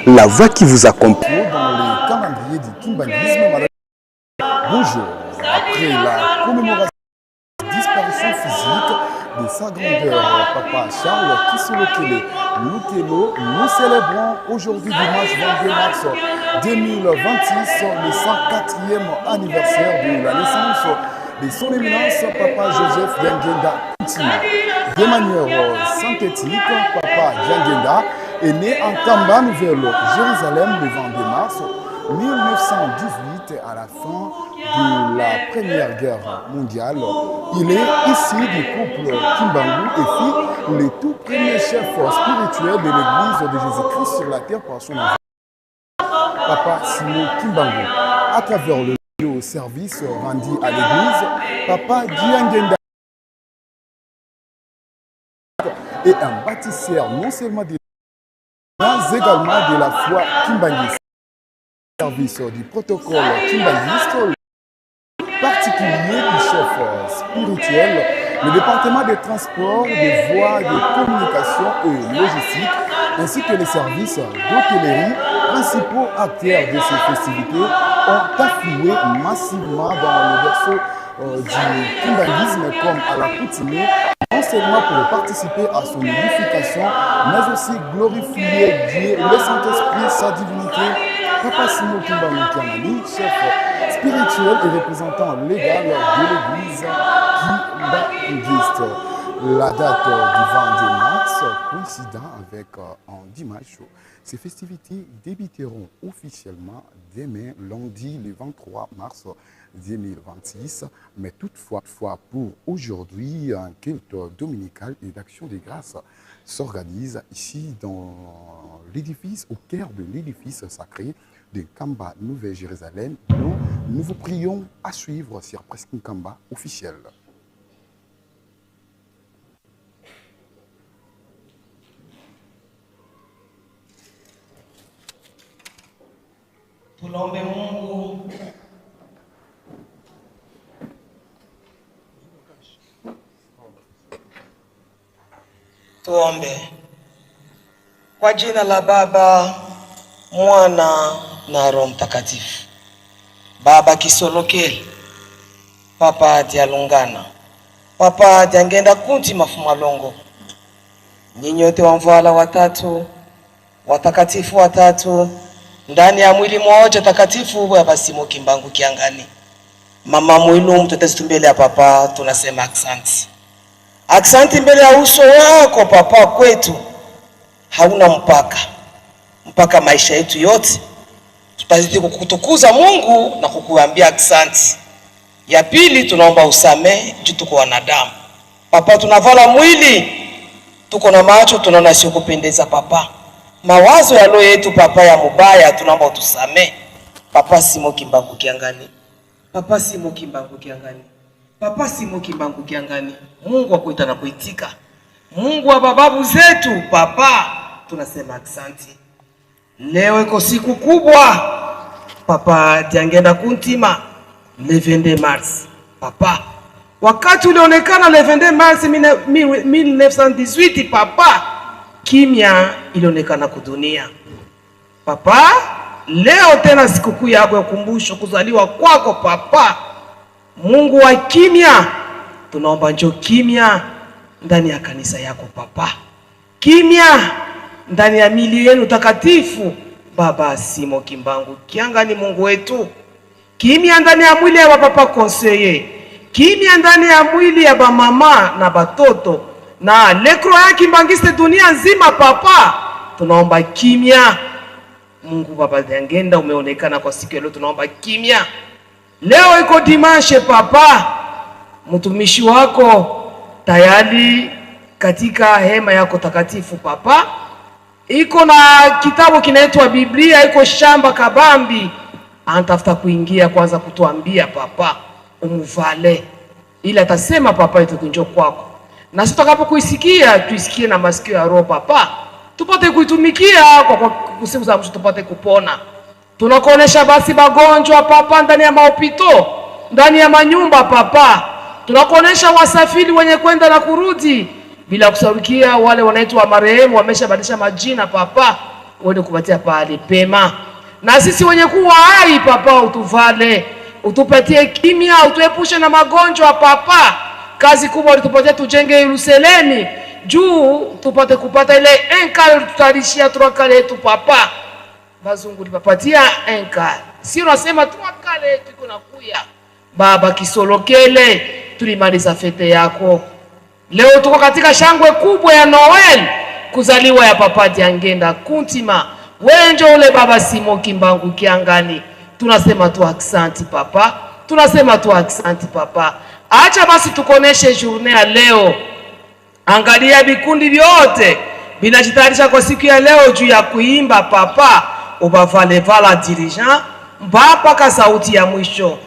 La voix qui vous accompagne. Dans le calendrier du kimbanguisme, madame. Bonjour. Après la commémoration de la disparition physique de sa grandeur, Papa Charles Kisolokele Lukelo, nous célébrons aujourd'hui dimanche 22 mars 2026 le 104e anniversaire de la naissance de son éminence Papa Joseph Diangienda Kuntima. De manière synthétique, Papa Diangienda est né en Kamba, Nouvelle-Jérusalem, le 22 mars 1918, à la fin de la Première Guerre mondiale. Il est issu du couple Kimbangu et fut le tout premier chef spirituel de l'église de Jésus-Christ sur la terre par son nom. Papa Simon Kimbangu. À travers le service rendu à l'église, Papa Diangienda est un bâtisseur non seulement de mais également de la foi kimbanguiste. Service du protocole kimbanguiste, particulier du chef spirituel, le département des transports, des voies de communication et logistique, ainsi que les services d'hôtellerie, principaux acteurs de ces festivités, ont afflué massivement dans le berceau du kimbanguisme comme à l'accoutumée, non seulement pour participer à son édification, mais aussi glorifier Dieu, le Saint-Esprit, sa divinité. Papa Simon Kimbangu Kiangani, chef spirituel et représentant légal de l'église kimbanguiste. La date du 22 mars coïncidant avec un dimanche, ces festivités débuteront officiellement demain, lundi le 23 mars 2026. Mais toutefois, pour aujourd'hui, un culte dominical et d'action de grâce s'organise ici dans l'édifice, au cœur de l'édifice sacré de Nkamba, Nouvelle-Jérusalem, dont nous vous prions à suivre sur Presse Nkamba officiel. Tulombe Mungu. Tuombe. Kwa jina la Baba, Mwana na Roho Mtakatifu. Baba Kisolokele, Papa Dialungana, Papa Diangenda Kunti Mafumalongo, nyinyi wote wamvala watatu, watakatifu watatu, ndani ya mwili mmoja takatifu wa Basimo Kimbangu Kiangani. Mama Mwilu, mtetezi mbele ya papa, tunasema aksanti. Aksanti mbele ya uso wako papa, kwetu hauna mpaka, mpaka maisha yetu yote tutazidi kukutukuza Mungu na kukuambia aksanti. Ya pili, tunaomba usamehe juu tuko wanadamu papa, tunavala mwili, tuko na macho, tunaona sio kupendeza papa, mawazo ya roho yetu papa ya mubaya, tunaomba utusamehe papa. Simo Kimbangu Kiangani, papa Simo Kimbangu Kiangani, papa Simo Kimbangu Kiangani, Mungu akuita na kuitika, Mungu wa bababu zetu papa, tunasema aksanti. Leo iko siku kubwa papa Diangenda Kuntima, le 22 mars papa, wakati ulionekana le 22 mars 1918 papa, kimya ilionekana kudunia papa. Leo tena sikukuu yako ya kumbusho kuzaliwa kwako papa, Mungu wa kimya, tunaomba njoo kimya ndani ya kanisa yako papa, kimya ndani ya mili yenu takatifu Baba Simo Kimbangu Kiangani, Mungu wetu, kimya ndani ya mwili ya bapapa konseye, kimya ndani ya mwili ya bamama na batoto na lekro ya kimbangiste dunia nzima papa, tunaomba kimya. Mungu Baba Diangenda, umeonekana kwa siku ya leo, tunaomba kimya. Leo iko dimanche papa, mtumishi wako tayari katika hema yako takatifu papa, iko na kitabu kinaitwa Biblia, iko shamba kabambi, anatafuta kuingia kwanza kutuambia papa umuvale, ili atasema papa itukunjo kwako, na sisi tutakapokuisikia tuisikie na masikio ya roho papa, tupate kuitumikia kwa siku za mwisho tupate kupona. Tunakuonesha basi magonjwa papa ndani ya maopito, ndani ya manyumba papa, tunakuonesha wasafiri wenye kwenda na kurudi, bila kusarukia wale wanaitwa marehemu wameshabadilisha majina papa. Uende kupatia pahali pema, na sisi wenye kuwa hai Papa, utuvale, utupatie kimya, utuepushe na magonjwa Papa. Kazi kubwa ulitupatia tujenge Yerusalemu juu tupate kupata ile enkare tutalishia turakale yetu Papa. Bazungu lipapatia enkare, si unasema turakale yetu iko nakuya Baba kisolokele, tulimaliza fete yako leo. Tuko katika shangwe kubwa ya Noel, kuzaliwa ya Papa Diangenda Kuntima wenjo ule Baba Simo Kimbangu Kiangani. Tunasema tu aksanti Papa, tunasema tu aksanti Papa. Acha basi tukoneshe journée ya leo. Angalia vikundi vyote vinajitayarisha kwa siku ya leo juu ya kuimba Papa, ubavalevala dirigeant mpaka sauti ya mwisho.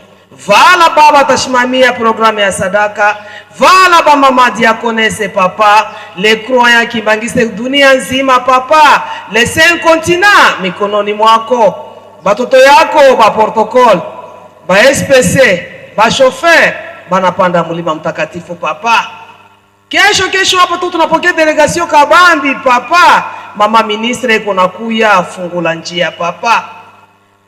Vala baba atashimamia programu ya sadaka, vala ba mama diakonese Papa, les croyants kimbangiste dunia nzima Papa, les cinq continents mikononi mwako, batoto yako ba protocole ba SPC ba chauffeur banapanda mlima mtakatifu Papa. Kesho kesho hapo tu tunapokea delegation kabambi Papa, mama ministre iko nakuya fungula njia Papa.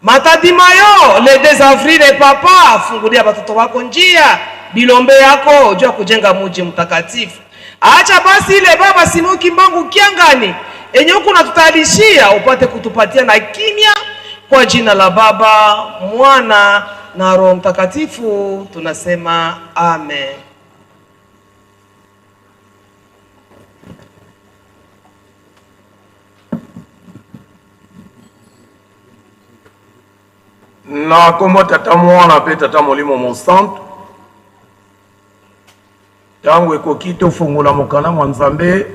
Matadi mayo le 2 avril Papa, fungulia batoto wako njia, bilombe yako juu ya kujenga muji mtakatifu. Acha basi ile Baba Simon Kimbangu Kiangani enye huku natutayarishia upate kutupatia na kimya, kwa jina la Baba, Mwana na Roho Mtakatifu tunasema amen. Na nkombo Tata, Mwana mpe Tata Molimo Mosantu, ntango ekoki tofungola mokanda mwa Nzambe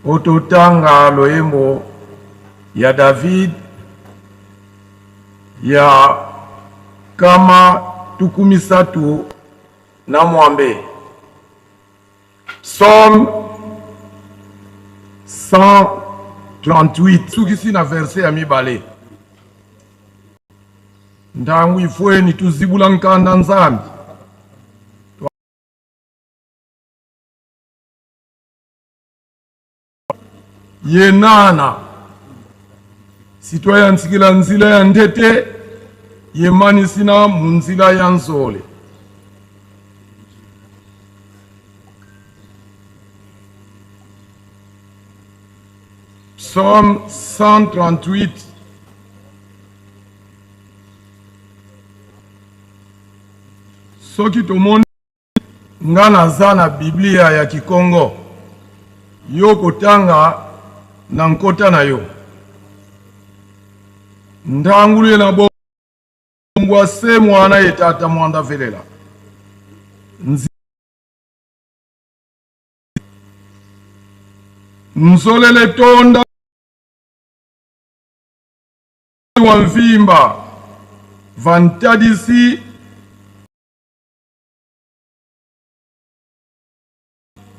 po totanga loyembo ya David ya kama 36, Psaume 138, sukisi na verse ya mibale. Ntango ifweni tuzibula nkanda Nzambi. Yenana sitwayansikila nzila ya ndete yemanisina mu nzila ya nzole. Psaume 138. Soki tomoni nga naza na Biblia ya Kikongo, yo kotanga na nkota na yo. Ndangulu ye na bongwa se mwana ye tata mwanda velela. Nzolele tonda wa mvimba vantadisi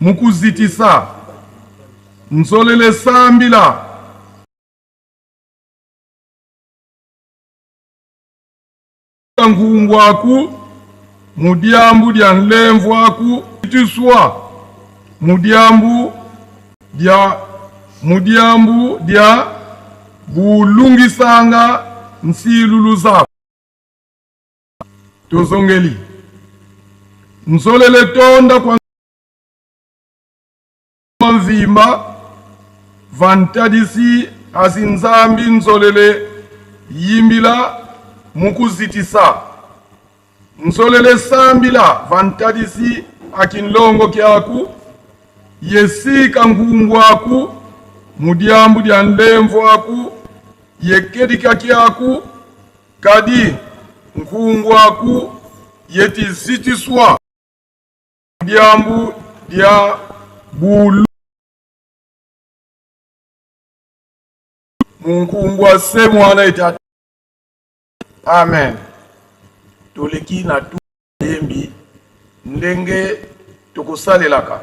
mukuzitisa nzolele sambila ngungwaku mudiambu dia nlemvuaku tuswa mudiambu dia mudiambu dia bulungisanga nsiluluza tozongeli nzolele tonda kwa mvimba vantadisi azinzambi nzolele yimbila mukuzitisa nzolele sambila vantadisi akinlongo kyaku yesika ngungwaku mudiambu dia nlemvuaku yekedika kyaku kadi nkungwaku yetizitiswa diambu dia bulu munkungwa se mwana etata. Amen. Toleki na tuyembi ndenge tokosalelaka.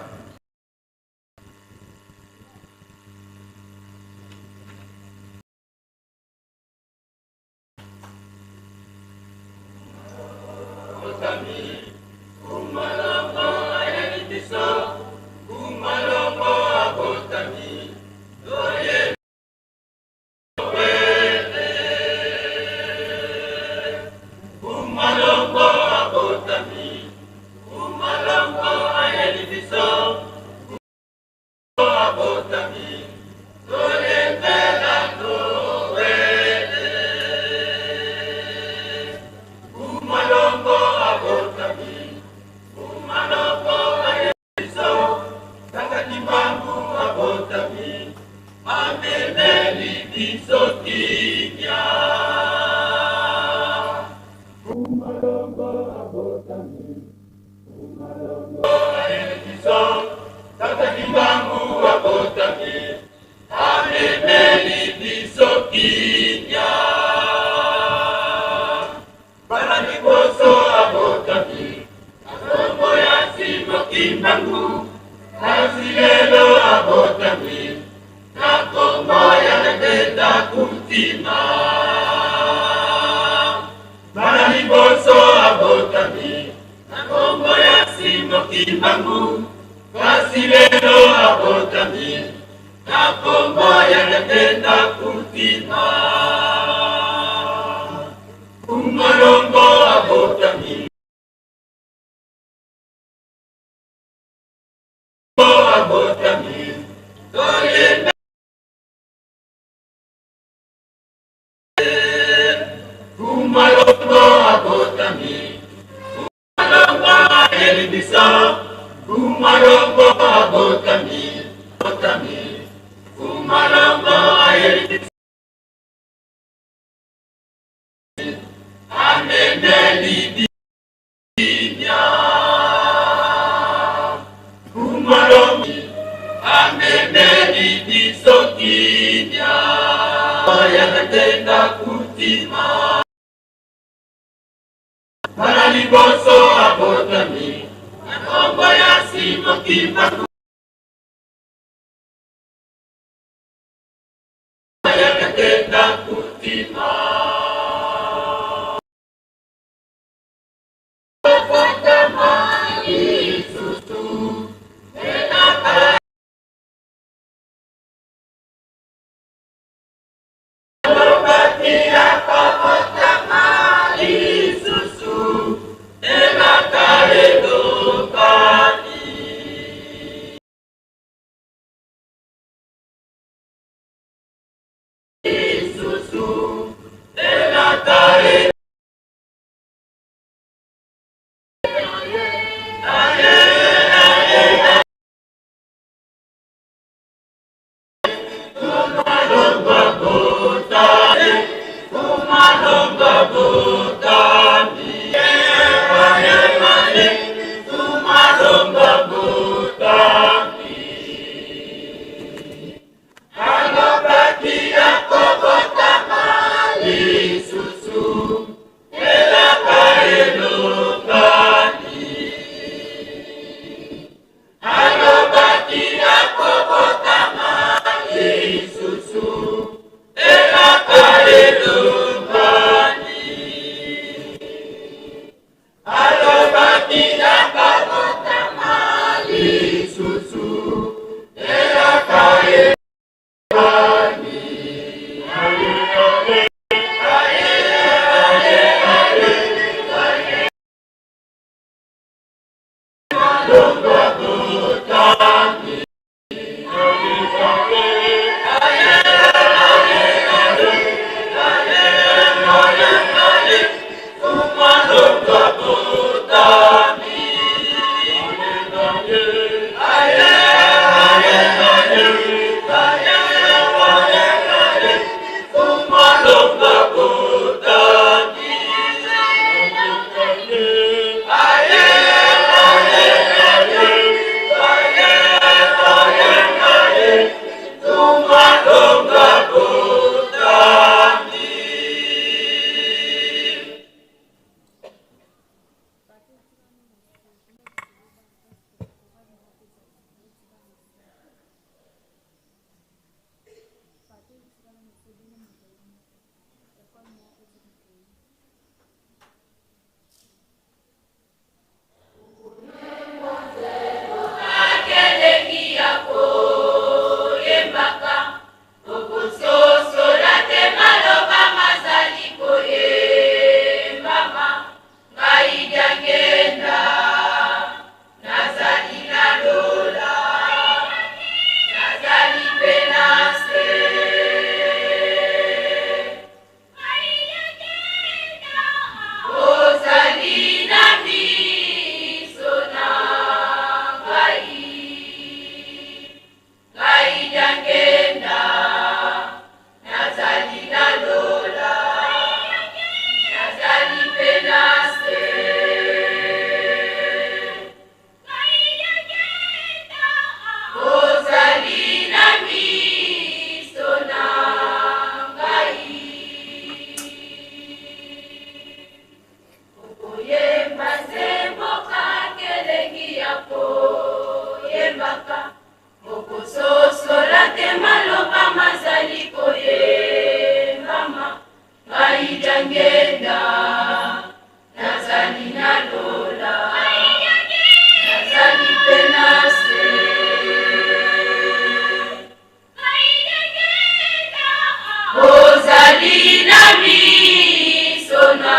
Bozali na miso na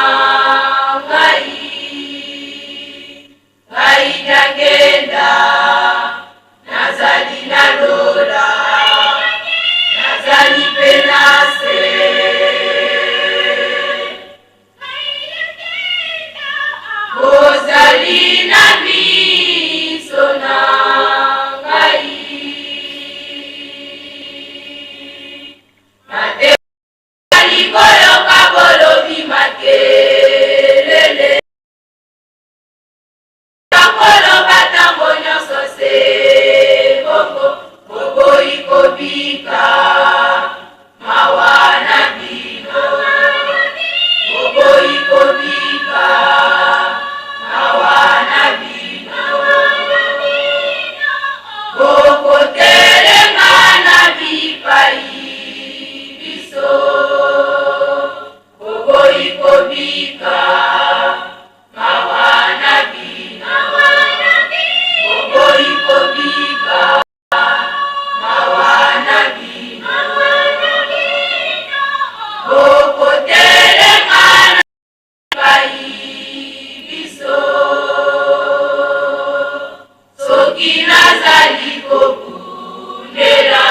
ngai, ngai Diangenda, nazali na lola, nazali mpe na se. Bozali na miso na ngai. Mateli koyoka bolobi makelele. Bakoloba tango nyonso se bongo, boboyi kobika. Mawa na bino, boboyi kobika. Mawa na bino, bokotelema na bipai biso, boboyi kobika. Mawa na bino, boboyi kobika. Mawa na bino, bokotelema na bipai biso. Soki nazali kokundela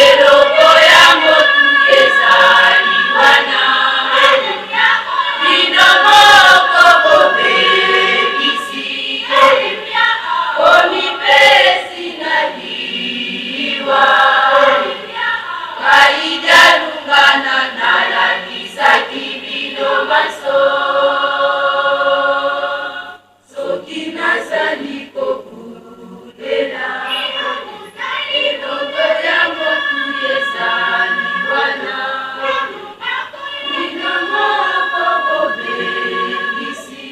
eloko ya motu ezali wana, bino moko bobebisi, bomipesi na liwa. Ngai Dialungana nalakisaki bino manso. Soki nazali kokundela eloko ya motu ezali wana, bino moko bobebisi,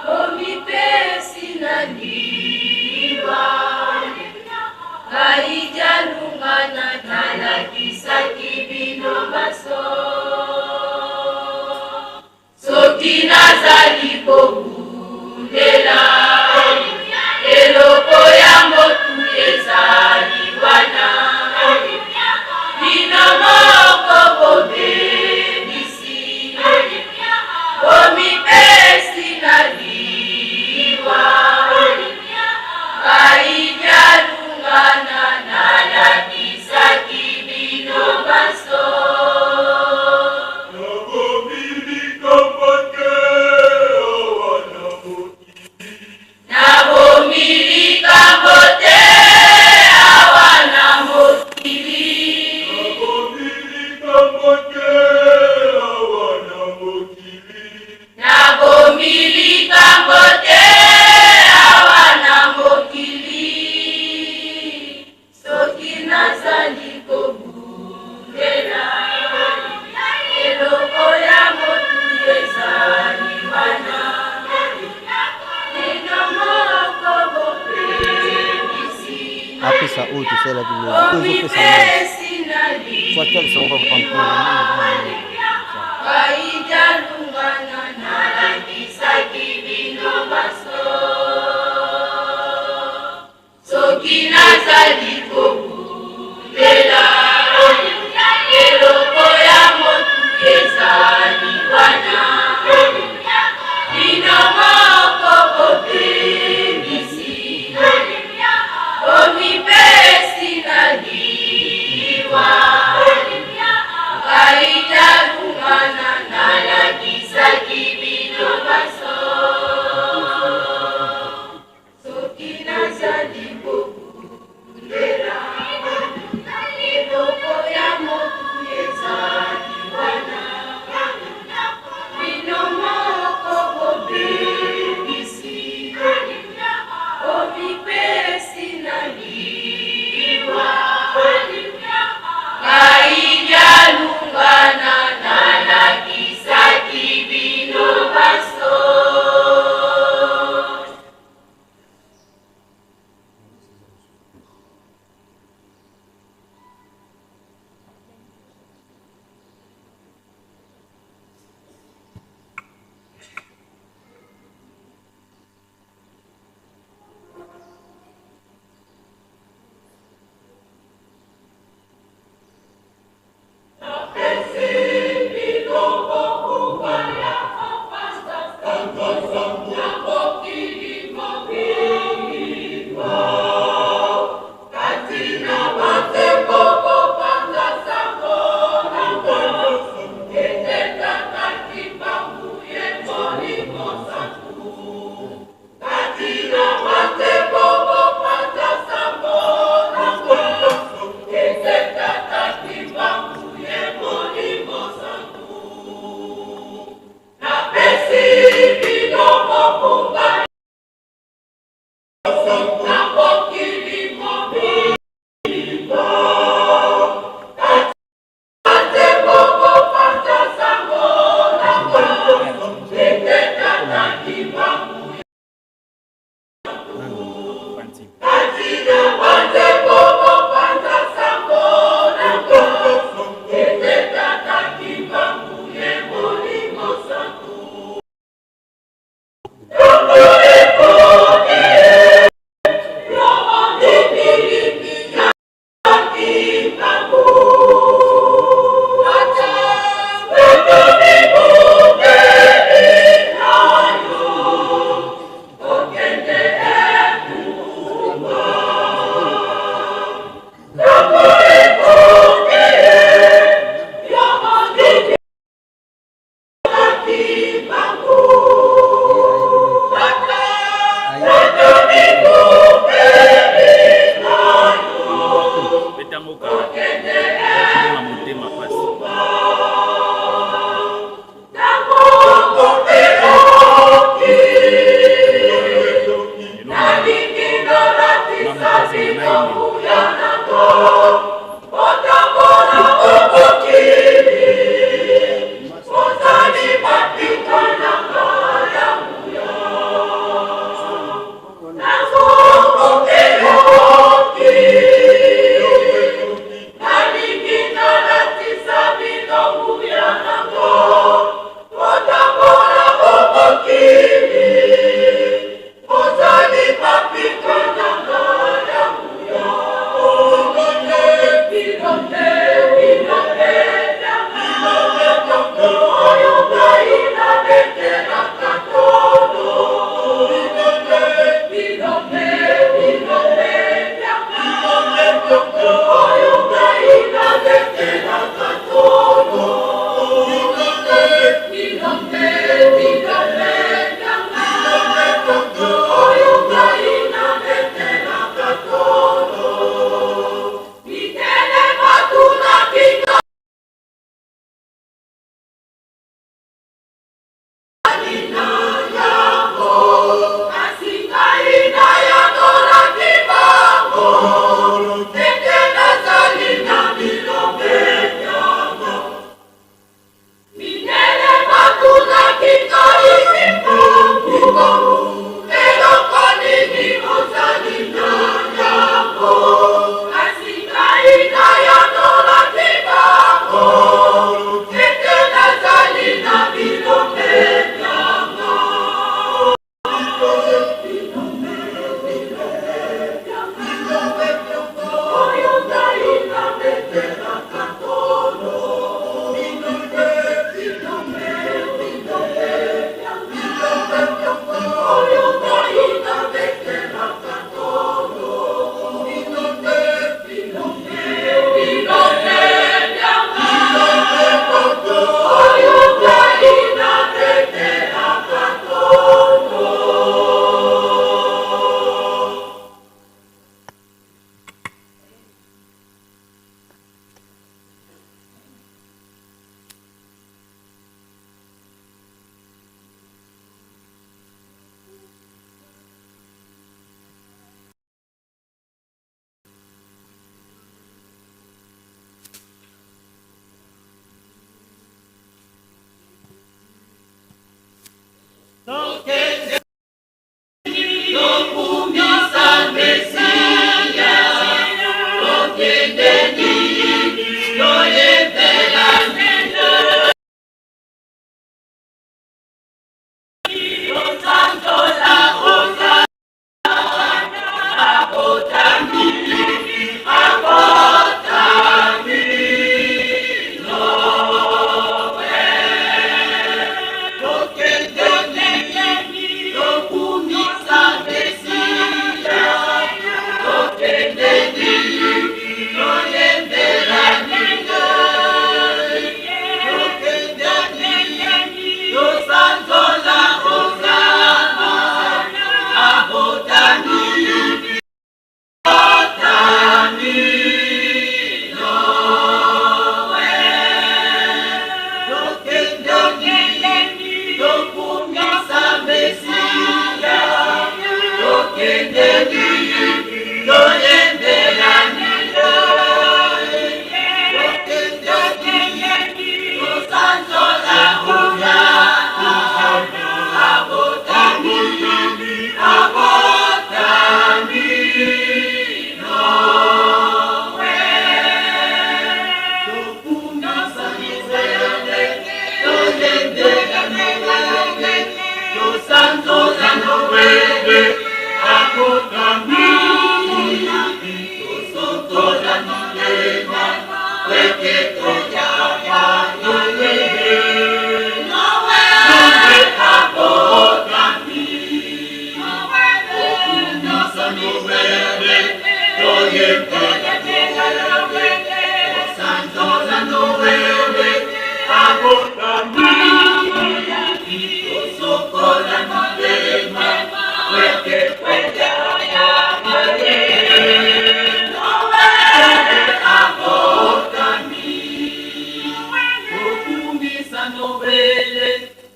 bomipesi na liwa. Ngai Dialungana nalakisaki bino manso. Soki nazali kobundela eloko ya motu ezali wana, bino moko bobebisi, bomipesi na liwa. Ngai Dialungana nalakisaki bino banso. Nabomi likambo te awa na mokili. Nabomi likambo te awa na mokili. Soki nazali kobundela eloko ya motu ezali wana, bino moko bopekisi, Apesa oyo tosalaki lobi oyo ezopesa bomipesi na liwa. Ngai Dialungana nalakisaki bino banso. Soki nazali kobundela eloko ya motu ezali wana, bino moko bobebisi, bomipesi na liwa. Ngai Dialungana nalakisaki bino banso. Soki nazali kobundela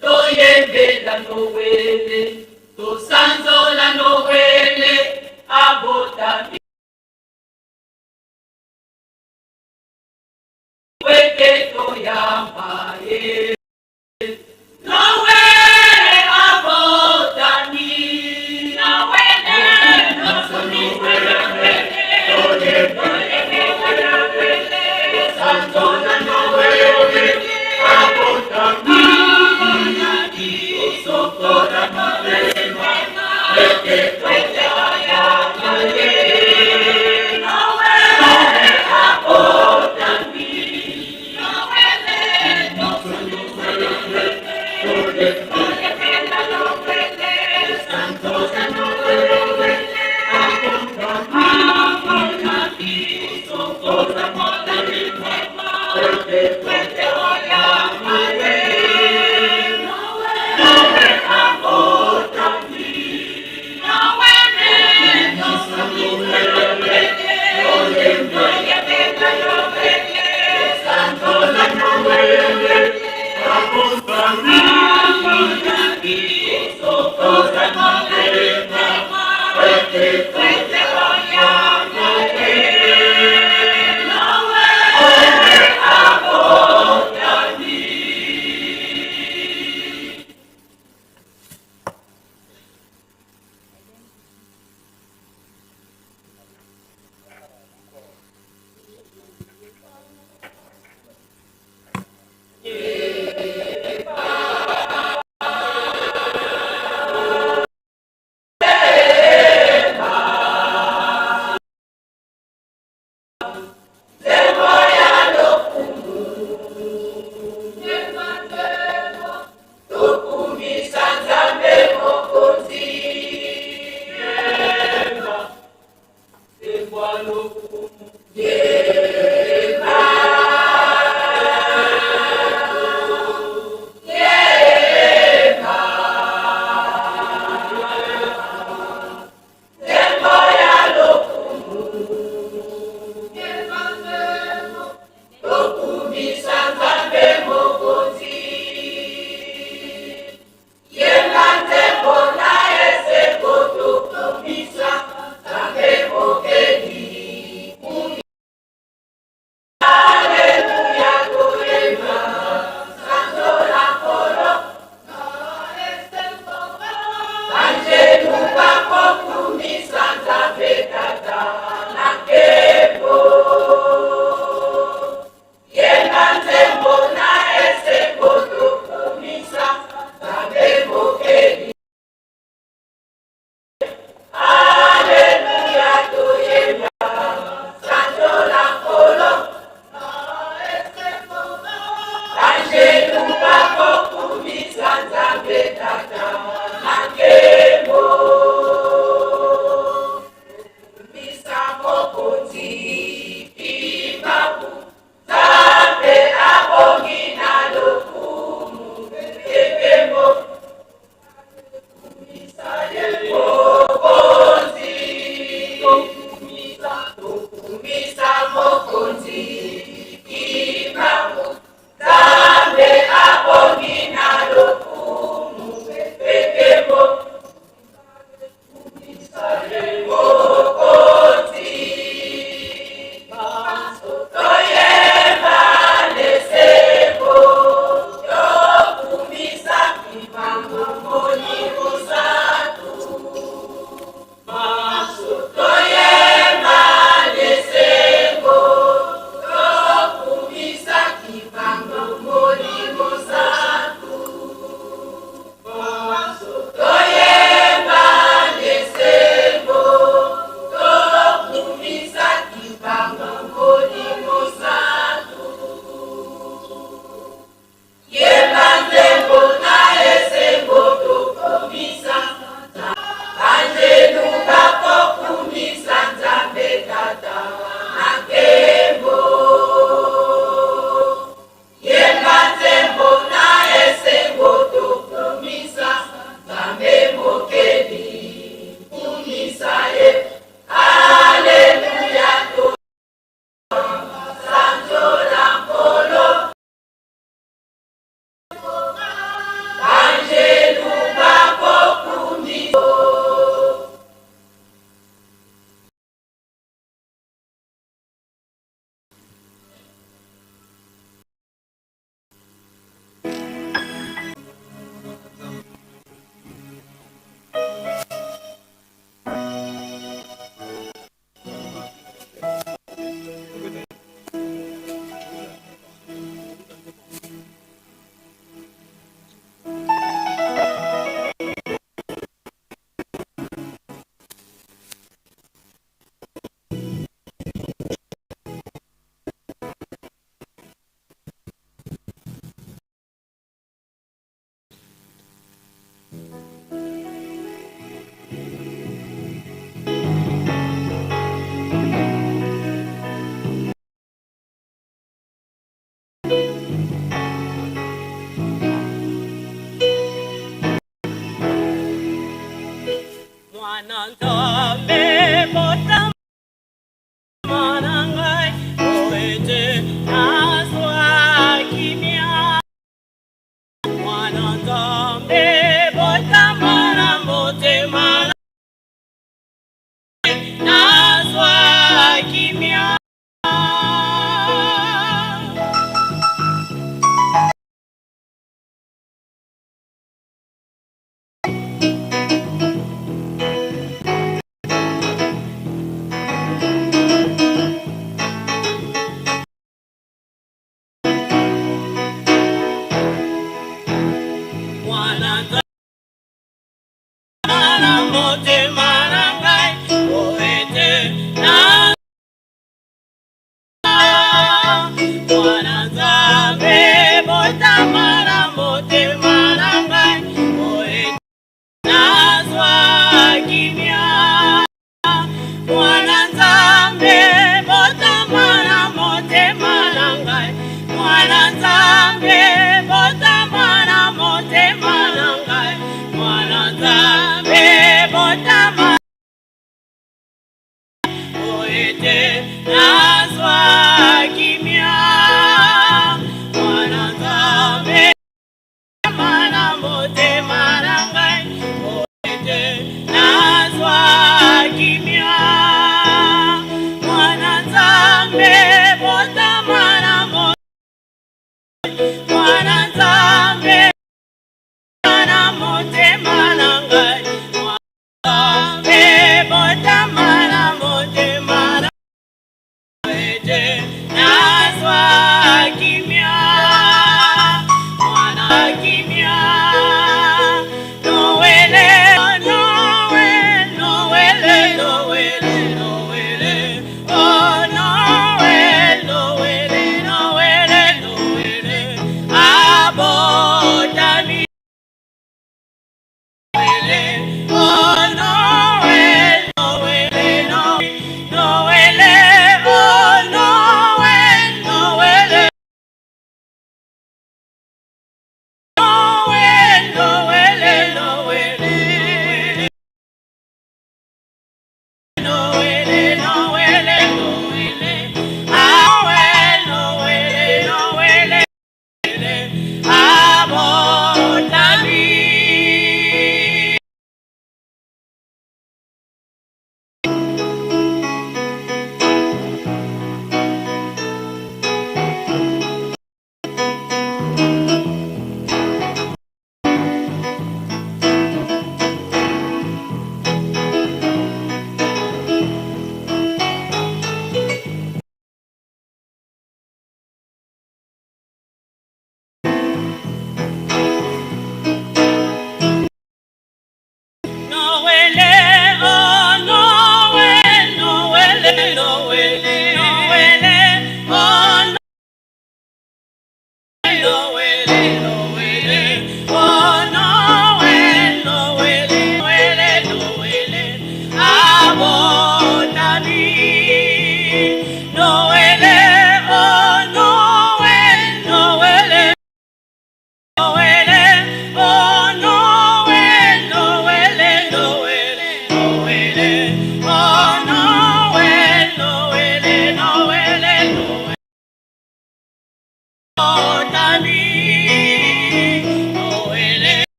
Toyembela Noele, tosanzola Noele, abotami. Wete toyamba ye. Noele abotami. Noele, tosanzola Noele, abotami. Tosokola motema, wete toyamba ye. Noele abotami.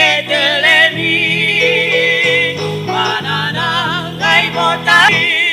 Etelemi, banana ngai botali.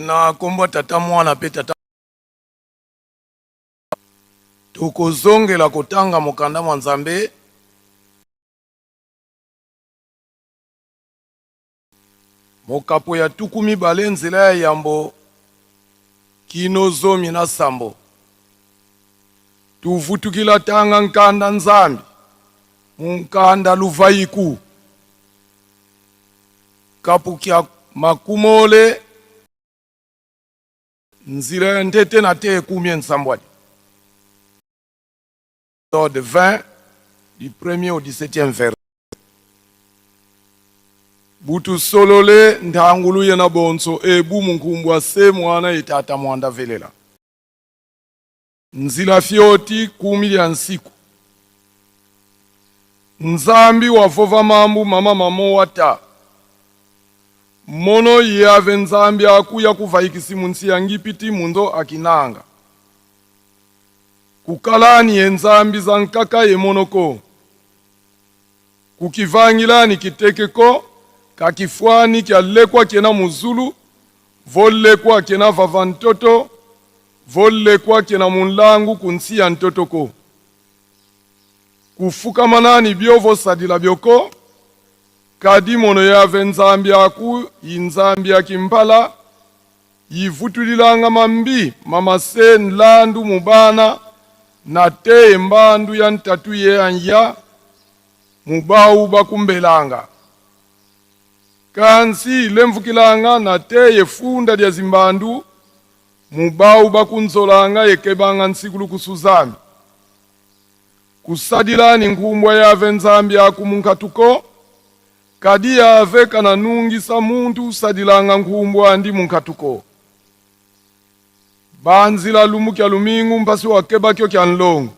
Na nkombo ya Tata, Mwana mpe Tata. Tokozongela kotanga mokanda mwa Nzambe. Mokapo ya 20 nzela ya yambo kino 17. Tuvutukila tanga nkanda Nzambi mu nkanda luvayiku kapu kya makumole nzila ya ntete na te ekumie nsambwadi. Exode 20 du premier au 17e verset. Butusolole ntangulu yena bonso ebu munkumbwa se mwana ye tata mwanda velela. Nzila fyoti kumi lya nsiku. Nzambi wavova mambu mama mamo wata. Mono yave Nzambi akuya kuvaikisi munsi ya ngipiti munzo akinanga. Kukalani ye nzambi za nkaka ye monoko. Kukivangilani kitekeko kakifwani kya lekwa kyena muzulu volekwa kyena vava ntoto volekwa kyena munlangu ku nsi ya ntotoko. Kufukamanani byo vosadila byoko kadi mono yave nzambi aku yi nzambi ya kimpala Yivutulilanga mambi mamase nlandu mubana na teye mbandu ya ntatu ye anya mubau bakumbelanga. Kansi lemvukilanga na teye funda lya zimbandu mubau bakunzolanga yekebanga nsikulu kusuzami. Kusadilani nkumbwa yave Nzambi aku munkatuko Kadi yave kananungisa muntu usadilanga nkumbwa andi munkatuko. Banzila lumbu kya lumingu mpasi wakeba kyo kya nlongo.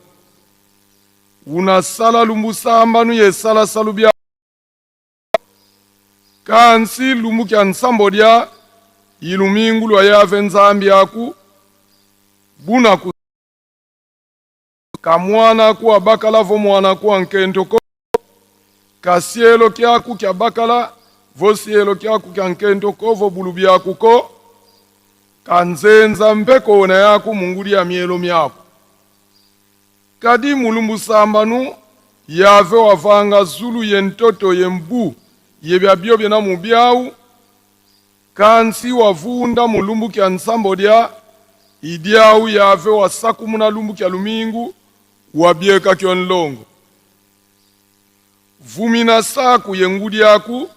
Unasala lumbu sambanu ye sala salu bya kansi lumbu kya nsambo dya ilumingu lwa yave Nzambi aku buna ku Kamwana ku abakala vo mwana ku ankento ko, kasielo kyaku kya bakala vo sielo kyaku kya nkento ko vo bulu byaku ko, kanzenza mpe kona yaku munguli ya mielo myaku. Kadi mulumbu sambanu yave wavanga zulu ye ntoto ye mbu ye bya bio byena mubyau, Kansi wavunda mulumbu kya nsambo dya idyau yave wasakumuna lumbu kya lumingu wabyeka kyo nlongo. Vumina saku ye ngudyaku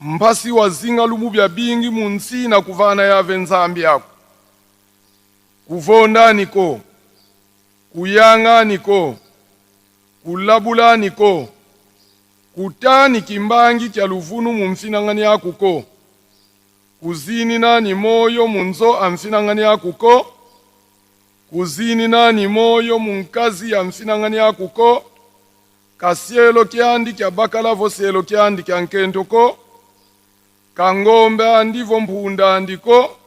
mpasi wazinga lumbu bya bingi mu nsi na kuvana yave Nzambi aku. Kuvondani ko, kuyangani ko, kulabulani ko, Kutani kimbangi kya luvunu mu mfinangani aku ko, kuzinina ni moyo mu nzo a mfinangani aku ko, kuzinina ni moyo mu nkazi ya mfinangani aku ko, kasielo kyandi kya bakala vo sielo kyandi kya nkento ko, kangombe andi vo mpunda andi ko,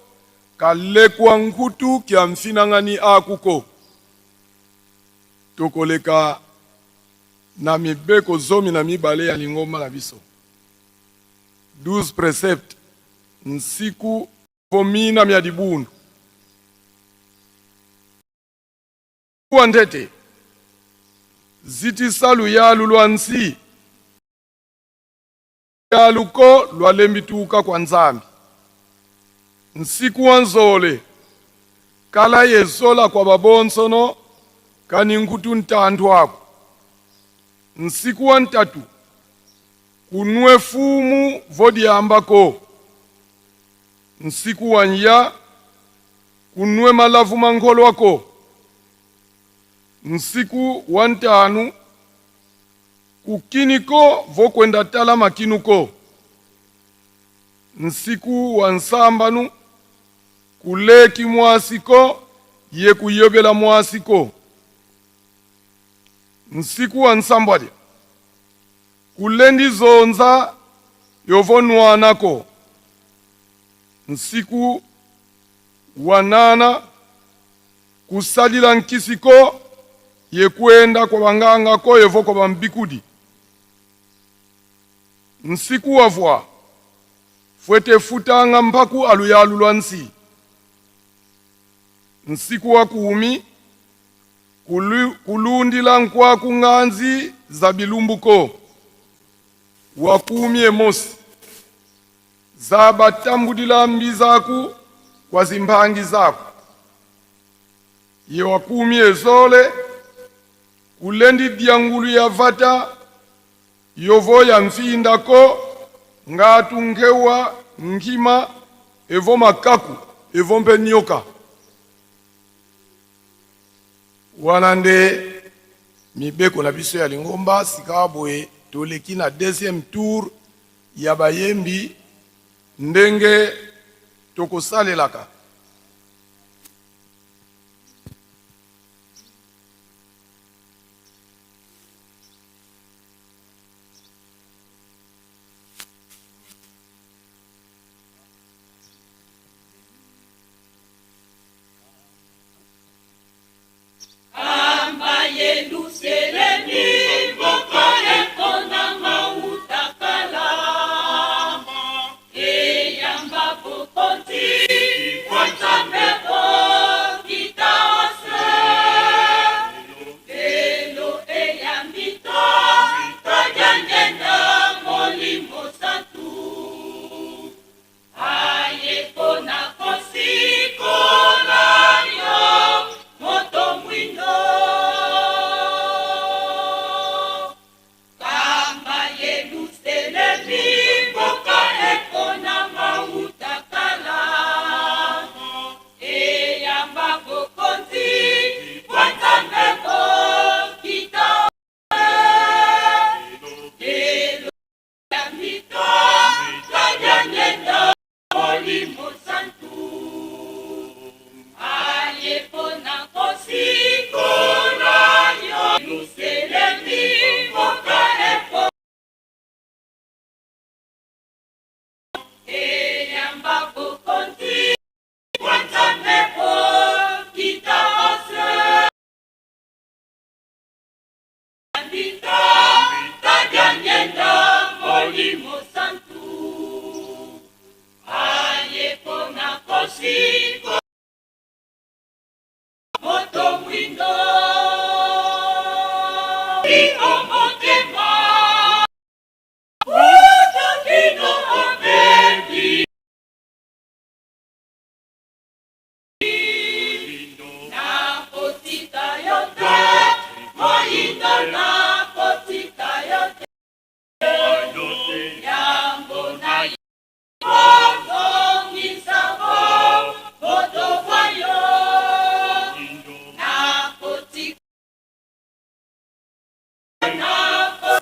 kalekwa nkutu kya mfinangani aku ko. Tokoleka Na mibeko 12 ya lingomba na biso, 12 preceptes, nsiku vomina mya dibundu wa ntete zitisa luyalu lwa nsi yalu ko lwa lembituka kwa Nzambi. Nsiku wa nzole kala yezola kwa babonsono kani nkutu ntantu aku. Nsiku wa ntatu kunwe fumu vodiamba ko. Nsiku wa nya kunwe malavu mankolwa ko. Nsiku wa ntanu Kukiniko vokwenda tala makinuko. Nsiku wa nsambanu kuleki mwasi ko ye kuyobela mwasi ko. Nsiku wa nsambwadya kulendi zonza yovonwana ko. Nsiku wa nana Kusalila nkisi ko ye kuenda kwa banganga ko yevo kwa bambikudi. Nsiku wavua. Fwete futanga mpaku aluyalu lwa nsi. Nsiku wa kumi kulundila nkwaku nganzi za bilumbuko. Wa kumi emosi za batambudila mbi zaku kwa zimpangi zaku. Ye wa kumi ezole kulendi dyangulu ya vata yovo ya mfindako ngatu nkewa nkima evo makaku evo mpe nyoka. Wana nde mibeko na biso ya lingomba. Sika boye toleki na deuxième tour ya bayembi ndenge tokosalelaka. Kamba Yelusalemi mboka ekonanga uta kala, eyamba bokonzi bwa Nzambe bokita ose. Lelo eyambi to todiangenda Molimo Santu aye mpona kosikola yo moto mwindo. Kamba Yelusalemi mboka ekonanga uta kala, eyamba bokonzi bwa Nzambe bokita lelo eyambi to todiangenda Molimo Santu aye mpona kosikola yo. Yelusalemi mboka eko eyamba bokonzi bwa Nzambe bokita ose. Bito todiangenda Molimo Santu aye mpona kosikola moto mwindo. O motema utakino obebi nakotika yo te, moyindo nakotika yo te, yango na kozongisa bo moto bwa yo nakotika nako.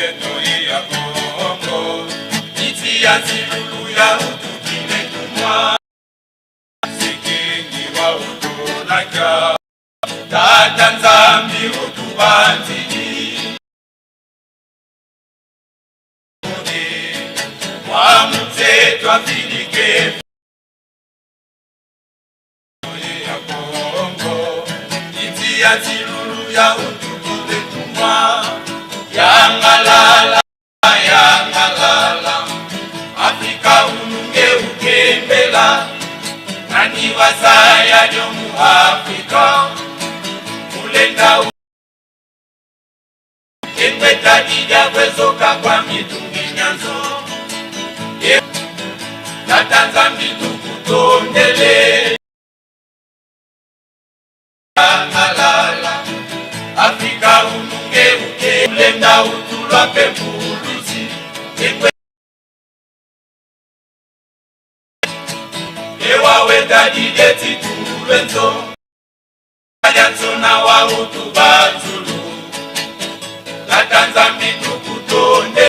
Nkento ya Kongo, iti ya zilulu ya utukine tumwa sikingi wa utunaka tata Nzambi utubanzili wa mutsetwa filike ya Kongo, iti ya zilulu ya utukine tumwa yangalala yangalala Afrika ununge ukembela nani wazaya lyomu Afrika mulenda engwetadidya kwezoka kwa mitungi nyanzo tata Nzambi tukutondele yangalala Afrika ununge uke mulenda utulwa pe mbuluzi ewawetadidetitulwenzo alyansona wa utubanzulu tata Nzambi tukutonde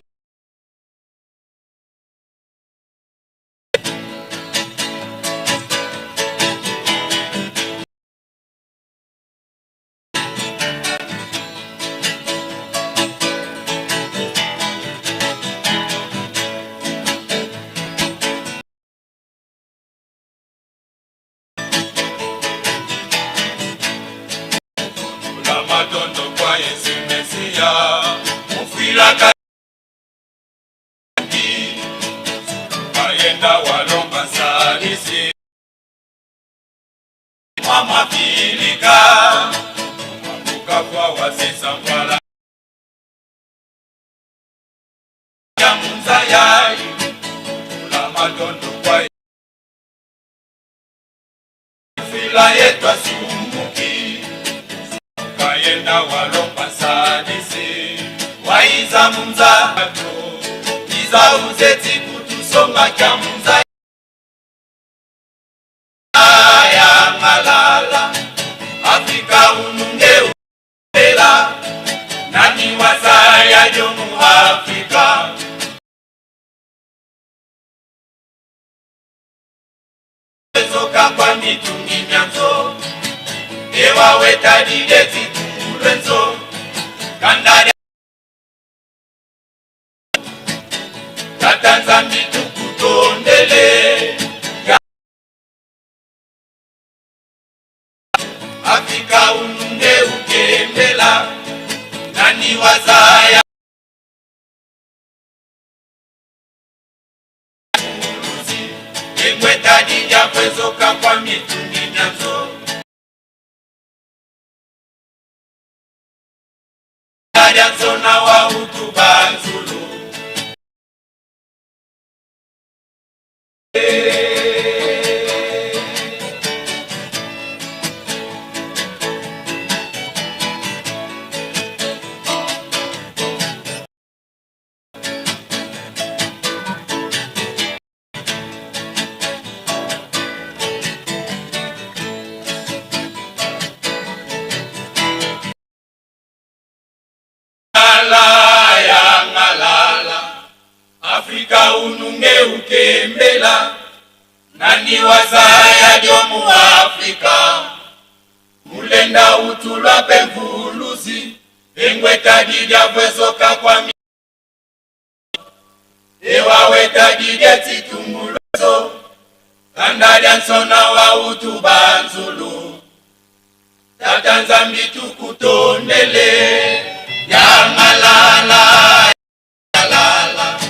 la matondo kwa Yesu Mesia mufilaka bayenda walomba salisi mwamwafilika mukafwa wasisa mbwala ya munzayai la matondo kwa fila yetu asumuki kayenda walomba salisi waiza munza iza uzeti kutusonga kya munza ya malala Afrika ununge ela nani wazaya lyomu Afrika ezoka kwa mitungi myanzo ewawetadidetitungulwenzo kanda tata Nzambi tukutondele Afrika ununge ukembela nani wazaya engwetadidya kwezoka kwa mitungi myanzo alyansona wa utubanzulu yangalala Afrika ununge ukembela nani wazaya lyomu Afrika mulenda utulwa pe mvuluzi engwetadidya kwezoka kwa ewawetadidya titungulwezo kanda lya nsona wa utubanzulu tata Nzambi tukutondele yangalala yangalala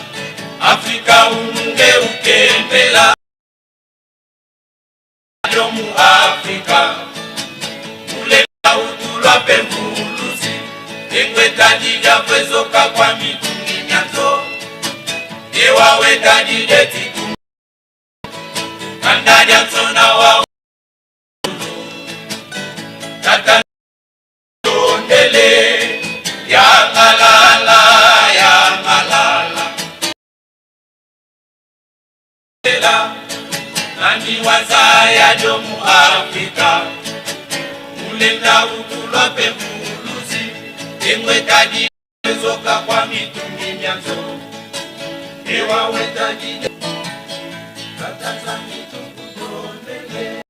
Afrika ununge ukembela lyomu Afrika mulenda utulwa pe mvuluzi engwetadidya kwezoka kwa mitungi myanzo ewawetadidetitu kanda lya nsona wa tata tondele yangalala yangalala nani wazaya lyomu Afrika mulenda utulwa pe mvuluzi engwetadi nzoka kwa mitungi myanzo ewa wetaki Tata Nzambi tukutondele.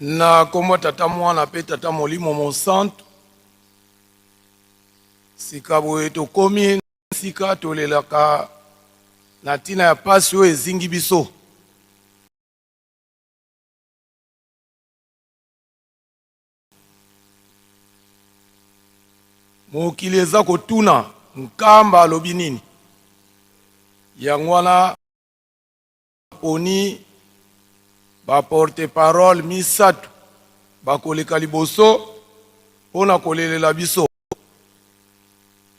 Na nkombo Tata Mwana mpe Tata Molimo Mosantu, sika boye tokomi sika tolelaka na ntina ya mpasi oyo ezingi biso. Mokili eza kotuna Nkamba alobi nini? Yango wana poni ba porte-parole misatu bakoleka liboso mpo na kolelela biso.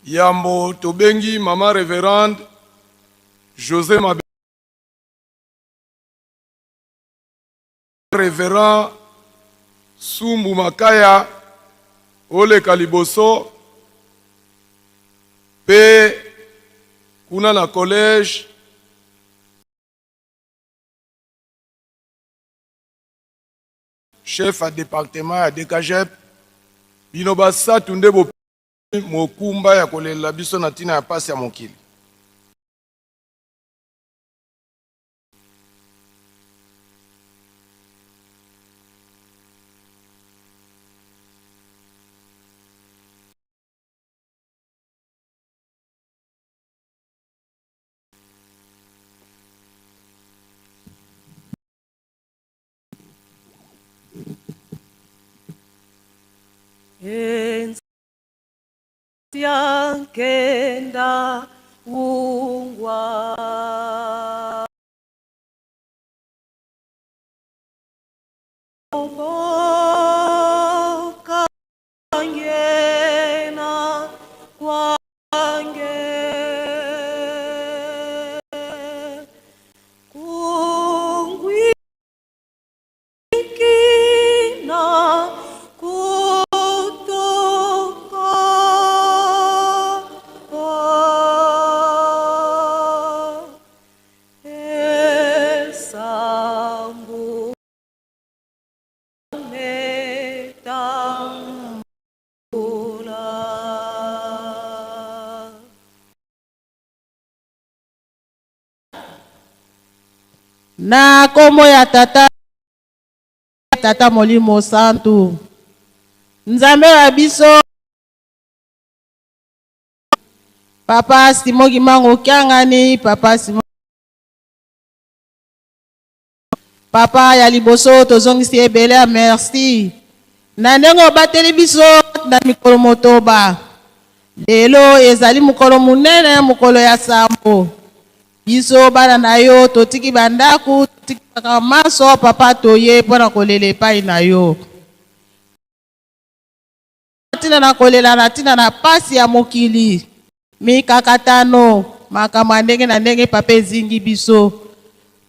Yambo tobengi mama Reverende Jose Mabe, Reverend Sumbu Makaya oleka liboso pe kuna na collège chef ya departement ya DKGEP, bino basatu nde bo mokumba ya kolelela biso na ntina ya pasi ya mokili. Yankenda ungwa Oboka ngena kwange Kungwikina kutoka Esambu metambula. Na kombo ya Tata, Tata Molimo Santu, Nzambe wa biso, Papa Simon Kimbangu Kiangani, Papa Simon, Papa ya liboso, tozongisi ebele ya merci na ndenge obateli biso na mikolo motoba. Lelo ezali mokolo monene, mokolo ya sambo. Biso bana na yo totiki bandako, totiki makambo manso, papa, toye mpo na kolela epai na yo. Ntina na kolela na ntina na pasi ya mokili, mikakatano, makambo ya ndenge na ndenge, papa, ezingi biso.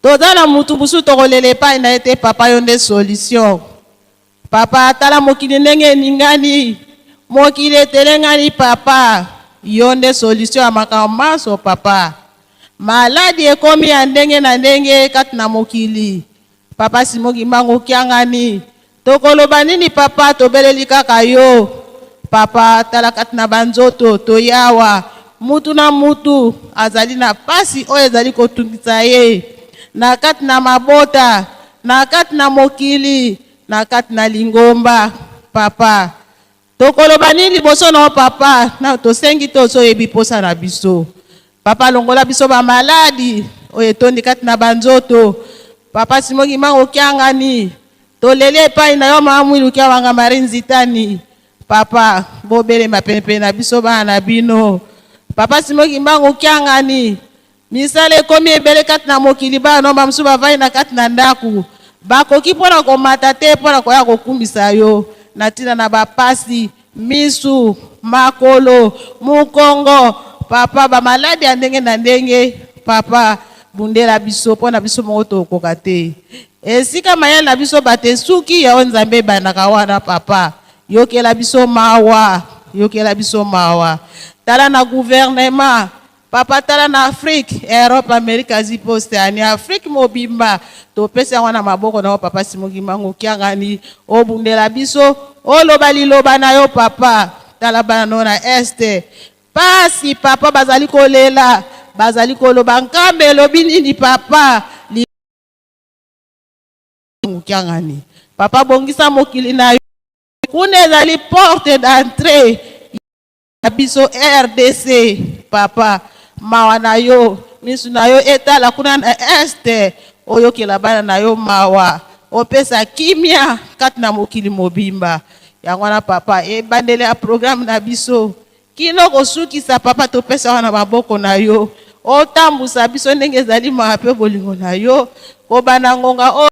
Toza na mutu mosusu tokolela epai na ye te, papa, yo nde solution. Papa, tala mokili ndenge eningani, mokili etelengani, papa, yo nde solution ya makambo manso, papa. Maladi ekomi ya ndenge na ndenge kati na mokili. Papa Simon Kimbangu Kiangani, tokoloba nini papa, tobeleli kaka yo. Papa, tala kati na banzoto toyawa, mutu na mutu azali na pasi oyo ezali kotungisa ye na kati na mabota, na kati na mokili, na kati na lingomba. Papa, tokoloba nini liboso na yo papa? Na tosengi te ozoyebi posa na biso. Papa, longola biso bamaladi oyo etondi kati na banzoto. Papa Simon Kimbangu Kiangani, toleli epai na yo, mama Mwilu Kiawanga Marie Nzitani. Papa, bobelema penepene na biso bana na bino. Papa Simon Kimbangu Kiangani, misala ekomi ebele kati na mokili, bana no bamosusu bavandi na kati na ndako, bakoki mpona komata te mpona koya kokumbisa yo na ntina na bapasi misu, makolo, mukongo, papa, bamaladi ya ndenge na ndenge. Papa, bundela biso mpo na biso moko tokoka te. Esika mayele na biso bato esuki, yayo Nzambe ebandaka wana. Papa, yokela biso mawa, yokela biso mawa. Tala na gouvernement, papa, tala na Afrique, Europe, Amérique, Asie mpe Océanie, Afrique mobimba topesi yango na maboko na yo, papa Simon Kimbangu Kiangani. Obundela biso, oloba liloba na yo, papa. Tala bana no na este, pasi, papa, bazali kolela, bazali koloba nkambe elobi nini, papa Kiangani. Papa, bongisa mokili na yo. Kuna ezali porte d'entrée ya biso RDC. Papa, mawa na yo, misu na yo etala kuna na este, oyokela bana na yo mawa, opesa kimia kati na mokili mobimba. Yango wana, papa, ebandeli ya programme na biso. Kino kosukisa, Papa, topesaka na maboko na yo. Otambusa biso ndenge ezali mawa mpe bolingo na yo. Kobanda ngonga oyo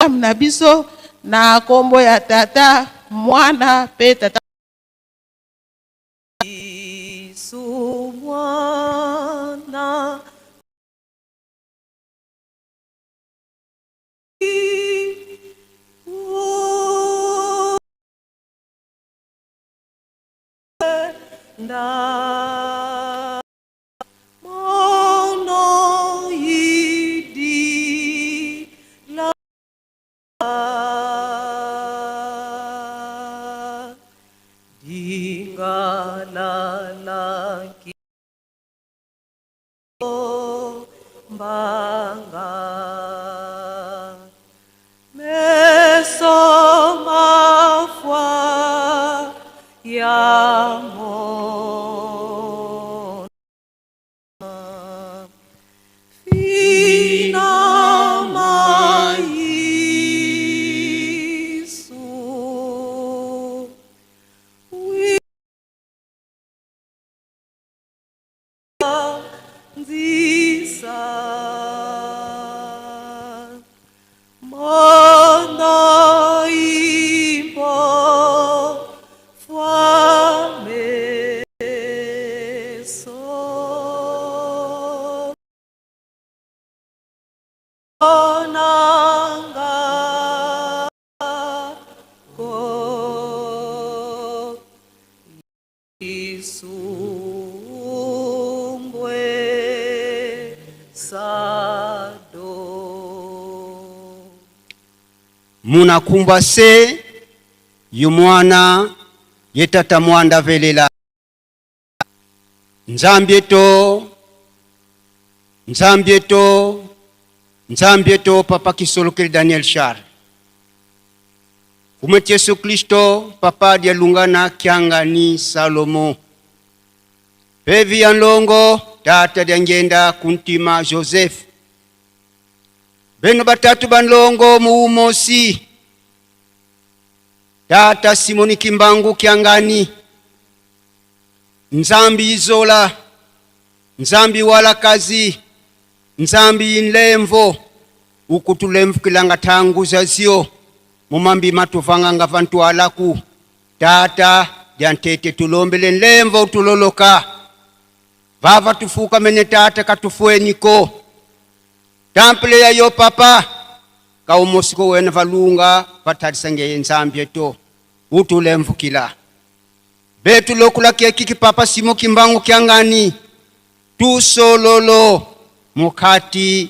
na biso na kombo ya Tata, Mwana mpe Tata. Yesu mwana nda mono yidi la dinga la la ki mbanga meso mafwa ya mona fina maisu nzisa mana imbo fwameso onanga ko isungwe sado. Munakumbwa se yumwana ye tata mwanda velela Nzambi eto, Nzambi eto, Nzambi eto, Papa Kisolokele Daniel Charles Kumeti Yesu Kristo Papa Dialungana Kiangani Salomo Pevi ya Nlongo Tata Diangenda Kuntima Joseph Beno batatu ba Nlongo muumosi Tata Simoni Kimbangu Kiangani Nzambi Izola Nzambi Walakazi Nzambi Inlemvo ukutulemvukilanga thangu zazio mumambi matuvanganga vantu alaku Tata Diantete tulombele nlemvo utuloloka vava tufuka mene tata katufueniko Temple ya yo papa kaumosiko wena valunga vatalisangeye Nzambi eto utulemvukila betu lokula kekiki papa Simo Kimbangu Kiangani tusololo mukati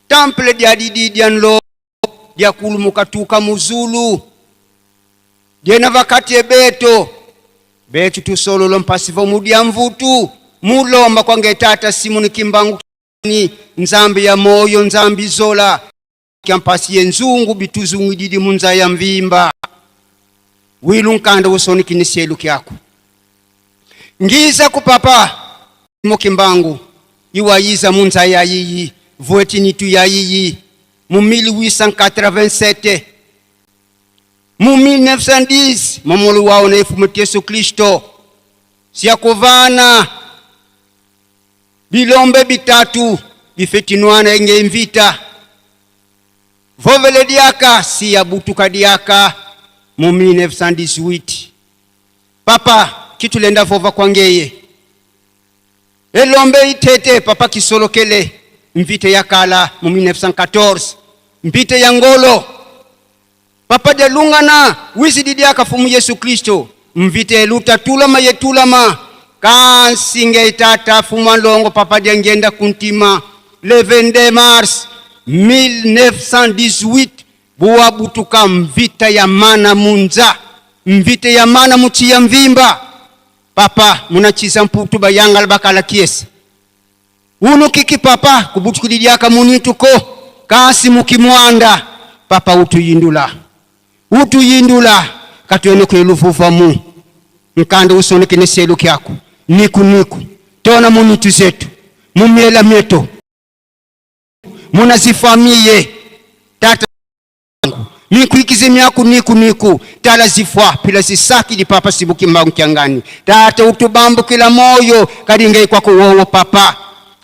temple dyadidi dyanlo dyakulu mukatuka muzulu dyena vakati ebeto betu tusololo mpasivo mudya mvutu mulomba kwange tata Simoni Kimbangu ni Nzambi ya moyo Nzambi zola kyampasi ye nzungu bituzungididi munza ya mvimba wilu nkanda usoni kiniselu kyako ngiza ku papa Mokimbangu iwayiza munza ya yiyi vuetinitu ya yiyi mu 1887 mu 1910 momolu wao na efumu Yesu Kristo siakuvana bilombe bitatu bifetinwana enge mvita vovele diaka siya butuka diaka mu 1918 papa kitulenda vova kwangeye elombe itete papa kisolokele mvite yakala mu 1914 mbite ya ngolo papa jalungana wizi didiaka fumu Yesu Kristo mvite eluta tulama yetulama kansinge itata fumu alongo papa diangenda kuntima le 22 mars 1918 buwabutuka mvita ya mana munza mvite ya mana muchiya mvimba papa munachiza mputu bayangala bakala kiesa uno kiki papa kubutukididiaka munituko kasi mukimwanda papa utuyindula utuyindula katuene kweluvuvamu nkanda usoneke neselu kyako niku niku tona munitu zetu mumiela mieto munazifamiye tata Minkuikize miaku niku niku tala zifwa pila zisaki di papa Simon Kimbangu Kiangani. Tata utubambukila moyo kadi ngai kwako wowo papa.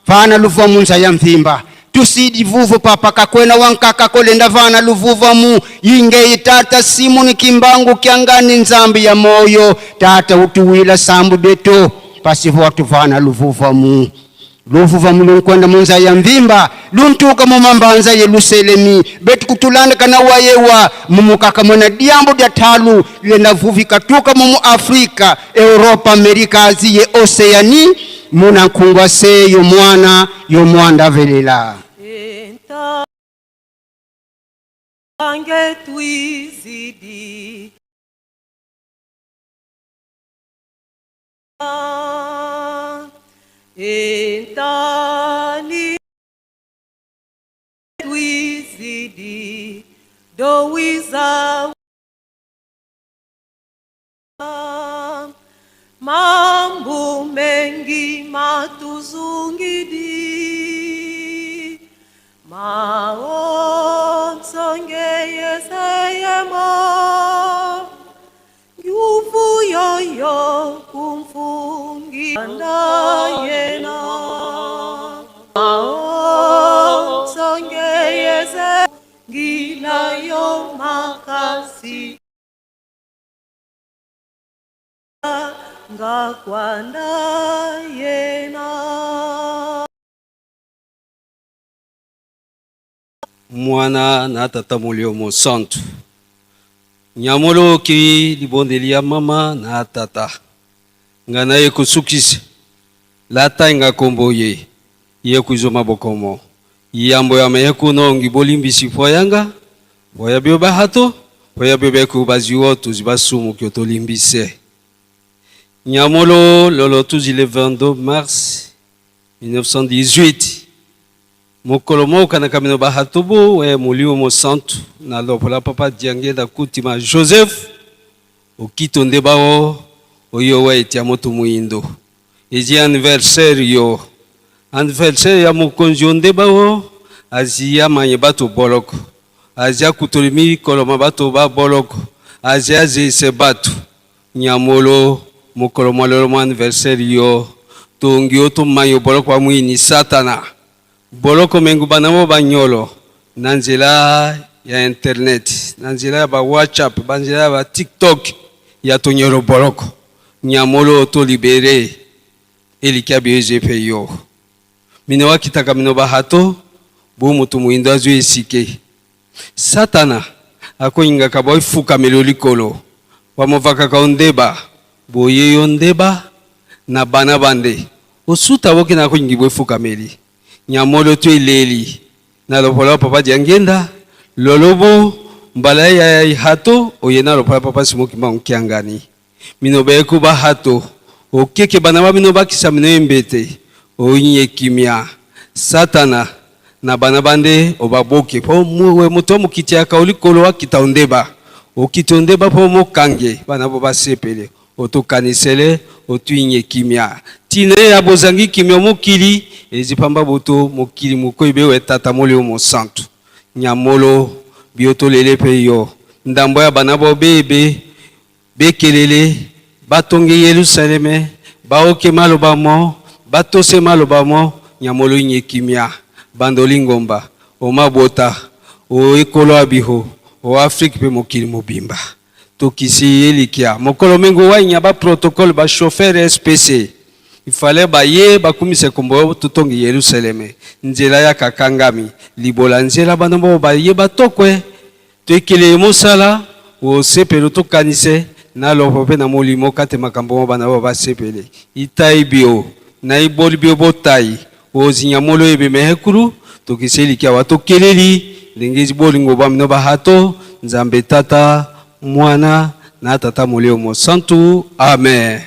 Vana luvua munza ya mvimba. Tusidi vuvu papa kakwena wankaka kolenda vana luvuva mu yingei tata Simon Kimbangu Kiangani nzambi ya moyo tata utuwila sambu beto pasivo watu vana luvuva mu luvuva mulunkwenda munza ya mvimba luntuka mumambanza Yerusalemi betu kutulanda kana wayewa mumukaka mwana diambo dya talu lenda vuvi katuka mumu Afrika Europa Amerika Azie Oceani muna nkungwa se yo mwana yo mwanda velela. Entange twizidi Entani twizidi dowiza mambo mengi matuzungidi maonsongeyeseyemo nguvu yoyo kumfungi andayena maonsongeyese ngilayo makasi ngakwanda yena. Mwana na Tata Molimo Mosantu. Nyamolo ki libondeli ya mama na tata. Nga na ye kosukisa. Lata nga kombo ye. Ye kuizo mabokomo. Yambo ya meye kuno ngi bolimbisi fo yanga. Fo ya bio bahato. Fo ya bio beku baziwo tuzi basumu kyo tolimbise. Nyamolo lolo tuzi le 22 mars 1918. Mokolo moko na kamino bahatubu we molimo mosantu na lopola papa Diangenda Kutima Joseph okito nde bao oyo wa etia moto muindo. Ezi anniversaire yo. Anniversaire ya mokonzi nde bao azia manye bato boloko. Azia kutolimi koloma bato ba boloko. Azia zese bato. Nyamolo mokolo mwalolo mwa anniversaire yo. Tongi oto manyo boloko wa mwini satana. Boloko mengu banamo banyolo na nzela ya internet, na nzela ya ba WhatsApp, ba nzela ya ba TikTok ya tonyolo boloko. Nyamolo to libere elikia bieze pe yo. Mino wakitaka mino bahato bo mutu muindo azo esike. Satana akoyinga ka boy fuka melolikolo. Bamovaka ka ondeba, boye yo ndeba na bana bande. Osuta woki na koyingi boy fuka meli. Nyamolo to eleli na lopola papa Diangenda lolobo mbala ya hato oye na lopola papa Simon Kimbangu Kiangani mino beku ba hato okeke bana ba mino bakisa mino embete oyinye kimia satana na bana bande obaboke po muwe moto mokiti ya kaolikolo akita ondeba okiti ondeba po mokange bana bo basepele otokanisele otuinye kimia tina ya bozangi kimia mokili ezipamba boto mokili mokoi bewe tata molio mosantu nyamolo biotolele pe yo ndambo ya bana bo bebe bekelele batongi Yerusaleme baoke maloba mo batose maloba mo nyamolo inye kimia bandoli ngomba omabota o ekolo abiho o Afrique pe mokili mobimba tokisi elikia mokolo mengo wainya ba protocole ba chauffeur SPC il fallait baye bakumisa kombo tutongi Yerusaleme nzela ya kakangami libola nzela bana bo baye batokwe toekele mosala osepele tokanise na lopo pe na molimo kate makambo mo bana bo basepele itai bio na iboli bio botai ozinya molo ebe mehekuru tokisi elikia wa tokeleli ndenge bolingo bwa mino bahato nzambe tata mwana na tata molimo mosantu amen.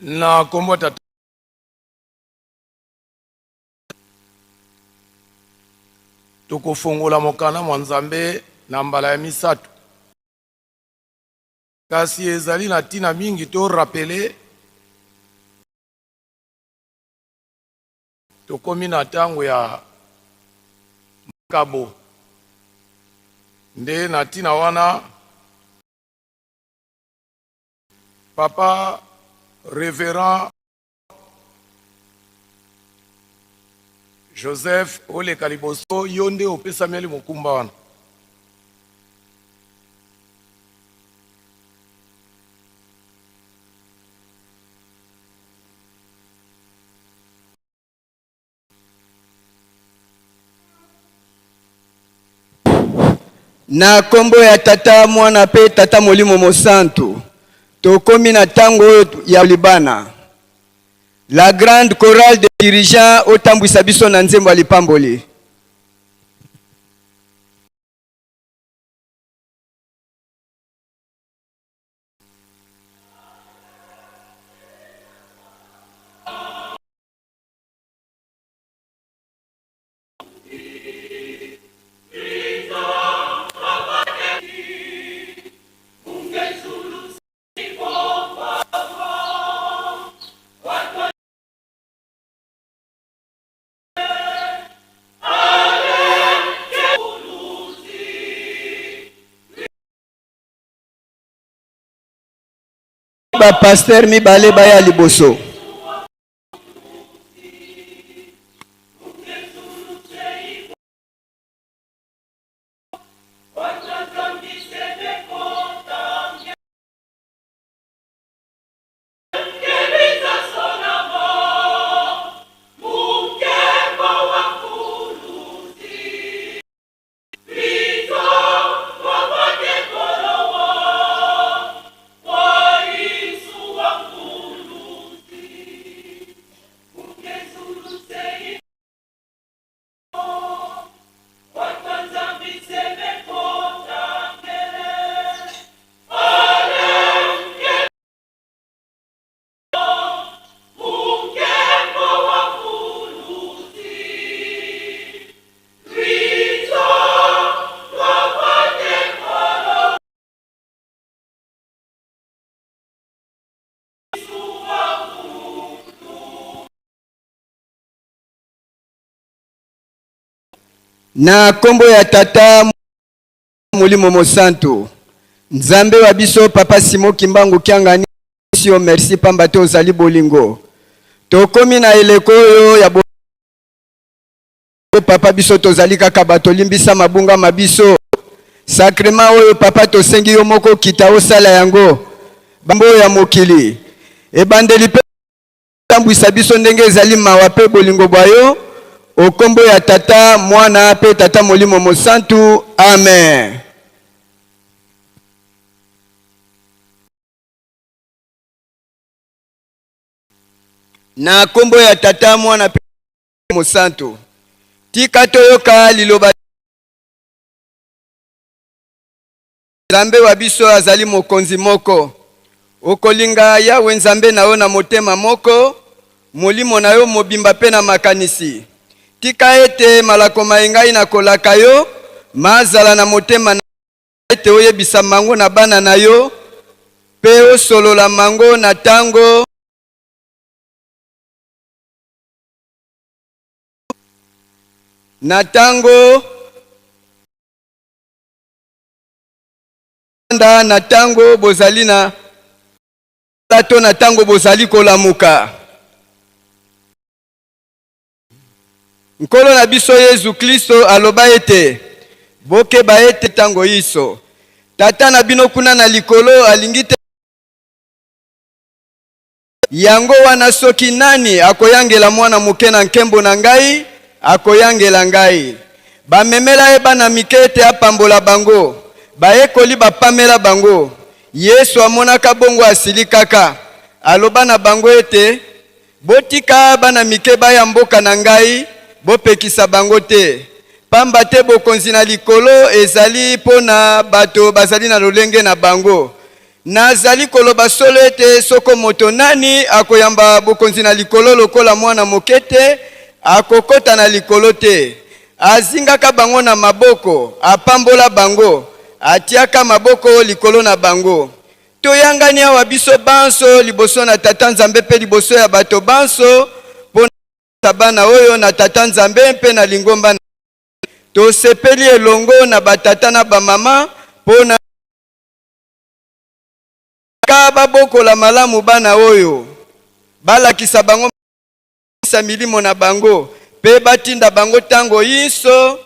Na kombo tata tokofongola mokanda mwa Nzambe na mbala ya misato. Kasi ezali na ntina mingi to rappeler tokomi na ntango ya makabo, nde na ntina wana papa reverend Joseph oleka liboso, yo nde opesameli mokumba wana. Na kombo ya Tata, Mwana pe Tata Molimo Mosantu, tokomi na tango oyo ya libana. La grande chorale de dirigeants otambwisa biso na nzembo ya lipamboli. Ba pasteur mibale baya liboso. Na kombo ya Tata, Molimo Mosantu, Nzambe wa biso Papa Simon Kimbangu Kiangani, yo merci pamba te ozali bolingo. Tokomi na eleko oyo ya bo papa biso tozali kaka bato, limbisa mabunga ma biso. Sacrement oyo papa tosengi yo moko kita osala yango. Bambo ya mokili ebandeli pe Tambwisa biso ndenge ezali mawa pe bolingo bwa yo, o kombo ya Tata, Mwana pe Tata Molimo Mosantu. Amen. Na kombo ya Tata, Mwana pe Mosantu, tika toyoka liloba. Nzambe wa biso azali Mokonzi moko. Okolinga Yawe Nzambe na yo na motema moko, molimo na yo mobimba mpe na makanisi. Tika ete malako maye ngai nakolaka yo mazala na motema na ete oyebisa mango na bana na yo mpe osolola mango na tango na tango Nda na tango bozali na to na tango bozali kolamuka. Nkolo na biso Yezu Klisto aloba ete, Bokeba ete tango inso Tata na bino kuna na likolo alingi te. Yango wana soki nani akoyangela mwana moke na nkembo na ngai, akoyangela ngai. Bamemela ye bana mike ete apambola bango, bayekoli bapamela bango. Yesu amonaka bongo asilikaka, aloba na bango ete, Botika bana mike baya mboka na ngai, bopekisa bango te, pamba te bokonzi na likolo ezali mpo na bato bazali na lolenge na bango. Nazali koloba solo ete soko moto nani akoyamba bokonzi na likolo lokola mwana moke te, akokota na likolo te. Azingaka bango na maboko, apambola bango, atiaka maboko likolo na bango. Toyangani awa biso banso liboso na Tata Nzambe mpe liboso ya bato banso mpo na bana oyo na Tata Nzambe mpe na lingomba na Tosepeli elongo na batata na bamama mpo na ka babokola malamu bana oyo, balakisa bango sa milimo na bango mpe batinda bango ntango inso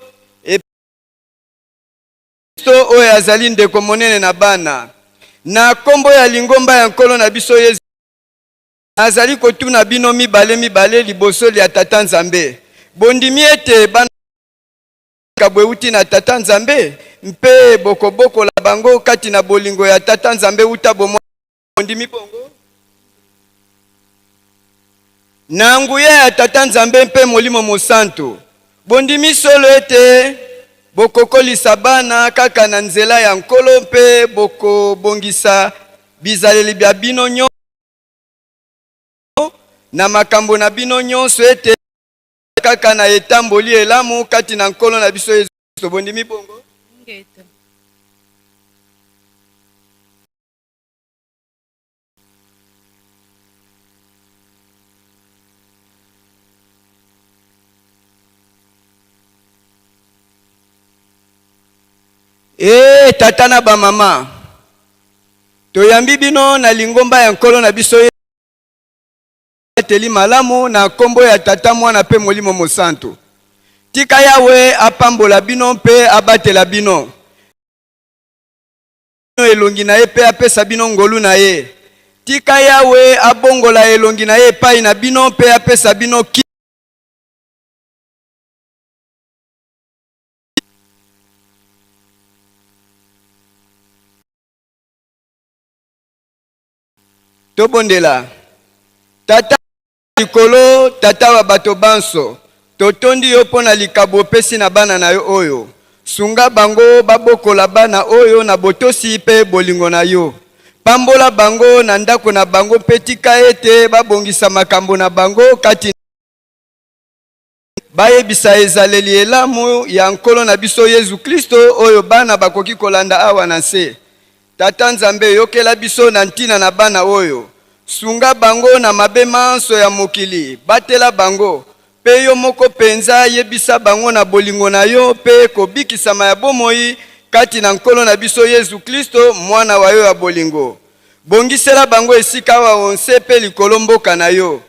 Kristo oyo azali ndeko monene na bana. Na nkombo ya lingomba ya Nkolo na biso Yesu, nazali kotuna bino mibale mibale liboso lya Tata Nzambe, bondimi ete bana likabo euti na Tata Nzambe mpe bokobokola bango kati na bolingo ya Tata Nzambe uta bomwana? Bondimi bongo? Na nguya ya Tata Nzambe mpe Molimo Mosantu, bondimi solo ete bokokolisa bana kaka na nzela ya Nkolo mpe bokobongisa bizaleli bya bino nyonso na makambo na bino nyonso ete kaka na etamboli elamu kati na Nkolo na biso Yesu Kristo. Bondimi bongo? Ingeta. Ee tata na bamama, toyambi bino na lingomba ya Nkolo na biso Ebateli malamu na nkombo ya Tata, Mwana mpe Molimo Mosantu. Tika Yawe apambola bino mpe abatela bino elongi na ye mpe apesa bino ngolu na ye. Tika Yawe abongola elongi na ye epai na bino mpe apesa bino ki Tobondela. Tata likolo, Tata wa bato banso, totondi yo mpo na likabo opesi na bana na yo oyo. Sunga bango babokola bana oyo na botosi mpe bolingo na yo. Pambola bango na ndako na bango mpe tika ete babongisa makambo na bango kati Bayebisa ezaleli elamu ya Nkolo na biso Yezu Klisto oyo bana bakoki kolanda awa na nse. Tata Nzambe, yokela biso na ntina na bana oyo. Sunga bango na mabe manso ya mokili, batela bango, mpe yo moko mpenza yebisa bango na bolingo na yo mpe kobikisama ya bomoi kati na Nkolo na biso Yezu Klisto, Mwana wa yo ya bolingo. Bongisela bango esika awa o nse mpe likolo mboka na yo.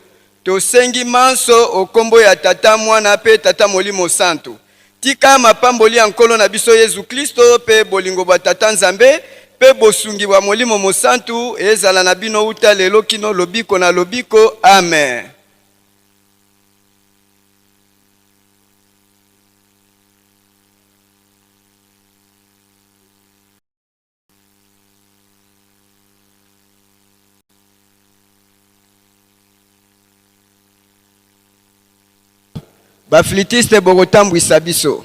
Tosengi manso o kombo ya Tata, Mwana pe Tata Molimo Santu. Tika mapamboli ya Nkolo na biso Yezu Klisto pe bolingo bwa Tata Nzambe pe bosungi bwa Molimo Mosantu ezala na bino uta lelo kino lobiko na lobiko. Amen. Ba flûtiste bokotambwisa biso.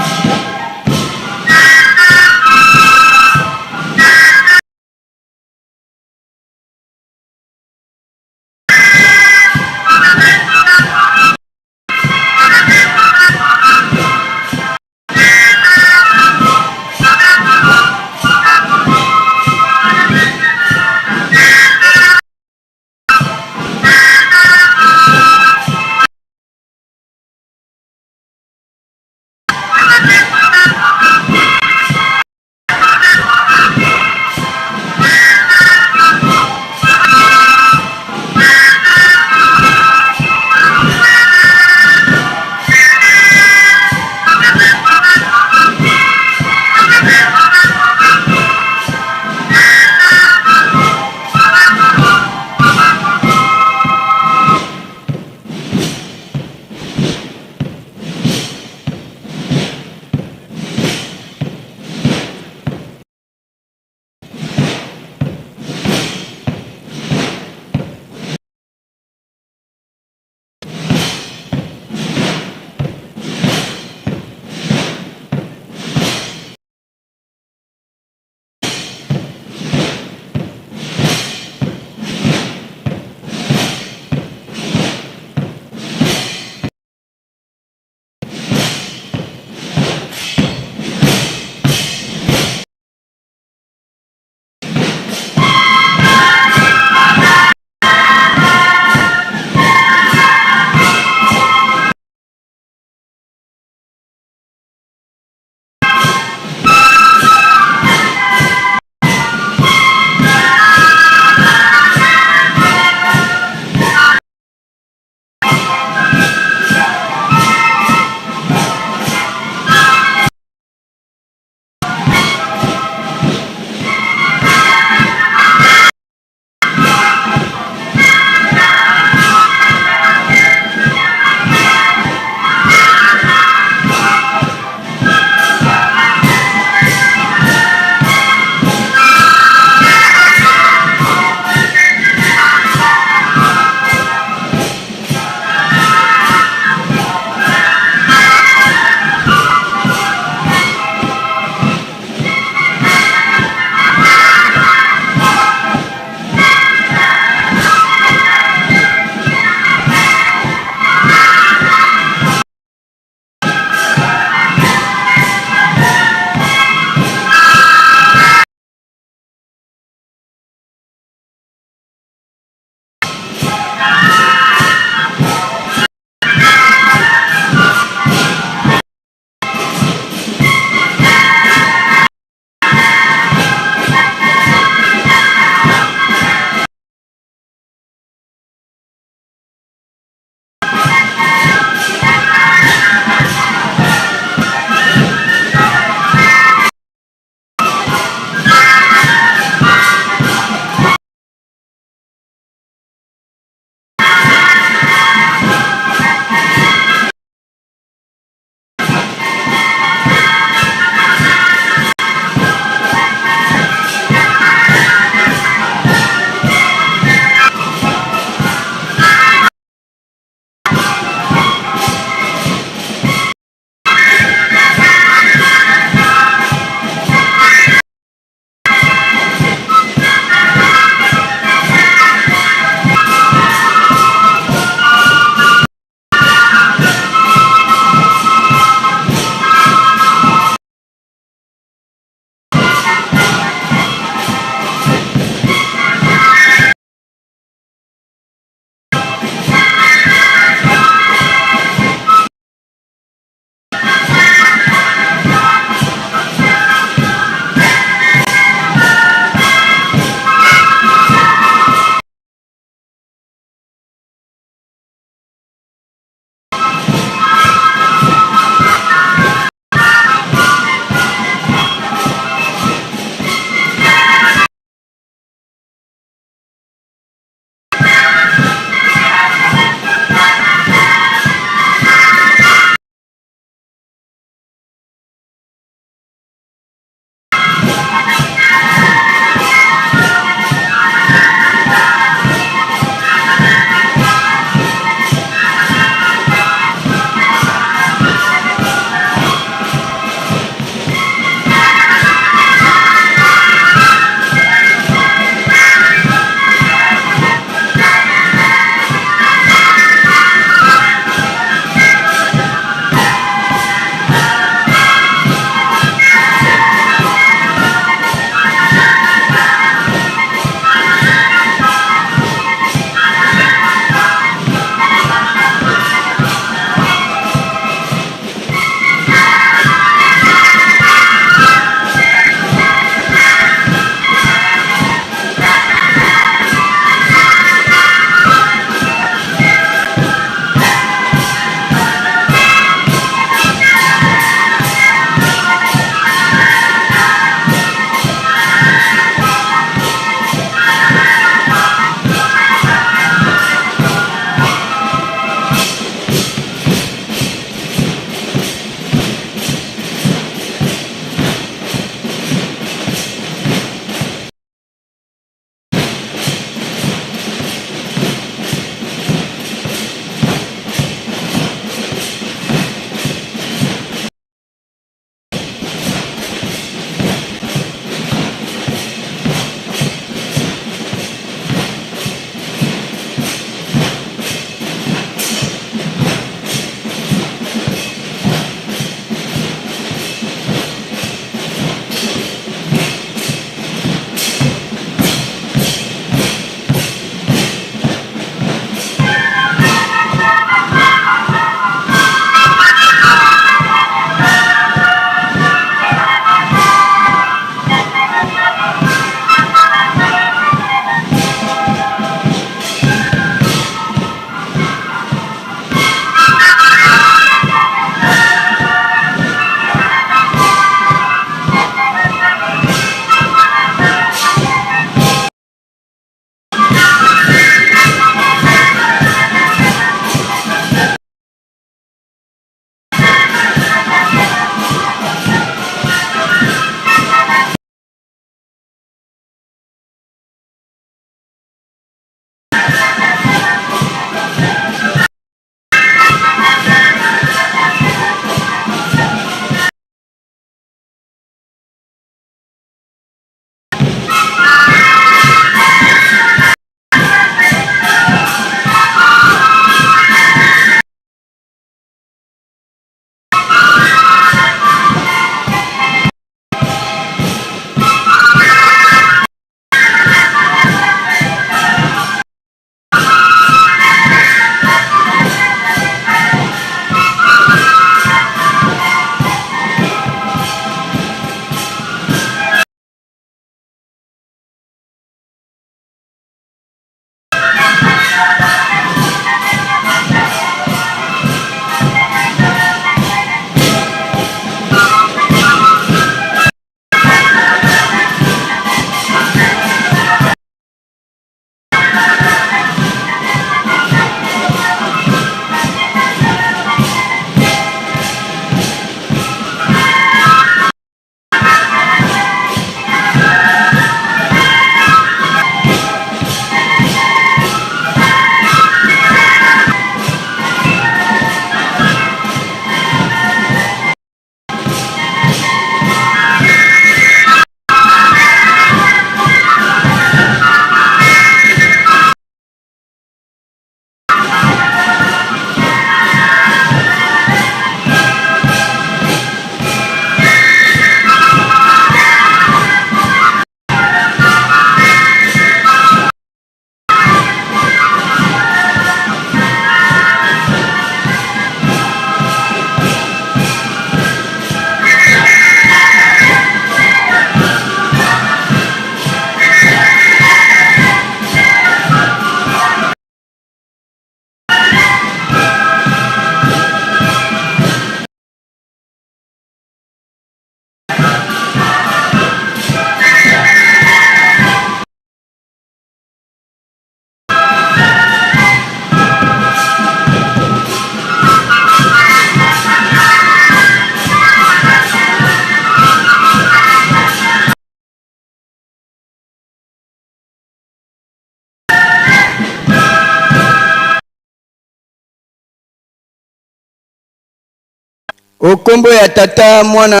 O kombo ya Tata, Mwana,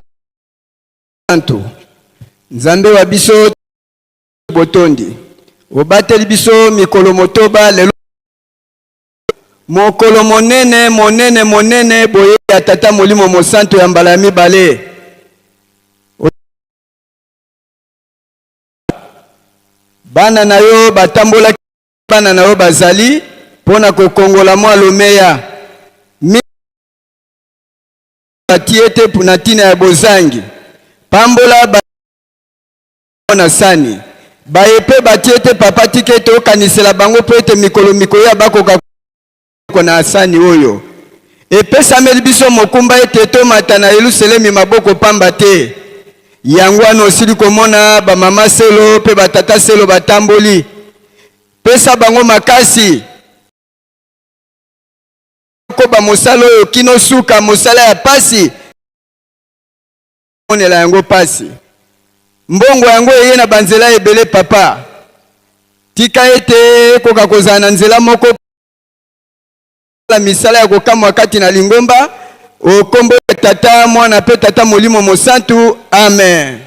Santu. Nzambe wa biso botondi. Obateli biso mikolo motoba lelo mokolo monene monene monene boye ya Tata Molimo Mosantu ya mbala ya mibale. Bana na yo batambolaki bana na yo bazali mpo na kokongola mwa lomeya batie te na ntina ya bozangi. Pambola ba na sani baye mpe batie te papa, tika ete okanisela bango mpo ete mikolo mikoya bakoka na sani oyo epesameli biso mokumba ete tomata na Yelusalemi maboko pamba te. Yango wana osili komona bamama selo mpe batata selo batamboli, pesa bango makasi koba mosala oyo kino suka, mosala ya pasi monela yango pasi. Mbongo yango eye na banzela ebele papa, tika ete ekoka kozala na nzela moko la misala ya kokamwa kati na lingomba. O kombo ya Tata, Mwana mpe Tata Molimo Mosantu, amen.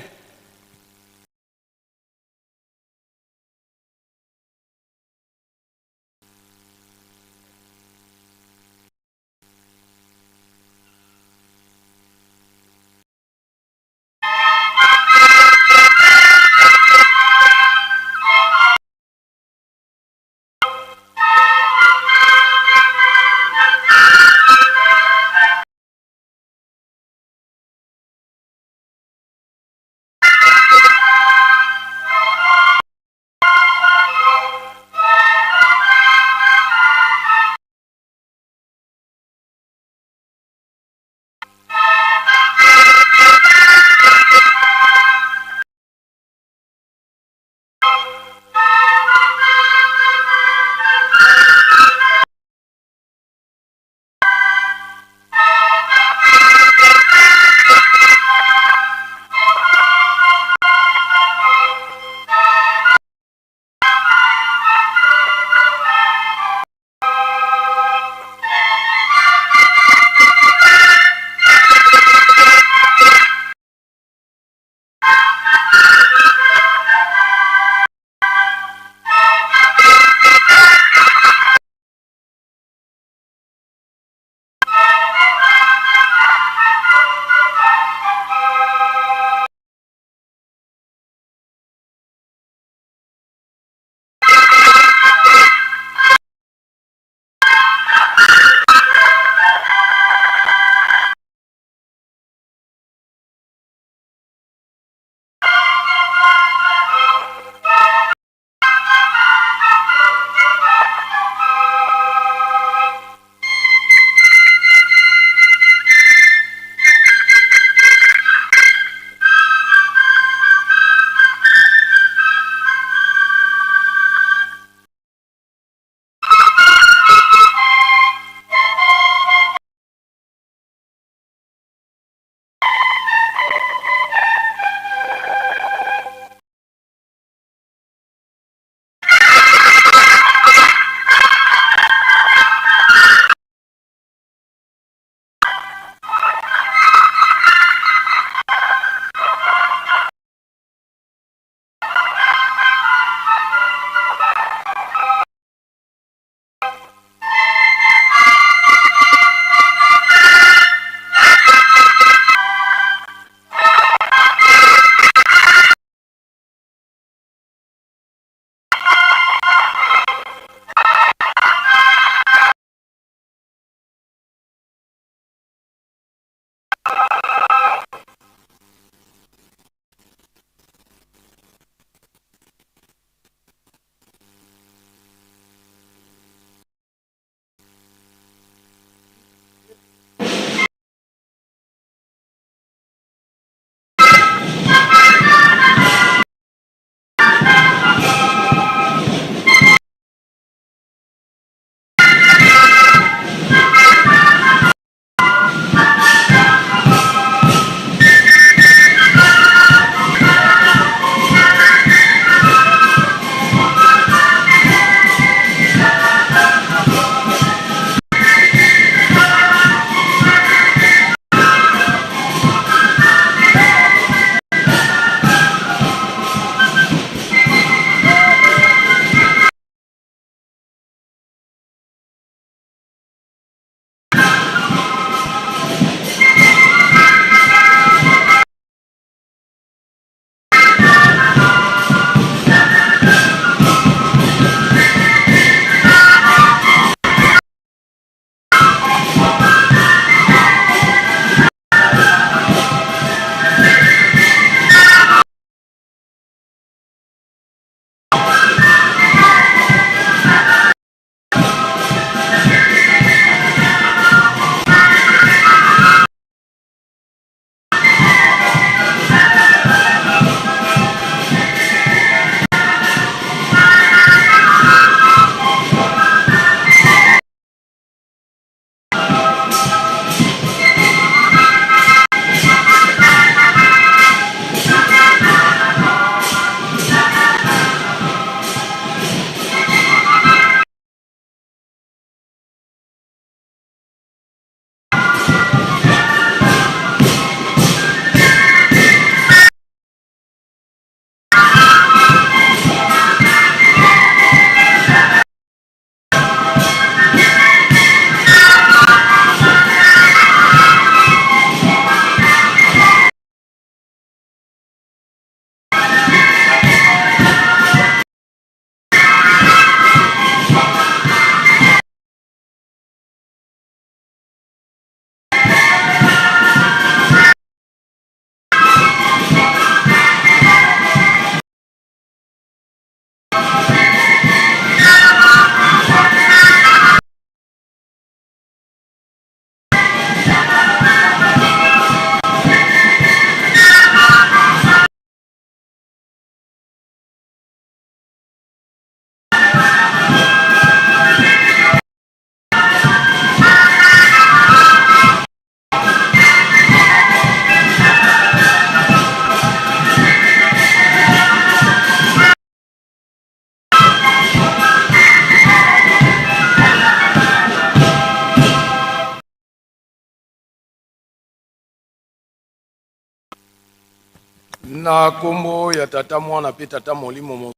Na kombo ya Tata, Mwana pe Tata Molimo Mosantu.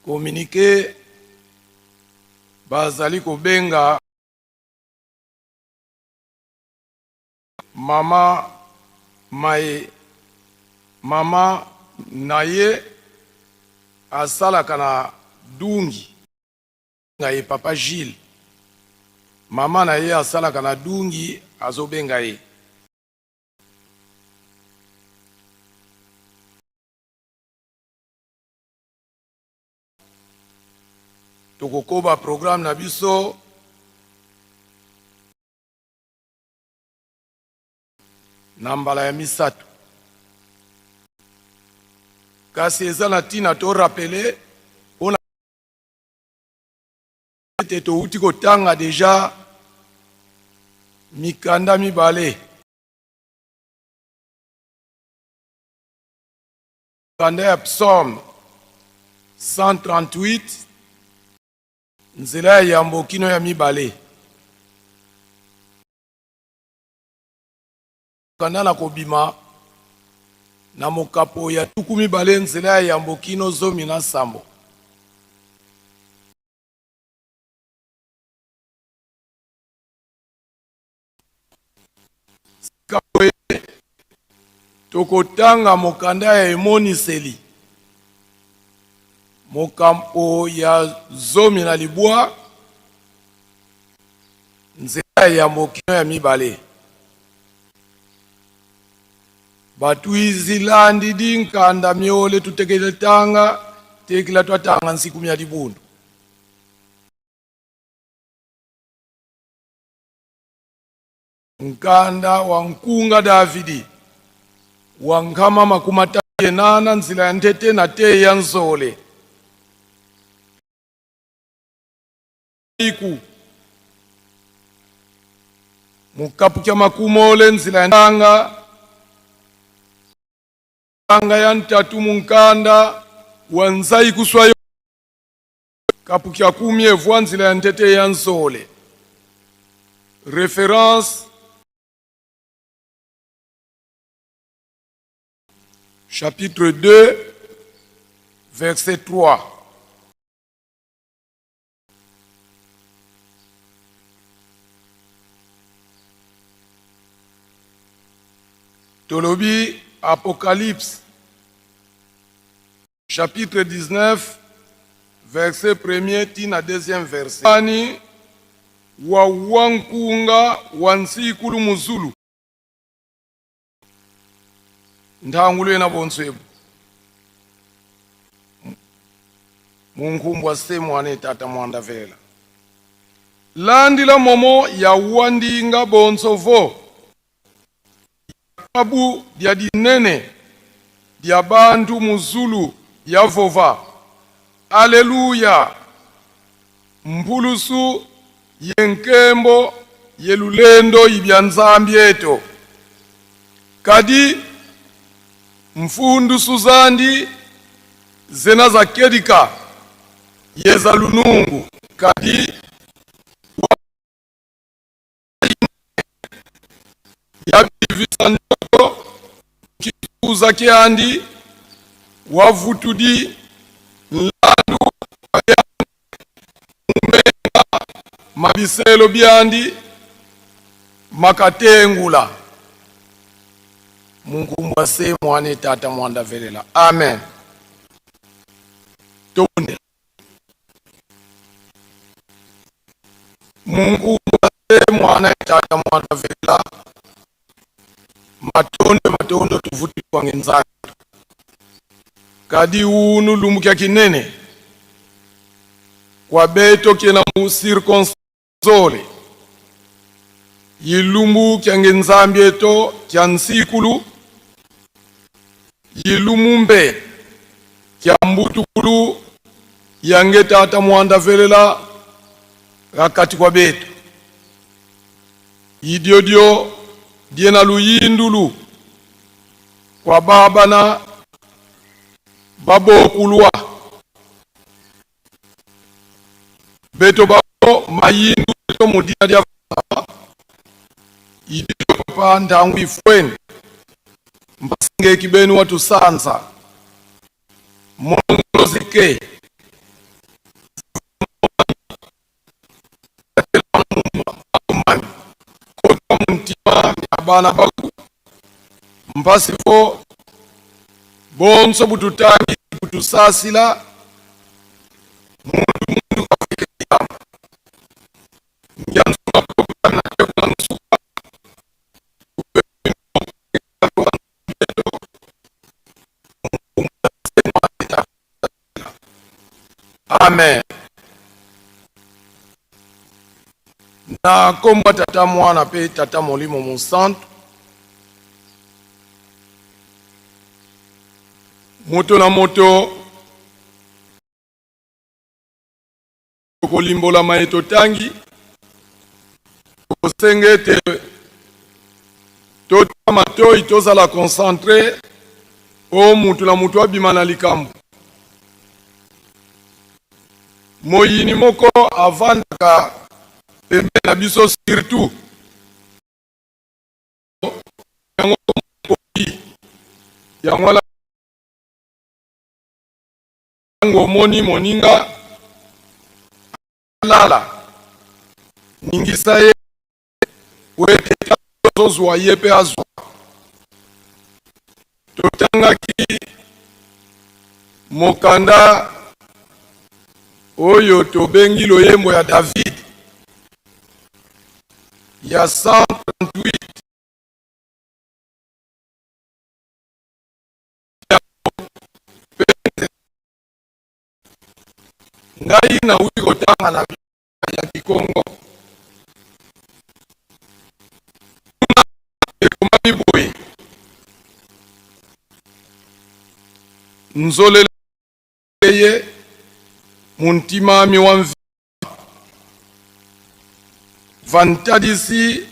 Communique bazali kobenga mama maye mama na ye asalaka na Dungi nga ye papa Gilles mama na ye asalaka na Dungi azobenga ye. Tokokoba programme na biso na mbala ya misato, kasi eza na ntina to rappeler mpona ete towuti kotanga deja mikanda mibale. Mokanda ya Psaume 138, nzela ya yambo kino ya mibale. Mokanda na Kobima, na mokapo ya 20, nzela ya yambo kino 17. Sika boye, tokotanga mokanda ya Emoniseli, mokapo ya 19, nzela ya yambo kino ya mibale. Batuizilandi di nkanda miole tutekele tanga tekila twatanga nsiku mya dibundu. Nkanda wa nkunga Davidi wa nkama 38 nzila ya ntete na te ya nzole iku mukapu kya makumole nzila ya ntanga anga ya ntatu munkanda wa nzai kuswayo kapu kya kumi evwa nzila ya ntete ya nzole référence chapitre 2 verset 3. Tolobi Apocalypse chapitre 19 verset premier ti na deuxième verset. Ani wa wankunga wa nsikulu muzulu ntangulu ena bonso ebu munkumbwa se mwana etata mwanda vela landila momo ya wandinga bonso vo Kabu dia dinene dia bantu mu zulu ya vova, Aleluya! Mpulusu ye nkembo ye lulendo ibia Nzambi eto. Kadi mfundusu zandi zena za kedika yeza lunungu kadi yabivisa ndoko kikuza kyandi wavutudi nlandu mumenga mabiselo byandi makatengula munkumbwa se mwane tata mwanda velela amen tobondela Mungu mwase mwana tata mwana vela matondo matondo tuvutikwa ngenzandu kadi unu lumbukia kinene kwa beto kiena mu circonstance yilumbu kya ngenzambi eto kya nsikulu yilumumbe kya mbutukulu yange tata mwanda velela rakati kwa beto yidyodio diena luyindulu kwa baba na babokulwa beto bao mayindu beto mudina dia baba idio papa ntangu ifweni. Ngeki benu wa tusanza mongolozi ke kota muntima ya bana baku mpasi fo bonso bututangi butusasila muntu muntu kafikira Amen. Na nkombo ya Tata Mwana mpe Tata Molimo Mosantu, moto na moto Tokolimbola maye totangi. Tokosenga ete totia matoi, tozala concentre mpo mutu na mutu abima na likambo. Moyini moko avandaka pembeni na biso surtout yango yango wana Ntango omoni moninga alala, ningisa ye po ete ntango ozozwa ye mpe azwa. Totangaki mokanda oyo tobengi loyembo ya David ya 138. Ngai nauti kotanga na ya Kikongo, kuna ekomami boye: nzolele ye muntimami wa mvi vantadisi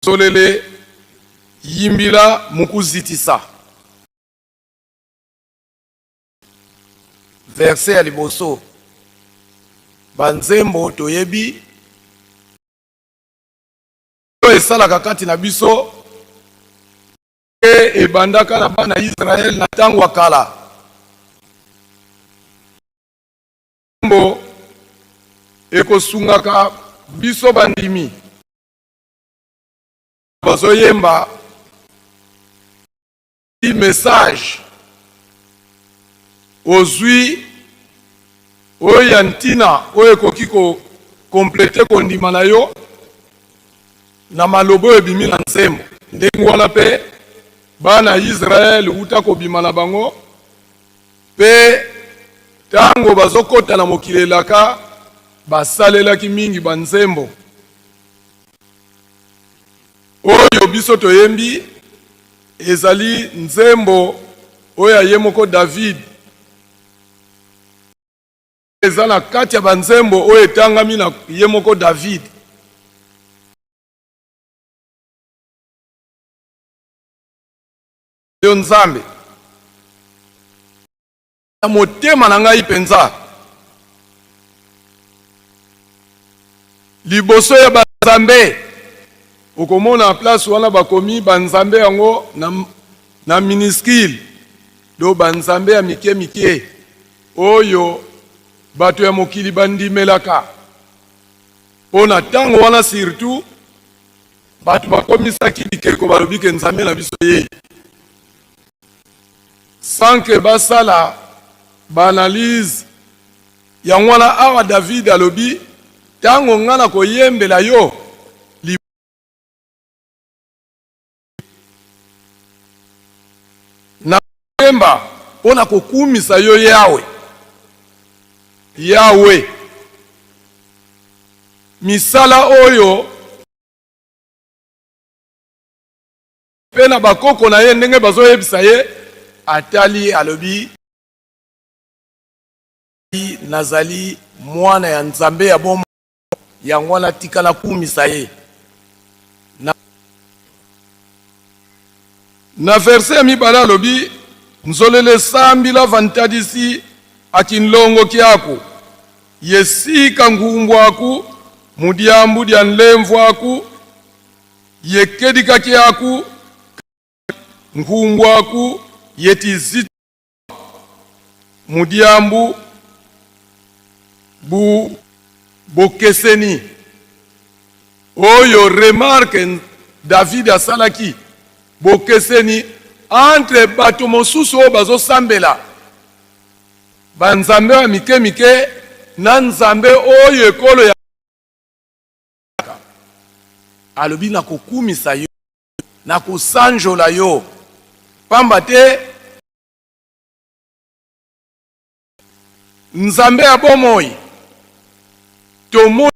Zolele yimbila mukuzitisa. Verse ya liboso ba nzembo toyebi oyo esalaka kati na biso e ebandaka na bana Israël na ntango ya kala. Nzembo ekosungaka biso bandimi bazoyemba message ozwi oyo ya ntina oyo ekoki ko complète kondima na yo na maloba oyo ebimi na nzembo. Ndenge wana mpe bana ya Israele wuta kobima na bango mpe ntango bazokota na mokili elaka, basalelaki mingi banzembo. Oyo biso toyembi ezali nzembo oyo ya ye moko David. Eza na kati ya banzembo oyo etangami na ye moko David. Yo Nzambe, na motema na ngai mpenza, liboso ya banzambe. Okomona place wana bakomi banzambe yango na minuscule, do banzambe ya mike mike oyo bato ya mokili bandimelaka. Mpo na ntango wana surtout bato bakomisaki bikeko, balobi ke Nzambe na biso ye, sans que basala baanalyse. Yango wana awa David alobi: ntango nga na koyembela yo, na koyemba mpo na kokumisa yo Yawe, Yawe, misala oyo mpe na bakoko na ye ndenge bazoyebisa ye, atali alobi: nazali mwana ya Nzambe ya bomoi, yango wana tika nakumisa ye. Na verse ya mibale alobi: nzolele sambila vantadisi akinlongo kiaku yesika ngumbwaku mudiambu dia nlemvwaku yekedika kiaku. Nkumbwaku yeti mudiambu bu bokeseni oyo remarque David asalaki bokeseni entre bato mosusu oyo bazosambela banzambe ya mike mike na nzambe oyo ekolo ya alobi nakokumisa yo nakosanjola yo pamba te Nzambe ya bomoi tomoni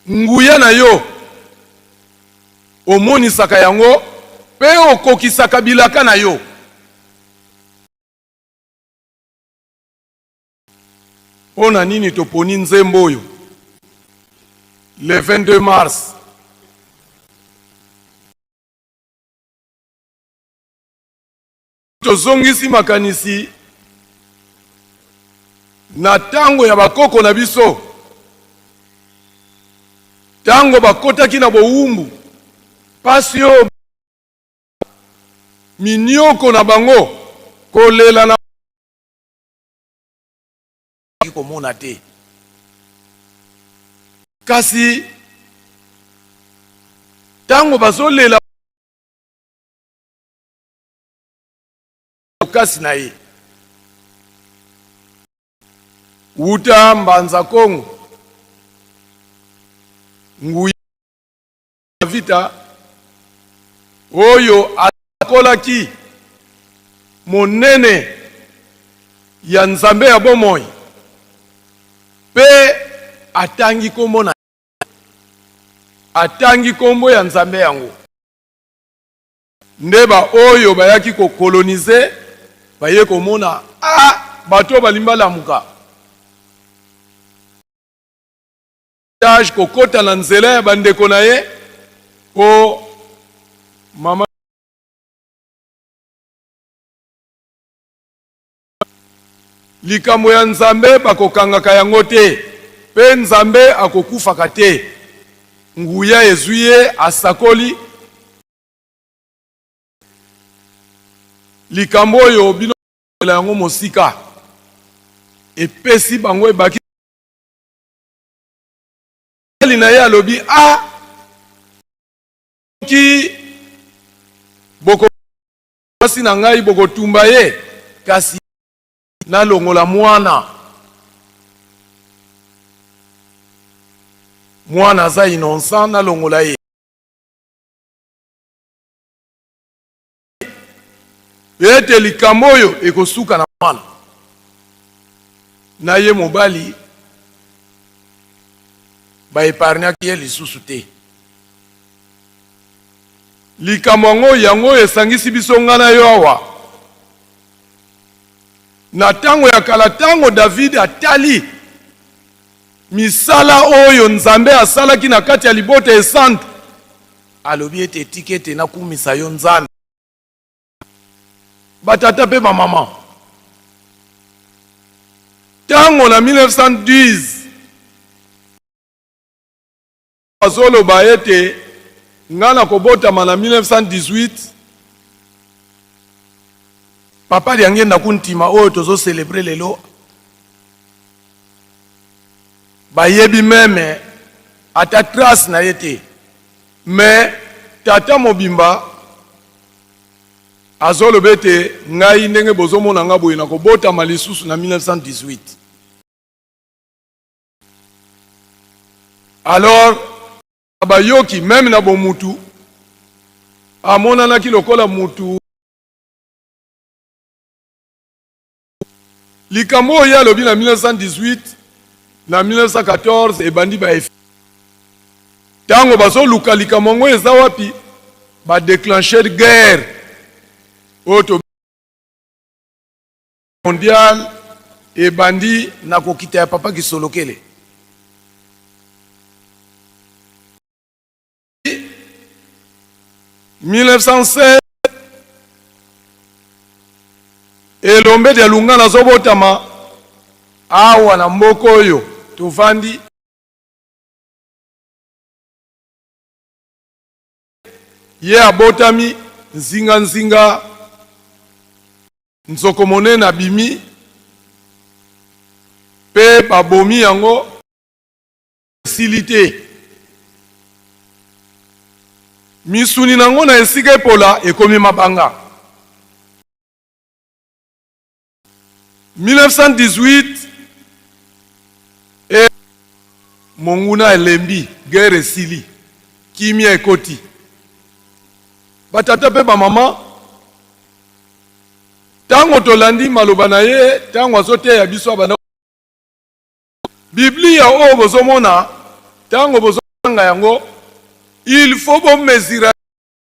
nguya na yo omonisaka yango mpe okokisaka bilaka na yo. Mpo na nini toponi nzembo oyo le 22 mars? Tozongisi makanisi na ntango ya bakoko na biso, ntango bakotaki na bowumbu, mpasi oyo minioko na bango, kolela na komona te, kasi ntango bazolela bokasi na ye wuta Mbanza Kongo nguya vita oyo akolaki monene ya Nzambe ya bomoi mpe atangi kombo na atangi kombo ya Nzambe yango. Nde ba oyo bayaki ko coloniser baye komona ah bato oyo balingi balamuka age kokota na nzela ya bandeko na ye po mama likambo ya Nzambe bakokangaka yango te pe Nzambe akokufaka te nguya ezwi ye asakoli Likambo oyo bino yango mosika epesi bango ebaki na ye alobi a ah, ki boko mwasi na ngai bokotumba ye kasi nalongola mwana mwana aza innocent nalongola ye Ete likambo oyo ekosuka na mwana na ye mobali, ba epargnaki ye lisusu te. Likambo yango yango oyo esangisi biso nga na yo awa. Na tango ya kala, tango David atali misala oyo Nzambe asalaki na kati ya libota esantu, Alobi ete, Tika ete nakumisa yo, Nzambe. Batata mpe bamama, ntango na 1910 azoloba ete ngai nakobotama na 1918, Papa Diangienda Kuntima oyo tozo celebrer lelo, bayebi meme ata trace na ye te. Mais tata mobimba azoloba ete ngai ndenge bozomona nga boye nakobotama lisusu na 1918. Alors bayoki meme na bomutu amonanaki lokola mutu. Likambo oyo ye alobi na 1918 na 1914 ebandi ba effet. Tango bazoluka likambo yango eza wapi, ba declencher guerre oyo to mondial ebandi na kokita ya papa Kisolokele. 1916 elombe dia lungana azobotama awa na mboka oyo tovandi Ye abotami nzinganzinga, nzoko monene abimi mpe babomi yango esili te. Misuni na yango na esika epola ekomi mabanga. 1918 e monguna elembi, guerre esili, kimia ekoti. Batata mpe bamama, ntango tolandi maloba na ye, ntango azoteya biso abanda Biblia oyo bozomona, ntango bozotanga yango, il faut bomesira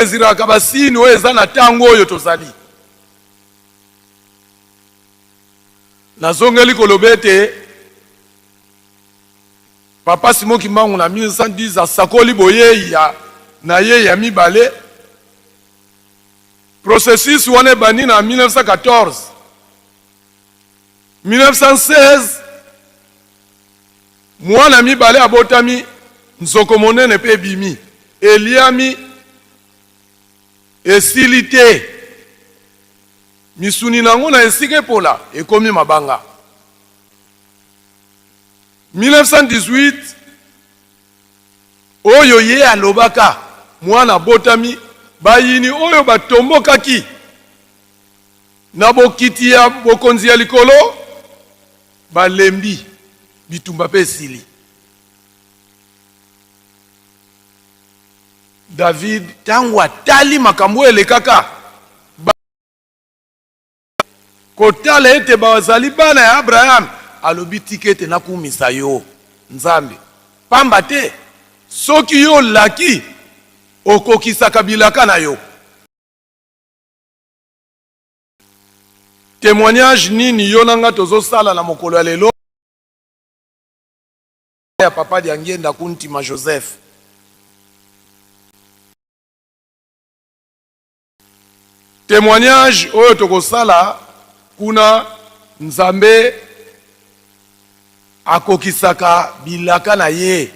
eziraka basini oyo eza na ntango oyo tozali. Nazongeli koloba ete Papa Simon Kimbangu na 1910 asakoli boyei ya na ye ya mibale. Processus wana ebandi na 1914. 1916 mwana mibale abotami, nzoko monene mpe ebimi, eliami, esili te, misuni na yango na esika epola ekomi mabanga. 1918 oyo ye alobaka mwana abotami, bayini oyo batombokaki Na bokiti ya bokonzi ya likolo, balembi, bitumba mpe esili. David ntango atali makambo oyo elekaka, kotala ete bazali bana ya Abraham, alobi, tika ete nakumisa yo Nzambe, pamba te soki yo olaki, okokisaka bilaka na yo. Temoignage nini yo na nga tozo sala na mokolo ya lelo ya papa Diangienda Kuntima Joseph? Temoignage oyo tokosala kuna, Nzambe akokisaka bilaka na ye.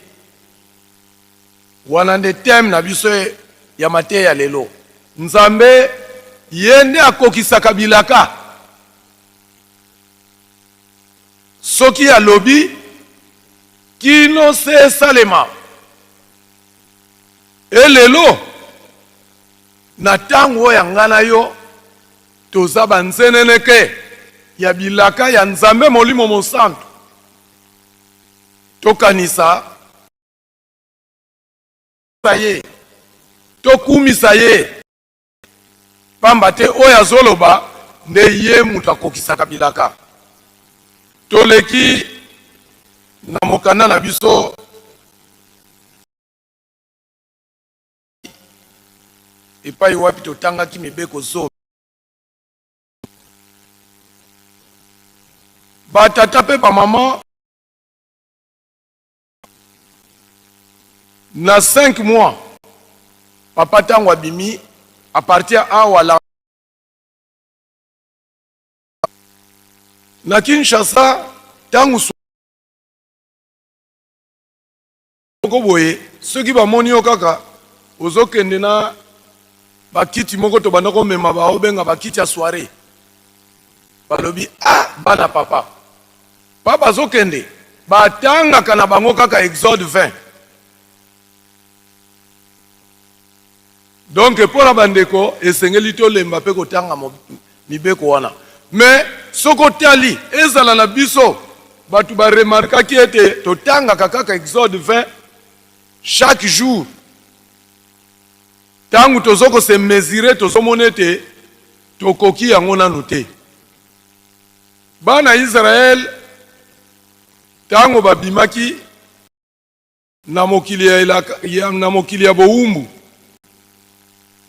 Wana nde thème na biso ya mateya ya lelo. Nzambe ye nde akokisaka bilaka. Soki alobi kino se esalema. E lelo na ntango oyo ya nga na yo toza banzeneneke ya bilaka ya Nzambe Molimo Mosantu. Tokanisa ye, tokumisa ye, pamba te oyo azoloba nde ye moto akokisaka bilaka. Toleki na mokanda na biso epai wapi totangaki mibeko zomi. Batata mpe bamama, na 5 mois papa ntango abimi à partir awa la na Kinshasa, ntango moko boye soki bamoni yo kaka ozokende na bakiti moko tobanda komema, baobenga bakiti ya soirée, balobi: "Ah, bana papa pa bazokende." Batangaka na bango kaka Exode 20. Donc mpo na bandeko, esengeli tolemba mpe kotanga mibeko wana. Mais soki otali, ezala na biso bato baremarkaki ete totangaka kaka Exode 20 chaque jour. Ntango tozo kose mesurer, tozomona ete tokoki yango nanu te. Bana Israele ntango babimaki na mokili ya elaka, ya, na mokili ya bowumbu,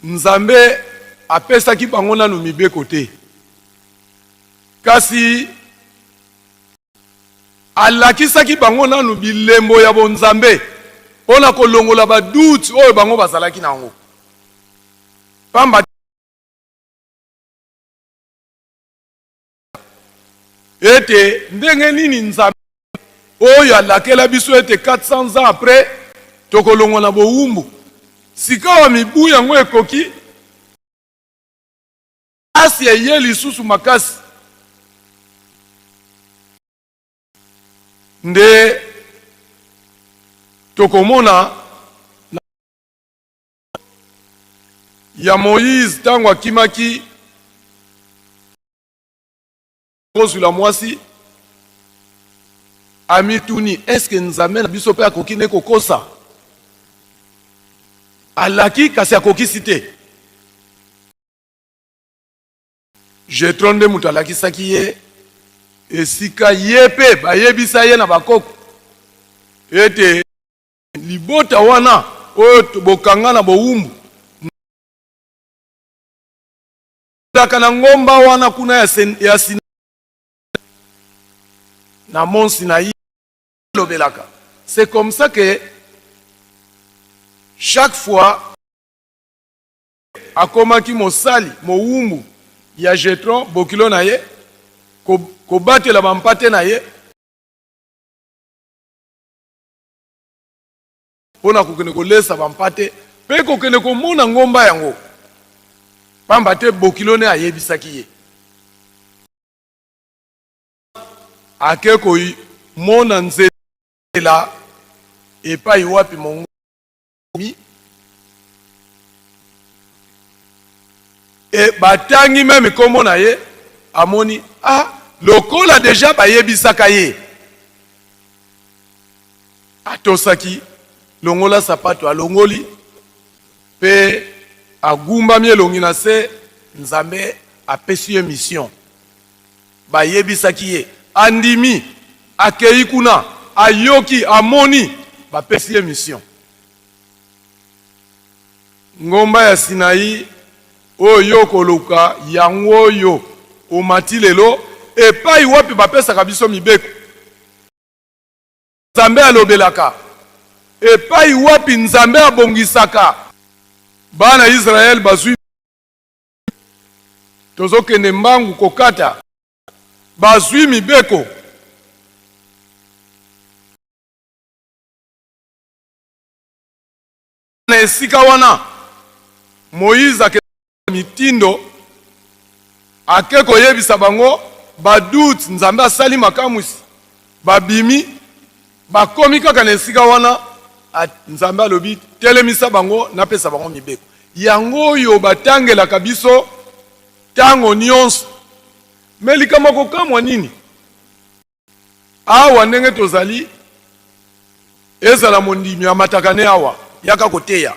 Nzambe apesaki bango nanu mibeko te, kasi alakisaki bango nanu bilembo ya bonzambe mpo na kolongola badoute oyo bango bazalaki na yango, pamba ete ndenge nini Nzambe oyo alakela biso ete 400 ans après tokolongwa na bowumbu. Sikawa mibu yango ekoki, pasi eye lisusu makasi. Nde tokomona na ya Moïse ntango akimaki kozwila mwasi, amituni eske Nzambe na biso mpe akoki nde kokosa? Alaki kasi akokisi te. Jetro nde moto alakisaki ye esika ye mpe bayebisa ye na bakoko ete libota wana oyo bokanga na bowumbu ezalaka na ngomba wana kuna ya, ya Sinai na mont Sinaï lobelaka. C'est comme ça que chaque fois akomaki mosali mowumbu ya Jetro bokilo na ye kobatela bampate na ye mpo na kokende kolesa bampate mpe kokende komona ngomba yango, pamba te bokilo ne ayebisaki ye. Ake komona nzela epai wapi mongo mi e batangi meme kombo na ye, amoni ah, lokola deja bayebisaka ye, atosaki, longola sapato, alongoli pe agumbami elongi na se. Nzambe apesi ye mission, bayebisaki ye, andimi, akei kuna, ayoki, amoni, bapesi ye mission. Ngomba ya Sinai oyo yo okoluka, yango oyo omati lelo, epai wapi bapesaka biso mibeko. Nzambe alobelaka, epai wapi Nzambe abongisaka. Bana Israël bazwi, tozokende mbangu kokata, bazwi mibeko. Na esika wana, Moize ake mitindo, ake koyebisa bango badoute. Nzambe asali makamwisi, babimi, bakomi kaka na esika wana, Nzambe alobi telemisa bango, napesa bango mibeko. Yango oyo batangelaka biso ntango nyonso. Me likambo ya kokamwa nini? Awa ndenge tozali, ezala mondimi amataka ne awa, yaka koteya.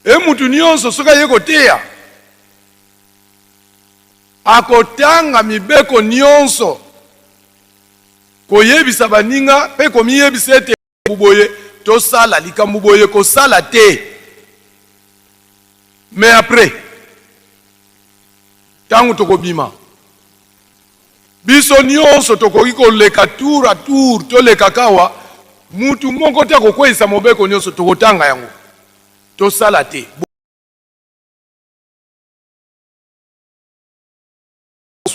E mutu nyonso soki aye koteya, akotanga mibeko nyonso, koyebisa baninga mpe komiyebisa ete boye tosala likambo boye, kosala te. Mais après, ntango tokobima, biso nyonso tokoki koleka tour à tour, toleka kawa, mutu moko te akokweyisa mobeko nyonso, tokotanga yango, tosala te.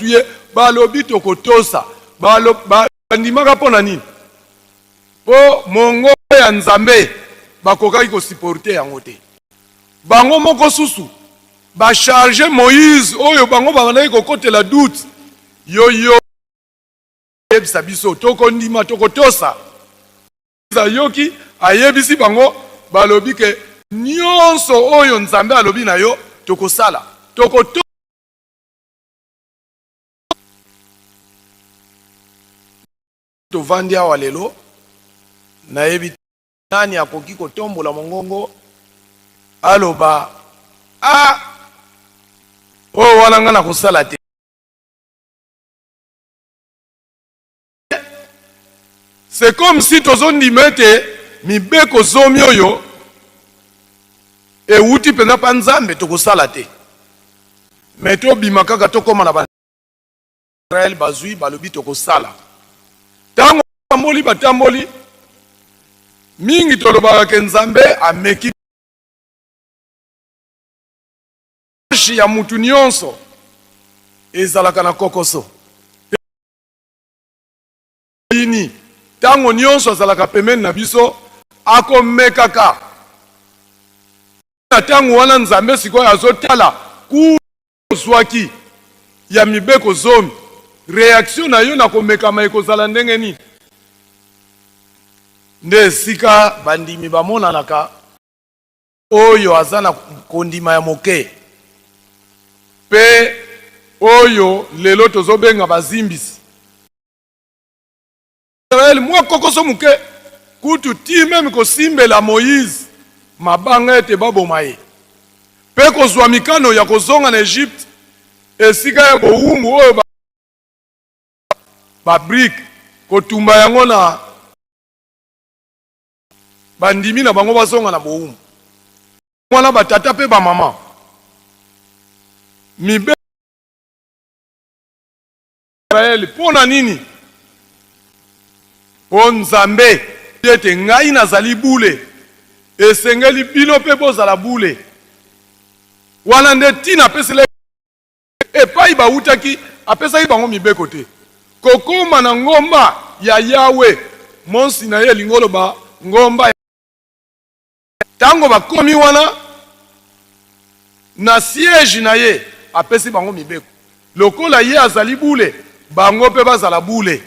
Ye balobi tokotosa, bandimaka mpo na nini? Mpo mongongo ya Nzambe bakokaki kosupporte yango te. Bango moko susu bacharge Moïse oyo bango babandaki kokotela doute, yo yo yebisa biso tokondima, tokotosa. Ayoki, ayebisi bango, balobi ke nyonso oyo Nzambe alobi na yo tokosala, tokotosa. Tovandi awa lelo, nayebi nani akoki kotombola mongongo aloba a oyo wana ngai nakosala te. C'est comme si tozondima ete mibeko zomi oyo ewuti mpenza mpa Nzambe tokosala te, me tobima kaka tokóma na Israel bazwi balobi tokosala. Ntango batamboli batamboli mingi, tolobaka ke Nzambe ameki ya mutu nyonso ezalaka na kokoso ini ntango nyonso azalaka pembeni na biso, akomekaka. Na ntango wana Nzambe sikoyo azotala cours ozwaki ya mibeko zomi, reaction na yo na komekama ekozala ndenge nini? Nde esika bandimi bamonanaka oyo aza na kondima ya moke mpe oyo lelo tozobenga bazimbisi. Israel mwa kokoso moke kutu ti meme kosimbela Moïse mabanga ete baboma ye mpe kozwa mikano ya kozonga na Egypte esika ya bowumbu oyo ba ba brique kotumba yango na bandimi na bango bazonga na bowumbu wana batata mpe bamama mibe Israele. Mpo na nini? Mpo Nzambe ete ngai nazali bule, esengeli bino mpe bozala bule. Wana nde ntina apesela epai bawutaki, apesaki bango mibeko te. Kokoma na ngomba ya Yawe, Mont Sinaï elingi oloba ngomba ya Tango bakomi wana na siège na ye, apesi bango mibeko. Lokola ye azali bule, bango mpe bazala bule.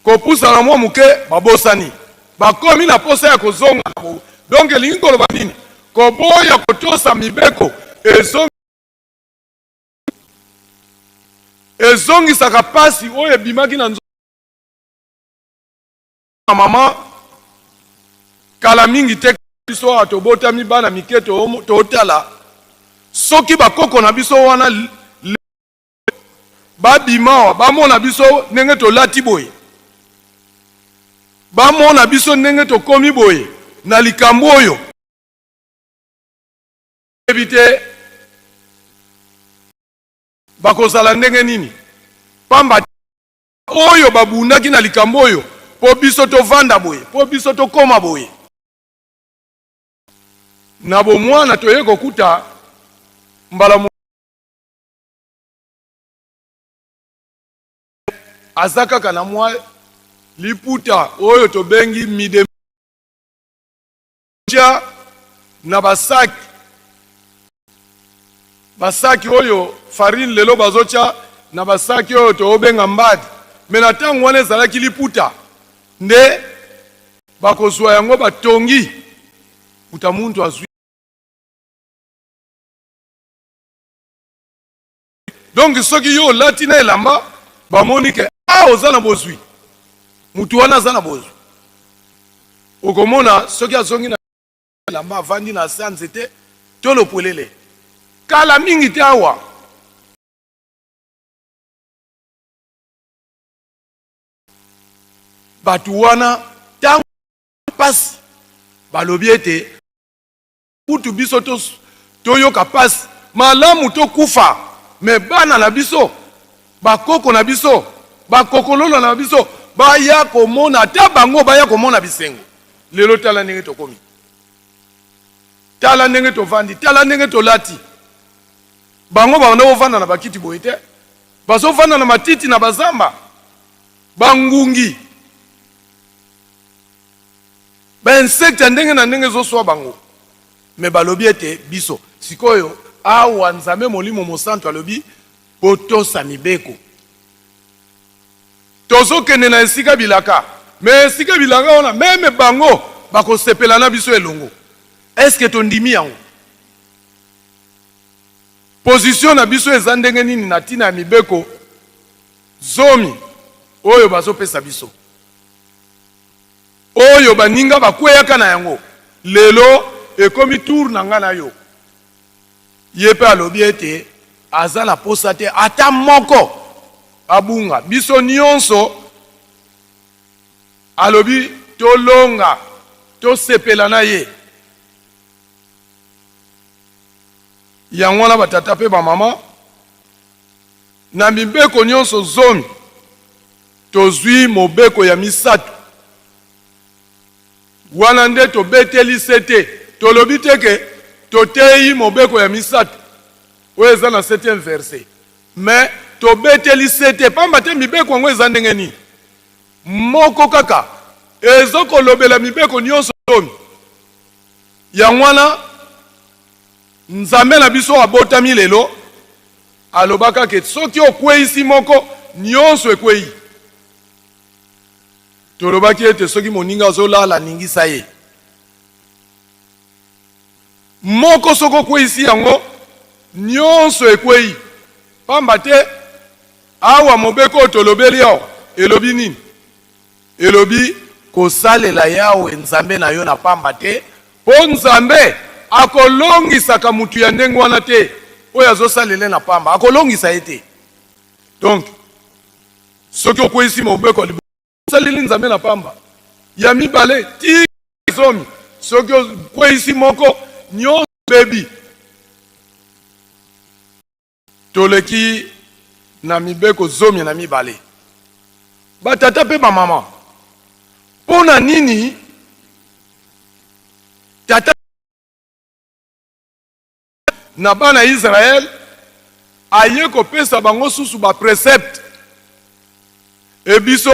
Kopusana mwa moke, babosani. Bakomi na posa ya kozonga na bo. Donc elingi koloba nini? Koboya kotosa mibeko ezongi ezongisaka pasi oyo ebimaki na nzoto mama kala mingi te. Biso awa tobotami bana mike, totala soki bakoko na biso wana babima awa, bamona biso ndenge tolati boye, bamona biso ndenge tokomi boye na likambo oyo yebi te bakozala ndenge nini, pamba oyo babundaki na likambo oyo mpo biso tovanda boye, mpo biso tokoma boye. Na bomwana toye kokuta mbala aza kaka na mwa liputa oyo tobengi mide na basaki basaki oyo farine lelo bazotya na basaki oyo tobenga mbadi, me na ntango wana ezalaki liputa nde bakozwa yango batongi kuta muntu azwi. Donc soki yo olati na elamba, bamoni ke a oza na bozwi, mutu wana aza na bozwi. Okomona soki azongi na elamba, avandi na se ya nzete to lopwelele. Kala mingi te awa bato wana ntango mpasi balobi ete kutu biso toyoka mpasi, malamu tokufa, me bana na biso, bakoko na biso, bakokololo na biso baya komona, ata bango baya komona bisengo. Lelo tala ndenge tokomi, tala ndenge tovandi, tala ndenge tolati. Bango babanda kovanda na bakiti boye te, bazovanda na matiti na bazamba, bangungi, ba insecte ya ndenge na ndenge ezoswa bango. Me balobi ete biso sikoyo awa Nzambe Molimo Mosantu alobi botosa mibeko, tozokende na esika bilaka. Me esika bilaka wana meme bango bakosepela na biso elongo. Eske tondimi yango? Position na biso eza ndenge nini na ntina ya mibeko zomi oyo bazopesa biso, oyo baninga bakweyaka na yango? Lelo ekomi tour na nga na yo. Ye mpe alobi ete aza na posa te ata moko abunga, biso nyonso alobi tolonga, tosepela na ye. Yango wana batata mpe bamama, na mibeko nyonso zomi tozwi mobeko ya misato wana nde tobeteli sete. Tolobi te ke toteyi mobeko ya misato oyo eza na 7e verset, mais tobeteli sete pamba te mibeko yango eza ndenge nini? Moko kaka. ezokolobela mibeko nyonso zomi. Yango wana Nzambe na biso abotami lelo alobaka ke soki okweyisi moko, nyonso ekweyi. Tolobaki ete soki moninga azolala, ningisa ye. Moko soki okweyisi yango, nyonso ekweyi. Pamba te awa mobeko oyo tolobeli awa elobi nini? Elobi kosalela Yawe Nzambe na yo na pamba te, po Nzambe akolongisaka mutu ya ndenge wana te, oyo azosalela ye na pamba, akolongisa ye te. Donc soki okweyisi mobeko ya liboso, osaleli Nzambe na pamba. Ya mibale ti zomi, soki okweyisi moko, nyonso ebebi. Toleki na mibeko 12. Batata mpe bamama, mpo na nini tata na bana ya Israël aye kopesa bango susu ba precepte e biso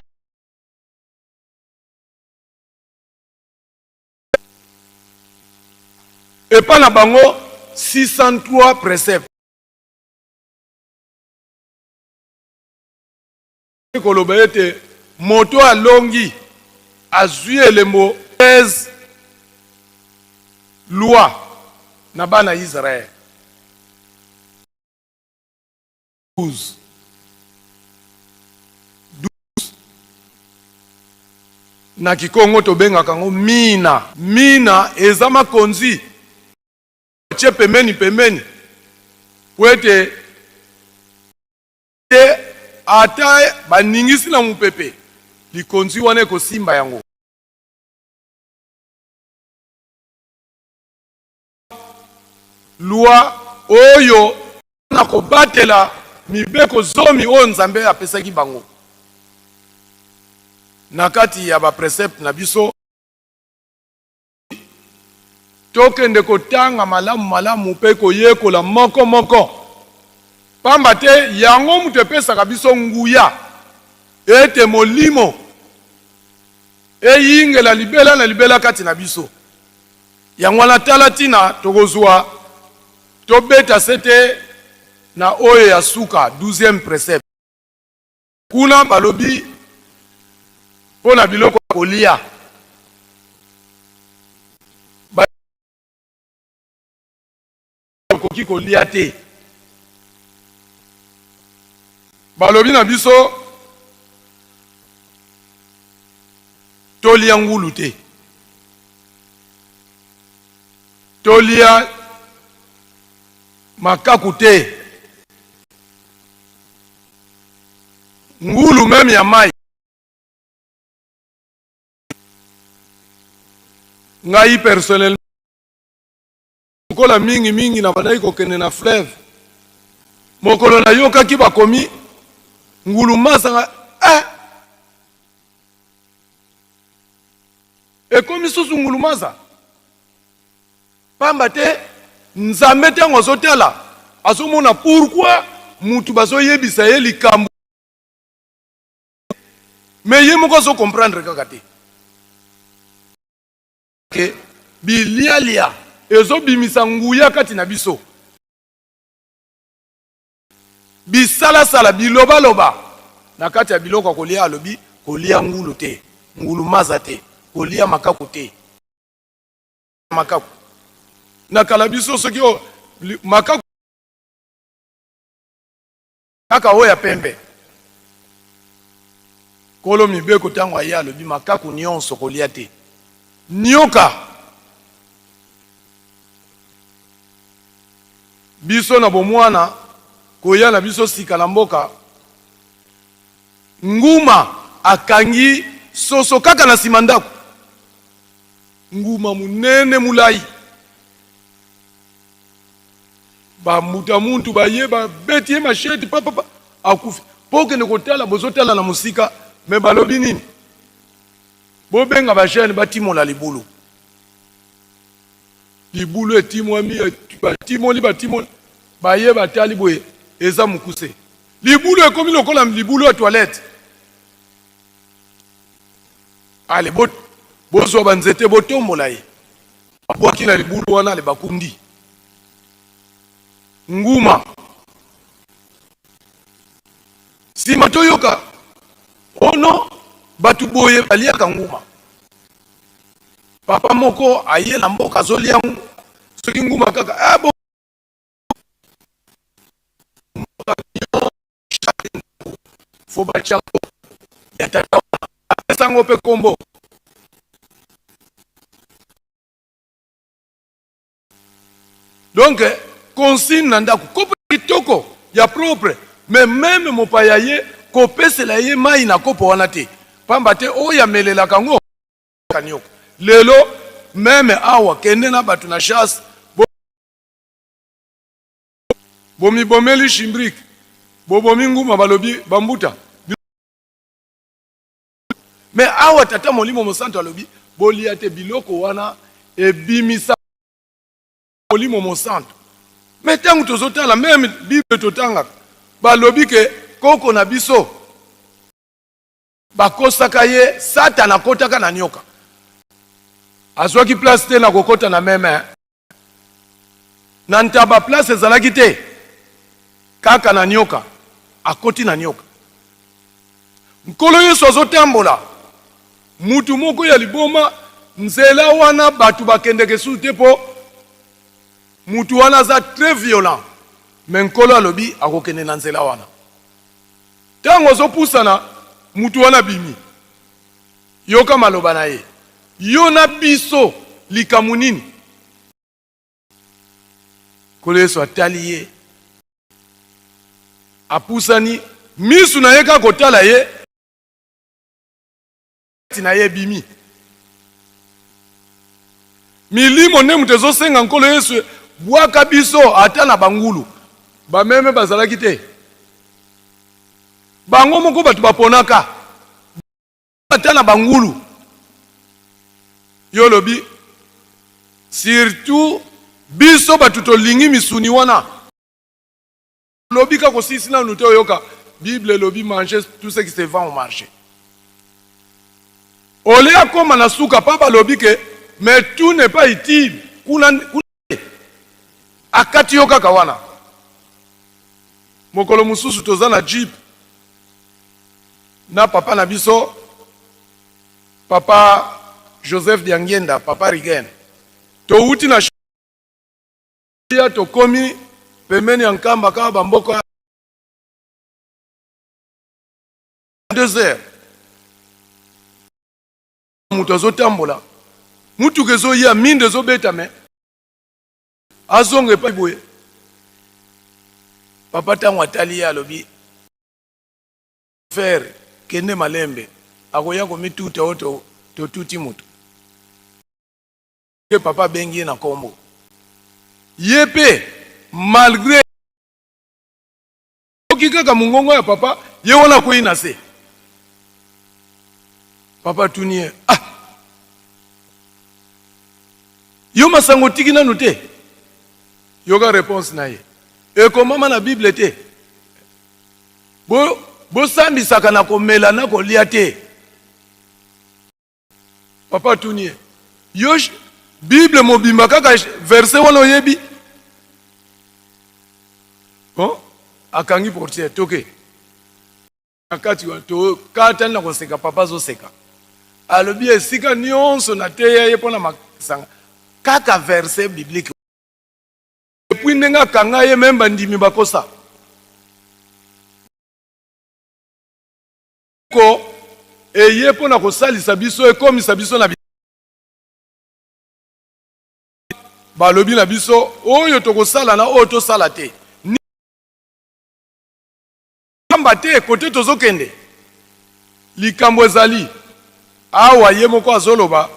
epa na bango 603 precepte? Koloba ete moto alongi azwi elembo 13 loi na bana ya Israël. 12 12 na kikongo tobengaka yango mina. Mina eza makonzi tie pembeni pembeni po ete te ata baningisi na mopepe, likonzi wana ekosimba yango. Loi oyo na kobatela mibeko zomi oyo Nzambe apesaki bango na kati ya ba precepte na biso. Tokende kotanga malamu malamu mpe koyekola moko moko, pamba te yango moto epesaka biso nguya ete Molimo eyingela libela na libela kati na biso. Yango wana, tala ntina tokozwa tobeta sete na oyo ya suka, douzième precept. Kuna balobi mpo na biloko ya kolia, okoki kolia te. Balobi na biso tolia ngulu te, tolia makaku te. Ngulu meme ya mayi. Ngai personnellement lokola mingi mingi nabandaki kokende na fleuve, mokolo nayokaki bakomi ngulu masanga, eh! Ekomi susu ngulu masa. Pamba te Nzambe tango azotala azomona pourquoi mutu bazoyebisa ye likambo mais ye moko azo comprendre kaka te. Ke bilialia ezobimisa nguya kati na biso. Bisalasala, bilobaloba na kati ya biloko ya kolia, alobi kolia ngulu te, ngulu maza te, kolia makaku te. Makaku na kala biso soki o makaku kaka oyo ya pembe. Kolo mibeko ntango aye alobi makaku nyonso kolia te, nioka. Biso na bomwana koya na biso sika na mboka, nguma akangi soso kaka na nsima ndako. Nguma munene mulayi, ba mbuta muntu baye babeti ye machete papapa, akufi. Po okende kotala, bozotala na mosika, me balobi nini? Bobenga ba jeune batimola libulu. Libulu etimwami, batimoli batimoli, baye batali boye eza mokuse. Libulu ekomi lokola libulu ya toilette. Ale bo bozwa banzete botombola ye. Babwaki na libulu wana ale bakundi. Nguma. Sima toyoka ono bato boye baliaka nguma. Papa moko aye na mboka azolia soki nguma kaka ah, bo fo batya ya tata wana apesa yango mpe nkombo donc consigne na ndako kopo kitoko ya propre mais meme mopaya ye kopesela ye mai na kopo wana te pamba te oyo amelelaka yango kanioko lelo meme awa kende na bato na chasse Bomibomeli shimbrique, bobomi nguma balobi bambuta. Mais awa tata molimo mosantu alobi bolia te biloko wana ebimisa molimo mosantu. Mais ntango tozotala meme Bible totangaka balobi ke koko na biso bakosaka ye Satana akotaka na nyoka azwaki place te na kokota na meme Na ntaba place ezalaki te, kaka na nyoka, akoti na nyoka. Nkolo Yesu azotambola, mutu moko ya liboma, nzela wana bato bakendeke lisusu te po mutu wana aza très violent, mais Nkolo alobi akokende na nzela wana. Tango azopusana, mutu wana abimi. Yoka maloba na ye, Yo na biso likambo nini? Nkolo Yesu atali ye, apusani, misu na ye kaka kotala ye, kati na ye ebimi. Milimo nde moto ezosenga Nkolo Yesu, bwaka biso ata na bangulu. Bameme bazalaki te, bango moko bato baponaka ata na bangulu. Yo olobi surtout biso bato tolingi misuni wana, lobi kaka osilisi nanu te oyoka Bible elobi manger tout ce qui se vend au marché. Ole akoma na suka pa balobi ke mais tout n'est pas utile kuna, kuna akati yo kaka wana. Mokolo mosusu toza na jeep na papa na biso papa Joseph Diangienda, papa Rigen, towuti na ya tokomi pembeni ya Nkamba kaka bamboka 2 heures, moto azotambola, mutuka ezoya, minde ezobeta, me azonga epai boye. Papa ntango atali ye alobi Frère kende malembe akoya komituta oyo totuti moto. Papa abengi ye na kombo ye pe malgre oki kaka mongongo ya papa ye wana akwei na se. Papa atuni ye, ah yo masango otiki nanu te? Yoka reponse na ye, ekomama na Bible te. Bo bosambisaka na komela na kolia te. Papa atuni ye, yo Bible mobimba kaka verset wana oyebi? Bon, akangi portière toke na kati wana tokatani na koseka. Papa azoseka, alobi esika nyonso nateya ye mpo na masanga kaka verset biblique. Epuis ndenge akanga ye meme bandimi bakosa ko eye mpo na kosalisa biso ekomisa biso na balobi na biso oyo tokosala na oyo tosala te pamba te kote tozokende likambo ezali awa. Ye moko azoloba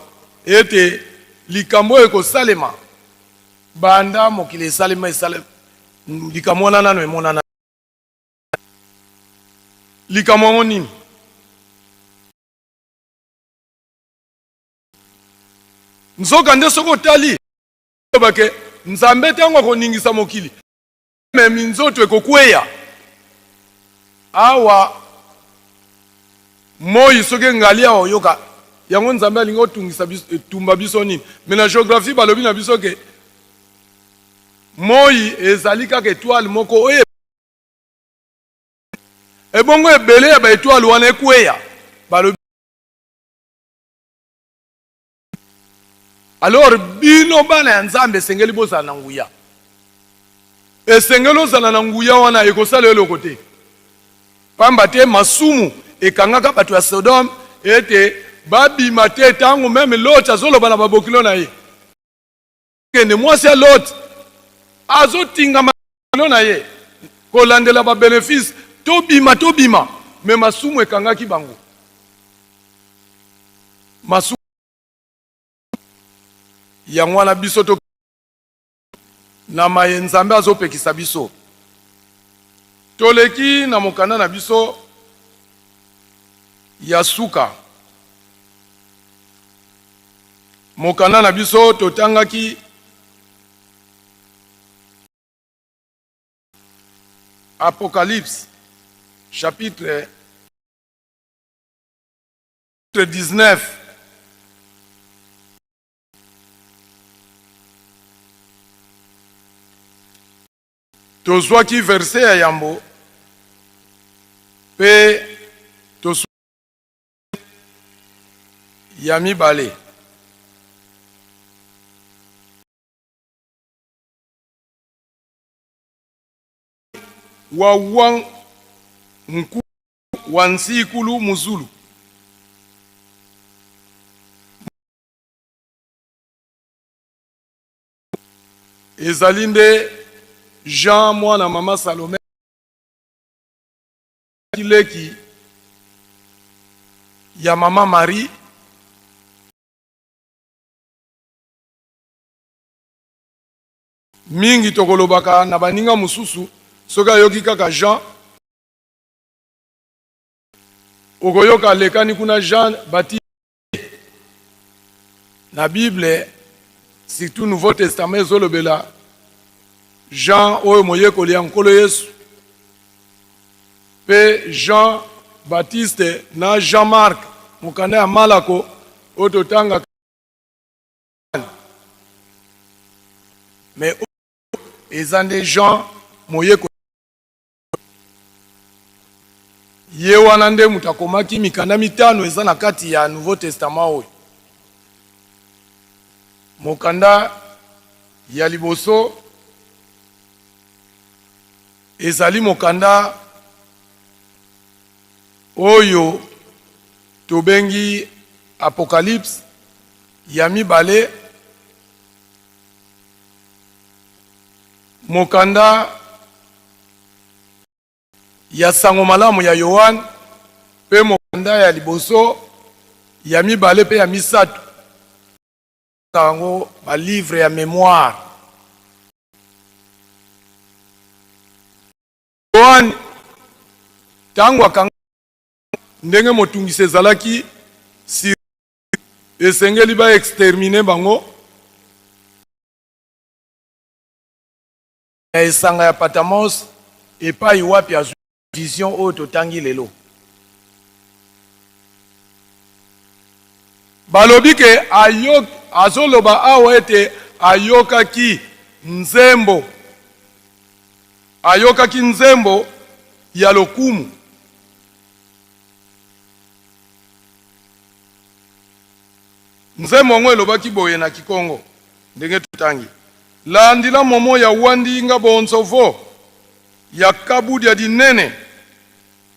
ete likambo oyo ekosalema banda mokili esalema esalema, likambo wana nano emonana. Likambo yango nini? Nzoka nde soki otali olobake Nzambe ntango akoningisa mokili me minzoto ekokweya awa, moi soki engali awa oyoka Yango Nzambe alingi otungisa biso, etumba biso nini? Mais na geographie balobi na biso ke moi ezali kaka etoile moko oyo ebongo ebele ya ba etoile wana ekweya balobi. Alors bino bana ya Nzambe esengeli bozala na nguya. Esengeli ozala na nguya wana ekosala eloko te. Pamba te masumu ekangaka bato ya Sodome ete babima te tango meme Lot azoloba na babokilo na ye. Kende mwasi ya Lot azotingama na ye kolandela ba benefice tobima tobima me masumu ekangaki bango. Masumu yango wana biso to na maye Nzambe azopekisa biso. Toleki na mokanda na biso ya suka. Mokanda na biso totangaki Apocalypse chapitre 19. Tozwaki verse ya yambo mpe tozwaki ya mibale. Wa wa nku wa nsikulu muzulu. Ezali nde Jean mwana mama Salome leki ya mama Marie. Mingi tokolobaka na baninga mosusu soki ayoki kaka Jean, okoyoka alekani kuna Jean Baptiste. Na Bible surtout Nouveau Testament ezolobela Jean oyo moyekoli ya Nkolo Yesu mpe Jean Baptiste na Jean Marc, mokanda ya Malako oyo totangaka. Mais eza nde Jean moyekoli ye wana nde moto akomaki mikanda mitano eza na kati ya Nouveau Testament oyo. Mokanda ya liboso ezali mokanda oyo tobengi Apocalypse, ya mibale mokanda ya sango malamu ya Yoane, mpe mokanda ya liboso, ya mibale mpe ya misato, yango ba livre ya memoire. Yoane ntango akanga ndenge motungisi ezalaki si esengeli ba exterminer bango na esanga ya Patamos epai wapi azwi vision oyo totangi lelo. Balobi ke ayok, azoloba awa ete ayokaki nzembo, ayokaki nzembo ya lokumu. Nzembo yango elobaki boye na Kikongo ndenge totangi. Landila momo ya wandi nga bonso vo ya kabudia dinene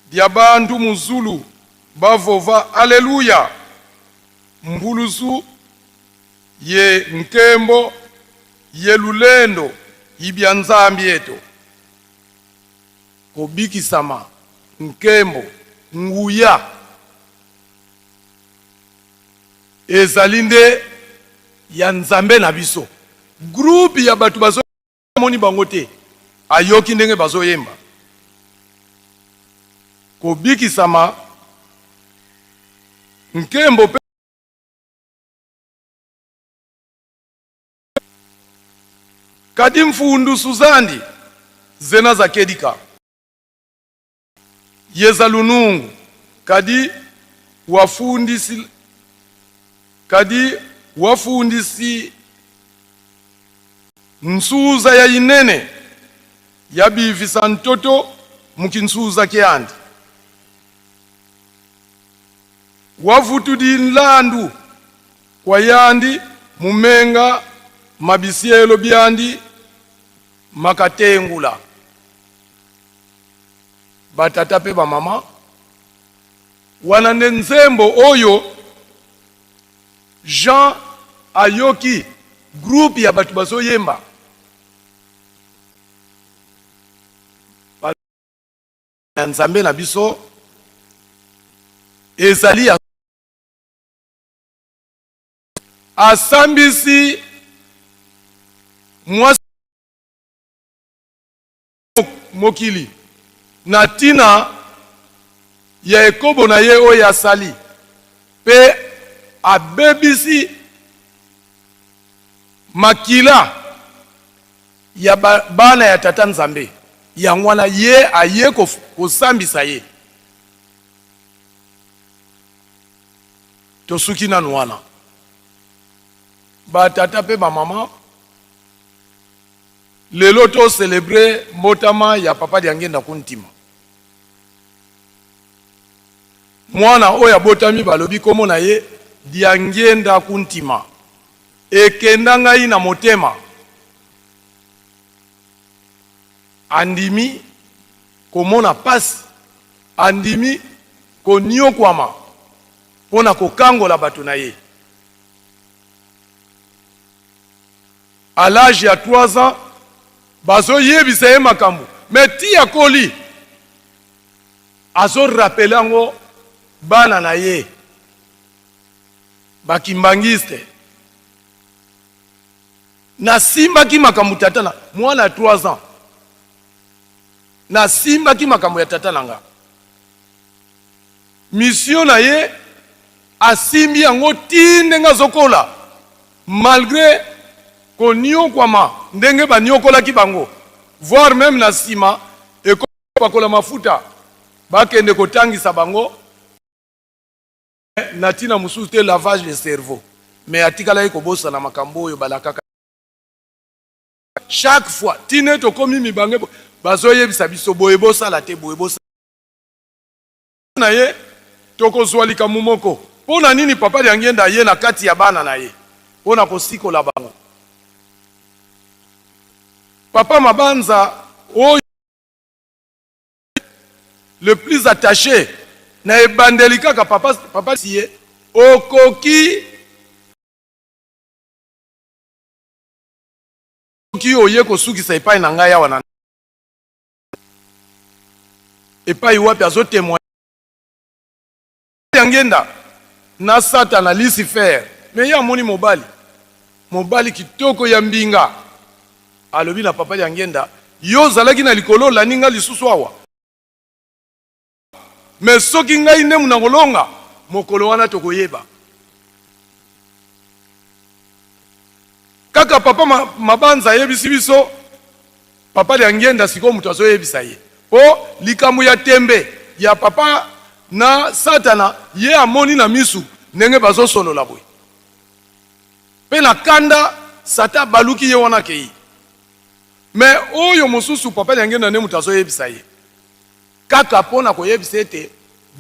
dia bantu muzulu bavova Aleluya! Mbulusu ye nkembo ye lulendo ibia Nzambi eto. Kobikisama, nkembo, nguya ezali nde ya Nzambe na biso. Groupe ya bato bazo moni bango te, ayoki ndenge bazoyemba kobikisama, nkembo pe kadi mfundu suzandi zena za kedika yeza lunungu kadi wafundisi. Kadi wafundisi nsuza ya inene yabivisa ntoto mukinsuza kyandi. Wavutudi nlandu kwa yandi mumenga mabisielo byandi makatengula. Batata pe bamama, wana nde nzembo oyo Jean ayoki groupe ya bato bazoyemba. Ya Nzambe na biso ezali ya asambisi mwasi mokili na ntina ya ekobo na ye oyo asali mpe abebisi makila ya bana ya Tata Nzambe, yango wana ye aye kosambisa ye. Tosuki nanu wana. Ba tata pe ba mama, lelo to celebrer mbotama ya Papa Diangienda Kuntima. Mwana oyo abotami balobi kombo na ye Diangienda Kuntima. Ekenda ngai na motema. Andimi komona pasi, andimi koniokwama mpo na kokangola bato na ye. À l'age ya 3 ans, bazoyebisa ye makambo, mais ti akoli azo rappeler yango bana na ye. Ba kimbanguiste nasimbaki makambo tata na mwana ya 3 ans nasimbaki makambo ya tata na nga mission na ye asimbi yango ti ndenge azokola malgre koniokwama ndenge baniokolaki bango voire meme na nsima ekopakola mafuta bakende kotangisa bango Na tina mosusu te lavage de cerveau mais atikalaki kobosana makambo oyo balakaka chaque fois ti nde tokomi mibange bazoyebisa biso boye bosala te boye bosala na ye tokozwa likambo moko mpo na nini papa Diangienda aye na kati ya bana na ye mpo na kosikola bango papa Mabanza oyo le plus attache na ebandeli kaka papa papa sie okoki okoki oye kosukisa epai na ngai awa na epai wapi azo temoigner Diangienda na satana Lucifer mais ye amoni mobali mobali kitoko ya mbinga alobi na papa Diangienda yo ozalaki na likolo olandi nga lisusu awa mais soki ngai nde munakolonga mokolo wana tokoyeba kaka papa mabanza ayebisi biso Papa Diangienda sikoyo moto azoyebisa ye po likambo ya tembe ya papa na satana ye amoni na misu ndenge bazosolola boye pe na kanda satan abaluki ye wana akeyi mais oyo mosusu papa Diangienda nde moto azoyebisa ye kaka po na koyebisa ete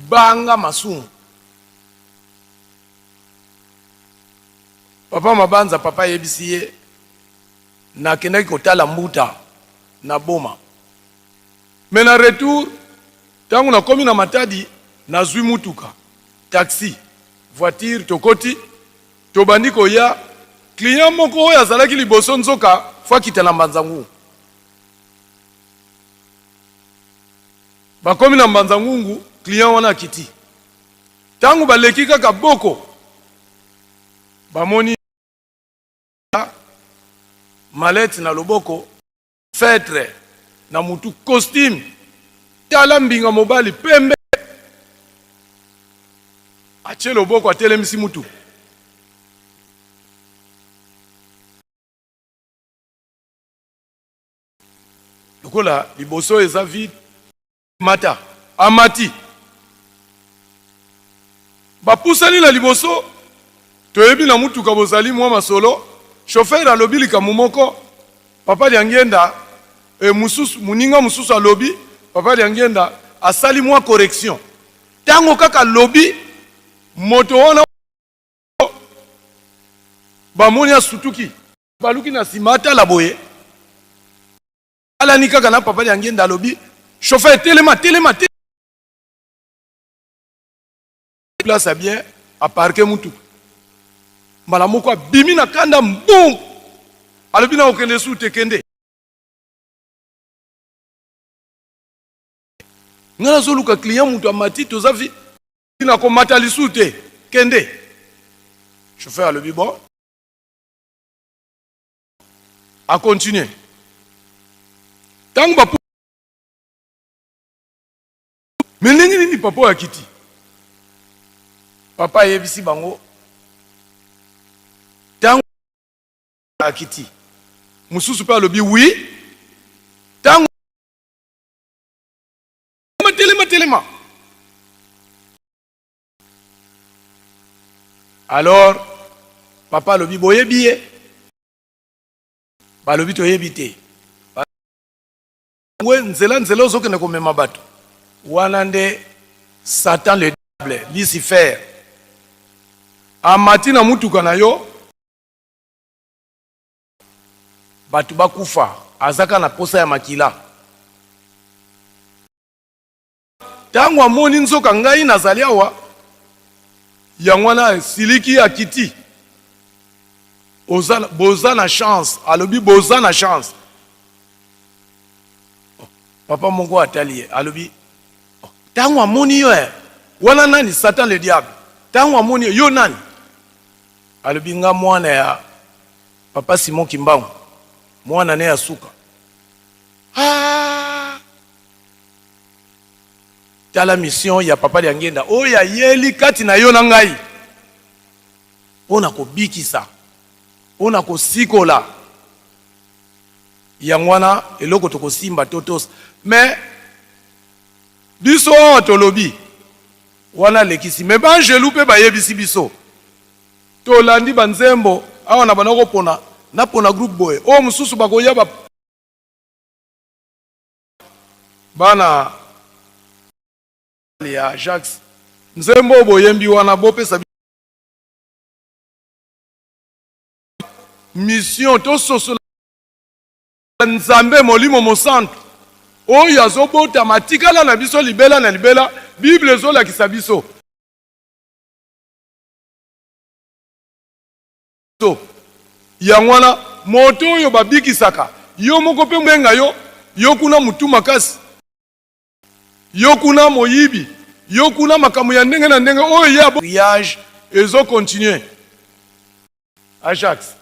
banga masumu. Papa Mabanza papa ayebisi ye Nakendaki kotala mbuta na Boma. Mais na retour, tango nakomi na Matadi, nazui mutuka, taxi, voiture, tokoti, tobandi koya, client moko oyo azalaki liboso nzoka faut akita na Mbanza-Ngungu. Bakomi na Mbanza-Ngungu, client wana akiti. Tango baleki kaka Boko, bamoni. Mallette na loboko, feutre na mutu, costume, tala mbinga mobali pembe, atie loboko atelemisi mutu. Lokola liboso eza vide, mata, amati. Bapusani na liboso. Toyebi na mutuka bozali mwa masolo, chauffeur alobi likambo moko, Papa Diangienda e mususu, muninga mususu alobi, Papa Diangienda asali mwa correction. Tango kaka alobi, moto wana bamoni asutuki, baluki na sima atala boye, alani kaka na Papa Diangienda alobi, chauffeur telema, telema, telema. Place ya bien aparke mutuka mbala moko abimi na kanda mbum alobi na okende su te kende nga nazoluka client mutu amati toza vi na komata lisu te kende chauffeur alobi bon akontinue ntango ba Me ndenge nini papa oyo akiti? Papa ayebisi bango tango akiti. Mosusu pe alobi oui. Tango telema telema. Alors papa alobi boyebi ye? Balobi toyebi te. We nzela nzela ozokende komema bato wana nde Satan le diable Lucifer amati na mutuka na yo bato bakufa azaka na posa ya makila tango amoni nzoka ngai nazali awa yango wana asiliki akiti oza boza na chance alobi boza na chance oh, papa moko atali ye alobi oh, ntango amoni yo eh, wana nani satan le diable ntango amoni yo yo nani alobi nga mwana ya papa simon kimbangu mwana ne ya suka ah! Tala mission ya Papa Diangienda oyo ayeli kati na yo na ngai mpo na kobikisa, mpo na kosikola. Yango wana eloko tokosimba totos. Mais biso awa tolobi wana alekisi, mais b'angelu mpe bayebisi biso tolandi ba nzembo awa na banda kopona napona groupe boye oyo mosusu bakoya ba Bana ya Jacques, nzembo oyo boyembi wana bopesa mission tososola Nzambe Molimo Mosantu oyo azobotama atikala na biso libela na libela. Bible ezolakisa biso Yango wana moto oyo babikisaka yo moko mpe mbenga yo, yo kuna mutu makasi, yo kuna moyibi, yo kuna makambo ya ndenge na ndenge oyo ye abo. Mariage ezo continuer. Ajax.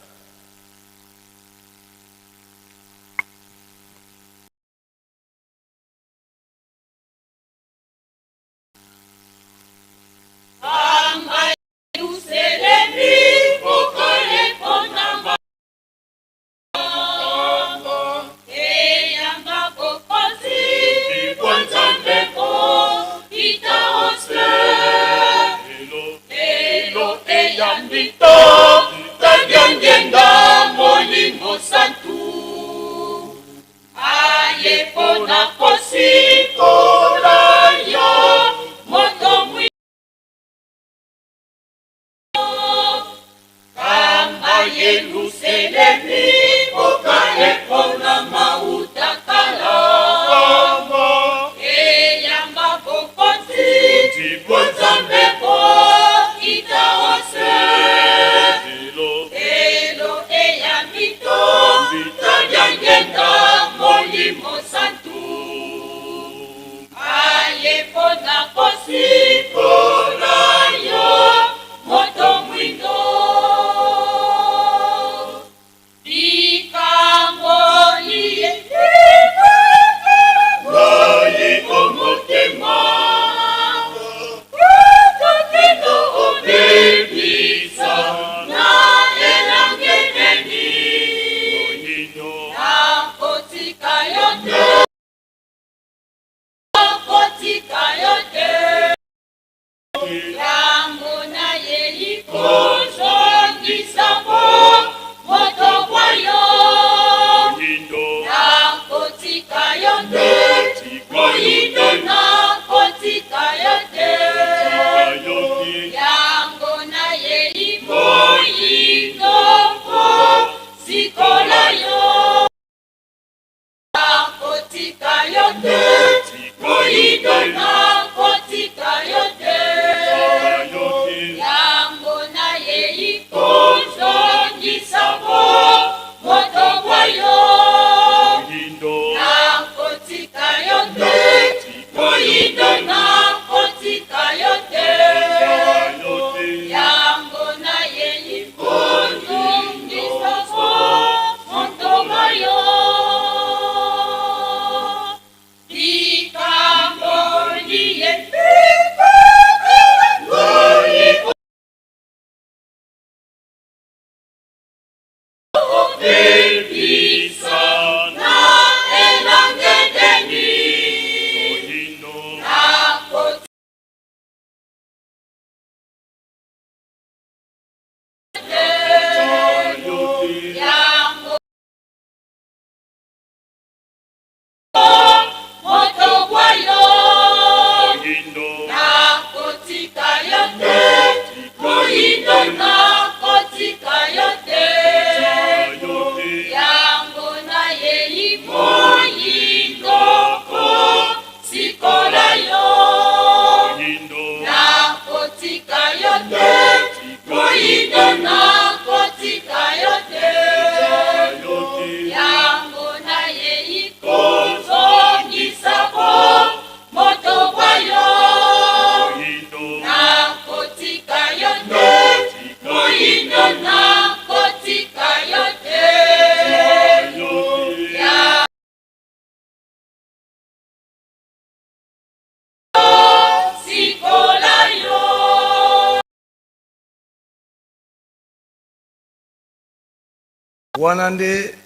Wana nde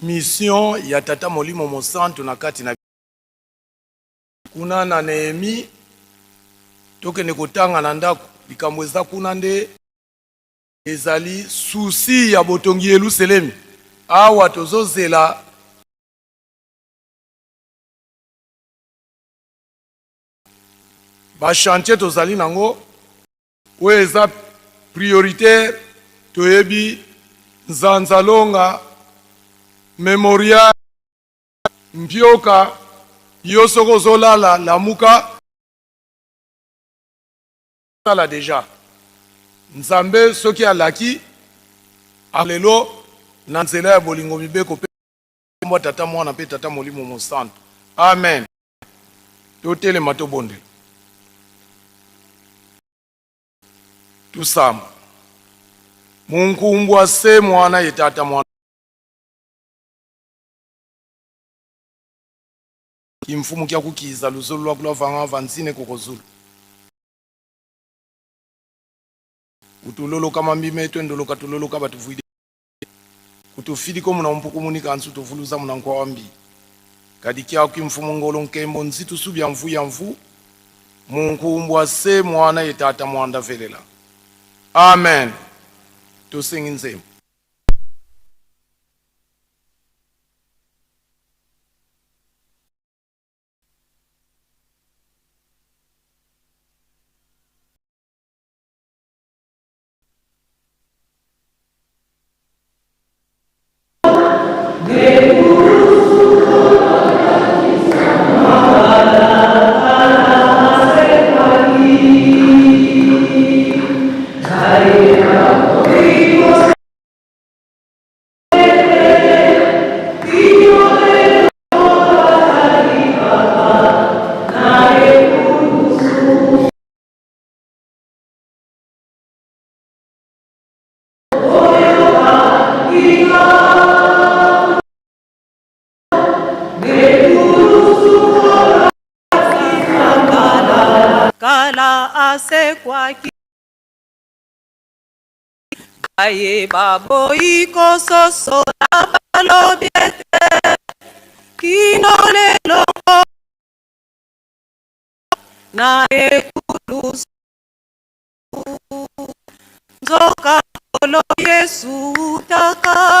mission ya Tata Molimo Mosantu na kati na kuna na Nehemie. Tokende kotanga na ndako likambo eza kuna nde ezali souci ya botongi Yelusalemi. Awa tozozela ba chantier tozali nango oyo eza prioritaire, toyebi Nzanzalonga Memorial Mpioka. Yo soki ozolala, lamuka, sala deja. Nzambe soki alaki lelo na nzela ya bolingo mibeko mpe mwa Tata Mwana mpe Tata Molimo Mosantu. Amen. Totelema, tobondela, tusamba munkumbwa se mwana ye tata mwana kimfumu kya kukiza luzolo lwa kulavanga vanzine kokozulu utuloloka mambime twendoloka tuloloka batuvuide kutufiliko muna umpukumunika ansu tuvuluza muna nkwambi kadi kya mfumu ngolo nkembo nzitu subya mvu ya mvu munkumbwa se mwana ye tata mwanda velela. Amen. Tosengi nzembo. Kala asekwaki, baye baboyi kososola balobi ete kino lelo na ekulusu, nzoka Nkolo Yesu utakala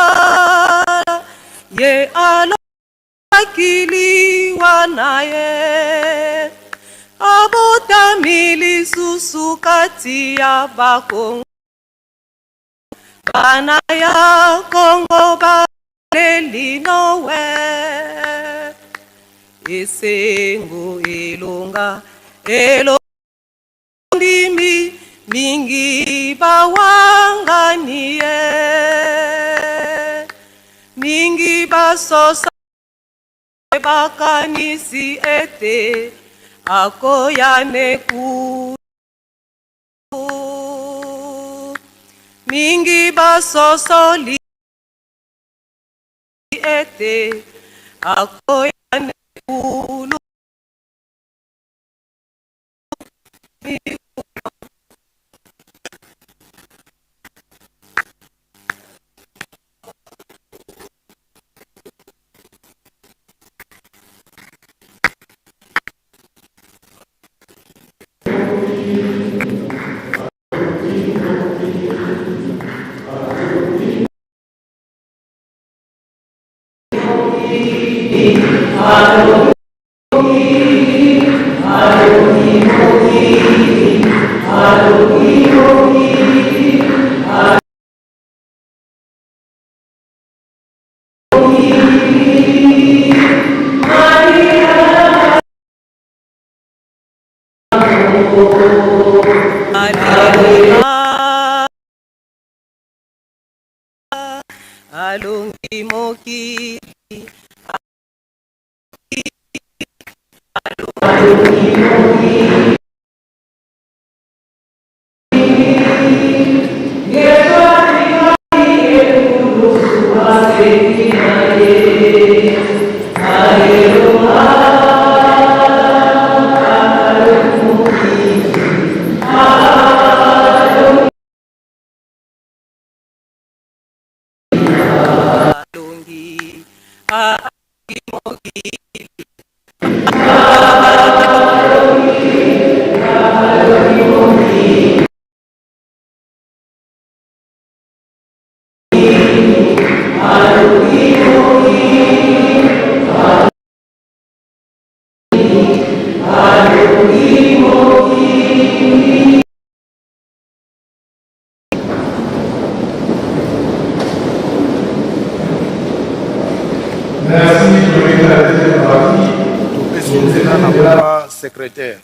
ye alongaki liwa na ye, abotami lisusu kati ya Bakongo. Bana ya Kongo baleli Noel, esengo elonga elondimi mingi bawangani ye, mingi basosa bakanisi ete akoya neku, mingi basosoli ete akoya nekulu. Alongi mokili. Alongi mokili. Merci, toleki na deuxième partie. Topesi nzela na papa secrétaire.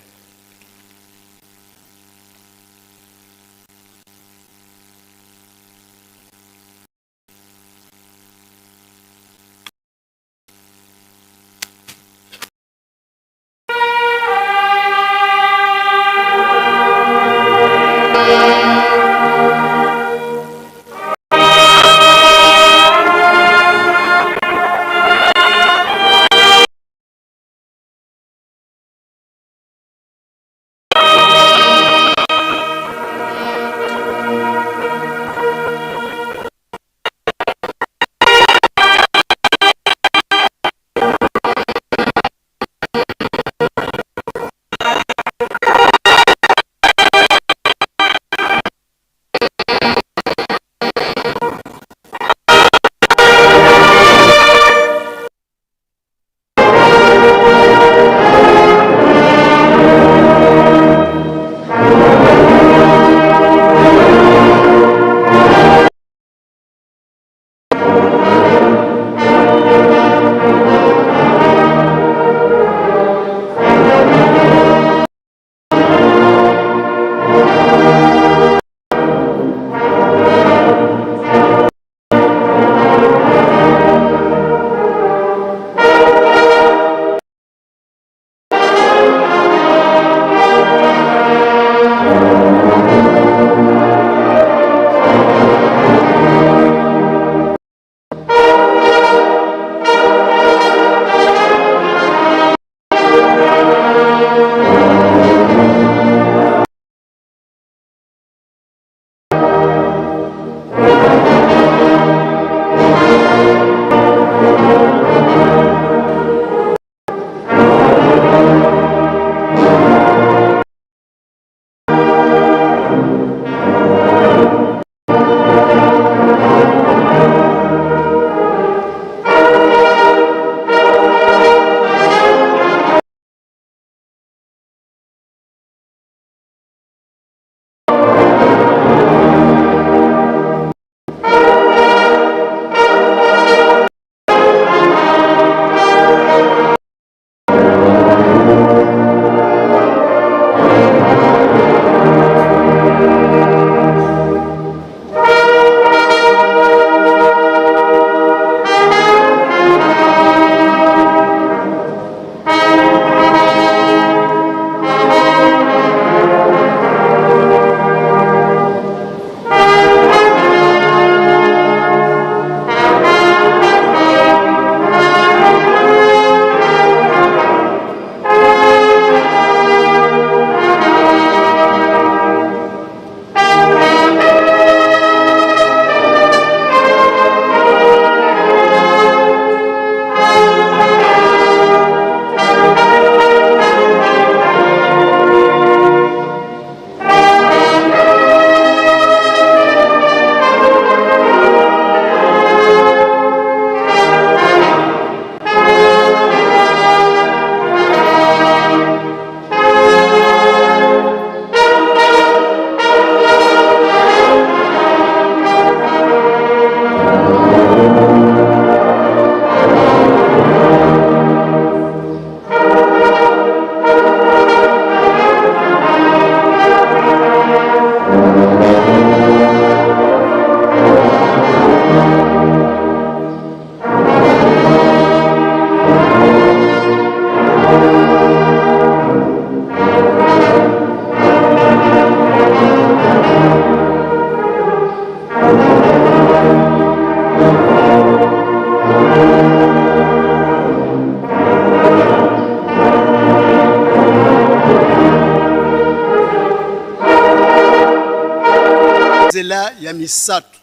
misato.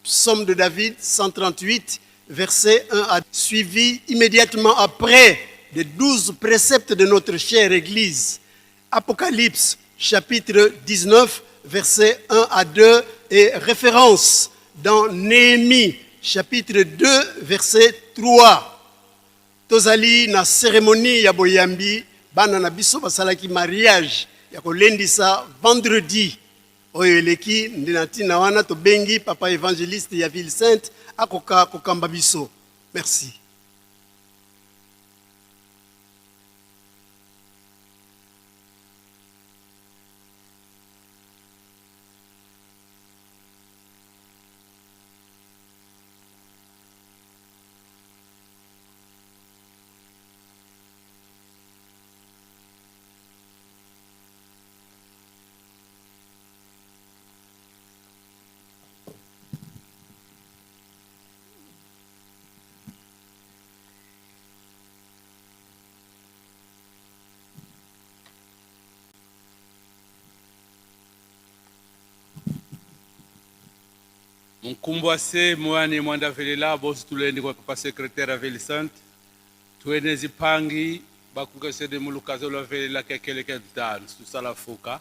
Psaume de David 138, verset 1 à suivi immédiatement après des 12 préceptes de notre chère Église. Apocalypse chapitre 19, verset 1 à 2 et référence dans Néhémie chapitre 2, verset 3. Tozali na cérémonie ya boyambi bana na biso basalaki mariage ya kolendisa vendredi oyo eleki. Nde na ntina wana tobengi papa évangéliste ya ville sainte akoka kokamba biso. Merci. Munkumbwase mwani mwandavelela bosi tulendi kwa papa secrétaire a ville sainte twene zipangi bakukesede mulukazo lwa velela kekeleke tano tusala fuka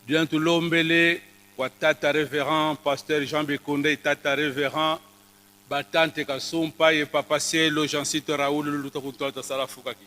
bien tulombele kwa tata révérend pasteur Jean Bikonde, tata révérend batante Kasumpa ye papa Cielo Jean-Cito Raoul luta kuntwala tasala fuka ki.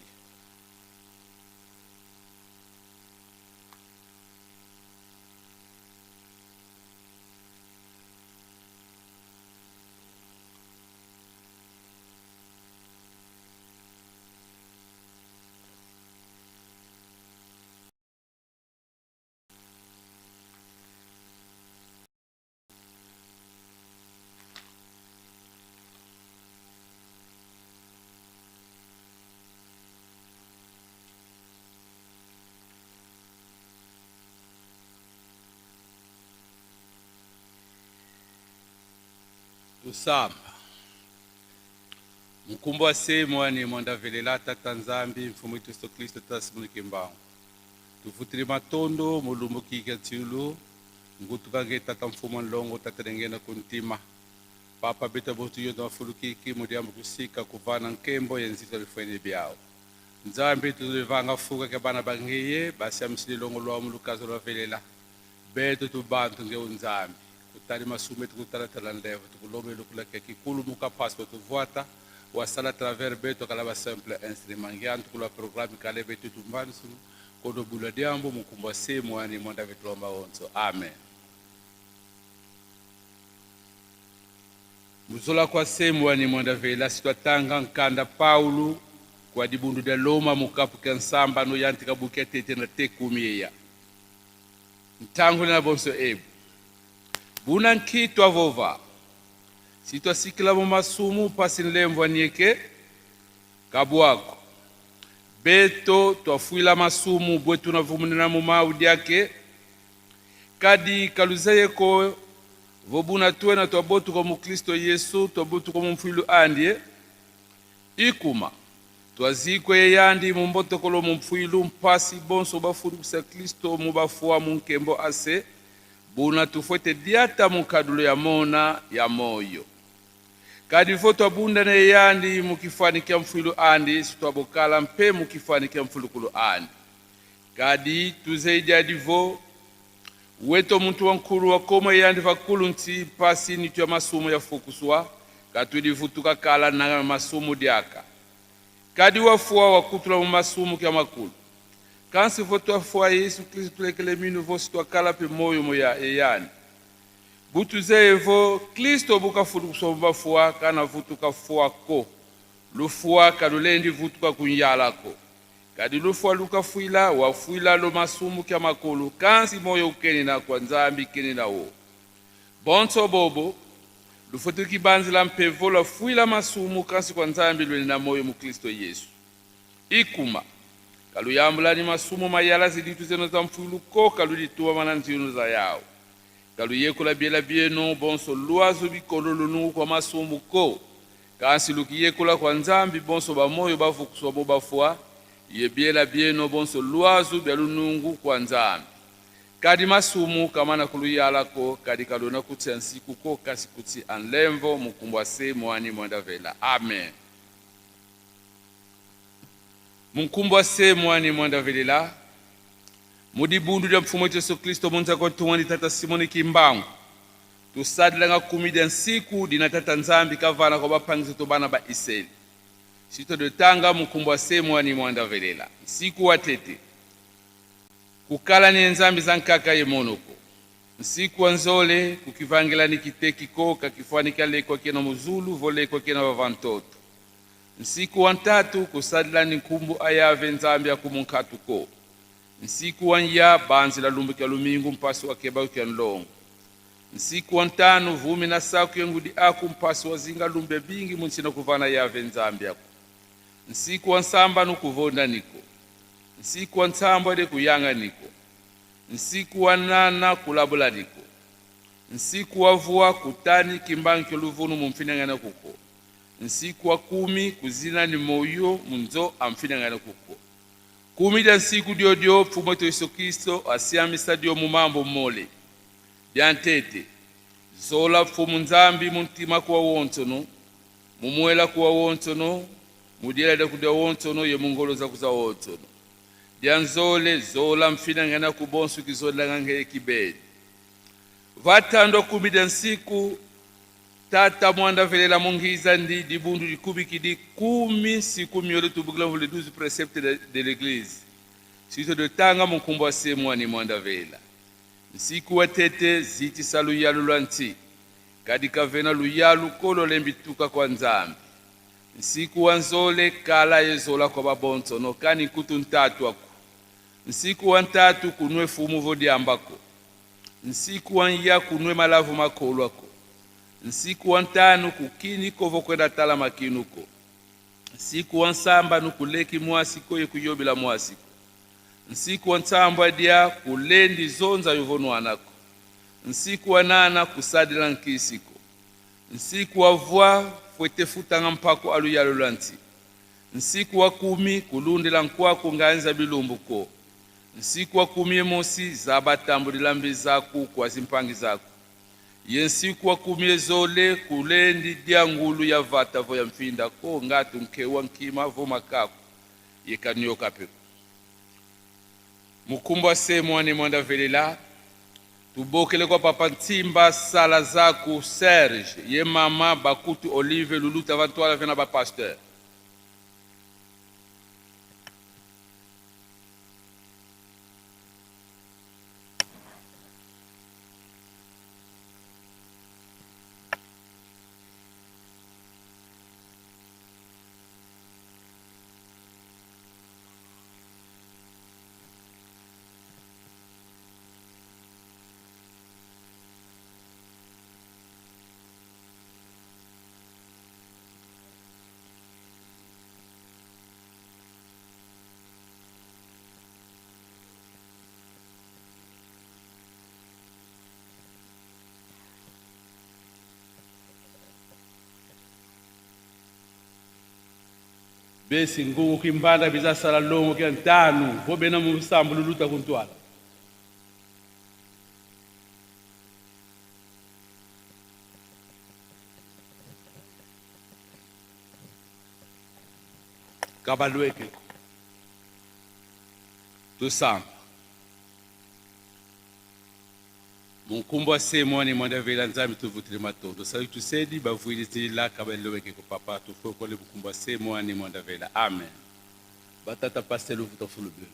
Tusamba mukumbu wa semu ani mwandavelela tata Nzambi mfumu Yesu Kristo tasimunike mbangu tuvutile matondo mulumbu kika tsiulu ngutukange tata mfumu nlongo tata lengena kuntima papa beta botu yondo mafulukiki mudiambu kusika kuvana nkembo yenzito lifweni byao Nzambi tulivanga fuka ke bana bangiye basi amsili longo lwa mulukazo lwa velela beto tubantu nge Nzambi kutali masume tukutalatala ndevo tukulombe lukulake kikulu muka passport tuvuata wasala travers beto kalaba simple instrument ngiantu tukula programme kale beto tumbansu kodo bula diambo mukumbwa semu ani mwanda vitulomba onso amen. Muzola kwa semu ani mwanda vela sitwatanga nkanda Paulo kwa dibundu de Loma mukapu kensamba no yantika bukete tena tekumiya ntangu na bonso ebu buna nkitwa vova sitwasikila mu masumu pasi nlemvwa nieke kabwako beto twafuila masumu bwetu na vumunina mu maudi yake kadi kaluzeyeko vobuna twena twabotuka mu Kristo Yesu twabotuka mu mfwilu andie ikuma twazikwe yeyandi mu mbotokolo mu mfwilu mpasi bonso bafurukusa Kristo mu bafua mu nkembo ase buna tufwete diata mukadulo ya mona ya moyo kadi fo twabunda ne yandi mukifanikia mfwilu andi sitwabokala mpe mukifanikia mfulukulu andi kadi tuzeijadivo weto muntu wa nkulu wakoma yandi vakulu nti pasi nitwa masumu ya fukuswa katulivutuka kala na masumu diaka kadi wafua wakutula mu masumu kya makulu kansi fo twafua Yesu Kristo tulekele minu vosi twakala pe moyo moya eyani butuzeevo Kristo bukafudukuswa mubafua kana vutuka fuako lufua kalulendi vutuka kunyalako kadi lufua lukafuila wafuila lo masumu kya makulu kansi moyo ukenena kwa Nzambi kenena wo bonso bobo lufutuki banzila mpevo lwafuila masumu kansi kwa Nzambi lwenena moyo mu Kristo Yesu ikuma kaluyambulani masumu mayala ziditu zeno za mfuluko kalulituwa mana nzino za yao kaluyekula biela bieno bonso lwazo bikolo lunu kwa masumu ko kasi lukiyekula kwa Nzambi bonso bamoyo bavukuswa bo bafua ye biela bieno bonso lwazo bya lunungu kwa Nzambi. Kadi masumu kamana kuluyalako kadi kalona kutsi nsiku ko kasi kutsi anlemvo mukumbwa se mwani mwanda vela. Amen. Munkumbwa se mwani mwanda velela. Mudibundu dia mfumu Yesu Kristo munza kwa tuwani tata Simoni Kimbangu. Tusadilanga kumi dia nsiku dina tata Nzambi kavana kwa bapangizo tobana ba Iseli. Sito de tanga mukumbwa se mwani mwanda velela. Nsiku wa tete. Kukala ni nzambi za nkaka ye monoko. Nsiku wa nzole kukivangela ni kiteki ko kakifwanika lekwa kena muzulu volekwa kena vavantoto. Nsiku wa ntatu kusadila ni nkumbu ayave nzambi ya kumunkatu ko. Nsiku wa nya banzi la lumbu kya lumingu mpasi wa keba kya nlongo. Nsiku wa ntano vumi na saku yengudi aku mpasi wa zinga lumbe bingi munchina kuvana yave nzambi aku. Nsiku wa nsamba nukuvonda niko. Nsiku wa ntsambo de kuyanga niko. Nsiku wa nana kulabula niko. Nsiku wa vua kutani kimbangi luvunu mumfinangana kuko. Nsiku wa 10 kuzina ni moyo munzo amfinangana kuko. 10 da nsiku dio mfumo Yesu Kristo asiamisa dio mumambo mole. Byantete zola mfumu nzambi muntima kuwa wonsono mumuela kuwa wonsono mudiela da kuda wonsono ye mungolo za kuza wonsono. Byanzole zola mfinangana kubonsu kizola ngange kibedi. Vatando 10 da nsiku tata mwanda velela mungiza ndi dibundu dikubi kidi 10 siku miole tubukila le 12 préceptes de l'église. Sito de tanga mukumbwa se mwani mwanda vela. Nsiku wa tete ziti salu yalu lwanti. Kadika vena luyalu kolo lembituka kwa nzambi. Nsiku wa nzole kala yezola kwa babonso no kani kutu ntatu aku. Nsiku wa ntatu kunwe fumu vodiambako. Nsiku wa nya kunwe malavu makolo ako. Nsiku wa ntano kukini kovo kwenda tala makinuko. Nsiku wa nsamba nukuleki mwasiko ye kuyobela mwasiko. Nsiku wa nsamba dia kulendi zonza yovonwanako. Nsiku wa nana kusadila nkisiko. Nsiku wa vwa fwete futanga mpako aluyalulanti. Nsiku wa 10 kulundila nkwako nganza bilumbuko. Nsiku wa 10 mosi zabatambulila mbizaku kwa zimpangi zako. Ye nsiku wa 10 ezole kulendi dia ngulu ya vata vo ya mfinda ko ngatu nkewa nkima vo makako yekanyoka peko. Mukumbwa se mwani mwanda velela tubokele kwa papa Ntimba sala zaku Serge ye mama bakutu Olive Luluta vantwala vena ba pasteur. Besi ngungu kimbanda bizasala longo kia ntanu vobena mu sambu luluta kuntwala. Kabalweke tusamba munkumbwa se mwani mwanda vela nzambi tuvutile matondo sayi tusedi bavuili la kabalweke ko papa tufokole mukumbwa se mwani mwanda vela. Amen. Batata pasteur luvuta fulube.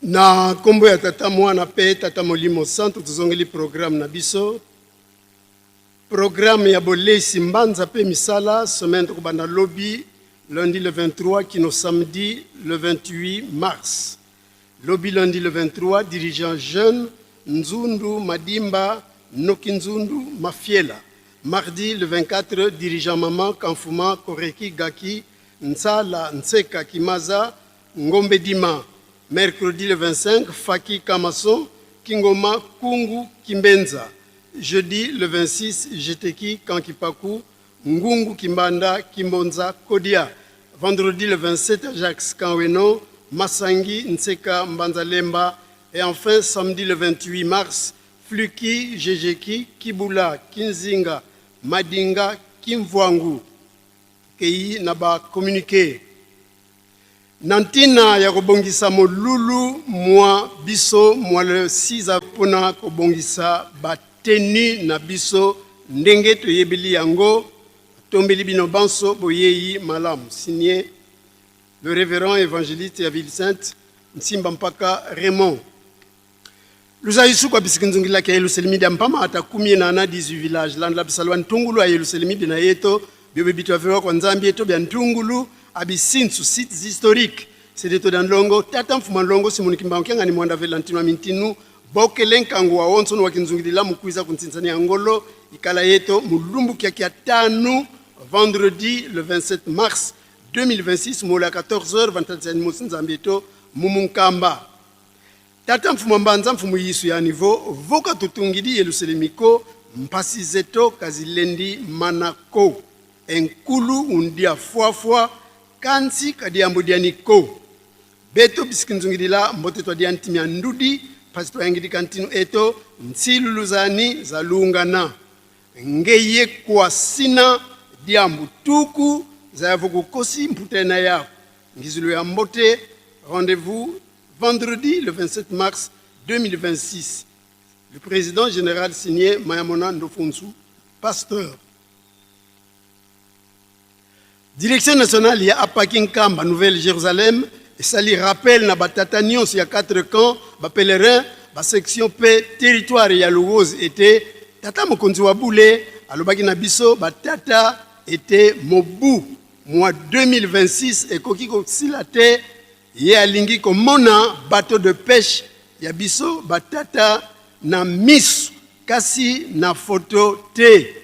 Na nkombo ya Tata, Mwana mpe Tata Molimo Santu, tozongeli programme na biso. Programme ya boleisi mbanza mpe misala semaine tokobanda lobi lundi le 23 kino samedi le 28 mars. Lobi lundi le 23, dirigeant jeune Nzundu Madimba Noki Nzundu Mafiela. Mardi le 24, dirigeant maman Kanfuma Koreki Gaki Nsala Nseka Kimaza Ngombedima. Mercredi le 25, Faki Kamason Kingoma Kungu Kimbenza. Jeudi le 26, Jeteki Kankipaku Ngungu Kimbanda Kimbonza Kodia. Vendredi le 27, Jacques Kanweno Masangi Nseka Mbanzalemba. Et enfin, samedi le 28 mars, Fluki Jejeki Kibula Kinzinga Madinga Kimvwangu. Kei na ba communiqué. Na ntina ya kobongisa molulu mwa biso mwa le 6 avril mpo na kobongisa ba tenues na biso ndenge toyebeli yango, totombeli bino banso boyei malamu. Signé le reverend evangeliste ya Ville Sainte Nsimba Mpaka Raymond. Luzayisu kwa bisikinzungila kya Yelusalemi dia mpama ata kumie na na 18 village landla bisalwa ntungulu a Yelusalemi bina yeto biobe bitwavewa kwa Nzambi yeto bia ntungulu a bisinsu sites historiques sedeto da ndlongo tata mfuma ndlongo Simoni Kimbangu kiangani mwanda vela ntinwa mintinu bokele nkangu wa onso wa kinzungilila mukwiza kuntsintsani ya ngolo ikala yeto mulumbu kya kya tanu vendredi le 27 mars 2026 mola 14h vantantsani mosi Nzambi yeto mumunkamba Tata mfumu mbanza mfumu yisu ya niveau voka tutungidi yeluselemiko mpasi zeto kazilendi manako enkulu undia fuafua kansi kadiambo dianiko beto bisikinzungidila mbote twa dia ntimi ya ndudi mpasi twayangidika ntinu eto nsiluluzani zalungana ngeye kwa sina diambu tuku zayavukukosi mputena yako ngizulu ya mbote rendez-vous vendredi le 27 mars 2026. Le président général signé Mayamona Ndofonsu, pasteur. Direction nationale ya Apaki Nkamba, Nouvelle-Jérusalem, esali rappel na batata nyonso ya 4 camps, ba pèlerins, ba section pe territoire ya Luwozi ete tata mokonzi wa bule alobaki na biso batata ete mobu mwa 2026 ekoki kosila te. Ye alingi komona bateau de peche ya biso ba tata na misu kasi na photo te.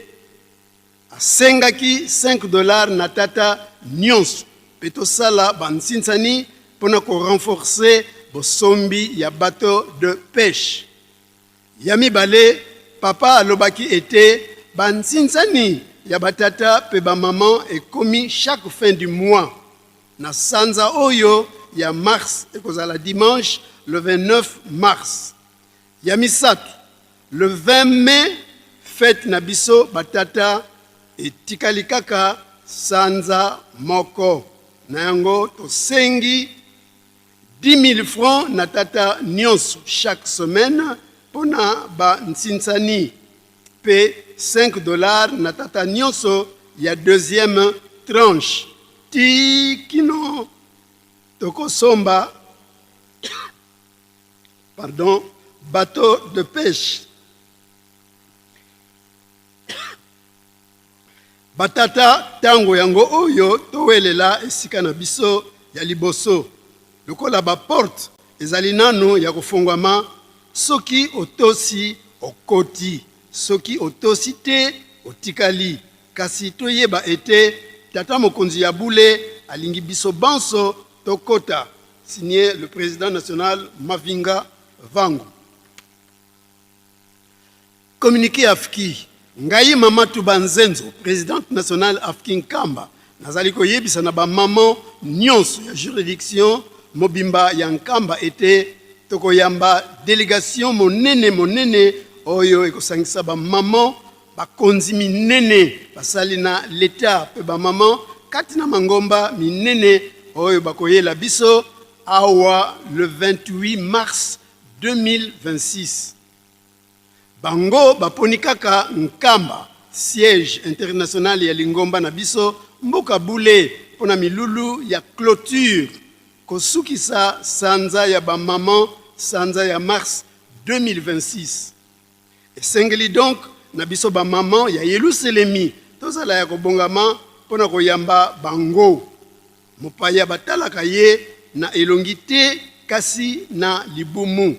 Asengaki 5 dollars na tata nionso pe tosala ba nsinsani pona ko renforcer bosombi ya bateau de peche. Ya mibale, papa alobaki ete ba nsinsani ya ba tata pe ba maman ekomi chaque fin du mois. Na sanza oyo ya mars ekozala dimanche le 29 mars. Ya misato, le 20 mai fete na biso ba tata etikali kaka sanza moko. Na yango tosengi 10.000 francs na tata nionso chaque semaine pona ba nsinsani pe 5 dollars na tata nionso ya deuxième tranche ti kino tokosomba pardon bateau de peche. Batata, tango yango oyo towelela esika na biso ya liboso. Lokola ba porte ezali nanu ya kofongwama, soki otosi okoti, soki otosi te otikali. Kasi toyeba ete Tata Mokonzi ya bule alingi biso banso tokota. Signe le president national Mavinga Vangu. Communiqué AFKI, Ngai Mama Tuba Nzenzo, presidente nationale AFKI Nkamba, nazali koyebisa na ba mamans nionso ya juridiction mobimba ya Nkamba ete tokoyamba delegation monene monene oyo ekosangisa ba mamans bakonzi minene basali na l'Etat mpe ba mamans kati na mangomba minene oyo bakoyela biso awa le 28 mars 2026. Bango baponi kaka Nkamba, siège international ya lingomba na biso, mboka bule mpo na milulu ya cloture. kosukisa sanza ya ba maman, sanza ya mars 2026. Esengeli donc na biso ba maman ya Yeluselemi tozala ya kobongama mpo na koyamba bango. Mopaya batalaka ye na elongi te kasi na libumu.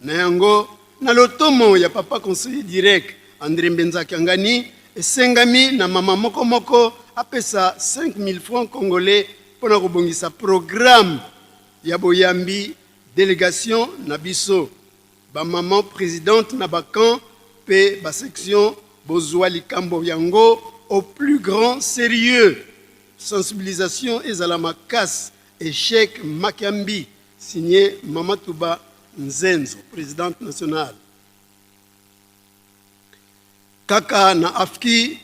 Na yango, na lotomo ya Papa Conseiller Direct Andre Mbenza Kiangani, esengami na mama moko moko apesa 5000 francs congolais mpo na kobongisa programme ya boyambi delegation na biso. Ba mamans presidentes na ba camps pe ba sections bozua likambo yango au plus grand serieux. Sensibilisation ezala makasi. Echec Makiambi, signe Mama Tuba Nzenzo, presidente nationale. Kaka na AFKI,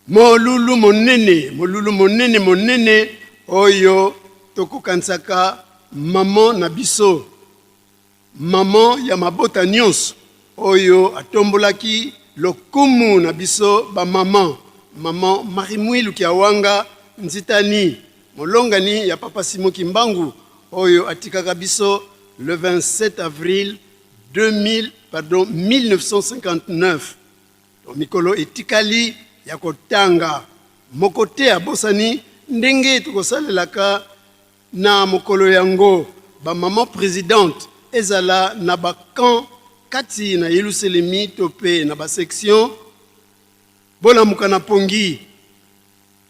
Molulu monene, molulu monene, monene oyo tokokanisaka maman na biso, maman ya mabota nyonso oyo atombolaki lokumu na biso ba maman, maman Marie Muilu Kiawanga Nzitani, molongani ya papa Simon Kimbangu oyo atikaka biso le 27 avril 2000, pardon, 1959. To mikolo etikali ya kotanga, moko te abosani ndenge tokosalelaka na mokolo yango ba maman presidente, ezala na ba camps kati na Yeluselemi to pe na ba sections. Bolamuka na pongi,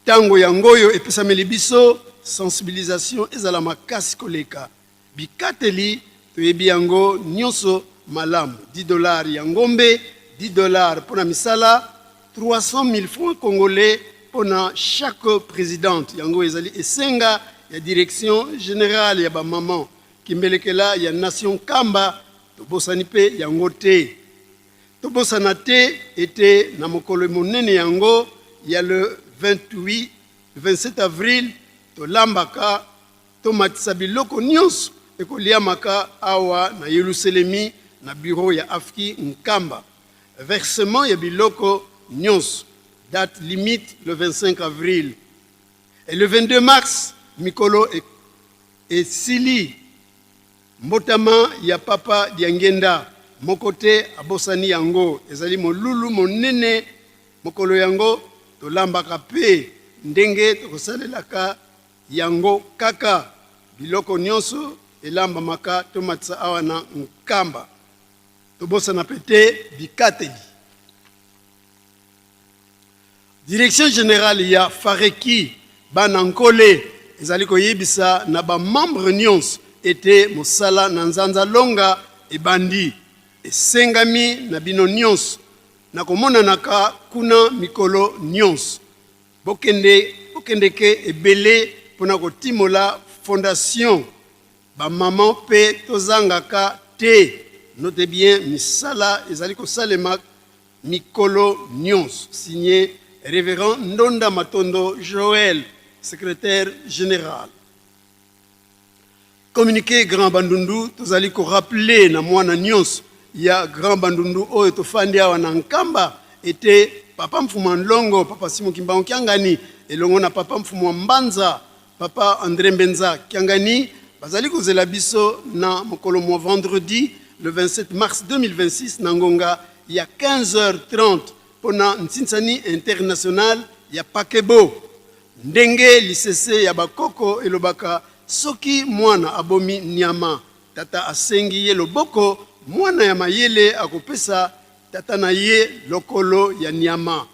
tango yang'oyo epesameli biso, sensibilisation ezala makasi koleka. Bikateli toyebi yango nionso malamu, 10 dollars ya ngombe, 10 dollars mpo na misala, 300.000 francs congolais mpo na chaque presidente. Yango ezali esenga ya direction generale ya ba mamans. Kimbelekela ya nation Nkamba tobosani mpe yango te. Tobosana te ete na mokolo monene yango ya le 28, 27 avril tolambaka Tomatisa biloko nionso ekoliamaka awa na Yeluselemi na bureau ya AFKI Nkamba. Versement ya biloko nionso, date limite le 25 avril et le 22 mars mikolo esili. Mbotama ya Papa Diangienda, moko te abosani yango, ezali molulu monene. Mokolo yango tolambaka pe ndenge tokosalelaka Yango kaka biloko nionso elambamaka tomatisa awa na Nkamba. Tobosana pe te bikateli. Direction generale ya Fareki bana Nkole ezali koyebisa na ba membres nionso ete mosala na Nzanza Longa ebandi. Esengami na bino nionso na komonanaka kuna mikolo nionso. Bokende, bokendeke ebele pona kotimola fondation ba maman pe tozangaka te note bien misala ezali kosalema mikolo nionso signe Reverend Ndonda Matondo Joël secretaire general. Communique Grand Bandundu tozali ko rappeler na mwana nionso ya Grand Bandundu oyo tofandi awa na Nkamba ete Papa Mfumua Nlongo, Papa Simon Kimbangu Kiangani elongo na Papa Mfumua Mbanza, Papa Andre Mbenza Kiangani bazali kozela biso na mokolo mua vendredi le 27 mars 2026 na ngonga ya 15h30 pona nsinsani international ya Pakebo. Ndenge lisese ya ba koko elobaka soki mwana abomi niama tata asengi ye loboko mwana ya mayele akopesa tata na ye lokolo ya niama.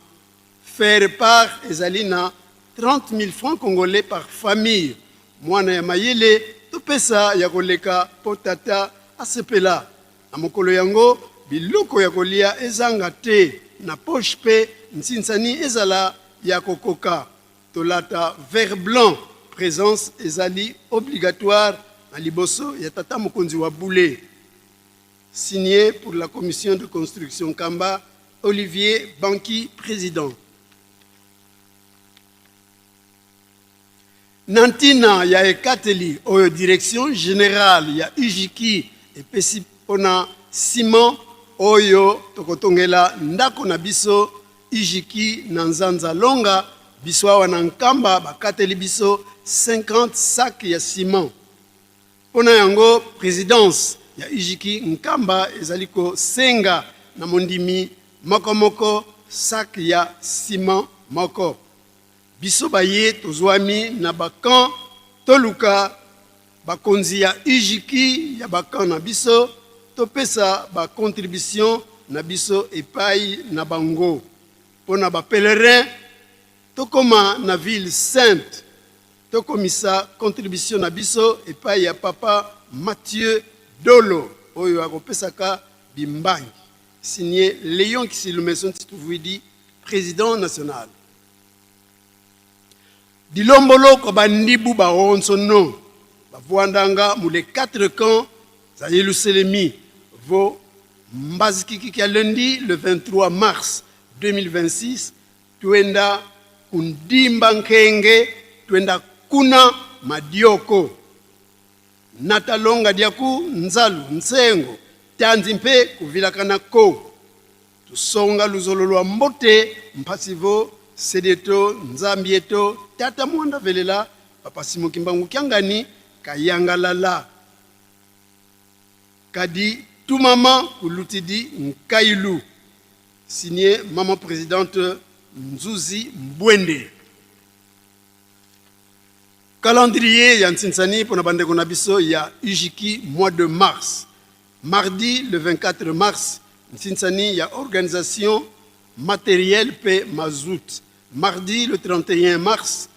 Faire part ezali na 30.000 francs congolais par famille. Mwana ya mayele topesa ya koleka po tata asepela. Na mokolo yango biloko ya kolia ezanga te na poche pe nsinsani ezala ya kokoka. Tolata vert blanc, presence ezali obligatoire na liboso ya tata mokonzi wa bule. Signe pour la commission de construction Nkamba, Olivier Banki, president. Na ntina ya ekateli oyo Direction generale ya UJKI epesi mpo na ciment oyo tokotongela ndako na biso UJKI na Nzanza Longa, Biso awa na Nkamba bakateli biso 50 sacs ya ciment. Mpo na yango, presidence ya UJKI Nkamba ezali kosenga na mondimi moko moko sac ya ciment moko. Biso baye tozwami na ba camps toluka bakonzi ya UJKI ya ba camps na biso topesa ba contributions na biso epayi na bango. Mpo na ba pèlerins, tokoma na ville sainte tokomisa contribution na biso epayi ya papa Mathieu Dolo oyo akopesaka bimbangi. Signé Leon Kisilumeso Ntituvuidi, president national. Dilombolo kwa bandibu baonso no bavuandanga mu les quatre camps za Yeluselemi vo mbazikiki kia lundi le 23 mars 2026 tuenda kundimba nkenge tuenda kuna madioko natalonga dia ku nzalu nsengo tanzi mpe kuvilakana ko Tusonga luzolo lwa mbote mpasi vo sedeto nzambi eto tata muanda velela papa Simon Kimbangu Kiangani kayangalala kadi tumama kulutidi nkailu signe maman presidente Nzuzi Mbwende. Calendrier ya ntsinsani pona bandeko na biso ya UJKI mois de mars. Mardi le 24 mars, nsinsani ya organisation materiel mpe mazout. Mardi le 31 mars,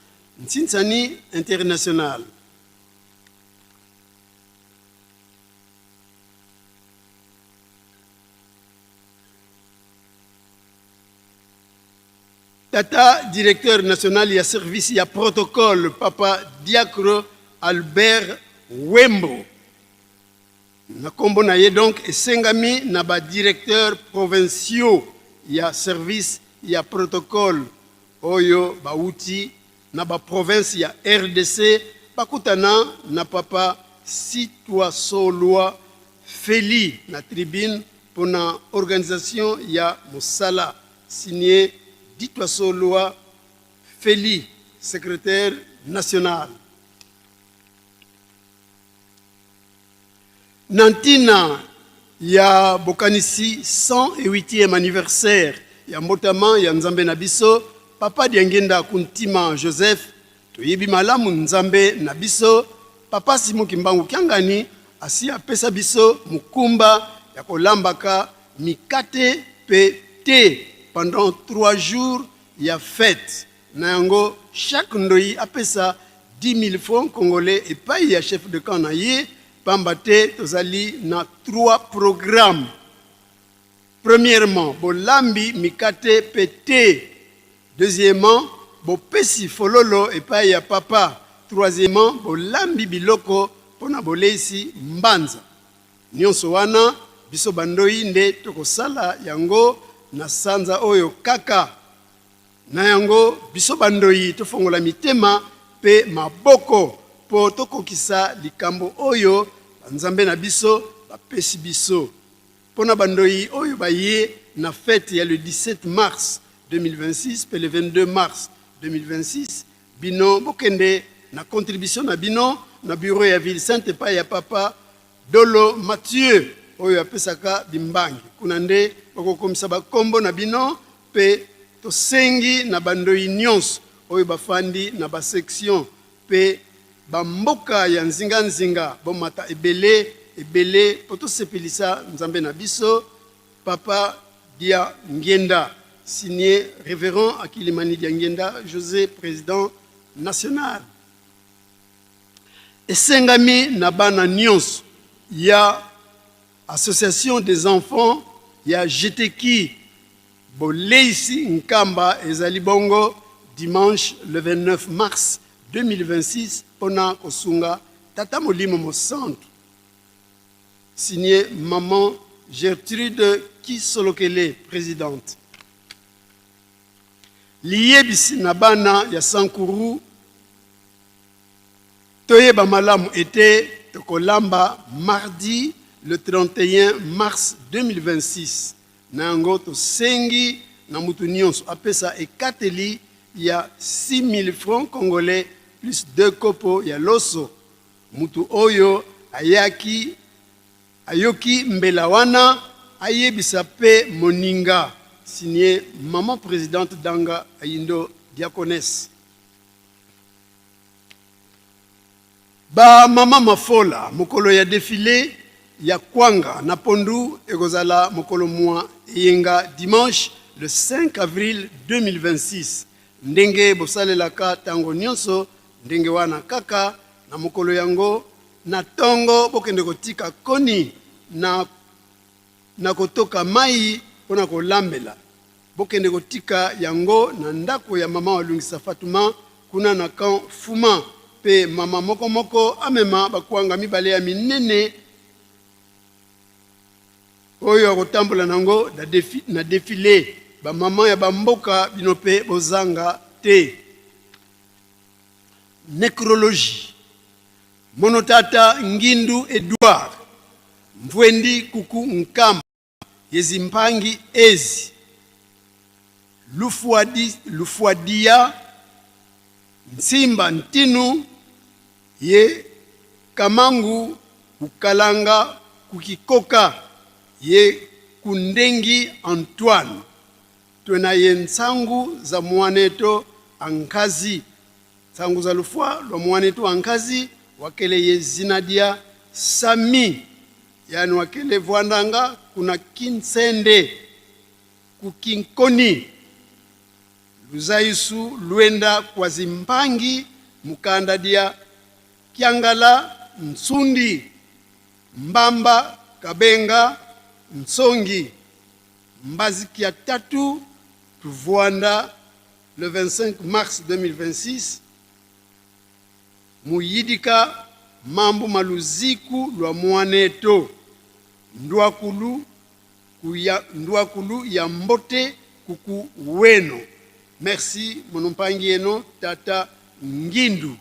nsinsani international. Tata directeur national ya service ya protocole papa Diacre Albert Wembo Na kombo na ye donc esengami na ba directeurs provinciaux ya service ya protocole oyo bawuti na ba provinces ya rdc bakutana na papa Sitwasolwa Felly na tribune pona organisation ya mosala. Signe Ditwasolwa Felly, secretaire national. Na ntina ya bokanisi 108e anniversaire ya mbotama ya Nzambe na biso, Papa Diangienda Kuntima Joseph, toyebi malamu Nzambe na biso, Papa Simon Kimbangu Kiangani asi apesa biso mokumba ya kolambaka mikate pe the pendant 3 jours ya fete. Na yango, chaque ndoyi apesa 10.000 francs congolais epayi ya chef de camp na ye, pamba te tozali na trois programmes. Premièrement, bolambi mikate pe the. Deuxièmement, bopesi fololo epayi ya papa. Troisièmement, bolambi biloko pona boleisi mbanza. Nionso wana, biso ba ndoyi nde tokosala yango na sanza oyo kaka. Na yango, biso bandoyi tofongola mitema mpe maboko mpo tokokisa likambo oyo banzambe na biso bapesi biso. Mpo na bandoyi oyo baye na fete ya le 17 mars 2026 mpe le 22 mars 2026, bino bokende na contribution na bino na bureau ya ville sainte epai ya Papa Dolo Mathieu oyo apesaka bimbangi. Kuna nde bokokomisa ba kombo na bino pe tosengi na ba ndoyi nionso oyo bafandi na ba section pe ba mboka ya nzinga nzinga bomata ebele ebele po tosepelisa Nzambe na biso Papa Diangienda signe Reverend Akilimani Diangienda Jose President National. Esengami na bana nionso ya Association des enfants ya Geteki boleisi Nkamba ezali bongo dimanche le 29 mars 2026 pona kosunga Tata Molimo Mosantu. Signe Maman Gertrude Kisolokele, presidente. Liyebisi na bana ya Sankuru Toyeba malamu ete tokolamba mardi le 31 mars 2026. Na yango, tosengi na moto nyonso apesa ekateli ya 6000 francs congolais plus deux kopo ya loso. Mutu oyo ayaki ayoki mbela wana ayebisa pe moninga. Signé maman presidente Danga Ayindo diaconesse. Ba mama mafola, mokolo ya defile ya kwanga na pondu ekozala mokolo mua eyenga dimanche le 5 avril 2026. Ndenge bosalelaka tango nionso, ndenge wana kaka na mokolo yango na tongo bokende kotika koni na na kotoka mayi mpo na kolambela. Bokende kotika yango na ndako ya mama Walungisa Fatuma kuna na camp Fuma mpe mama moko moko amema bakwanga mibale ya minene oyo akotambola na yango na defile. Ba mama ya ba mboka bino mpe bozanga te. Necrologie. Mono tata Ngindu Edouard Mvwendi kuku Nkamba yezimpangi ezi Lufuadi, Lufuadia Nsimba Ntinu ye Kamangu kukalanga kukikoka ye Kundengi Antoine twena ye nsangu za mwaneto ankazi Nsangu za lufua lwa muanetu wa nkazi wakele ye zina dia Sami, yani wakele vuandanga kuna kinsende ku kinkoni luzaisu luenda kua zimpangi mukanda dia Kiangala Nsundi Mbamba Kabenga Nsongi Mbazi kia tatu tuvuanda Le 25 mars 2026, muyidika mambu ma luziku lua muaneto nduakulu kuya nduakulu ya mbote kuku weno. Merci monumpangi eno tata Ngindu.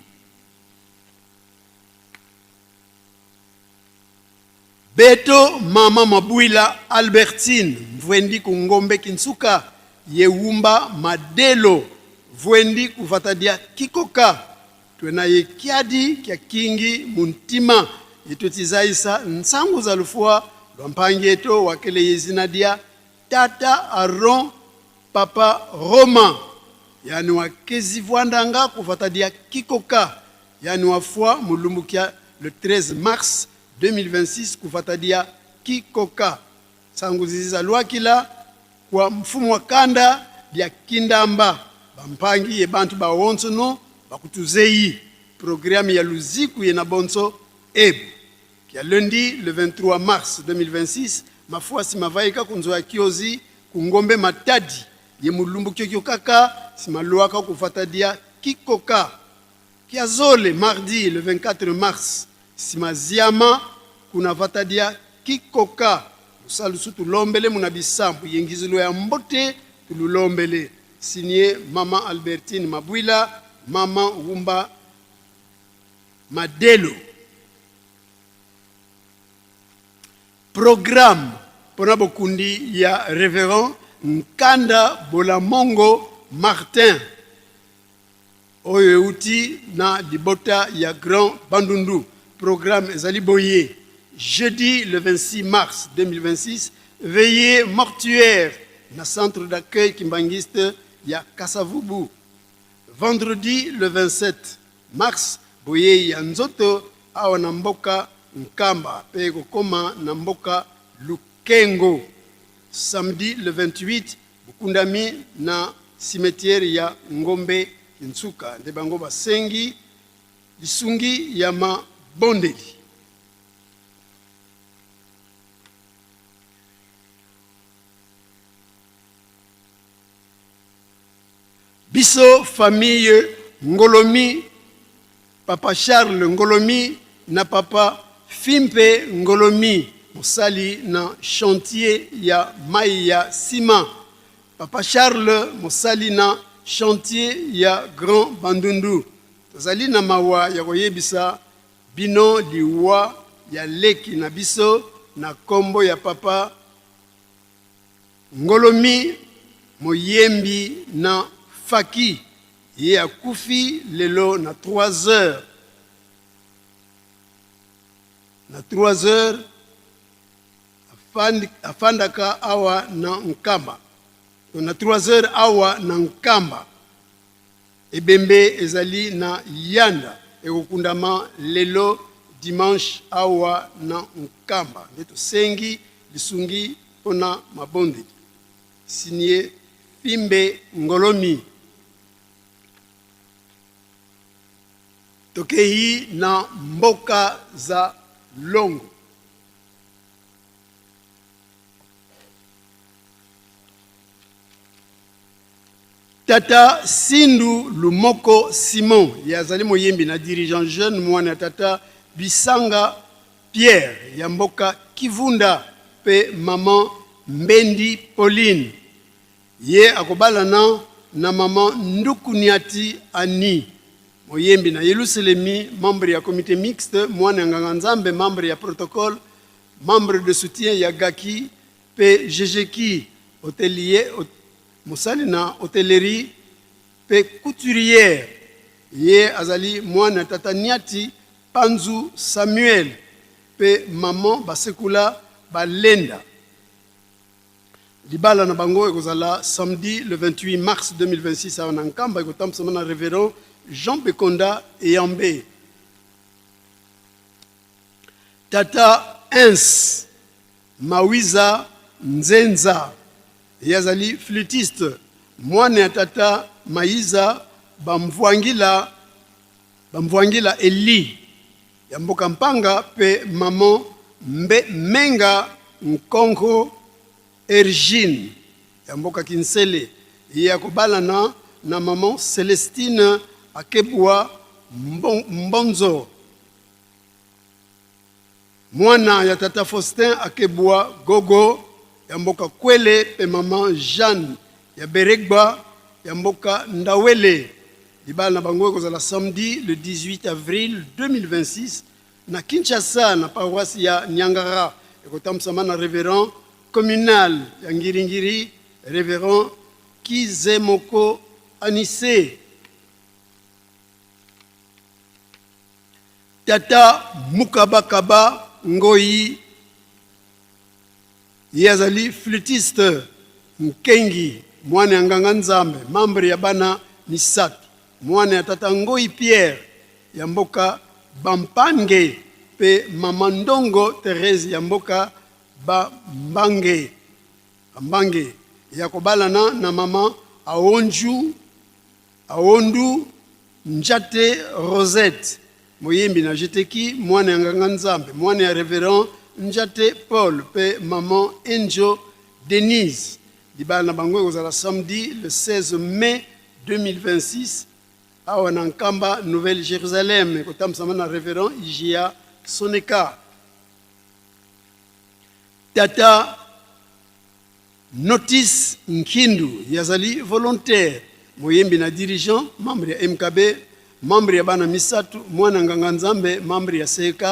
Beto mama Mabuila Albertine Mvuendi ku Ngombe Kinsuka ye wumba Madelo Vuendi kuvatadia Kikoka twena ye kiadi kia kingi mu ntima ye twetizaisa nsangu za lufua lua mpangi eto wakele ye zina dia Tata Aron Papa Roma yani wakezi vuandanga kuvatadia Kikoka yani wafua mulumbu kia le 13 mars 2026 kuvatadia Kikoka sangu zizi luakila kua mfumu wa kanda dia Kindamba bampangi ye bantu ba wonso no bakutuzeyi programme ya luziku ye na bonso ebu kia lundi le 23 mars 2026 mafua sima vaika kunzo ya kiozi ku ngombe Matadi ye mulumbu kiokio kaka sima luaka kuvatadia Kikoka Kiazole mardi le 24 mars sima ziama kuna vatadia Kikoka lusalusu tulombele muna bisambu yengizilo ya mbote tululombele signé Maman Albertine Mabuila Maman Wumba Madelo. Programme pona bokundi ya Reverend Nkanda Bolamongo Martin oyo euti na libota ya Grand Bandundu. Programme ezali boye: jeudi le 26 mars 2026, veillée mortuaire na centre d'accueil kimbanguiste ya Kasavubu. Vendredi le 27 mars, boyei ya nzoto awa na mboka Nkamba pe ekokoma na mboka Lukengo. Samedi le 28, bokundami na cimetière ya Ngombe Kinsuka. Nde bango basengi lisungi ya mabondeli. Biso famille Ngolomi, papa Charles Ngolomi na papa Fimpe Ngolomi mosali na chantier ya mayi ya ciment, papa Charles mosali na chantier ya Grand Bandundu, tozali na mawa ya koyebisa bino liwa ya leki na biso na kombo ya papa Ngolomi moyembi na Faki. Ye akufi lelo na 3 heures. Na 3 heures afandaka awa na Nkamba. Na 3 heures awa na Nkamba. Ebembe ezali na Yanda ekokundama lelo dimanche awa na Nkamba. Nde tosengi lisungi mpona mabondeli. Signé Fimbe Ngolomi. Tokeyi na mboka za Longo. Tata Sindu Lumoko Simon, ye azali moyembi na dirigeant jeune mwana ya tata Bisanga Pierre ya mboka Kivunda pe maman Mbendi Pauline. Ye akobalana na maman Nduku Niati Annie, moyembi na Yelusalemi, membre ya comite mixte, mwana ya nganga Nzambe, membre ya protocole, membre de soutien ya Gaki pe Jejeki, hotelier, mosali na hotellerie pe couturière. Ye azali mwana ya tata Niati Panzu Samuel pe maman Basekula Balenda. Libala na bango ekozala samedi le 28 mars 2026 awa na Nkamba, ekotambusama na Reverend Jean Bekonda Eyambe. Tata Ens Mawiza Nzenza, ye azali flûtiste, mwana ya tata Mayiza Bamvuangila, Bamvuangila Elie ya mboka Mpanga pe maman Mbe Menga Nkonko Ergine ya mboka Kinsele, ye akobalana na maman Celestine Akebua Mbonzo. Mwana ya tata Faustin Akebua Gogo ya mboka Kwele pe maman Jeanne ya Beregba ya mboka Ndawele. Libala na bango ekozala samedi le 18 avril 2026 na Kinshasa na paroisse ya Niangara. Ekotambusama na reverend communal ya Ngiri-Ngiri, reverend Kizemoko Anise. Tata Mukabakaba Ngoyi, ye azali flûtiste Nkengi, mwana ya nganga Nzambe, membre ya bana misato, mwana ya tata Ngoyi Pierre ya mboka Bampange pe mama Ndongo Therese ya mboka Bambange, Bambange, ya kobalana na mama Aonju Aondu Njate Rosette, moyembi na Jeteki, mwana ya nganga Nzambe, mwana ya Reverend Njate Paul pe maman Enjo Denise. Libala na bango ekozala samedi le 16 mai 2026 awa na Nkamba, Nouvelle Jerusalem, ekotambusama na Reverend Igia Soneka. Tata Notice Nkindu, ye azali volontaire, moyembi na dirigeant, membre ya MKB, membre ya bana misato, mwana nganga Nzambe, membre ya CEK,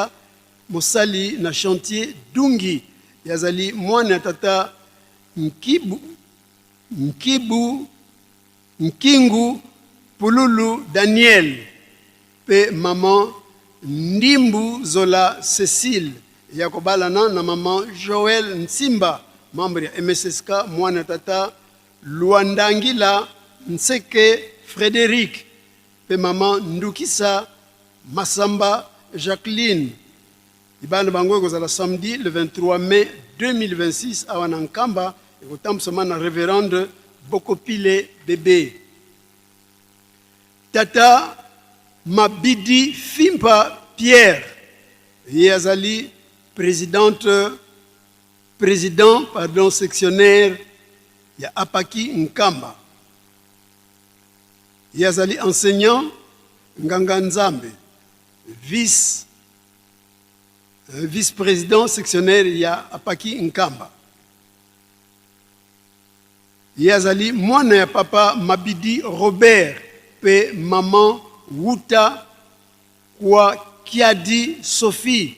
mosali na chantier Dungi. Ye azali mwana ya tata Nkibu, Nkibu, Nkingu Pululu Daniel pe maman Ndimbu Zola Cecile ya kobalana na maman Joël Nsimba, membre ya MSSK, mwana ya tata Luandangila Nseke Frederic pe maman Ndukisa Masamba Jacqueline. Libala na bango ekozala samedi le 23 mai 2026 awa na Nkamba, ekotambusama na Reverende Bokopile Bebe. Tata Mabidi Fimpa Pierre, ye azali presidente, president pardon, sectionnaire ya Apaki Nkamba. Ye azali enseignant, nganga Nzambe, vice vice-president sectionnaire ya Apaki Nkamba. Ye azali mwana ya papa Mabidi Robert pe maman Wuta Kwa Kiadi Sophie.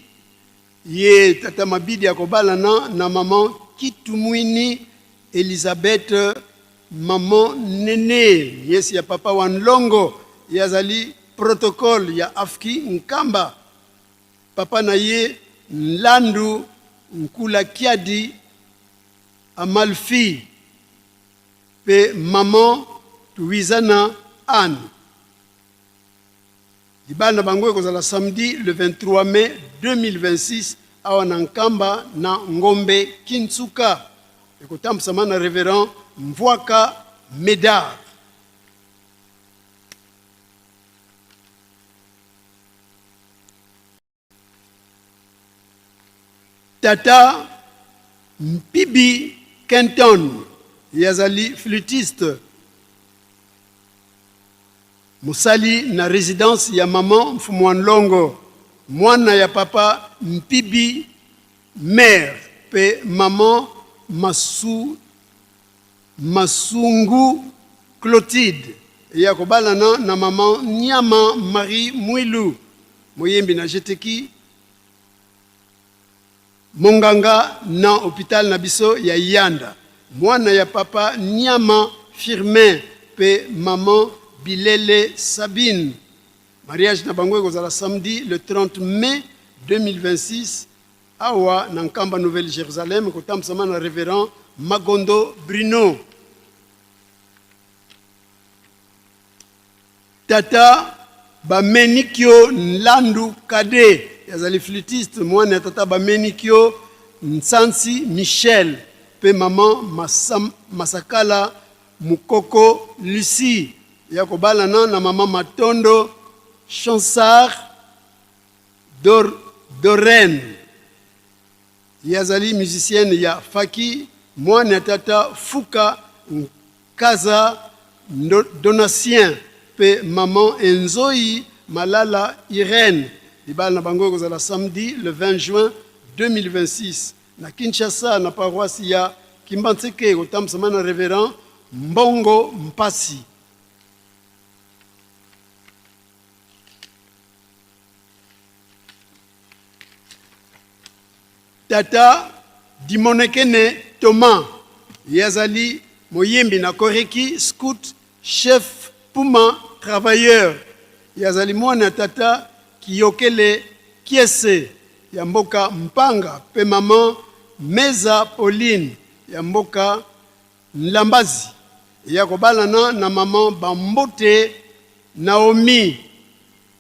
Ye tata Mabidi akobalana na maman Kitumuini Elisabeth. Maman Nene, nièce ya papa Wanlongo, ye azali protocole ya Afki Nkamba. Papa na ye Nlandu Nkula Kiadi Amalfi pe maman Tuwizana Anne. Libala na bango ekozala samedi le 23 mai 2026 awa na Nkamba na Ngombe Kinsuka. Ekotambusama na Reverend Mvuaka Medard. Tata Mpibi Kenton ye azali flûtiste, mosali na residence ya maman Mfumu'a Nlongo, mwana ya papa Mpibi mère pe maman Masu, Masungu Clotilde ye akobalana na maman Niama Marie Muilu, moyembi na Jeteki, monganga na hopital na biso ya Iyanda, mwana ya papa Niama Firmin pe maman Bilele Sabine. Mariage na bango ekozala samedi le 30 mai 2026 awa na Nkamba Nouvelle Jerusalem, ekotambusama na Reverend Magondo Bruno. Tata Bamenikio Nlandu Kade azali flûtiste, mwana ya tata Bamenikio Nsansi Michel pe maman Masam, Masakala Mukoko Lucie ya kobalana na maman Matondo Chansard Dor, Dorene. Ye azali musicienne ya Faki, mwana ya tata Fuka Nkaza Donatien pe maman Enzoyi Malala Irène. Libala na bango ekozala samedi le 20 juin 2026 na Kinshasa na paroisse ya Kimbanseke, ekotambusama na Reverend Mbongo Mpasi. Tata Dimonekene Thomas, ye azali moyembi na Koreki Scout Chef Puma Travailleur. Ye azali mwana ya tata Kiyokele Kiese ya mboka Mpanga pe maman Meza Pauline ya mboka Nlambazi. Ye akobalana na maman Bambote Naomi.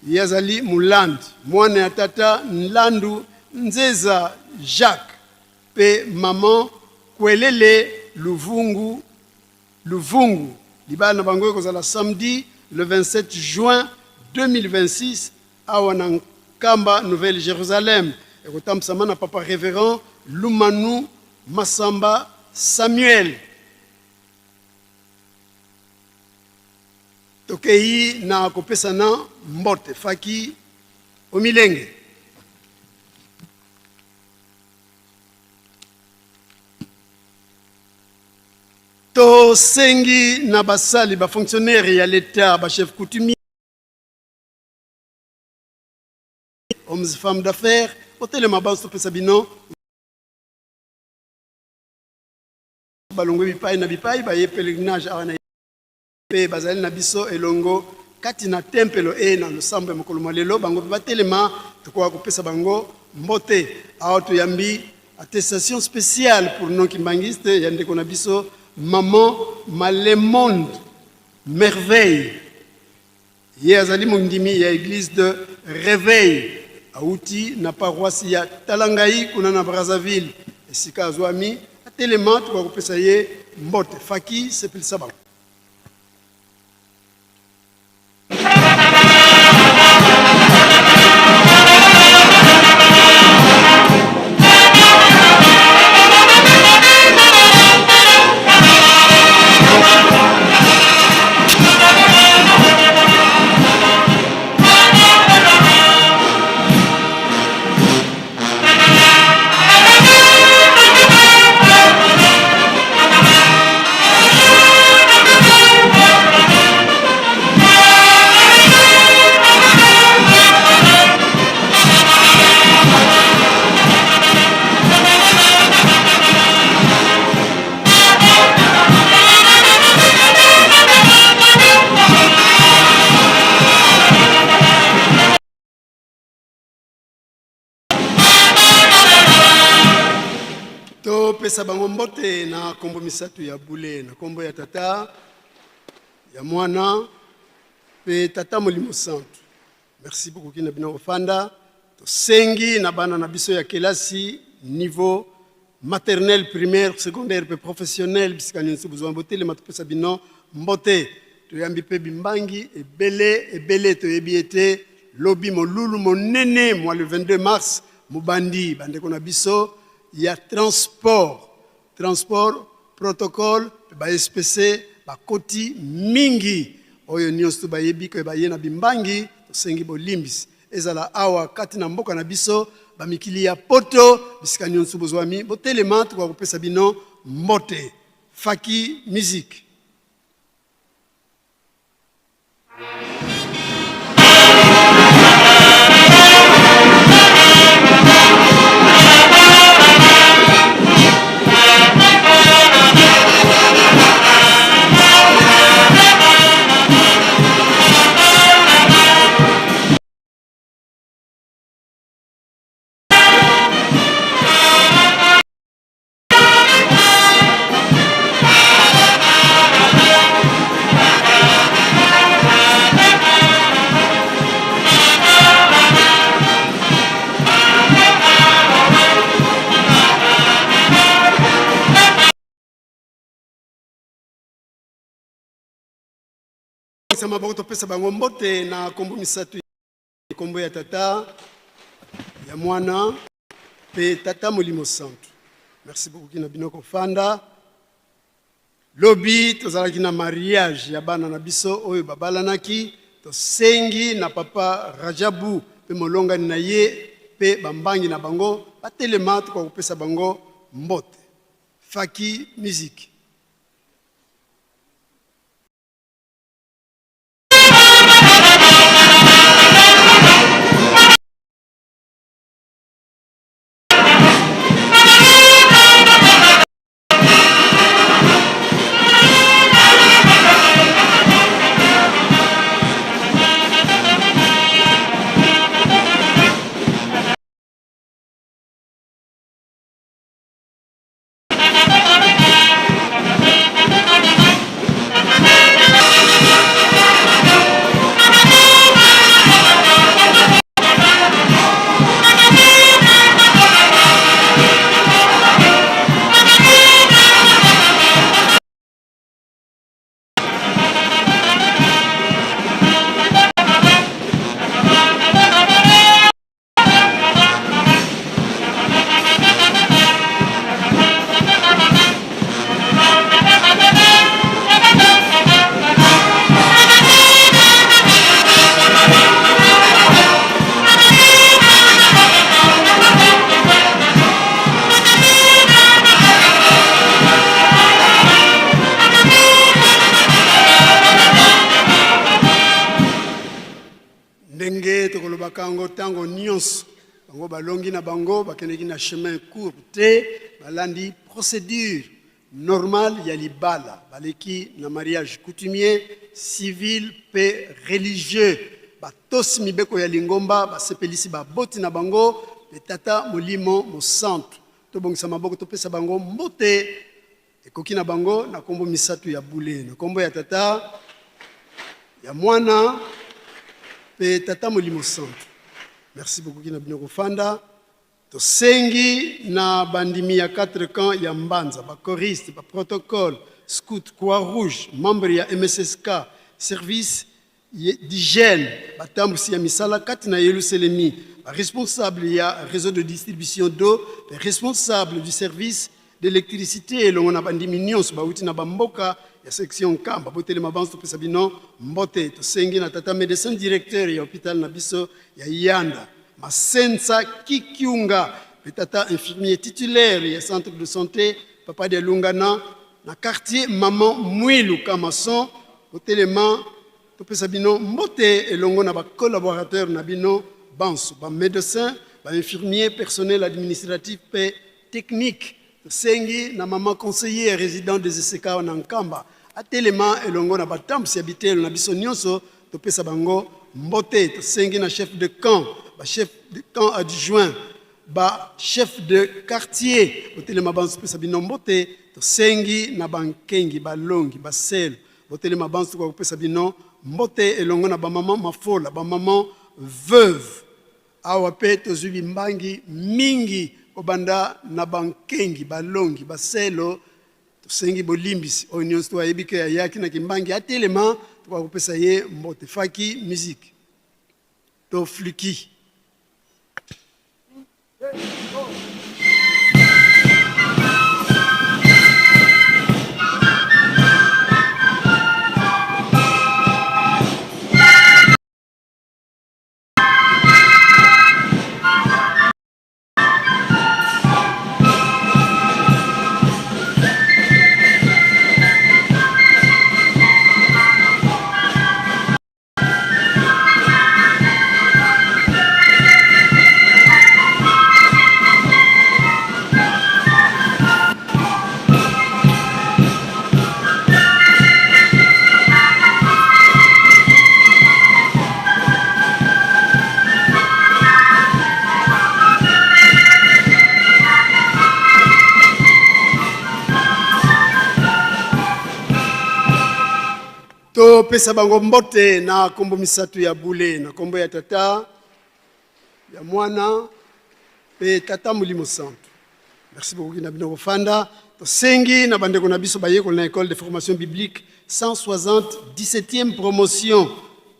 Ye azali Mulandi, mwana ya tata Nlandu Nzeza Jacques pe maman Kwelele Luvungu Luvungu. Libala na bango ekozala samedi le 27 juin 2026 awa na Nkamba Nouvelle Jerusalem. Ekotambusama na papa Reverend Lumanu Masamba Samuel. Tokeyi na kopesana mbote faki omilenge. Tosengi na basali ba fonctionnaires ya l'Etat, ba chefs coutumiers, hommes et femmes d'affaires, botelema banso topesa bino balongwe bipai na bipai baye pèlerinage awa na mpe bazali na biso elongo kati na tempelo e na losambo ya mokolo mwa lelo. Bango mpe batelema, tokoka kopesa bango mbote. Awa toyambi attestation spéciale pour non kimbanguiste ya ndeko na biso maman Malemonde Merveille. Ye azali mondimi ya église de Réveil, awuti na paroisse ya Talangai kuna na Brazzaville, esika azwami. Atelema, tokoka kopesa ye mbote. Faki sepelisa bango. Topesa bango mbote na kombo misato ya bule, na kombo ya Tata, ya Mwana pe Tata Molimo Santu. Merci beaucoup na bino kofanda. Tosengi na bana na biso ya kelasi niveau maternelle, primaire, secondaire pe professionnel, bisika nyonso bozwa botelema, topesa bino mbote. Toyambi pe bimbangi ebele ebele. Toyebi ete lobi molulu monene mwa le 22 mars mobandi. Bandeko na biso ya transport, protocole mpe ba SPC bakoti mingi. Oyo nyonso bayebi ke baye na bimbangi, tosengi bolimbisi. Ezala awa kati na mboka na biso, bamikili ya poto, bisika nyonso bozwami, botelema, tokoka kopesa bino mbote. Faki musique. Maboko, topesa bango mbote na kombo misato, kombo ya Tata, ya Mwana mpe Tata Molimo Santu. Merci beaucoup na bino kofanda. Lobi tozalaki na mariage ya bana na biso oyo babalanaki. Tosengi na papa Rajabu mpe molongani na ye mpe bambangi na bango batelema, tokoka kopesa bango mbote. Faki musique. Ndenge tokolobaka yango ntango nyonso, bango balongi na bango bakendeki na chemin court te, balandi procédure normale ya libala, baleki na mariage coutumier, civil mpe religieux, batosi mibeko ya lingomba, basepelisi baboti na bango mpe Tata Molimo Mosantu. Tobongisa maboko, topesa bango mbote ekoki na bango na kombo misato ya bule, na kombo ya Tata, ya Mwana mpe Tata Molimo Santu. Merci beaucoup na bino kofanda. Tosengi na bandimi ya 4 camps ya Mbanza, bachoriste, baprotocole, scout, croix rouge, membre ya MSSK, service d'hygiène, batambusi ya misala kati na Yelusalemi, baresponsable ya réseau de distribution d'eau, responsable du service d'électricité elongo na bandimi nyonso bauti na bamboka ya section Nkamba, botelema banso, topesa bino mbote. Tosengi na tata médecin directeur ya hôpital na biso ya Yanda, Masensa Kikiunga, mpe tata infirmier titulaire ya centre de santé Papa de Lungana na quartier Maman Mwilu Kamason, botelema, topesa bino mbote elongo na bacollaborateur na bino banso, bamédecin, bainfirmier, personnel administratif mpe technique. Tosengi na mama conseiller résident des ESK na Nkamba atelema elongo na batambusi ya bitelo na biso nyonso, topesa bango mbote. Tosengi na chef de camp, bachef de camp adjoint. Ba chef de quartier botelema banso topesa bino mbote. Tosengi na bankengi, balongi, baselo botelema banso tokoka kopesa bino mbote elongo na ba maman mafola, ba maman veuve. Awa pe tozwi bimbangi mingi kobanda na bankengi, balongi, baselo. Tosengi bolimbisi oyo nionso to ayebi ke ayaki na kimbangi atelema tokoka kopesa ye mbote. Faki musique to fluki. Topesa bango mbote na kombo misatu ya bule, na kombo ya Tata, ya Mwana pe Tata Molimo Santu. Merci beaucoup na bino kofanda. Tosengi na bandeko na biso bayekoli na Ecole de formation biblique 177e promotion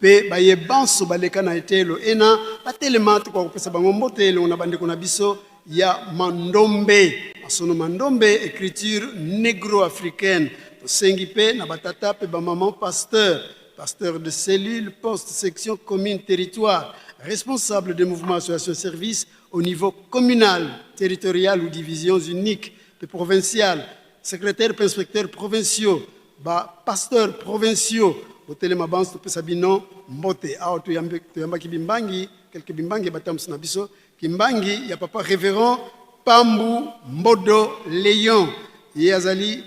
pe baye banso baleka na eteyelo ena batelema, tokoka kopesa bango mbote elongo na bandeko na biso ya Mandombe, masono Mandombe, ecriture negro-africaine. Tosengi pe na batata pe ba maman pasteur, pasteur de cellule, poste, section, commune, territoire, responsable de mouvement, association, service au niveau communal, territorial ou divisions uniques pe provinciales, secrétaire pe inspecteur provinciaux, ba pasteurs provinciaux, botelema banso topesa bino mbote. Awa toyambaki bimbangi, quelques bimbangi ya batambusi na biso, Kimbangi ya papa reverend Pambu Mbodo Leon, ye azali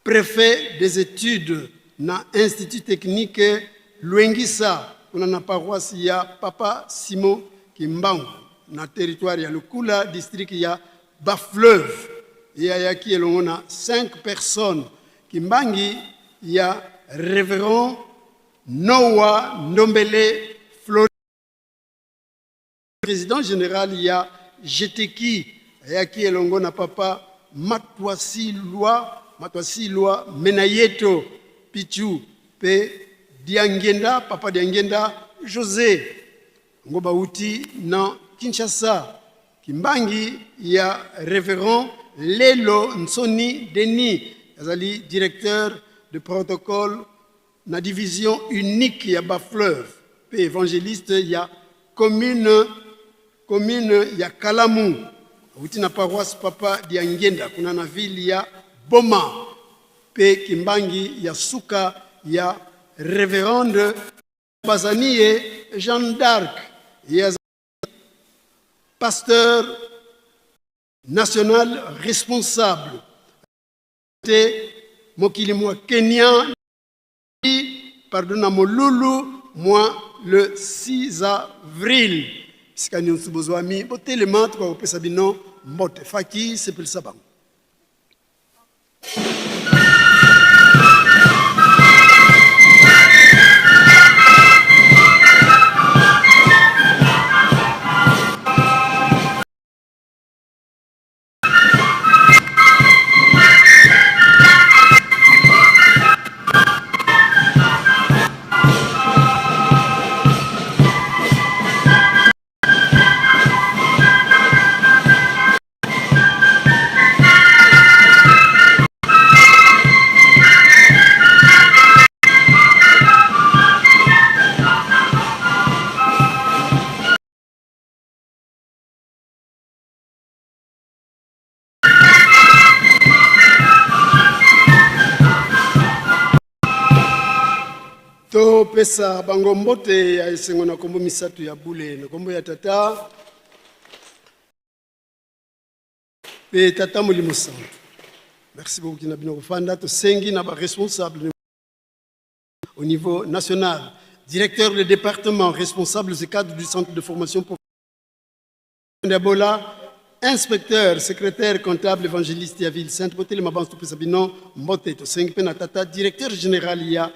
prefet des etudes na institut technique Luengisa kuna na paroisse ya papa Simon Kimbangu na territoire ya Lukula, district ya Bas-Fleuve. Ye ayaki elongo na 5 personnes. Kimbangi ya reverend Noah Ndombele Flory, President general ya Geteki ayaki elongo na papa Matwasilwa, Matwasilwa Menayeto Pichu pe Diangienda, papa Diangienda Jose. Bango bawuti na Kinshasa. Kimbangi ya Reverend Lelo Nsoni Denis azali directeur de protocole na division unique ya Bas-Fleuve mpe evangeliste ya commune commune ya Kalamu. Awuti na paroisse Papa Diangienda kuna na ville ya Boma mpe Kimbangi ya suka ya Reverende Bazanie Jeanne d'Arc. Ye azali pasteur national responsable te mokili mwa Kenya pardon na molulu mwa le 6 avril. Bisika nyonso bozwami, botelema, tokoka kopesa bino mbote. Faki sepelisa bango. Topesa bango mbote ya esengo na kombo misatu ya bule, na kombo ya Tata pe Tata Molimo Santu. Merci beaucoup na bino kofanda. Tosengi na ba responsable au niveau national, directeur de département, responsables et cadres du centre de formation professionnelle. Ndabola, inspecteur secrétaire comptable évangéliste ya ville sainte. Botelema banso topesa bino mbote. Tosengi mpe na tata directeur général ya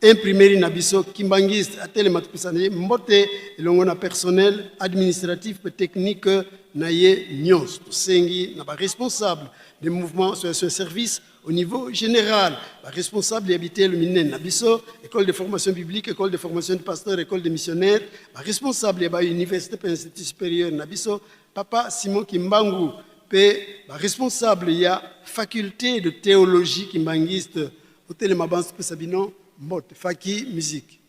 imprimerie na biso kimbanguiste atelema topesa na ye mbote elongo na personnel administratif mpe technique na ye nyonso. Tosengi na baresponsable de mouvement association service au niveau général, baresponsable ya biteyelo minene na biso, école de formation biblique, école de formation de pasteur, école de missionnaire, baresponsable ya bauniversité mpe institut supérieur na biso Papa Simon Kimbangu, mpe baresponsable ya faculté de théologie kimbanguiste. Otelema banso topesa bino mbote. Faki musique.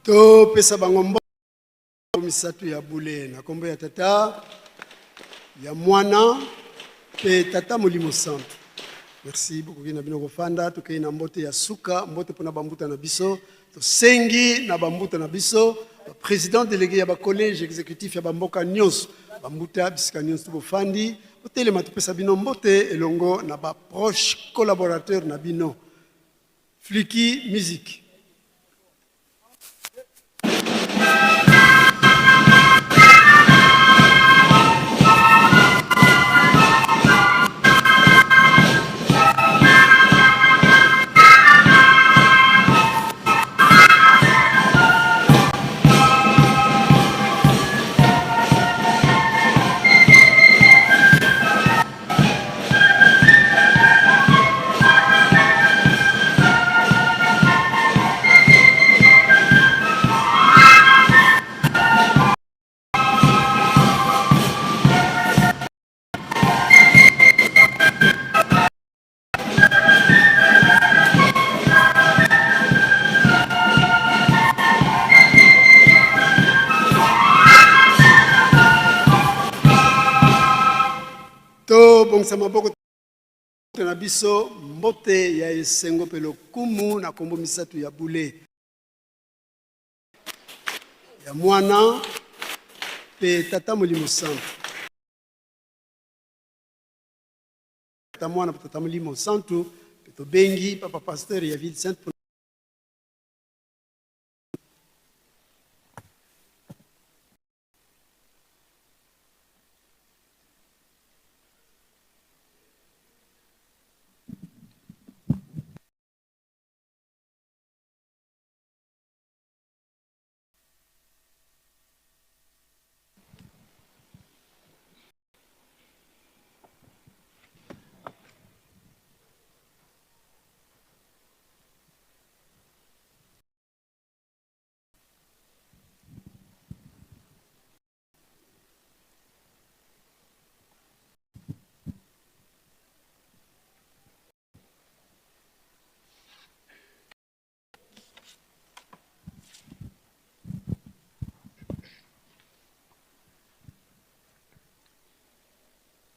Topesa bango mbote misato ya bule na nkombo ya Tata, ya Mwana mpe Tata Molimo Santu. Merci, bokoki na bino kofanda. Tokei na mbote ya suka, mbote mpona bambuta na biso. Tosengi na bambuta na biso, baprésident délégué ya bacollège exécutif ya bamboka nyonso, bambuta bisika nyonso bofandi, botelema topesa bino mbote elongo na baproche collaborateur na bino. Fliki musique. Tobongisa maboko na biso, mbote ya esengo mpe lokumu na kombo misato ya bule ya Mwana mpe Tata Molimo Santu. Tata Mwana mpe Tata Molimo Santu. Mpe tobengi papa pasteur ya ville sainte.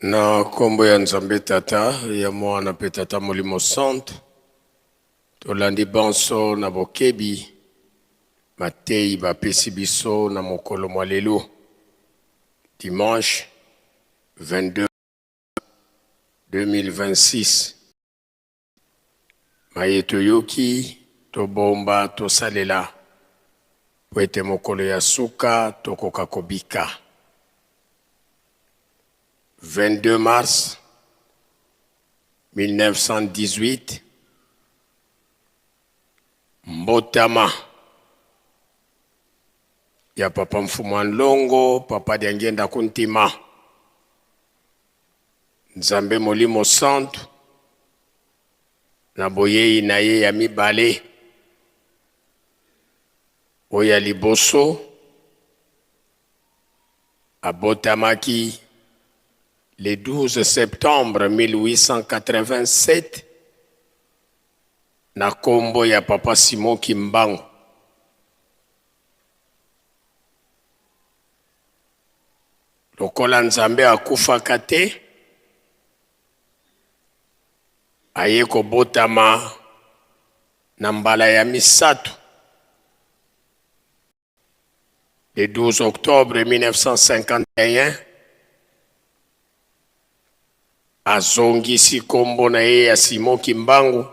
Na nkombo ya Nzambe Tata, ya Mwana mpe Tata Molimo Santu, tolandi banso na bokebi mateyi bapesi biso na mokolo mwa lelo dimanche 22 2026. Maye toyoki, tobomba, tosalela. mpo ete mokolo ya suka tokoka kobika. 22 mars 1918, mbotama ya Papa Mfumu a Nlongo, Papa Diangienda Kuntima, Nzambe Molimo Santu na boyei na ye ya mibale. Oyo ya liboso abotamaki le 12 septembre 1887 na kombo ya Papa Simon Kimbangu. Lokola Nzambe akufaka te, aye kobotama na mbala ya misato le 12 octobre 1951, azongisi kombo na ye ya Simon Kimbangu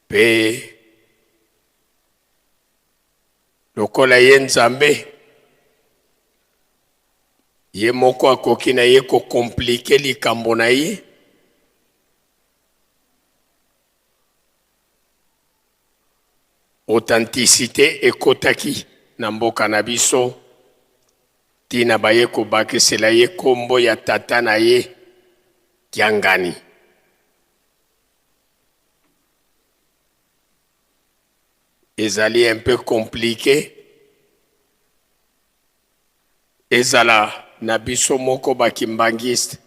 mpe lokola ye Nzambe ye moko akoki na ye ko compliquer likambo na ye, authenticite ekotaki na mboka na biso tina baye kobakisela ye kombo ya tata na ye Kiangani. Ezali un peu complique, ezala na biso moko ba kimbanguiste,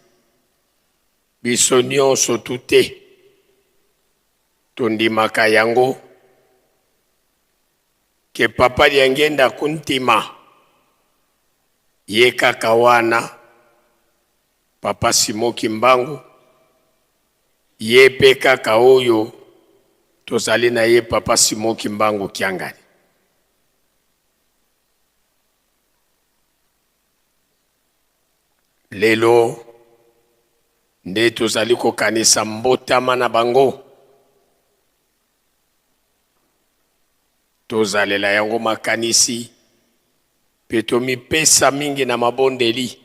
biso nionso tout te tondimaka yango que Papa Diangienda Kuntima ye kaka wana Papa Simon Kimbangu ye pe kaka oyo tozali na ye Papa Simon Kimbangu Kiangani. Lelo nde tozali kokanisa mbotama na bango, tozalela yango makanisi mpe tomipesa mingi na mabondeli,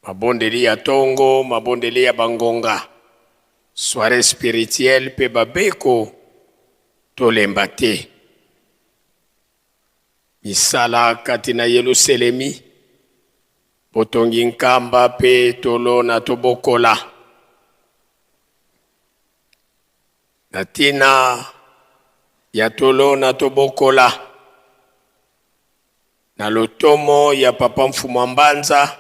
mabondeli ya tongo, mabondeli ya bangonga, soiree spirituelle mpe babeko, tolemba te. Misala kati na Yeluselemi, botongi nkamba mpe tolona tobokola. Na ntina ya tolona tobokola, na lotomo ya Papa Mfumu a Mbanza,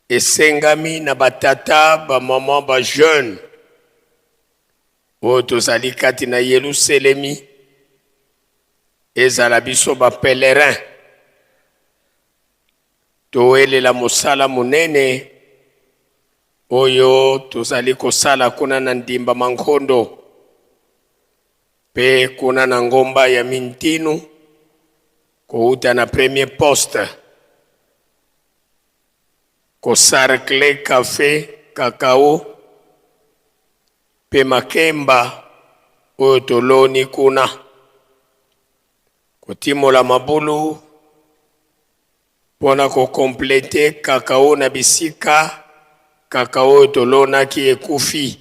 esengami na ba tata, ba mama, ba jeunes oyo tozali kati na Yeluselemi, ezala biso ba pèlerins, towelela mosala monene oyo tozali kosala kuna na Ndimba Mankondo mpe kuna na ngomba ya Mintinu, kowuta na premier poste, kosarcle cafe, cacao mpe makemba oyo toloni kuna, kotimola mabulu mpo na ko completer cacao na bisika cacao oyo tolonaki ekufi.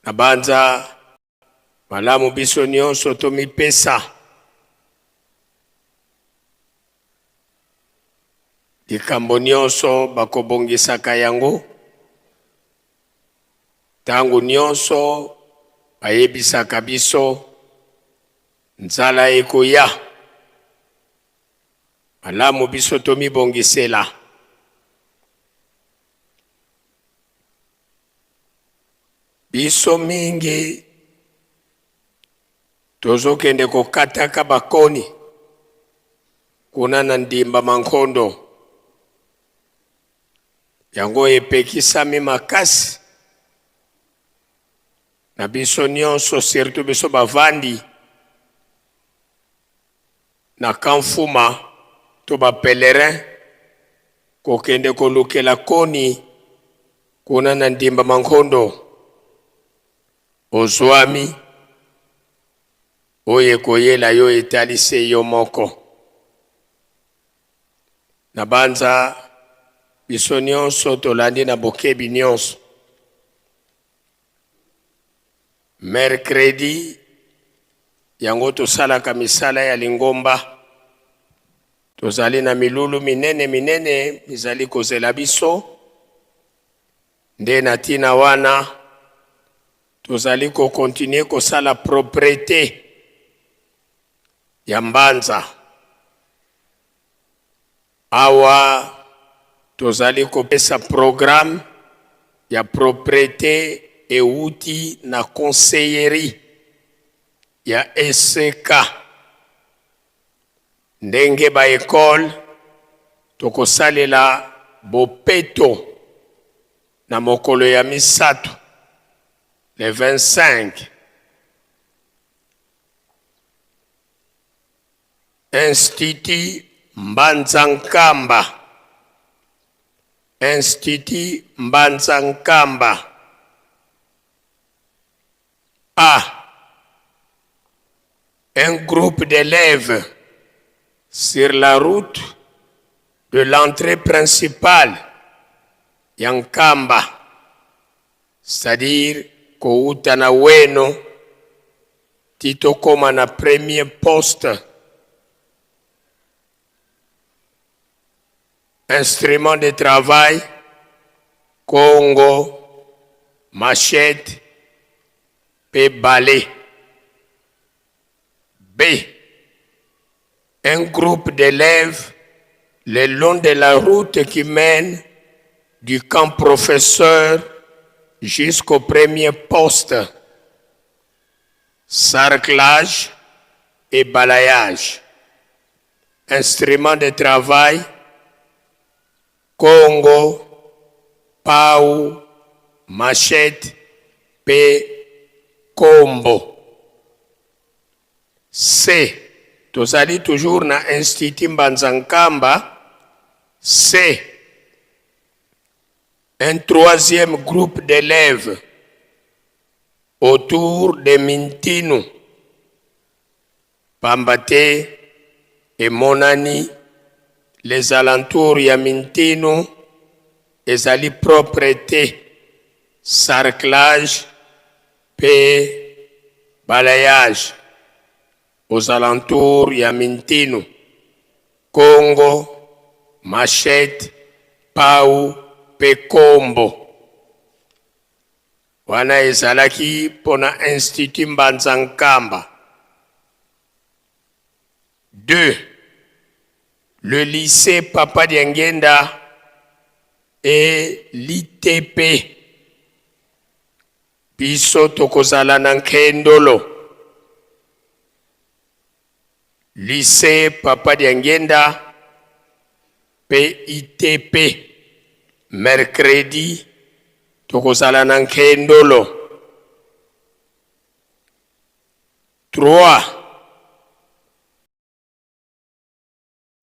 Nabanza malamu biso nionso tomipesa likambo nionso bakobongisaka yango tango nionso bayebisaka biso Nzala ekoya. Malamu biso tomibongisela. Biso mingi tozokende kokataka bakoni kuna na Ndimba Mankondo. Yango epekisami makasi. Na biso nionso surtout biso bavandi na camp Fuma to ba pèlerins. Kokende kolukela koni kuna na Ndimba Mankondo, ozwami, oyo ekoyela yo etali se yo moko. Nabanza biso nyonso tolandi na bokebi nyonso. Mercredi yango tosalaka misala ya lingomba. Tozali na milulu minene minene mizali kozela biso. Nde na ntina wana tozali ko continuer kosala proprete ya Mbanza. Awa tozali kopesa programme ya proprete ewuti na conseillerie ya ECK. Ndenge ba ecole tokosalela bopeto na mokolo ya misato le 25. Institut Mbanza Nkamba, Institut Mbanza Nkamba A. Un groupe d'élèves sur la route de l'entrée principale ya Nkamba, c'est-à-dire kowuta na Weno ti tokoma na premier poste. Instrument de travail, Congo, machette pe balai. B. Un groupe d'élèves le long de la route qui mène du camp professeur jusqu'au premier poste. Sarclage et balayage. Instrument de travail, Congo, pau, machette pe kombo. C. Tozali toujours na Institut Mbanza Nkamba. C. Un troisième groupe d'élèves autour de Mintinu. Pamba te emonani les alentours ya Mintinu ezali propre te, sarclage pe balayage aux alentours ya Mintinu, Congo, machette, pau pe kombo. Wana ezalaki mpo na Institut Mbanza Nkamba. 2, Le lycee Papa Diangienda et l'ITP. Biso tokozala na Nkendolo. Lycee Papa Diangienda pe ITP. Mercredi tokozala na Nkendolo. 3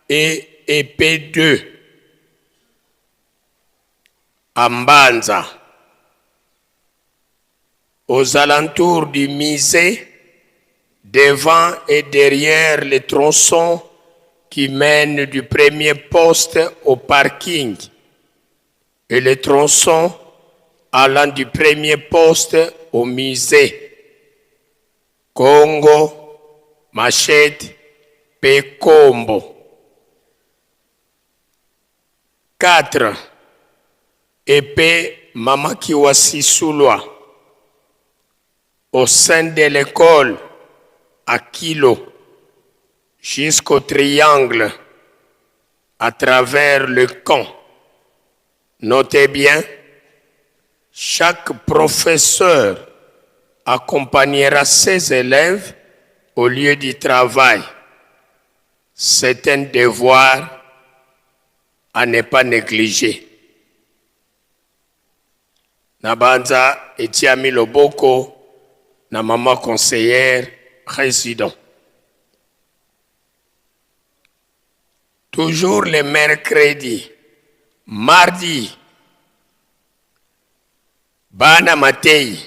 et EP2 à Mbanza. Aux alentours du musée, devant et derrière les tronçons qui mènent du premier poste au parking et les tronçons allant du premier poste au musée. Congo, machette, pe kombo. 4, Epee Mama Kiwasisulwa au sein de l'école à Kilo jusqu'au triangle à travers le camp. Notez bien, chaque professeur accompagnera ses élèves au lieu du travail. C'est un devoir à ne pas négliger. Nabanza etiami loboko na maman conseillère président. Toujours le mercredi Mardi, bana mateyi,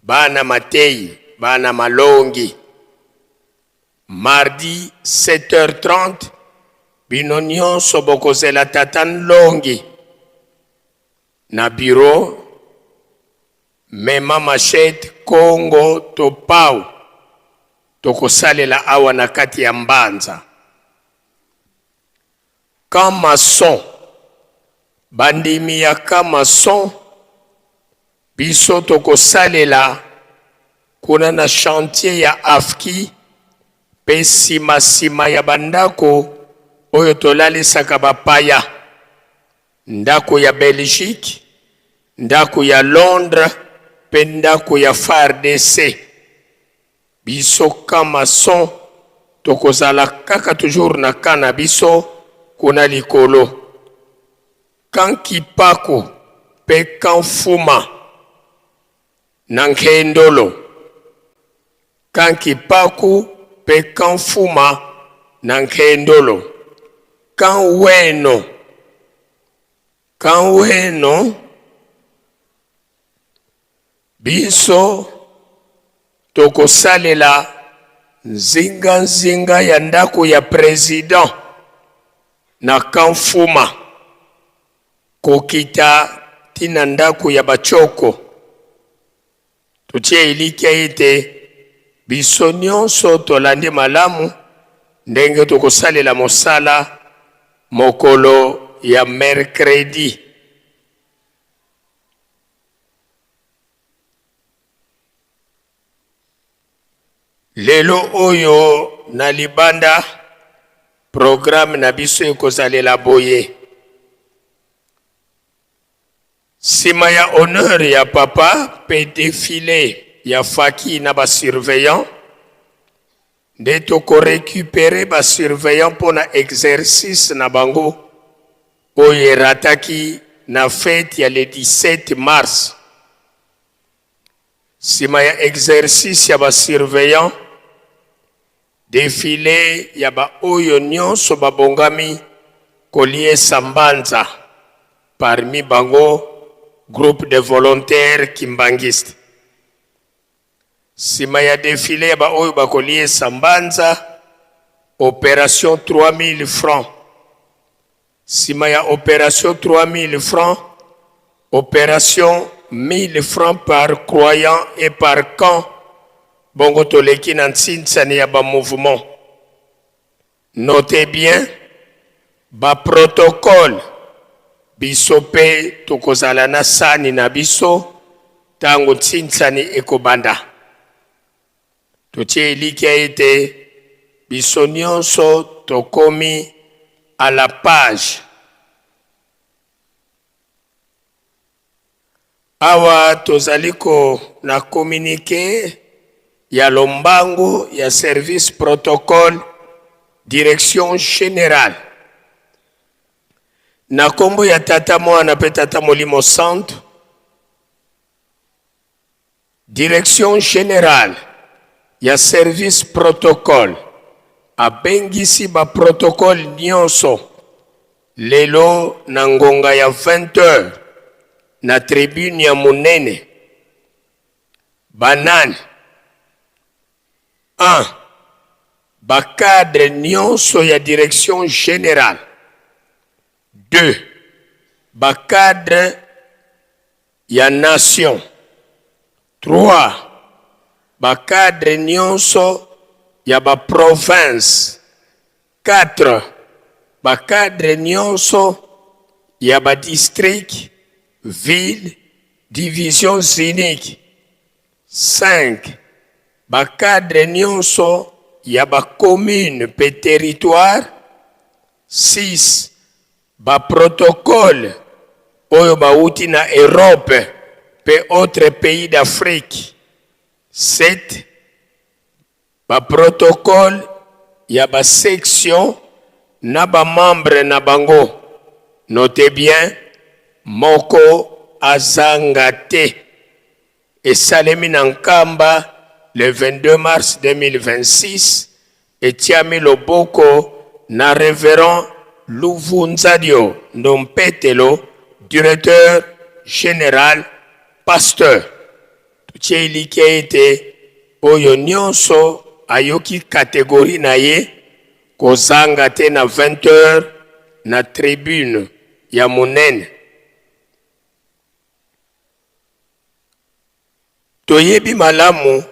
bana mateyi, bana malongi. Mardi 7h30, bino nyonso bokozela tata Nlongi na bureau. Mema machette, kongo to pau tokosalela awa na kati ya mbanza. Camp maçon, bandimi ya camp maçon, biso tokosalela kuna na chantier ya AFKI pe sima sima ya ba ndako oyo tolalisaka bapaya, ndako ya Belgique, ndako ya Londres pe ndako ya FARDC. Biso camp maçon tokozala kaka toujours na camp na biso kuna likolo. Camp Kipaku pe camp Fuma na Nkendolo. Camp Kipaku pe camp Fuma na Nkendolo. Camp Weno. Camp Weno. Biso tokosalela nzinganzinga ya ndako ya president na Camp Fuma kokita ti na ndako ya Bachoko. Totie elikya ete biso nionso tolandi malamu ndenge tokosalela mosala mokolo ya mercredi. Lelo oyo na libanda programme na biso ekozalela boye. Sima ya honneur ya papa pe defile ya faki na ba surveillants nde toko recuperer ba surveillants pona exercice na bango oyo erataki na fete ya le 17 mars. Sima ya exercice ya ba surveillants, defile ya ba oyo nionso babongami koliesa mbanza, parmi bango groupe de volontaires kimbanguistes. Sima ya defile ya ba oyo bakoliesa mbanza, operation 3000 francs. Sima ya operation 3000 francs, operation 1000 francs par croyant et par camp, bongo toleki na nsinsani ya ba mouvements. Notez bien, ba protocoles, biso pe tokozala na sani na biso tango nsinsani ekobanda. Totie elikya ete biso nionso tokomi à la page. Awa tozali ko na communique ya lombangu ya service protocole direction generale. Na kombo ya Tata, Mwana pe Tata Molimo Santu, Direction generale ya service protocole abengisi ba protocole nionso lelo na ngonga ya 20 heures na tribune ya munene. Ba nani? 1, Ba cadres nionso ya direction generale. 2, Ba cadres ya nation. 3, Ba cadres nionso ya ba provinces. 4, Ba cadres nionso ya ba districts, villes, divisions uniques. 5, Ba cadres nionso ya ba communes mpe territoires. 6, Ba protocoles oyo bawuti na Europe mpe autres pays d'Afrique. 7, Ba protocoles ya ba sections na ba membres na bango. Notez bien, moko azanga te. Esalemi na Nkamba le 22 mars 2026, etiami loboko na Reverend. Luvunzadio Ndompetelo, directeur général pasteur. Totie elikya ete oyo nyonso ayoki categorie na ye kozanga te na 20 heures na tribune ya monene. Toyebi malamu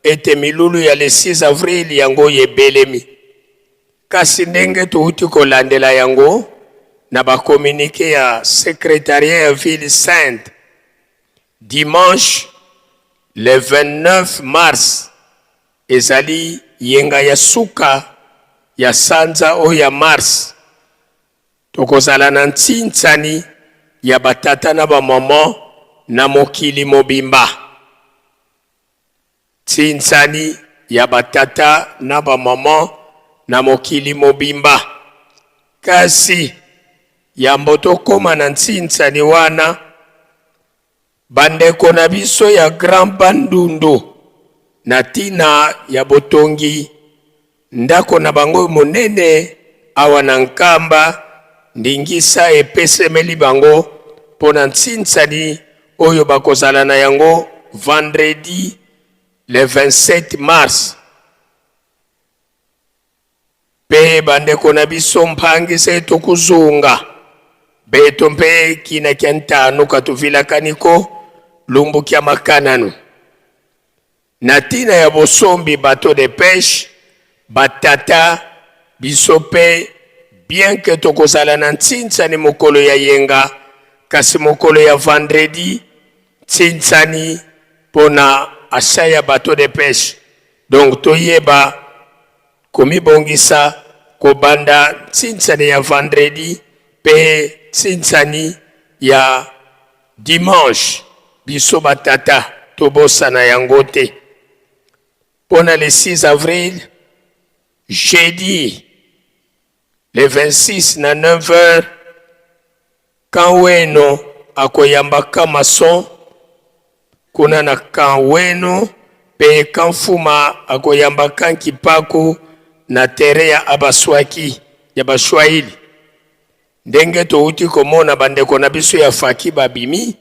ete milulu ya le 6 avril yango oyo ebelemi. Kasi ndenge touti kolandela yango na ba communiques ya secretariat ya ville sainte, dimanche le 29 mars ezali yenga ya suka ya sanza oyo ya mars, Tokozala na ntsinsani ya ba tata na ba maman na mokili mobimba. Ntsinsani ya ba tata na ba maman na mokili mobimba. Kasi yambo tokoma na ntsinsani wana, Bandeko na biso ya Grand Bandundu na tina ya botongi ndako na bango monene awa na Nkamba, ndingisa epesemeli bango mpo na nsinsani oyo bakozala na yango vendredi le 27 mars. Mpe bandeko na biso mpangisa tokuzunga beto mpe kina kya ntanu katuvilakaniko lumbu kya makananu na ntina ya bosombi bateau de pêche batata biso mpe bien que tokozala na ntsinsani mokolo ya yenga kasi mokolo ya vendredi ntsinsani mpo na achat ya bateau de pêche donc toyeba Komibongisa kobanda ntsinsani ya vendredi mpe ntsinsani ya dimanche, biso ba tata tobosana yango te. Mpo na le 6 avril, jeudi le 26 na 9 heures, Camp Weno akoyamba Camp Maçon kuna na Camp Weno mpe Camp Fuma akoyamba Camp Kipaku na terrain ya Abaswaki ya Baswahili. Ndenge towuti komona bandeko na biso ya Faki babimi,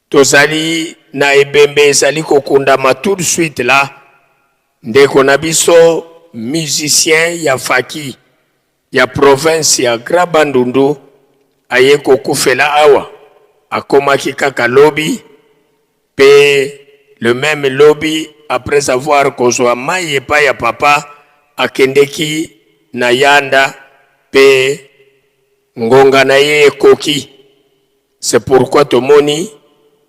tozali na ebembe ezali kokundama tout de suite là, ndeko na biso musicien ya Faki ya province ya Grand Bandundu aye kokufela awa, akomaki kaka lobi pe le meme lobi après avoir kozua mayi epai ya papa akendeki na Yanda pe ngonga na ye ekoki. C'est pourquoi tomoni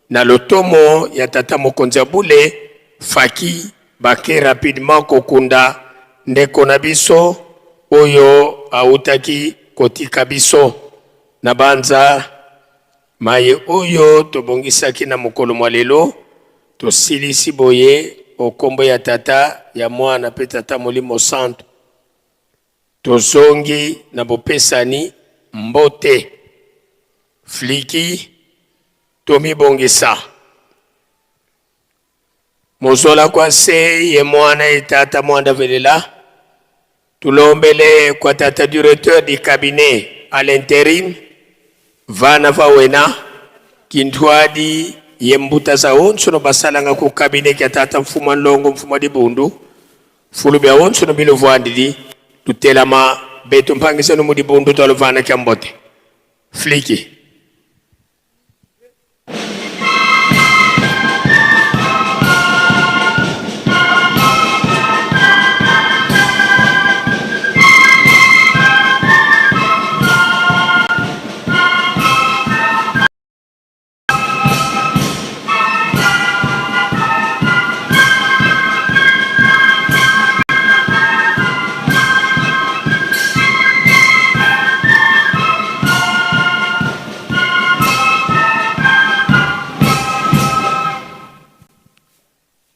na lotomo ya tata mokonzi ya bule Faki bake rapidement kokunda ndeko na biso oyo awutaki kotika biso. Nabanza maye oyo tobongisaki na mokolo mwa lelo tosilisi boye o kombo ya Tata, ya Mwana pe Tata Molimo Santu. Tozongi na bopesani mbote. Fliki, tomibongisa. Mozola kwa se ye mwana ye tata mwanda velela. Tulombele kwa tata directeur du cabinet à l'interim vana va wena kintwadi ye mbuta za onso no basalanga ku cabinet kya tata mfuma nlongo mfuma dibundu Fulu bia onso no bino vuandidi tutelama betu mpangisa no mudi bundu tualuvana kia mbote. Fliki.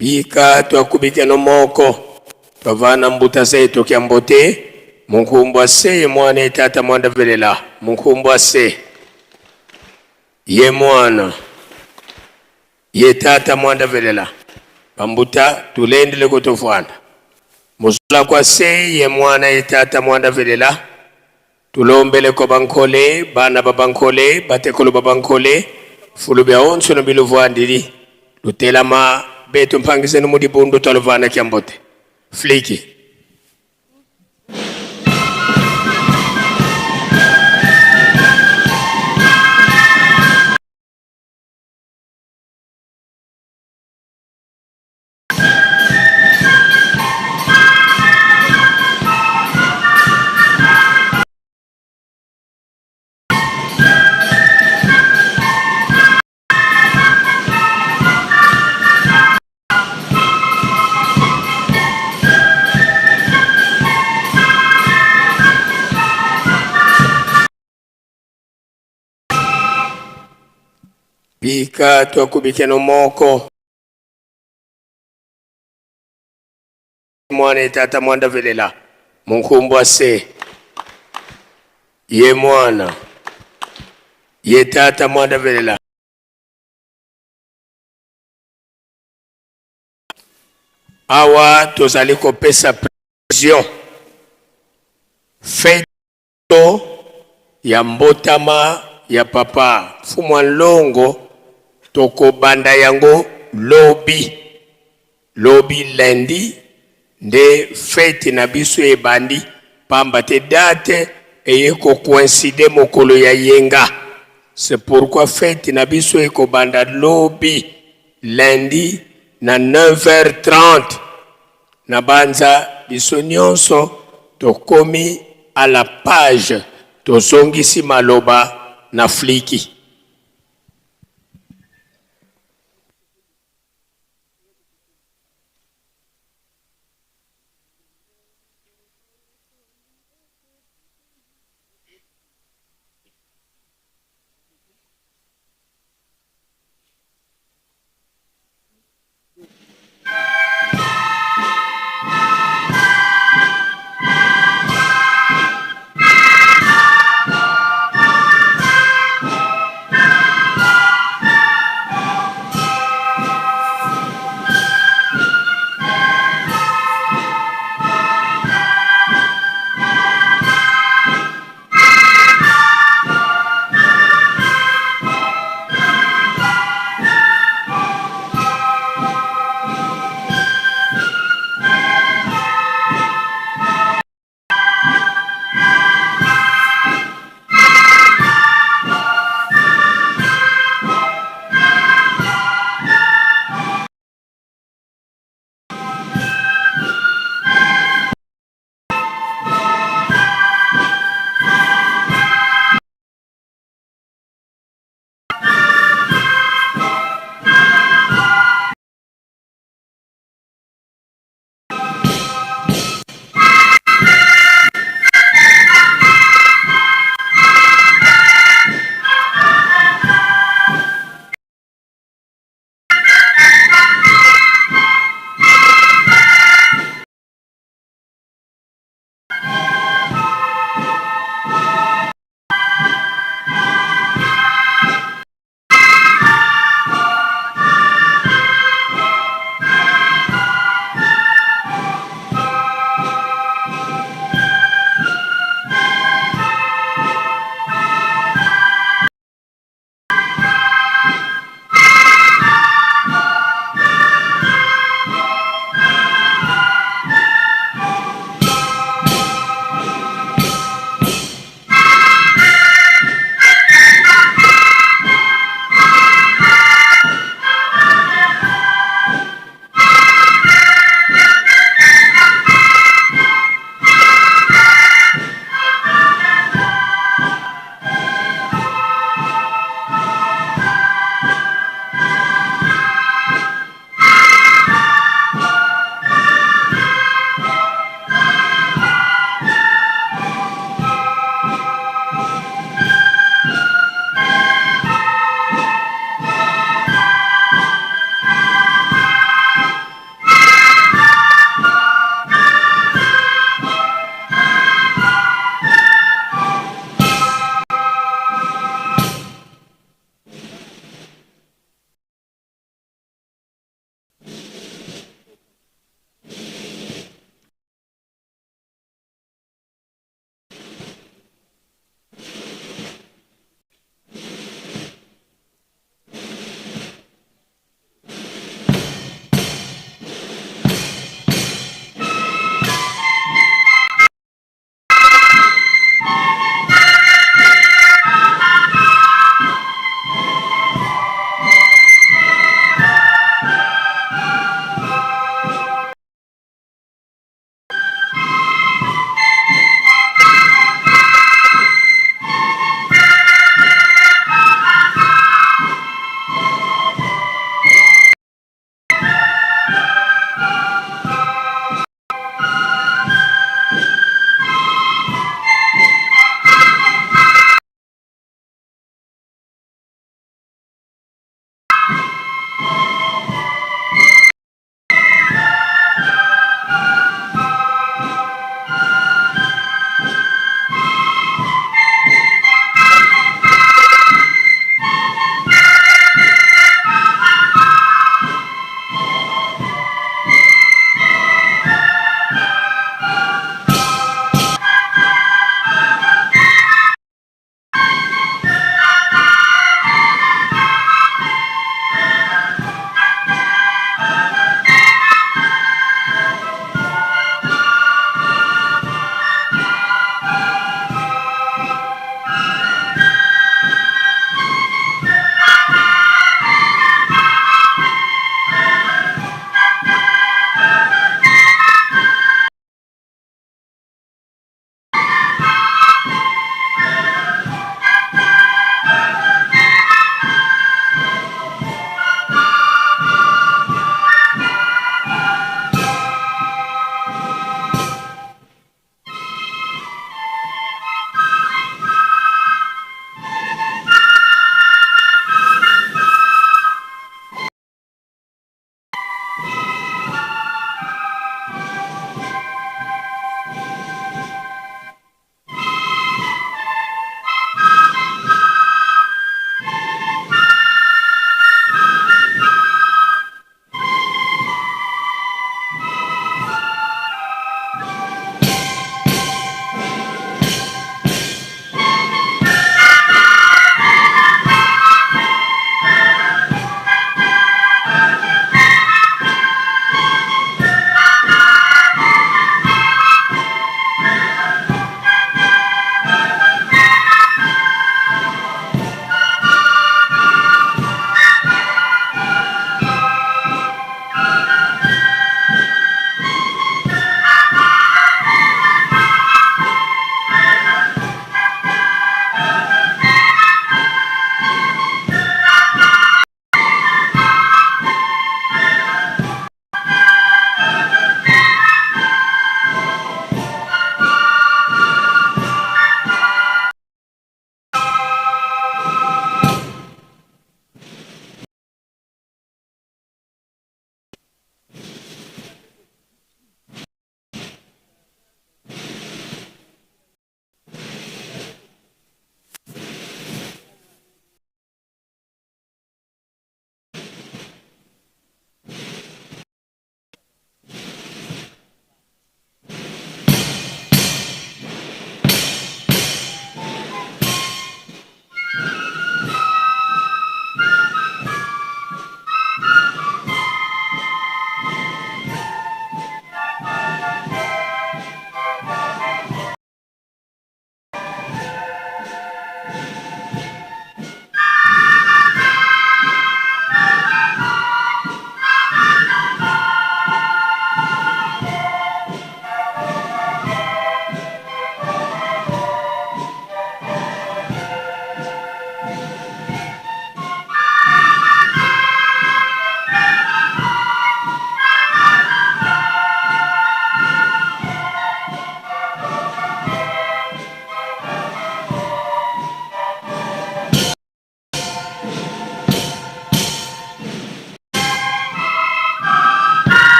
Bika twakubika no moko twavana mbuta zetu kya mbote munkumbwa se mwana etata mwanda velela munkumbwa se Ye mwana, ye tata mwanda velela bambuta tulendele kutofwanda muzula kwa se ye mwana ye tata mwanda velela. Tulombeleko bankole, bana ba bankole, batekolo ba bankole, fulu bia onso no biluvuandidi lutelama betu mpangisenu mu dibundu twaluvana kya mbote. Fliki. Bika twakubikeno moko mwana etata mwanda velela munkumbwa se ye mwana ye tata mwanda velela awa tozali kopesa pression feto ya mbotama ya papa Mfumu Nlongo tokobanda yango lobi lobi lundi nde fete na biso ebandi pamba te date eye ko coïncider mokolo ya yenga c'est pourquoi fete na biso ekobanda lobi lundi na 9h30 na banza biso nyonso tokomi à la page tozongisi maloba na fliki.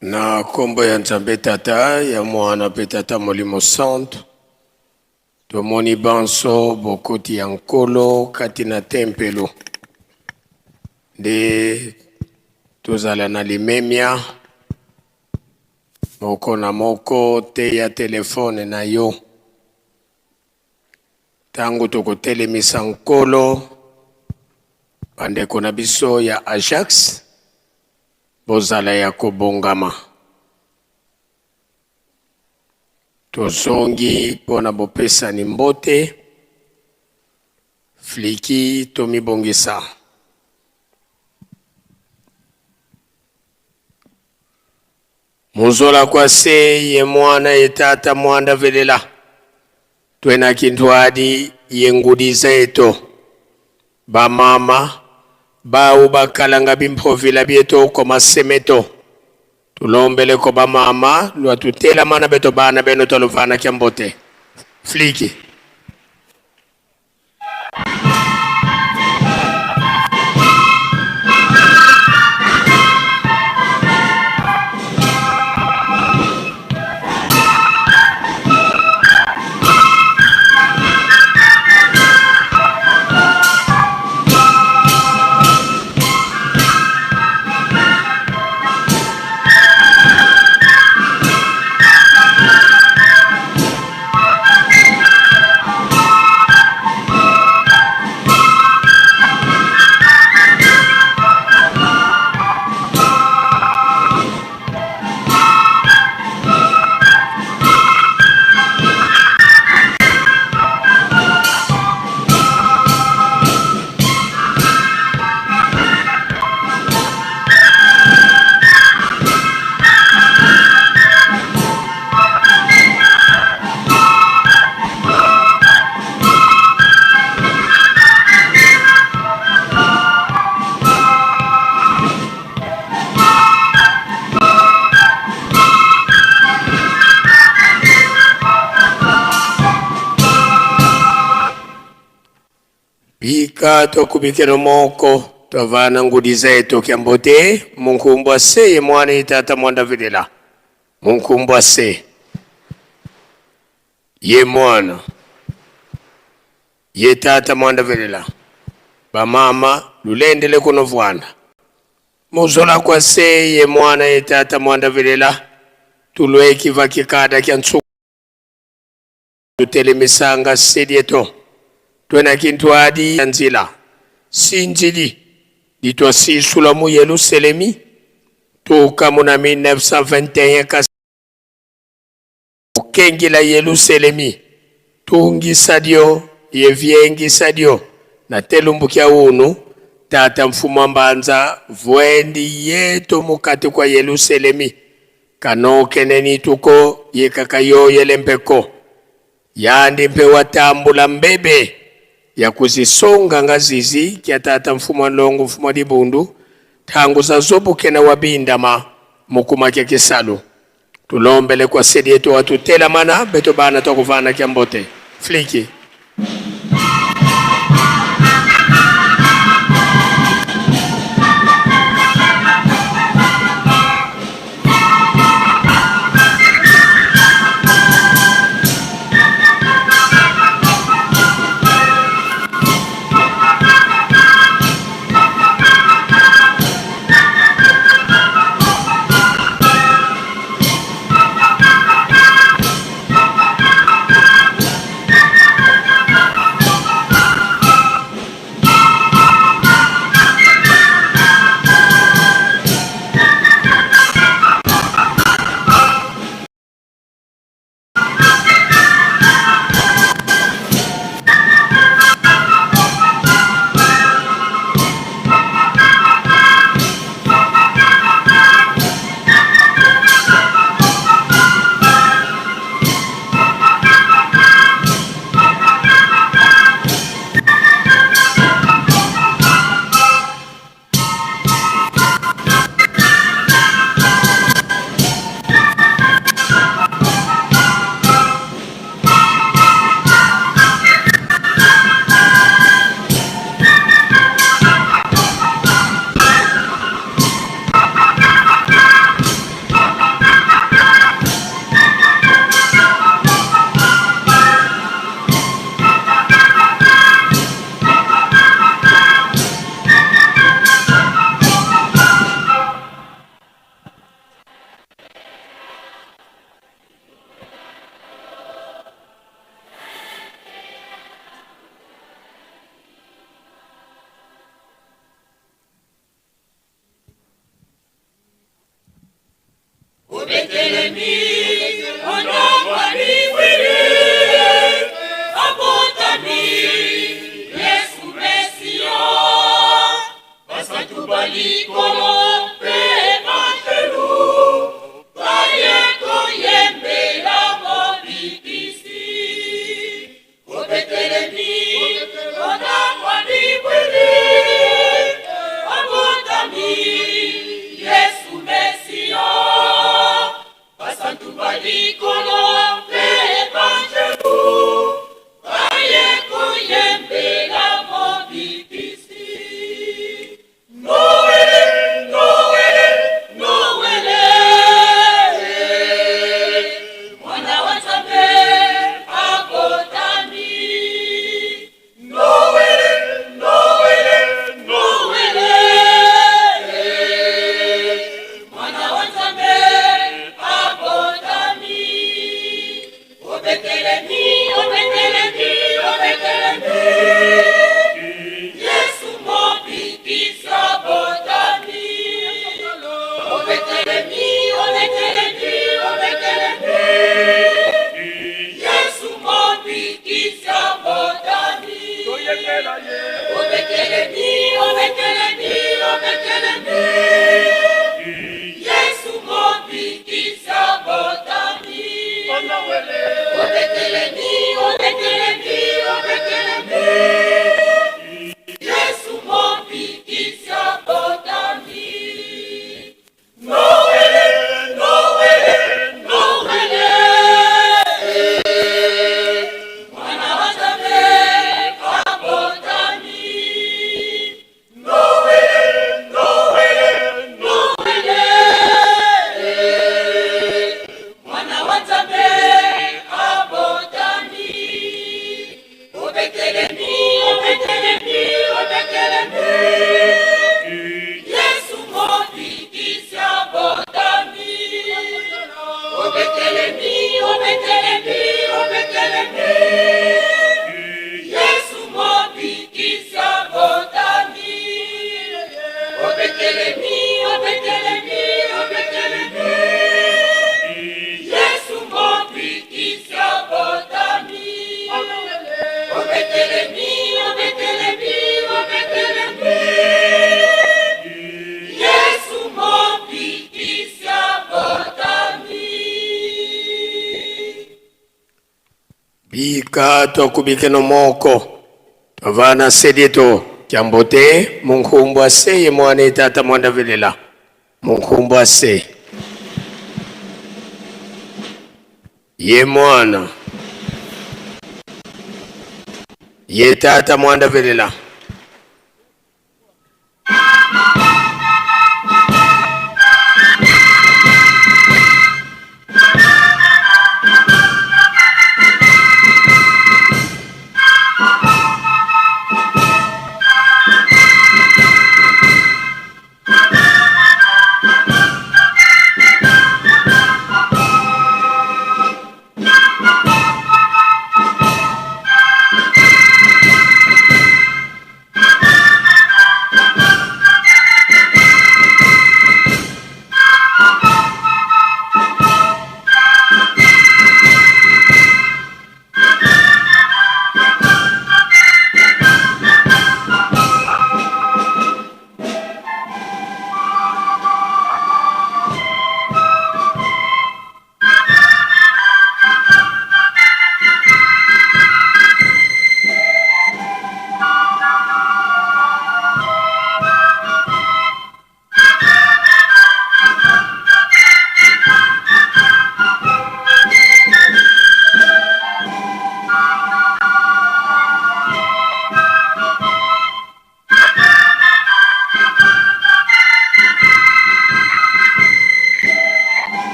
Na nkombo ya Nzambe Tata, ya Mwana mpe Tata Molimo Santu, tomoni banso bokoti ya Nkolo kati na tempelo. Nde tozala na limemia moko na moko teya telefone na yo. Ntango tokotelemisa Nkolo, bandeko na biso ya Ajax, bozala ya kobongama. Tozongi mpo na bopesani mbote. Fliki, tomibongisa. Muzola kwa se ye mwana ye tata mwanda velela twena kintwadi ye ngudiza eto bamama bau bakalanga bimphovila bieto koma semeto tulombele ko bamama lwa tutelamana beto bana beno twaluvana kya mbote fliki. Bika tokubikelo moko twavana ngudi zetu kyambote munkumbwa se ye mwana ye tata mwanda velela munkumbwa se ye mwana ye tata mwanda velela bamama lulendele kuno vwana muzola kwa se ye mwana ye tata mwanda velela tulweki vakikada kya ntsuku tutelemisanga sedieto twena kintwadi ya nzila sinzili litwasisula mu Yelusalemi tuka muna 1921 kasi kukengila Yelusalemi tungisa dio yevyengisa dio na telumbu kya unu tata mfumu wa mbanza vwendi yetu mukati kwa Yelusalemi kanokeneni tuko yekakayoyele mpeko yandi mpe watambula mbebe ya kuzisonga ngazizi kya tata mfumu wa ndongo mfumu wa dibundu tangu za zobukena wabindama mukuma kya kisalu tulombele kwa sedi yetu watutelamana beto bana twakuvana kya mbote fliki. Obetelemi, ondongwani bwili, abotami, Yesu Mesia, basantu ba likolo mpe banjelu, baye koyembela Mobikisi. Obetelemi, ondongwani bwili, abotami, Yesu Mesia, basantu ba likolo mpe banjelu, baye koyembela Mobikisi. Noele, Noele, Noele, mwana wa Nzambe abotami. Noele, Noele, Noele, mwana wa Nzambe abotami. Obetelemi, obetelemi, obetelemi, Yesu mobikisi abotami. Obetelemi, obetelemi, obetelemi, Yesu mobikisi abotami. Obetelemi, obetelemi, obetelemi, Yesu mobikisi abotami. Obetelemi, obetelemi, obetelemi, Yesu mobikisi abotami. Noele, Noele, Noele, mwana wa Nzambe abotami. Noele, Noele, Noele, mwana wa Nzambe abotami. Obetelemi, obetelemi, obetelemi, Yesu mobikisi abotami. Obetelemi, obetelemi, obetelemi, Yesu mobikisi abotami. Obetelemi, obetelemi, obetelemi, Yesu mobikisi abotami. Obetelemi, obetelemi, obetelemi, Yesu mobikisi abotami. Bika twakubikeno moko twavana sedieto kyambote munkhumbu aseye mwana tata mwanda velela munkhumbu ase ye mwana ye tata mwanda velela.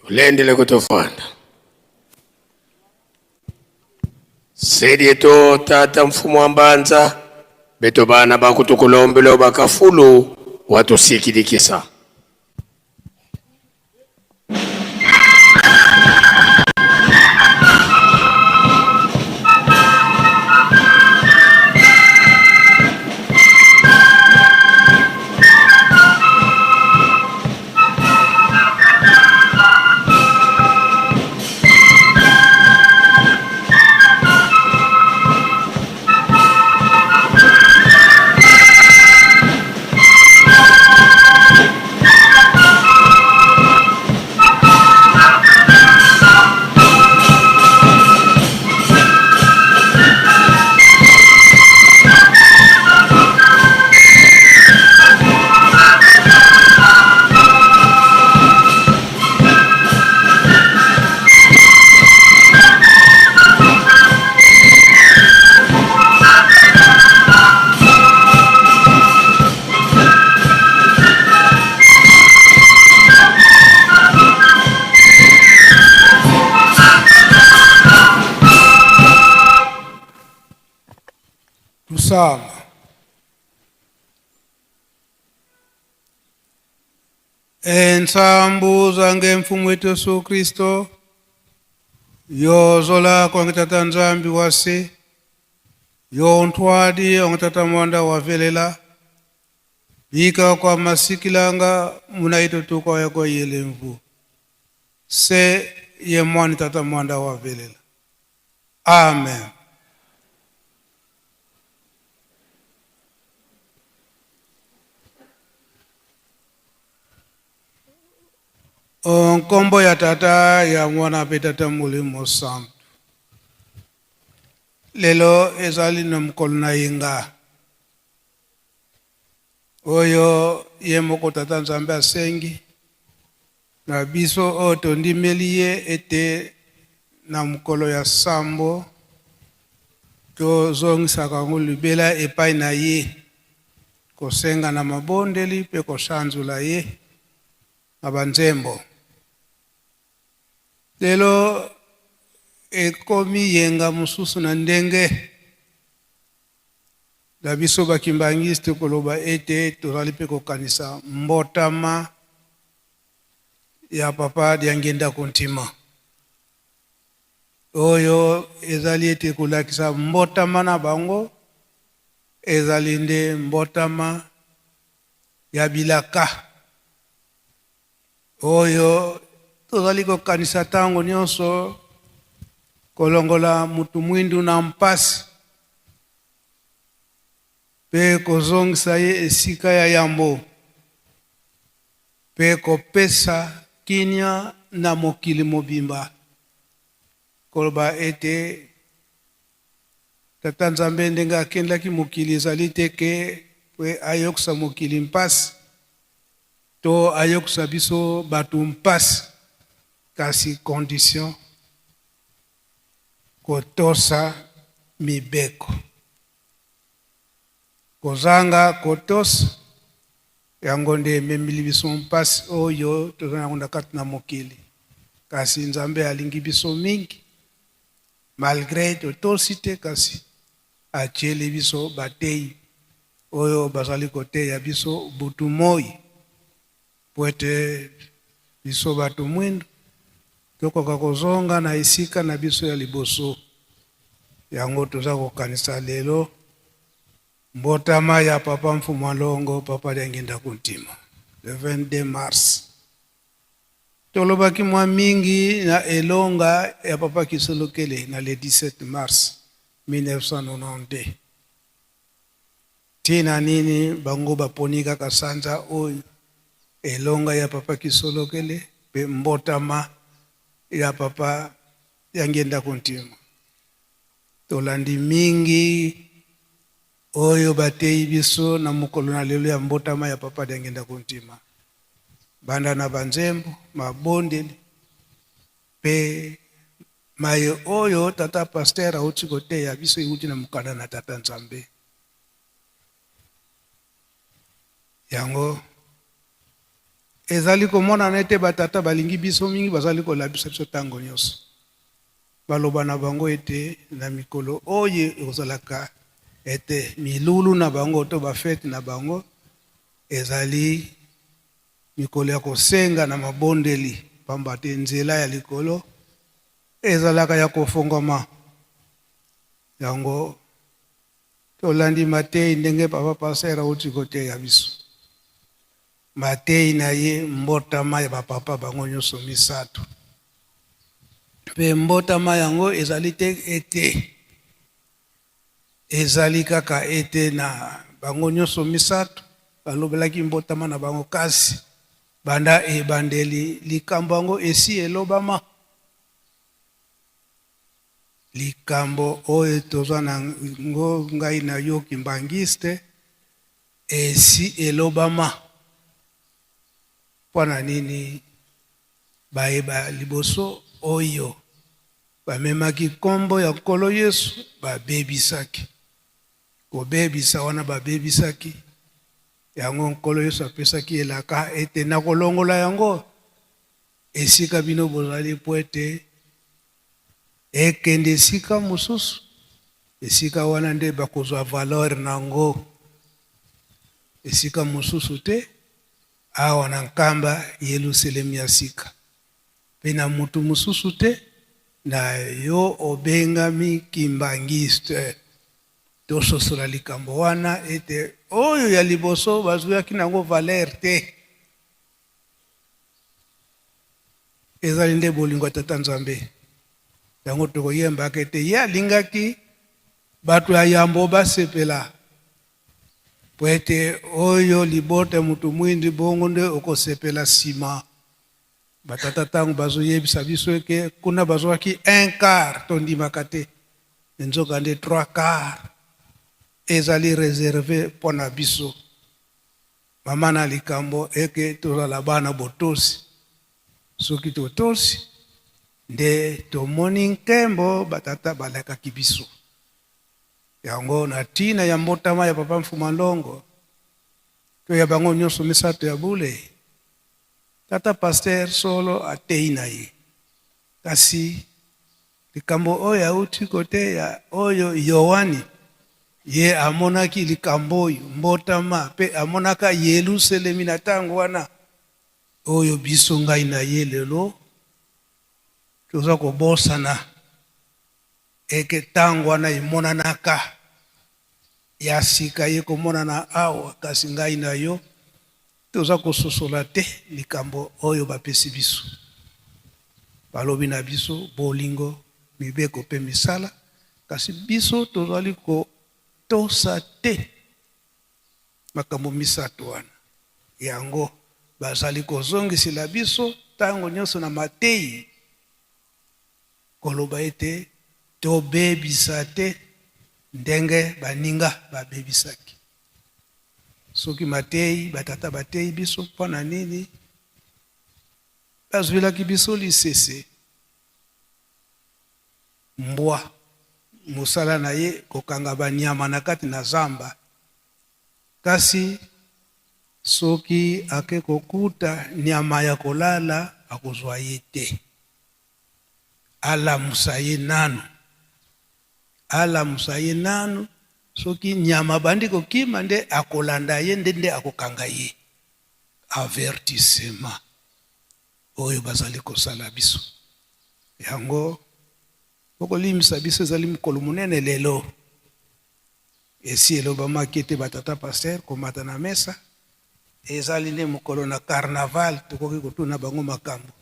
Tulendele kutofanda sedieto tata mfumu wa mbanza beto bana bakutukulombelo bakafulu watusikilikisa. Psaume. Ensambu zange mfumu wetu Yesu Kristo yozola konge tata Nzambi wase yontwadi onge tata mwanda wavelela bika kwa masikilanga munaito tukwa yako yelemvu se ye mwani tata mwanda wavelela. Amen. Nkombo ya tata ya mwana mpe tata molimo santu. Lelo ezali na mokolo na yenga oyo ye moko tata Nzambe asengi na biso oyo tondimeli ye ete na mokolo ya sambo tozongisaka yango libela epai na ye, kosenga na mabondeli mpe kosanzola ye na banzembo. Lelo ekomi yenga mosusu na ndenge na biso bakimbangiste koloba ete tozali mpe kokanisa mbotama ya Papa Diangienda Kuntima, oyo ezali ete kolakisa mbotama na bango ezali nde mbotama ya bilaka oyo tozali kokanisa ntango nyonso, kolongola mutu mwindu na mpasi mpe kozongisa ye esika ya yambo mpe kopesa kimia na mokili mobimba, koloba ete tata Nzambe ndenge akendaki mokili ezali te ke mpe ayokisa mokili mpasi to ayokisa biso bato mpasi, kasi condition kotosa mibeko. Kozanga kotosa yango nde ememeli biso mpasi oyo toza yango na kati na mokili. Kasi Nzambe alingi biso mingi, malgré totosi te, kasi atieli biso bateyi oyo bazali koteya biso butu moi, po ete biso bato mwindu tokoka kozonga na esika na biso ya liboso. Yango toza kokanisa lelo mbotama ya Papa Mfumu Alongo, Papa Diangienda Kuntima, le 22 mars. Tolobaki mwa mingi na elonga ya Papa Kisolokele na le 17 mars 1992. Tina nini bango baponi kaka sanza oyo elonga ya Papa Kisolokele mpe mbotama ya Papa Diangienda Kuntima? Tolandi mingi oyo bateyi biso na mokolo na lelo ya mbotama ya Papa Diangienda Kuntima, banda na banzembo, mabondeli mpe maye oyo tata pasteur auti koteya biso euti na mokanda na tata Nzambe. Yango ezali komonana ete batata balingi biso mingi, bazali kolabisa biso ntango nyonso. Baloba na bango ete na mikolo oyo ekozalaka ete milulu na bango to bafete na bango ezali mikolo ya kosenga na mabondeli, pamba te nzela ya likolo ezalaka ya kofongwama. Yango tolandi matei ndenge papa pasteur auti koteya biso matei na ye mbotama ya bapapa bango nyonso misato. Mpe mbotama yango ezali te ete ezali kaka ete na bango nyonso misato balobelaki mbotama na bango, kasi banda ebandeli likambo yango esi elobama. Likambo oyo toza na ngo ngai na yo kimbangiste esi elobama. Mpo na nini bayeba liboso oyo bamemaki nkombo ya Nkolo Yesu babebisaki? Kobebisa wana babebisaki yango, Nkolo Yesu apesaki elaka ete nakolongola yango esika bino bozali mpo ete ekende esika mosusu. Esika wana nde bakozwa valeur nango, esika mosusu te, awa na Nkamba, Yeluselemi ya sika. Pe na mutu mosusu te, na yo obengami Kimbanguiste. Tososola likambo wana ete oyo ya liboso bazwiaki nango valeur te. Ezali nde bolingo ya Tata Nzambe. Yango tokoyembaka ete ye alingaki bato ya yambo basepela, mpo ete oyo libota ya moto mwindi, bongo nde okosepela nsima. Batata ntango bazoyebisa biso eke kuna bazwaki un quart, tondimaka te, nzokande trois quart ezali reserve mpo na biso. Mama na likambo eke tozala bana botosi. Soki totosi nde tomoni nkembo batata balakaki biso. Yango na tina ya mbotama ya Papa Mfuma Nlongo to ya bango nionso misato ya bule, tata pasteur solo ateyi na ye. Kasi Likambo oyo auti koteya, oyo Yoane, ye amonaki likambo oyo, mbotama, mpe amonaka Yelusalemi na ntango wana, oyo biso, ngai na ye lelo, toza kobosana eke ntango wana emonanaka ya sika ye komonana awa, kasi ngai na yo toza kososola te likambo oyo bapesi biso. Balobi na biso bolingo, mibeko mpe misala, kasi biso tozali kotosa te makambo misato wana. Yango bazali kozongisela biso ntango nyonso na mateyi, koloba ete tobebisa te ndenge baninga babebisaki. Soki mateyi batata bateyi biso mpo na nini bazwelaki biso lisese? Mbwa mosala na ye kokanga banyama na kati na zamba, kasi soki ake kokuta nyama ya kolala akozwa ye te. Alamusa ye nanu, alamusa ye nanu, soki nyama abandi kokima nde akolanda ye nde nde akokanga ye. Avertissement oyo bazali kosala biso yango, bokolimbisa biso, ezali mokolo monene lelo. Esi elobamaki ete ba tata pasteur komata na mesa ezali nde mokolo na carnaval, tokoki kotuna bango makambo.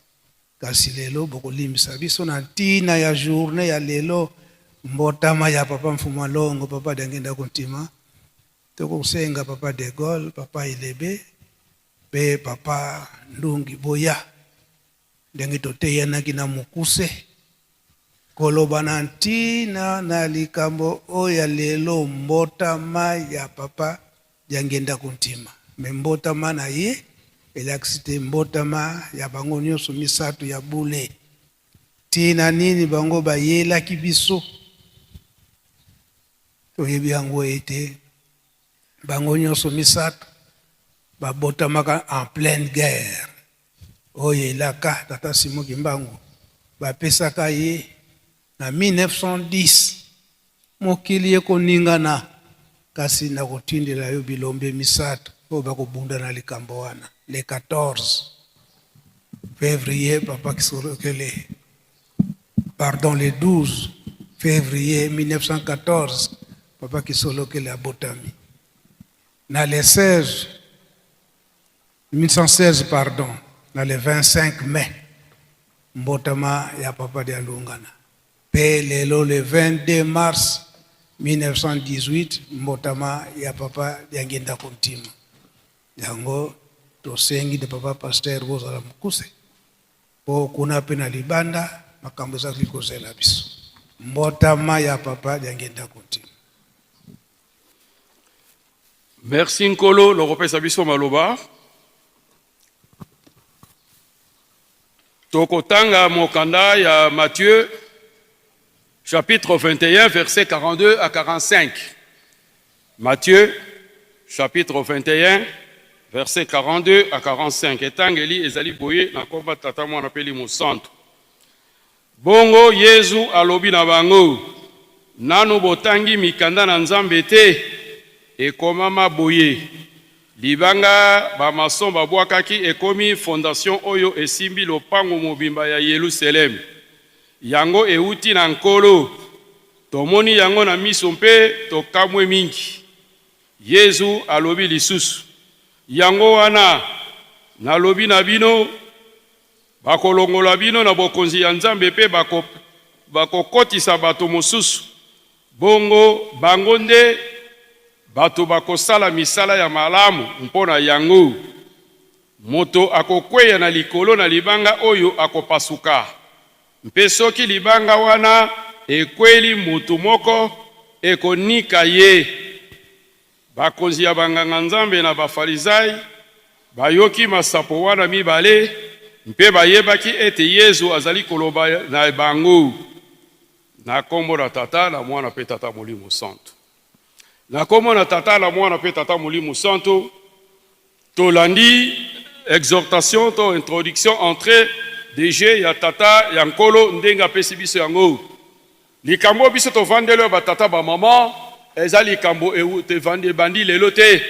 Kasi lelo bokolimbisa biso na ntina ya journee ya lelo, mbotama ya papa Mfuma Longo, papa Diangienda Kuntima. Tokosenga papa De Gaulle, papa Elebe pe papa Ndungi boya ndenge toteyanaki na mokuse koloba na ntina na likambo oyo ya lelo, mbotama ya papa Diangienda Kuntima. Mais mbotama na ye elakisi te mbotama ya bango nionso misato ya bule. Ntina nini bango bayelaki biso? Toyebi yango ete bango nionso misato babotamaka en pleine guerre oyo elaka tata Simon Kimbangu bapesaka ye na 1910, mokili ekoningana kasi nakotindela yo bilombe misato oyo bakobunda na likambo wana le 14 fevrier papa Kisolokele pardon le 12 fevrier 1914 papa Kisolokele abotami na le 16 1916 pardon na le 25 mai mbotama ya papa Dialungana pe lelo le 22 mars 1918 mbotama ya papa Diangienda Kuntima. Yango tosengi de papa pasteur bozala mokuse po kuna pe na libanda makambo ezali kozela biso. Mbotama ya papa Diangienda Kuntima. Merci Nkolo lokopesa biso maloba. Tokotanga mokanda ya Matthieu chapitre 21 verset 42 à 45. Matthieu chapitre 21 verset 42 à 45. Etangeli ezali boye na komba Tata Mwana pe Elimo Santu. Bongo Yezu alobi na bango, Nanu botangi mikanda na Nzambe te? Ekomama boye, Libanga ba-mason babwakaki ekomi fondation oyo esimbi lopango mobimba ya Yelusaleme. Yango ewuti na Nkolo. Tomoni yango na miso mpe tokamwe mingi. Yezu alobi lisusu, Yango wana, nalobi na bino, bakolongola bino na Bokonzi ya Nzambe mpe bakokotisa bato mosusu, bongo bango nde bato bakosala misala ya malamu mpo na yango. Moto akokweya na likolo na libanga oyo akopasuka, mpe soki libanga wana ekweli moto moko, ekonika ye. Bakonzi ya banganga-nzambe na Bafarizai bayoki masapo wana mibale mpe bayebaki ete Yezu azali koloba na bango. Na kombo na Tata, na Mwana mpe Tata Molimo Santu. Na kombo na Tata, na Mwana mpe Tata Molimo Santu, tolandi exhortation to introduction entrée de jeu ya Tata ya Nkolo ndenge apesi biso yango. Likambo oyo biso tovandeli oyo ba tata ba maman eza likambo ebandi lelo te,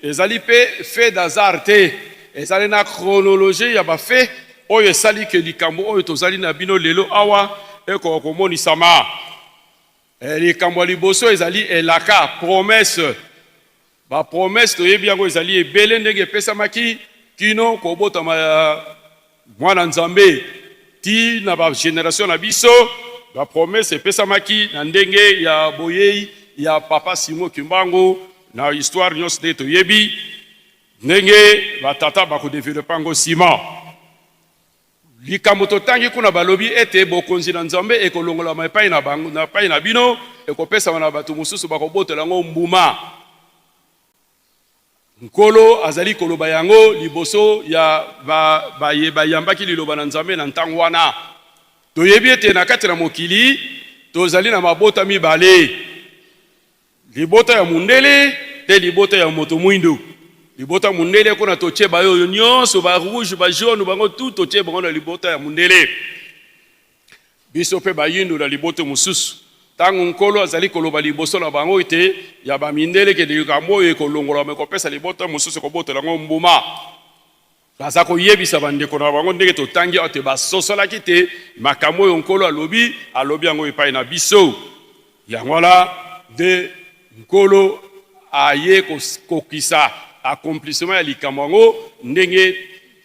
ezali mpe fait d'hasard te, ezali na chronologie ya ba faits oyo esali que likambo oyo tozali na bino lelo awa ekoka komonisama. Likambo ya liboso ezali elaka, promesse. Ba promesses toyebi yango ezali ebele ndenge epesamaki kino kobotama ya mwana Nzambe ti na ba generation na biso. Ba promesses epesamaki na ndenge ya boyei ya papa Simon Kimbangu na histoire nyonso ndenge toyebi ndenge ba tata bako developper yango sima. Likambo totangi kuna balobi ete bokonzi na Nzambe ekolongolama epai na bango, na epai na bino, ekopesama na bato mosusu bakobotola yango mbuma. Nkolo azali koloba yango liboso ya ba, baye bayambaki liloba na Nzambe na ntango wana. Toyebi ete na kati na mokili tozali na mabota mibale. Libota ya mundele te libota ya moto muindu. Libota mundele kuna totie ba oyo nionso ba rouge ba jaune bango tout totie bango na libota ya mundele. Biso pe bayindu na libota mosusu. Tango Nkolo azali koloba liboso na bango ete ya ba mindele ke likambo oyo ekolongolama ekopesa libota mosusu ekobotola yango mbuma. Baza koyebisa bandeko na bango ndenge totangi awa te basosolaki te makambo oyo Nkolo alobi, alobi yango epai na biso. Yango wana nde Nkolo aye kokokisa accomplissement ya likambo yango ndenge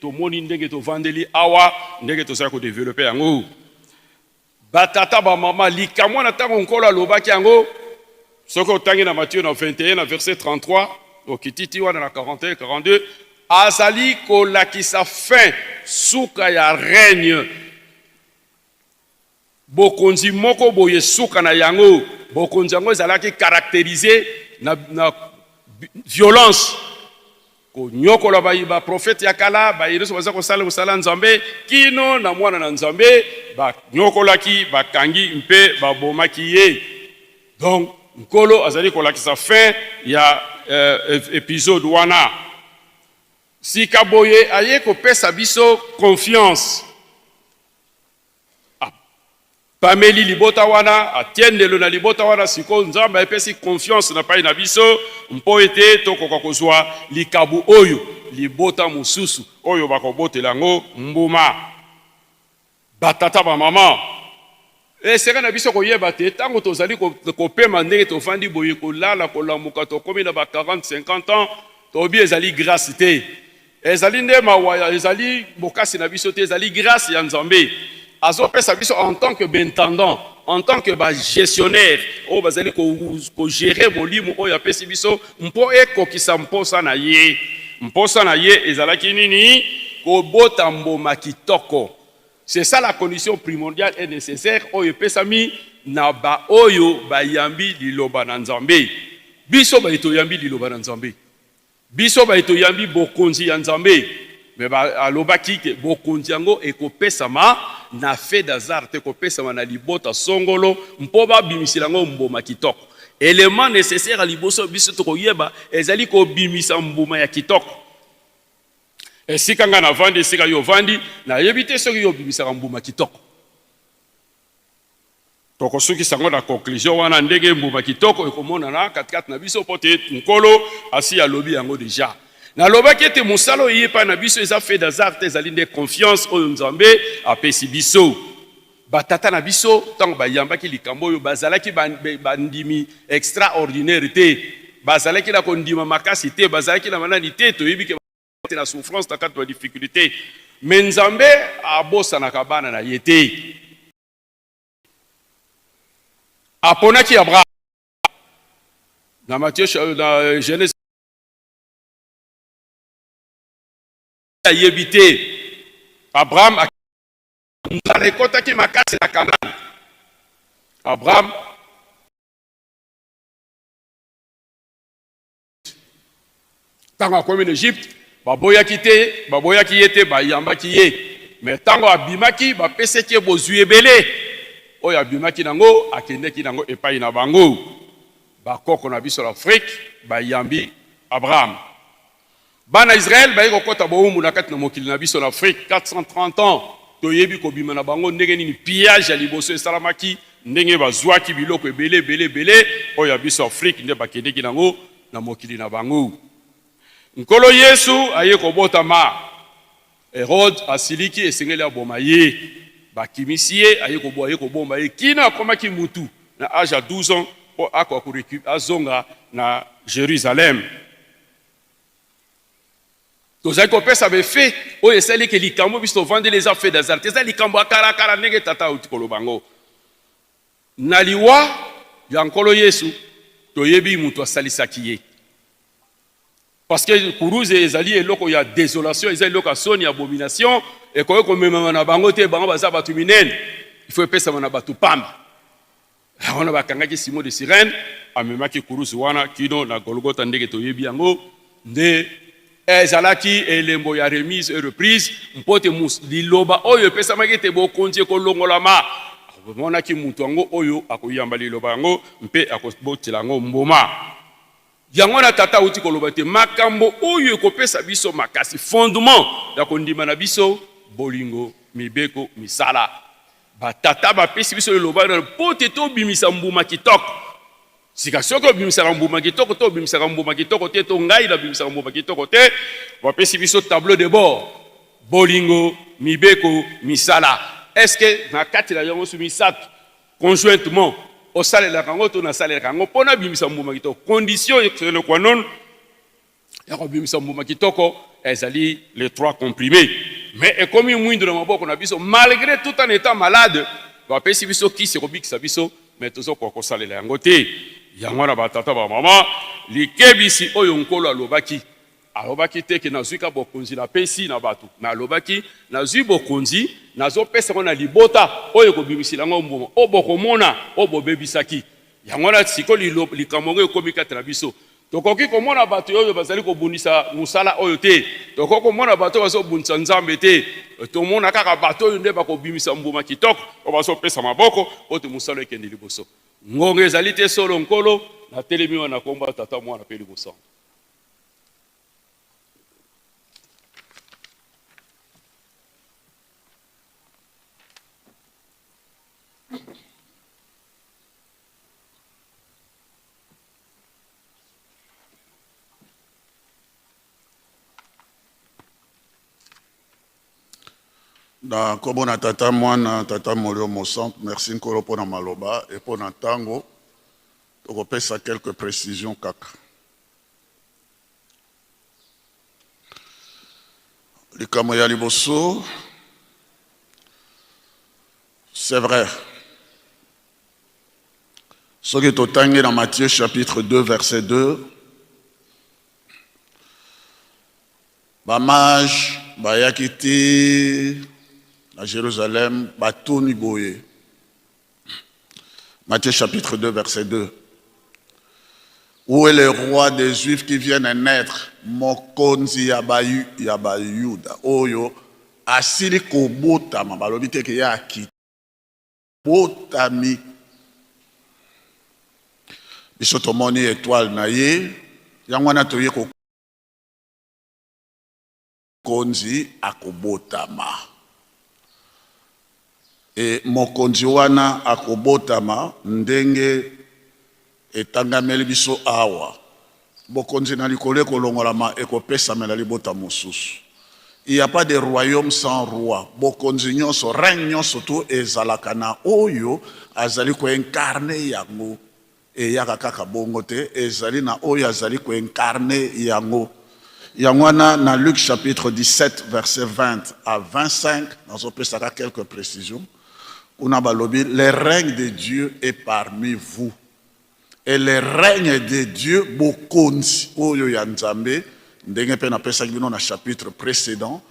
tomoni, ndenge tovandeli awa, ndenge tozali ko developper yango. Ba tata, ba mama, likambo wana tango Nkolo alobaki yango, soki otangi na Matthieu na 21 na verset 33, okiti ti wana na 41, 42, azali kolakisa fin, suka ya règne. Bokonzi moko boye suka na yango, bokonzi yango ezalaki caracterise na, na violence. Konyokola bayi ba prophète ya kala, baye nionso baza kosala mosala ya Nzambe, kino na mwana na Nzambe, banyokolaki, bakangi mpe babomaki ye. Donc Nkolo azali kolakisa fin ya episode wana. Sika boye aye kopesa biso confiance. Apameli libota wana, atie ndelo na libota wana. Sikoyo Nzambe apesi confiance na pai na biso mpo ete tokoka kozwa likabo oyo libota mosusu oyo bakobotela yango mbuma. Batata, bamama, esengeli na biso koyeba te ntango tozali kopema ndenge tofandi boye, kolala, kolamuka, tokomi na ba 40, 50 ans, toyebi ezali grace te. Ezali nde mawa ya ezali bokasi na biso te, ezali grace ya Nzambe azo pesa biso en tant que b'intendant, en tant que ba gestionnaire oyo bazali ko ko gerer molimo oyo apesi biso mpo ekokisa mposa na ye. Mposa na ye ezalaki nini? Kobota mboma kitoko. C'est ça la condition primordiale et necessaire oyo epesami na ba oyo bayambi liloba na Nzambe. Biso baye toyambi liloba na Nzambe. Biso baye toyambi bokonzi ya Nzambe, mais ba alobaki ke bokonzi yango ekopesama na fait d'hasard te, ekopesama na libota songolo mpo babimisela yango mbuma kitoko. Element necessaire ya liboso biso tokoyeba ezali kobimisa mbuma ya kitoko. Esika ngai navandi, esika yo ovandi, nayebi te soki yo obimisaka mbuma kitoko. Tokosukisa yango na conclusion wana ndenge mbuma kitoko ekomonana katikati na biso mpo te Nkolo asi alobi yango deja. Nalobaki ete mosala oyo eye epai na biso eza fait d'hasard te, ezali nde confiance oyo Nzambe apesi biso. Batata na biso ntango bayambaki likambo oyo bazalaki bandimi extraordinaire te, bazalaki na kondima makasi te, bazalaki na manani te, toyebi ke te na souffrance na kati ba difficulté, mais Nzambe abosanaka bana na ye te. Aponaki Abraham na Matthieu na Genèse ayebi te Abraham nzala ekotaki makasi na Canaan. Abraham Ntango akomi na Egypte, baboyaki te, baboyaki ye te, bayambaki ye. Me ntango abimaki, bapesaki ye bozwi ebele. Oyo abimaki nango, akendeki nango epai na bango. Bakoko na biso na Afrique bayambi Abraham. Bana Israël baye kokota bowumbu na kati na mokili na biso na Afrique 430 ans toyebi kobima na bango ndenge nini pillage ya liboso esalamaki ndenge bazuaki biloko ebele ebele ebele oyo ya biso Afrique nde bakendeki nango na mokili na bango. Nkolo Yesu aye kobotama, Herode asiliki, esengeli aboma ye. Bakimisi ye, aye kobo, aye kobomba ye kino akomaki mutu na age ya 12 ans mpo akoka ko azonga na Jerusalem. Tozali kopesa ba effets oyo esali ke likambo biso tovandeli eza fait d'hasard te, eza likambo ya kala kala ndenge tata auti koloba yango. Na liwa ya Nkolo Yesu, toyebi mutu asalisaki ye. Parce que kuruze ezali eloko ya desolation, eza eloko ya soni, abomination, ekoki komemama na bango te, bango baza bato minene, il faut epesama na bato pamba. Wana bakangaki Simon de Cyrène, amemaki kuruze wana kino na Golgotha ndenge toyebi yango, nde Ezalaki elembo ya remise et reprise mpo te liloba oyo epesamaki ete bokonzi ekolongolama. Amonaki moto yango oyo akoyamba liloba yango mpe akobotela yango mbuma. Yango wana Tata auti koloba ete makambo oyo ekopesa biso makasi, fondement ya kondima na biso, bolingo, mibeko, misala. Batata bapesi biso liloba wana mpo te tobimisa mbuma kitoko. Sika soki obimisaka mbuma kitoko to obimisaka mbuma kitoko te to ngai nabimisaka mbuma kitoko te, bapesi biso tableau de bord, bolingo, mibeko, misala. Est-ce que na kati na yango misato conjointement osalelaka yango to nasalelaka yango mpo nabimisa mbuma kitoko? Condition sine qua non ya kobimisa mbuma kitoko ezali les trois comprimés, mais ekomi mwindu na maboko na biso malgré tout en étant malade, bapesi biso kisi ekobikisa biso, mais tozokoka kosalela yango te. Yango wana batata bamama, likebisi oyo Nkolo alobaki, alobaki te ke nazwi ka bokonzi napesi na bato, mais alobaki nazwi bokonzi nazopesa yango na libota oyo ekobimisela yango mbuma oyo bokomona oyo bobebisaki. Yango wana sikoyo likambo yango ekomi kati na biso. Tokoki komona bato oyo bazali kobundisa mosala oyo te. Tokoki komona bato oyo bazobundisa Nzambe te. Tomona kaka bato oyo nde bakobimisa mbuma kitoko, oyo bazopesa maboko mpo ete mosala ekende liboso. Ngonga ezali te solo, Nkolo. Natelemi wana na kombo ya Tata, Mwana mpe Elimo Santu. Na nkombo na Tata, Mwana, Tata Molimo Mosantu, merci Nkolo mpo na maloba et mpo na ntango tokopesa quelques précisions kaka. Likambo ya liboso, c'est vrai, soki totangi na Matthieu chapitre 2 verset 2, bamage bayaki ti na Jérusalem, batuni boye. Matthieu chapitre 2 verset 2. Où est le roi des Juifs qui vient de naître? Mokonzi ya ba ya Bayuda oyo asili kobotama, balobi te ke ye akiti. Botami. Biso tomoni etoile na ye, yango wana toye kokonzi akobotama. E mokonzi wana akobotama ndenge etangameli biso awa. Bokonzi na likolo ekolongolama ekopesamela libota mosusu. Il y a pas de royaume sans roi. Bokonzi nyonso, règne nyonso tout ezalaka na oyo azali ko incarner yango. Eyaka kaka bongo te, ezali na oyo azali ko incarner yango. Yango wana na Luc chapitre 17 verset 20 à 25, nazopesaka quelques précisions. Kuna balobi le règne de Dieu est parmi vous. Et le règne de Dieu, bokonzi oyo ya Nzambe, ndenge mpe napesaki bino na chapitre précédent,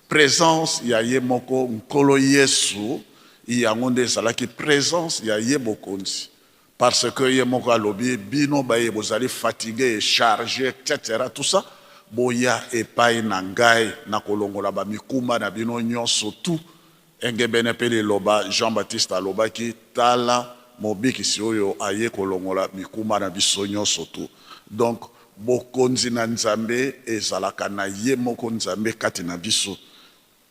présence ya ye moko Nkolo Yesu, yango nde ezalaki présence ya ye bokonzi. Parce que ye moko alobi bino baye bozali fatigue et charge etc tout ça boya epai na ngai nakolongola ba mikumba na bino nyonso tout engebene pe liloba Jean Baptiste alobaki tala mobikisi oyo aye kolongola mikumba na biso nyonso tout donc bokonzi na Nzambe ezalaka na ye moko Nzambe kati na biso.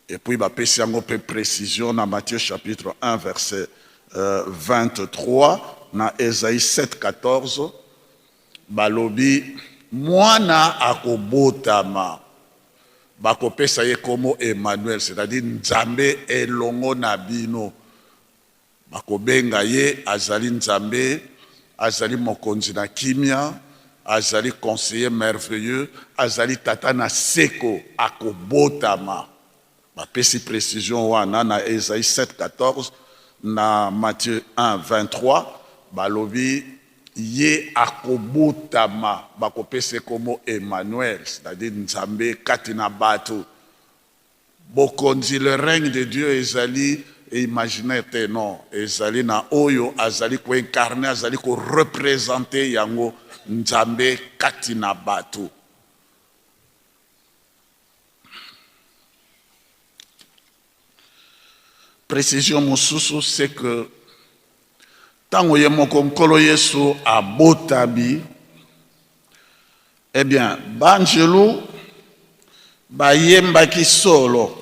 Et puis bapesi yango pe precision na Matthieu chapitre 1 verset 23 na Esaïe 7 14 balobi mwana akobotama bakopesa ye kombo Emmanuel, c'est-à-dire Nzambe elongo na bino. Bakobenga ye azali Nzambe, azali Mokonzi na kimia, azali Conseiller merveilleux, azali Tata na seko, akobotama. Bapesi precision wana na Esaïe 7, 14, na Matthieu 1, 23, balobi ye akobotama, bakopesa ye kombo Emmanuel, c'est-à-dire Nzambe kati na bato. Bokonzi, le règne de Dieu ezali imaginaire te, non, ezali na oyo azali ko incarner, azali ko representer yango, Nzambe kati na bato. Precision mosusu c'est que tango ye moko Nkolo Yesu abotami, eh bien banjelu bayembaki solo.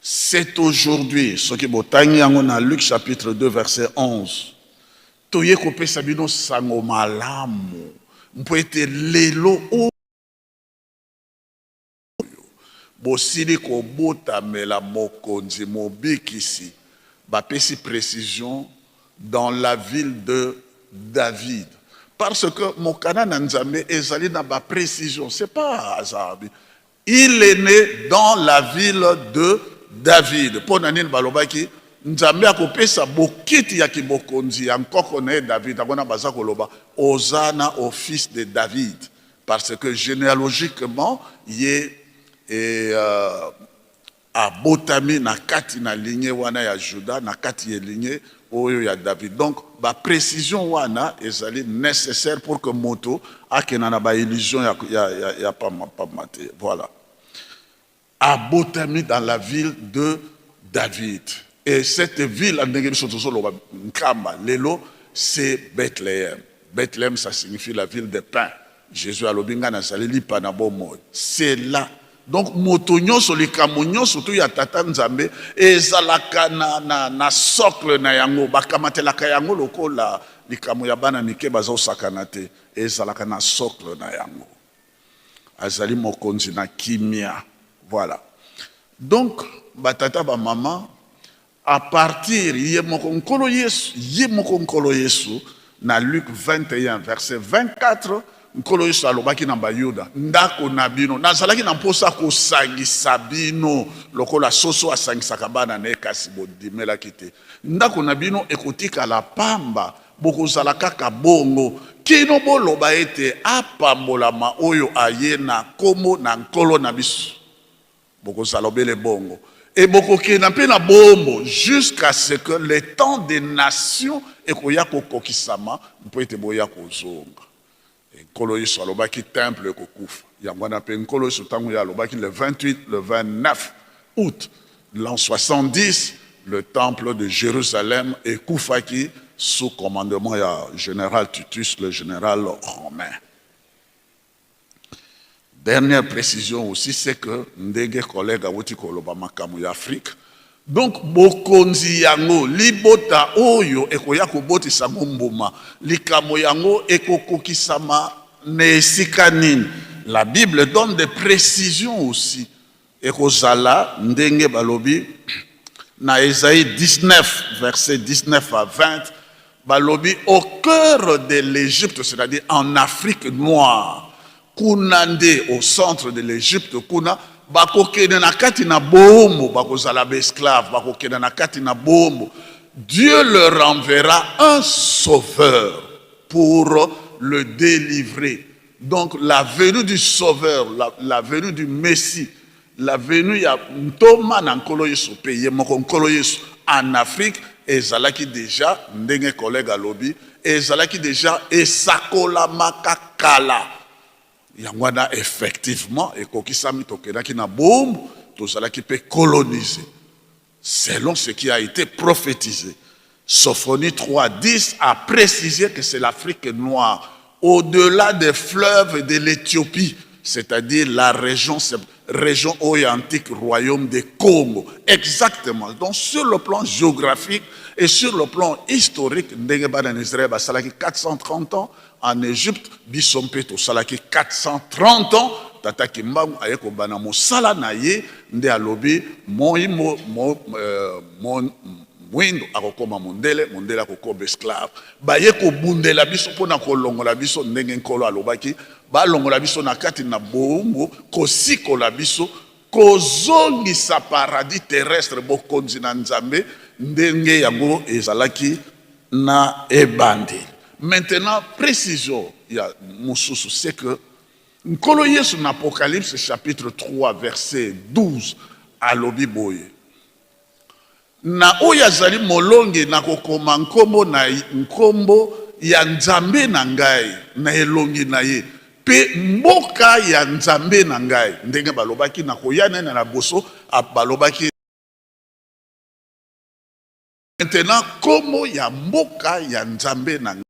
C'est aujourd'hui, soki botangi yango na Luc chapitre 2 verset 11, toye kopesa bino sango malamu mpo ete lelo oyo Bosili kobotamela Mokonzi, Mobikisi, bapesi precision, dans la ville de David. Parce que mokana na Nzambe ezali na ba precisions, c'est pas hasard. Il est né dans la ville de David. Mpo na nini balobaki Nzambe akopesa bokiti ya kibokonzi ya nkoko na ye David? Yango wana baza koloba Hosanna au fils de David. Parce que genealogiquement ye e, uh, abotami na kati na lignee wana ya Juda, na kati ya lignee oyo ya David. Donc ba precision wana ezali nécessaire pour que moto akenda na ba illusion ya, ya, ya, ya pamba pamba te. Voilà. Abotami dans la ville de David. Et cette ville, ndenge biso tozoloba Nkamba, lelo, c'est Bethléem. Bethléem, ça signifie la ville de pain. Jésus alobi nga nazali lipa na bomoi. C'est là. Donc moto nyonso, likambo nyonso tu ya Tata Nzambe ezalaka na, na, na socle na yango, bakamatelaka yango lokola likambo ya bana mike bazosakana te, ezalaka na socle na yango. Azali mokonzi na kimia. Voilà. Donc ba tata ba mama à partir ye moko Nkolo Yesu, ye moko Nkolo Yesu na Luc 21 verset 24 Nkolo Yesu alobaki na Bayuda, ndako na bino, nazalaki na mposa kosangisa bino lokola soso asangisaka bana na ye, kasi bondimelaki te. Ndako na bino ekotikala pamba. Bokozala kaka bongo kino boloba ete, Apambolama oyo aye na nkombo na Nkolo na biso. Bokozala obele bongo. Et bokokenda mpe na boombo jusqu'à ce que le temps des nations ekoya kokokisama mpo ete boya kozonga. Nkolo Yesu alobaki temple ekokufa. Yango wana mpe Nkolo Yesu ntango ye alobaki le 28, le 29 août l'an 70, le temple de Jérusalem ekufaki sous commandement ya général Titus, le général romain. Dernière précision aussi, c'est que ndenge collègue awuti koloba makambo ya Afrique, donc bokonzi yango, libota oyo ekoya kobotisa ngo mbuma, likambo yango ekokokisama na esika nini? La Bible donne des précisions aussi. Ekozala ndenge balobi na Esaïe 19, verset 19 à 20, balobi au cœur de l'Égypte, c'est-à-dire en Afrique noire, kuna nde au centre de l'Égypte, kuna bakokende na kati na boombo, bakozala baesclave, bakokende na kati na boombo. Dieu leur enverra un sauveur pour le délivrer. Donc la venue du sauveur, la venue du Messie, la venue ya ntoma na Nkolo Yesu mpe ye moko Nkolo Yesu en Afrique ezalaki déjà, ndenge collègue alobi, ezalaki déjà esakolamaka kala. Yango wana effectivement ekokisami, tokendaki na boombo, tozalaki mpe colonisé selon ce qui a été prophétisé. Sophonie 3.10 a précisé que c'est l'Afrique noire, au-delà des fleuves de l'Éthiopie, c'est-à-dire la région, région orientique, royaume des Congo. Exactement. Donc, sur le plan géographique et sur le plan historique, ndenge bana na Israël basalaki 430 ans en Égypte, biso mpe tosalaki 430 ans. Tata Kimbangu aye kobana mosala na ye nde alobi moi mo, mo, mo, mwindo akokoma mondele, mondele akokoma esclave. Baye kobundela biso mpona kolongola biso ndenge Nkolo alobaki, balongola biso na kati na boumbu, kosikola biso, kozongisa paradis terrestre, bokonzi na Nzambe ndenge yango ezalaki na ebandeli. Maintenant, précision ya mosusu, c'est que Nkolo Yesu na Apocalypse chapitre 3 verset 12 alobi boye: na oyo azali molongi, nakokoma nkombo na nkombo ya Nzambe na ngai na elongi na ye, mpe mboka ya Nzambe na ngai. Ndenge balobaki na koya nene na boso, balobaki maintenant nkombo ya mboka ya Nzambe na ngai,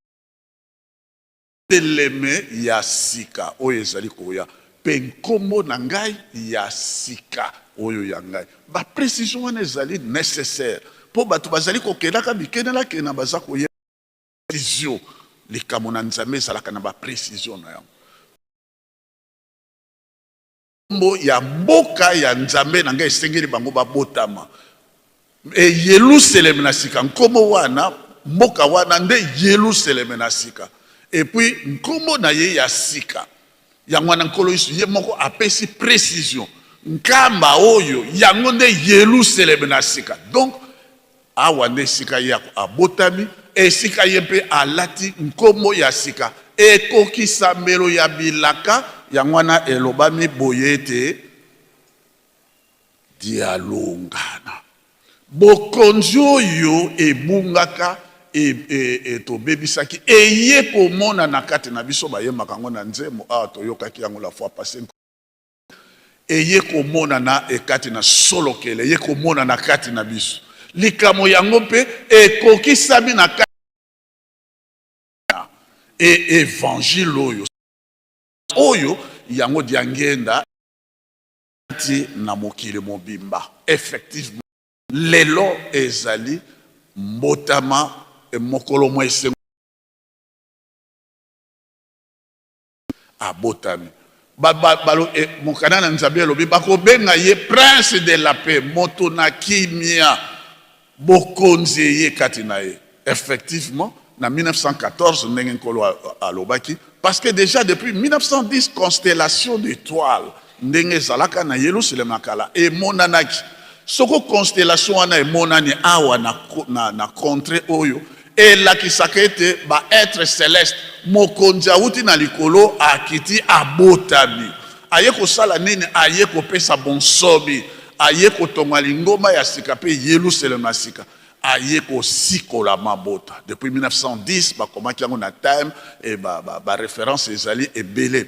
teleme ya sika oyo ezali koya, mpe nkombo na ngai ya sika oyo ya ngai. Baprécision wana ezali nécessaire mpo bato bazali kokendaka bikendelakenda, baza koyeba précision. Likambo na Nzambe ezalaka na baprécision na yango. Nkombo ya mboka ya Nzambe na ngai, esengeli bango babotama e Yelusaleme na sika. Nkombo wana, mboka wana nde Yelusaleme na sika, et puis nkombo na ye ya sika. Yango wana Nkolo Yesu ye moko apesi précision: nkamba oyo yango nde Yelusaleme na sika. Donc awa nde esika ye abotami, esika ye mpe alati nkombo ya sika, ekokisambelo ya bilaka. Yango wana elobami boye ete dialongana bokonzi oyo ebungaka, tobebisaki, eye komona na kati na biso. Bayembaka yango na nzembo awa, toyokaki yango la fois passée. Eye komonana ekati na solokele, eye komona na kati na biso. Likambo yango mpe ekokisami na kati e évangile oyo yango diangenda ti na mokili mobimba. Effectivement, lelo ezali mbotama, mokolo mwa esengo, abotami. Mokanda na Nzambe elobi bakobenga ye prince de la paix, moto na kimia, bokonzi eye kati na ye. Effectivement, na 1914, ndenge Nkolo alobaki, parce que déjà depuis 1910, constellation d'étoiles ndenge ezalaka na Yelusalemi na kala emonanaki. Soko constellation wana emonani awa na contrée oyo, elakisaka ete baêtre céleste, mokonzi awuti na likolo, akiti, abotami, aye kosala nini? Aye kopesa bonsomi, aye kotonga lingomba ya sika mpe Yelusalemi ya sika, aye kosikola mabota. Depuis 1910 bakomaki yango na Time e baréférence ba ezali ebele.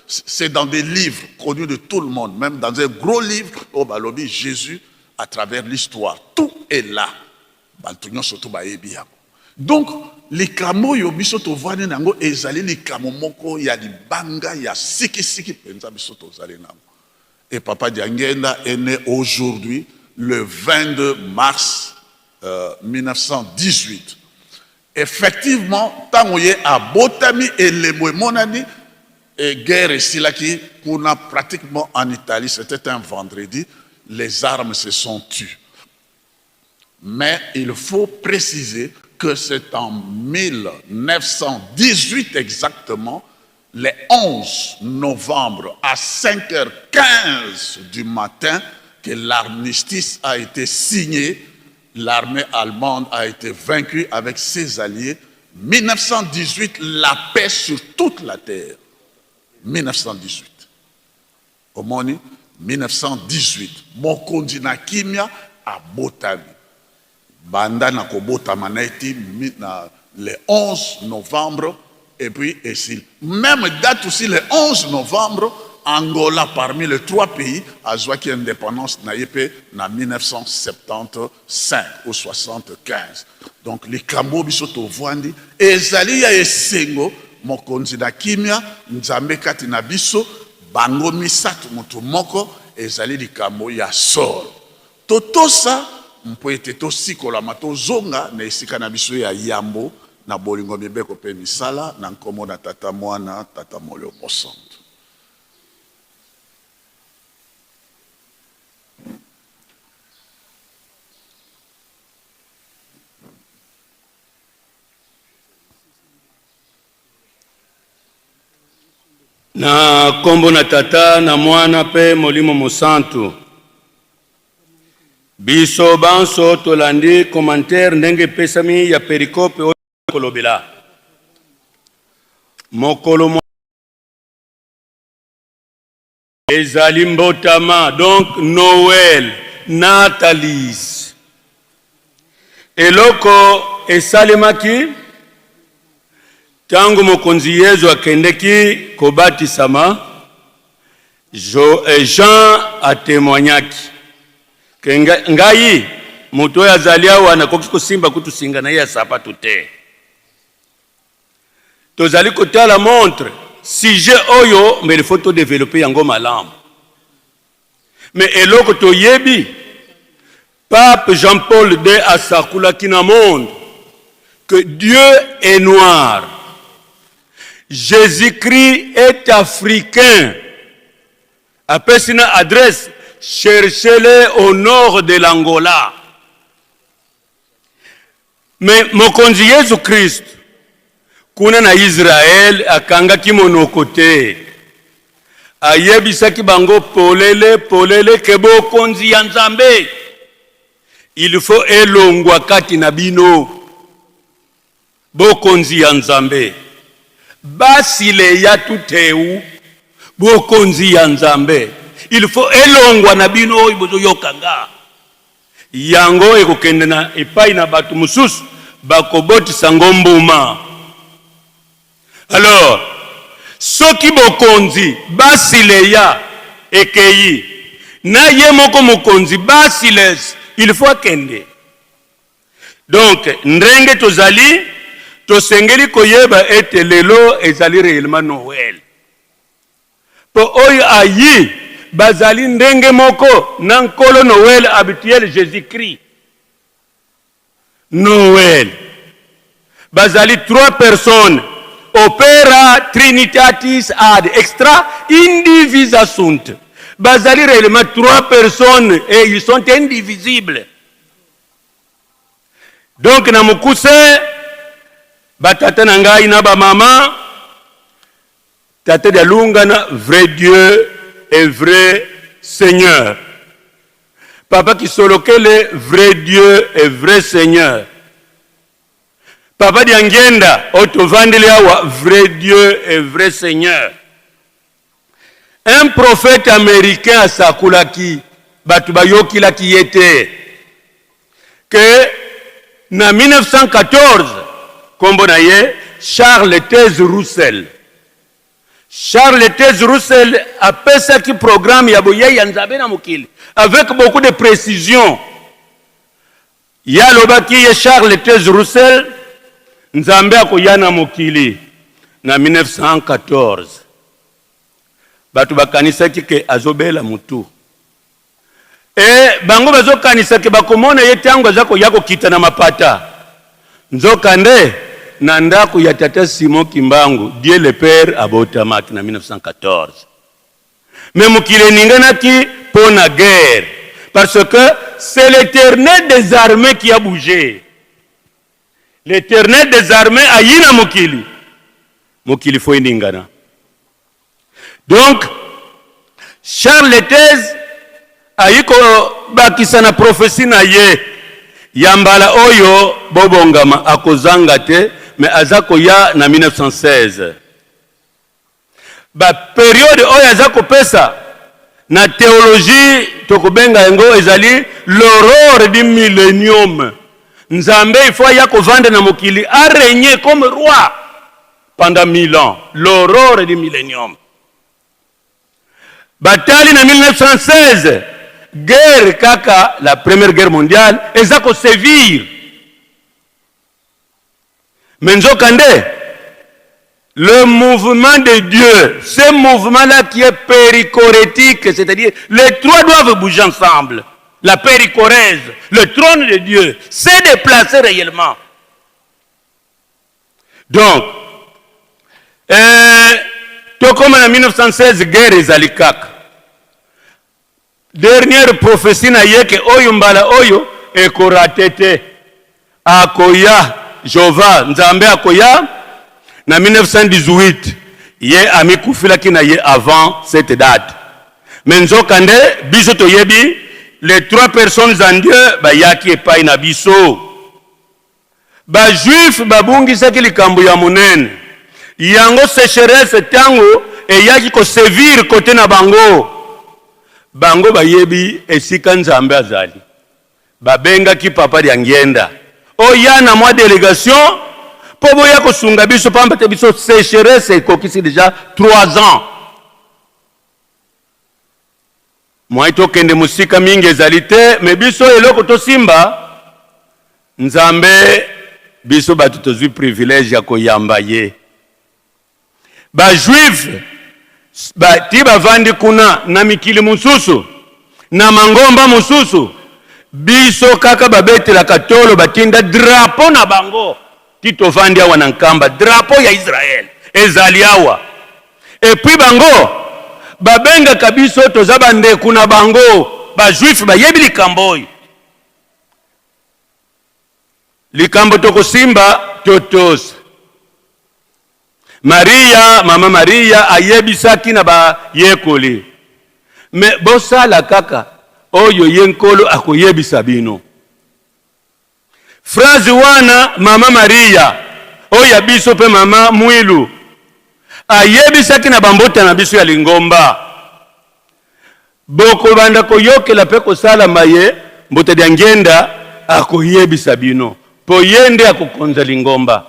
C'est dans des livres connus de tout le monde, même dans un gros livre oyo balobi Jésus à travers l'histoire. Tout est là, bato nyonso to bayebi yango. Donc likambo oyo biso tovandi na yango ezali likambo moko ya libanga ya sikisiki mpenza biso tozali na yango. Et Papa Diangienda est né aujourd'hui le 22 mars 1918. Effectivement, ntango ye abotami elembo emonani et guerre esilaki kuna pratiquement en Italie, c'était un vendredi, les armes se sont tues. Mais il faut préciser que c'est en 1918 exactement, le 11 novembre à 5h15 du matin, que l'armistice a été signé. L'armée allemande a été vaincue avec ses alliés. 1918, la paix sur toute la terre. 1918. Omoni, 1918, mokonzi na kimia abotami. Banda na kobotama na ye ti na le 11 novembre et puis esili. Meme date aussi le 11 novembre, Angola parmi les trois pays azwaki independance na ye pe na 1975 ou 75. Donc likambo oyo biso tovandi ezali ya esengo, mokonzi na kimia, Nzambe kati na biso, bango misatu moto moko, ezali likambo ya solo. Totosa mpo ete tosikolama, tozonga na esika na biso ya yambo na bolingo, mibeko mpe misala, na nkombo na Tata, Mwana, Tata Molimo Mosantu. Na nkombo na Tata, na Mwana mpe Molimo Mosantu. Biso banso tolandi commentaire ndenge epesami ya pericope oyo kolobela mokolo mwa Ezali mbotama donc Noël Natalis. Eloko esalemaki tango mokonzi Yezu akendeki kobatisama, eh, Jean atemoignaki ke ngai moto oyo azali awa nakoki kosimba kutu singa na ye ya sapatu te. Tozali kotala montre sujet oyo mais il faut to developper yango malamu. Mais eloko toyebi Pape Jean-Paul II asakolaki na monde que Dieu est noir. Jésus-Christ est africain. Apesi na adresse cherchez-le au nord de l'Angola. Mais Mokonzi Yezu Kristu kuna na Israel akangaki monoko te, ayebisaki bango polele polele ke bokonzi ya Nzambe il faut elongwa kati na bino. Bokonzi ya Nzambe basileya tuteu, bokonzi ya Nzambe il faut elongwa na bino oyo bozoyoka nga. Yango ekokende na epai na bato mosusu, bakobotisa ngo mbuma. Alors, soki bokonzi basileya ekeyi, na ye moko mokonzi basiles il faut akende. Donc, ndenge tozali, tosengeli koyeba ete lelo ezali reellement Noël. Mpo oyo ayi bazali ndenge moko na Nkolo Noël habituel Jesus-Christ. Noël. Bazali trois personnes. Opera Trinitatis ad extra indivisa sunt. Bazali réellement trois personnes et ils sont indivisibles. Donc na mokuse batata na ngai na ba mama Tata Dialungana vrai Dieu et vrai Seigneur. Papa Kisolokele vrai Dieu et vrai Seigneur. Papa Diangienda oyo tovandeli awa vrai Dieu et vrai Seigneur. Un prophète américain asakolaki bato bayokilaki ye te que na 1914 kombo na ye Charles Taze Russell. Charles Taze Russell apesaki programme ya boyei ya Nzambe na mokili avec beaucoup de précision. Ye alobaki ye Charles Taze Russell. Nzambe akoya na mokili na 1914. Bato bakanisaki ke azobela mutu. E bango bazokanisa ke bakomona ye ntango aza koya kokita na mapata. Nzokande na ndako ya tata Simon Kimbangu, Dieu le Père abotamaki na 1914. Mais mokili eninganaki mpo na guerre parce que c'est l'Eternel des armées qui a bougé. L'Eternel des armées ayi na mokili. Mokili fo eningana. Donc Charles Letez ayi kobakisa na prophetie na ye ya mbala oyo bobongama akozanga te mais aza koya na 1916. Ba periode oyo aza kopesa na theologie tokobenga yango ezali l'aurore du millennium. Nzambe il faut aya kovanda na mokili a regner comme roi pendant 1000 ans, l'aurore du millennium. Batali na 1916 guerre kaka la première guerre mondiale eza ko sévir. Mais nzokande le mouvement de Dieu, ce mouvement-là qui est périchorétique, c'est-à-dire les trois doivent bouger ensemble. La périchorèse, le trône de Dieu, s'est déplacé réellement. Donc, euh, tokoma na 1916 guerre ezali kaka. Dernière prophetie na ye ke oyo mbala oyo ekorate te. Akoya, Jehovah Nzambe akoya na 1918. Ye amikufilaki na ye avant cette date. Mais nzoka nde biso toyebi les trois personnes en Dieu bayaki epai na biso. Ba juifs babungisaki likambo ya monene yango secheresse tango eyaki ko sevir cote na bango. Bango bayebi esika Nzambe azali. Babengaki Papa Diangienda oya na mwa delegation mpo boya kosunga biso pamba te biso secheresse ekokisi dejà 3 ans. Moyen tokende mosika mingi ezali te, mais biso eloko tosimba Nzambe, biso bato tozwi privilège ya koyamba ye. Ba juifs ba, ti bavandi kuna na mikili mosusu na mangomba mosusu, biso kaka babetelaka tolo, batinda drapeau na bango ti tovandi awa na Nkamba, drapeau ya Israël ezali awa. Et puis bango babengaka biso toza bandeku na bango, ba juifs bayebi likambo oyo. Likambo tokosimba totosa. Maria, mama Maria ayebisaki na bayekoli, me bosala kaka oyo ye Nkolo akoyebisa bino. Phrase wana mama Maria oyo ya biso mpe mama Mwilu ayebisaki na bambota na biso ya lingomba, bokobanda koyokela mpe kosala maye Mbuta Diangienda akoyebisa bino, mpo ye nde akokonza lingomba.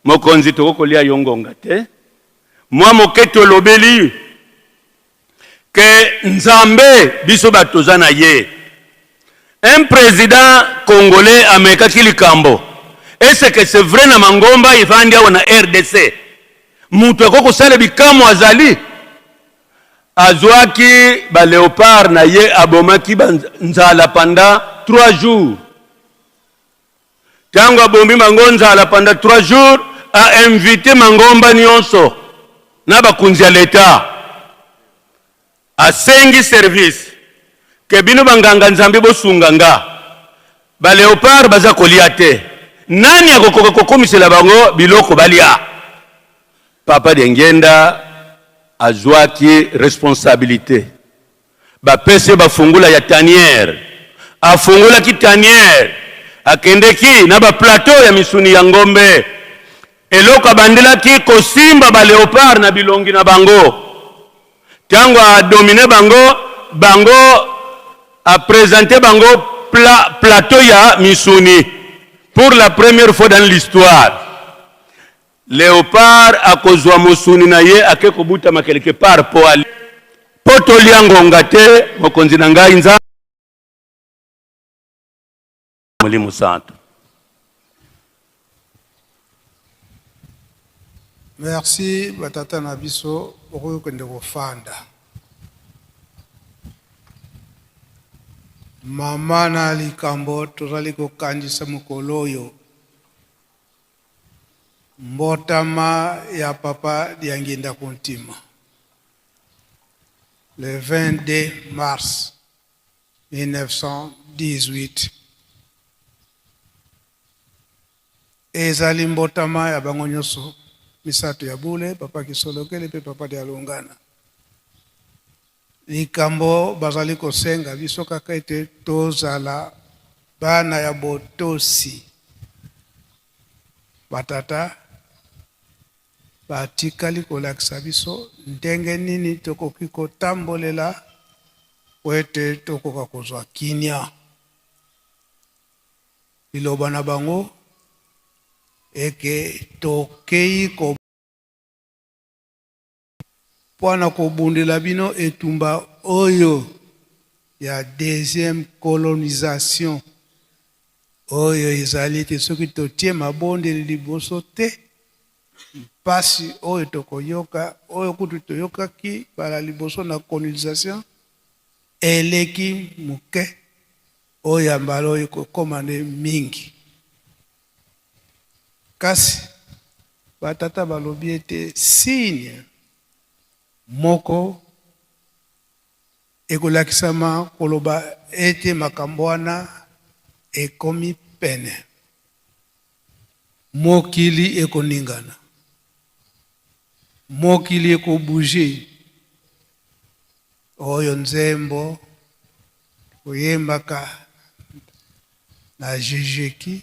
Mokonzi, tokoki kolia yo ngonga te, mwa moke tolobeli que Nzambe biso bato toza na ye. Un president congolais amekaki likambo est-ce que c'est vrai na mangomba evandi awa na RDC moto akoki kosala bikamwa azali azwaki ba leopard na ye abomaki ba nzala pendant 3 jours Tango abomi bango nzala pendant 3 jours, a invite mangomba nionso na bakonzi ya l'etat. Asengi service que bino ba nganga nzambe bosunga nga. Ba leopards baza kolia te. Nani akokoka kokomisela bango biloko balia? Papa Diangienda azuaki responsabilite. Bapesi ye bafungula ya taniere. Afungolaki taniere, akendeki na ba plateau ya misuni ya ngombe. Eloko abandelaki kosimba ba leopard na bilongi na bango. Tango a dominer bango, bango a presenter bango pla, plateau ya misuni pour la première fois dans l'histoire. Leopard akozua mosuni na ye ake kobutama quelque part po alia. Po tolia ngonga te mokonzi na ngai Nzambe Molimo Santu. Merci ba tata na biso bokoki kokende kofanda. Mama na likambo tozali kokanisa mokolo oyo mbotama ya Papa Diangienda Kuntima le 22 mars 1918. Ezali mbotama ya bango nyonso misato ya bule, Papa Kisolokele mpe Papa Dialungana. Likambo bazali kosenga biso kaka ete tozala bana ya botosi. Batata batikali kolakisa biso ndenge nini tokoki kotambolela mpo ete tokoka kozwa kimia. Liloba na bango eke tokei ko mpo na kobundela bino etumba oyo ya deuxième colonisation oyo ezali ete soki totie mabondeli liboso te mpasi oyo tokoyoka oyo kutu toyokaki mbala liboso na colonisation eleki moke Oyo ya mbala oyo ekokoma nde mingi. Kasi ba tata balobi ete signe moko ekolakisama koloba ete makambo wana ekomi pene. Mokili ekoningana. Mokili eko bouger. Oyo nzembo oyembaka na jejeki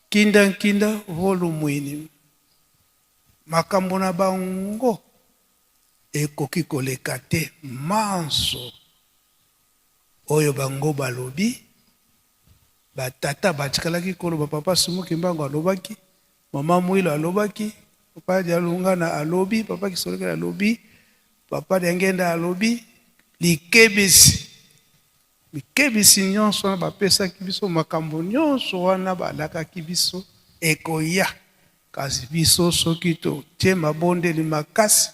nkinda nkinda volumwini makambo na bango ekoki koleka te manso oyo bango balobi ba tata batikalaki koloba papa Simon Kimbangu alobaki Maman Muilu alobaki, papa Dialungana alobi, papa Kisolokele alobi, papa Diangenda alobi, likebisi likebisi nyonso wana bapesaki biso, makambo nyonso wana balakaki biso ekoya, kasi biso soki totie mabondeli makasi,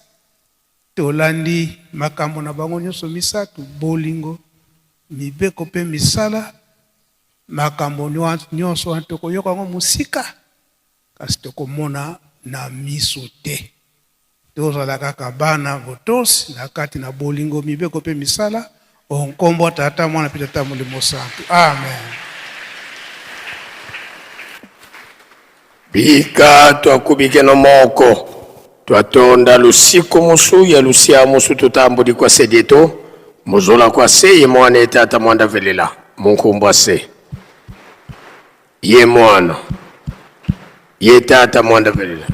tolandi makambo na bango nyonso misatu, bolingo, mibeko mpe misala, Makambo nyonso wana tokoyoka yango mosika, kasi tokomona na miso te. Tozala kaka bana botosi na kati na bolingo, mibeko mpe misala, o nkombo ya Tata, Mwana mpe Tata Molimo Santu. Amen. Bika twakubikeno moko twatonda lusiku musu ya lusia musu tutambudi kwa sedieto muzola kwa se ye mwana ye tata mwanda velela munkumbwa se ye mwana ye tata mwanda velela.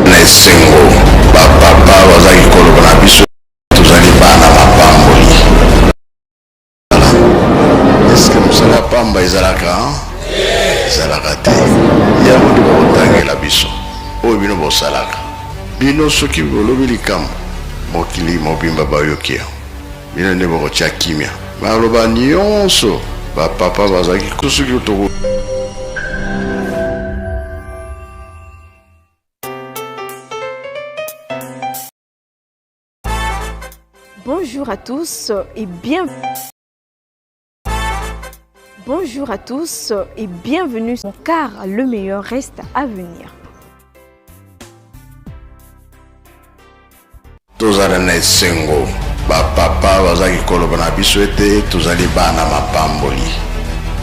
Na esengo ba papa bazali koloba na biso tozali bana mapamboli. Eske mosala ya pamba ezalaka? Ezalaka te. Yango nde bakotangela biso. Oyo bino bosalaka. Bino soki bolobi likambo, mokili mobimba bayoki yango. Bino nde bokotia kimia. Maloba nionso ba papa bazalaki ko soki toko. Bonjour à tous et bien Bonjour à tous et bienvenue car le meilleur reste à venir. Tozala na esengo, ba papa bazalaki koloba na biso ete tozali bana mapamboli.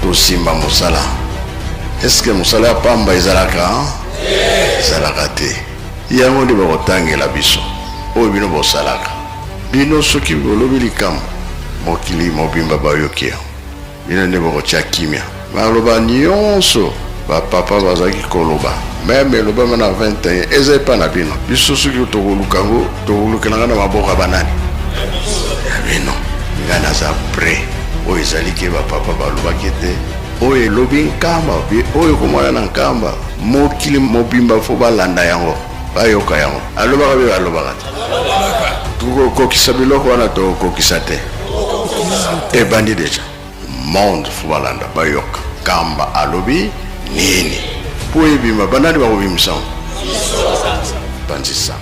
Tosimba mosala. Est-ce que mosala ya pamba ezalaka? Ezalaka te. Yango nde bakotangela biso oyo bino bosalaka. Bino soki bolobi likambo, mokili mobimba bayoki yango. Bino nde bokotia kimia. Maloba nionso ba papa bazalaki koloba meme elobama na 21 eza epa na bino. Biso soki tokoluka yango tokolukela nga na maboko ya banani? Ya bino. Nga naza près. Oyo ezali ke ba papa balobaki ete oyo elobi Nkamba pe oyo ekomona na Nkamba mokili mobimba fo balanda yango bayoka yango. Alobaka be alobaka te? Tokokokisa biloko wana tokokokisa te? Ebandi deja. Monde fo balanda bayoka Nkamba alobi nini po ebima. Banani bakobimisa yango? Panzi sango.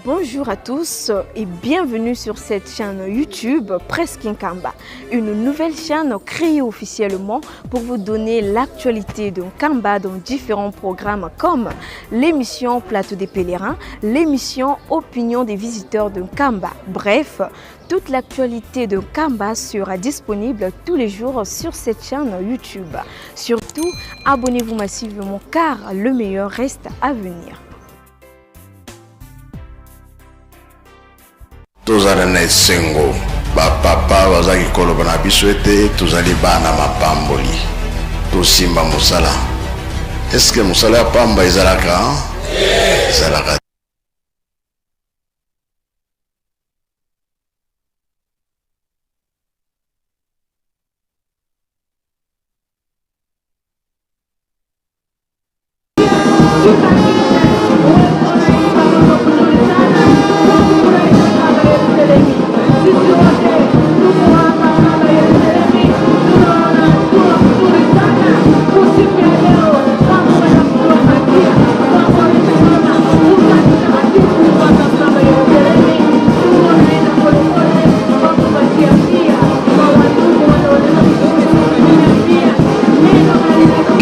Bonjour à tous et bienvenue sur cette chaîne YouTube Presse Nkamba, une nouvelle chaîne créée officiellement pour vous donner l'actualité de Nkamba dans différents programmes comme l'émission Plateau des pèlerins, l'émission Opinion des visiteurs de Nkamba. Bref, toute l'actualité de Nkamba sera disponible tous les jours sur cette chaîne YouTube. Surtout, abonnez-vous massivement car le meilleur reste à venir. Tozala na esengo, ba papa bazalaki koloba na biso ete tozali bana mapamboli. Tosimba mosala. Est-ce que mosala ya pamba ezalaka? Ezalaka.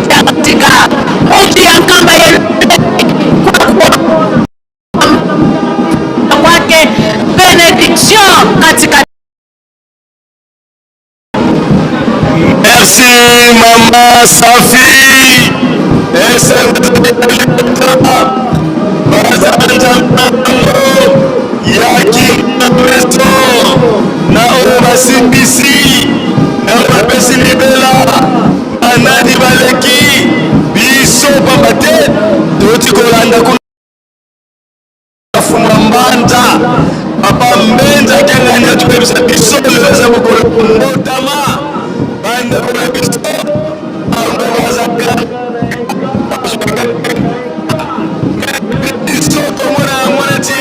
Katika mji ya Nkamba kwake benediction katika. Merci mama Safi. Yaki preso na oyo basimbisi na oyo bapesi libela banani baleki biso pamba te touti kolanda kuna fuma mbanza papa mbenza kengani atubebisa biso lelo eza mokolo mbotama bandeko na biso bango bazaka biso tomona yango neti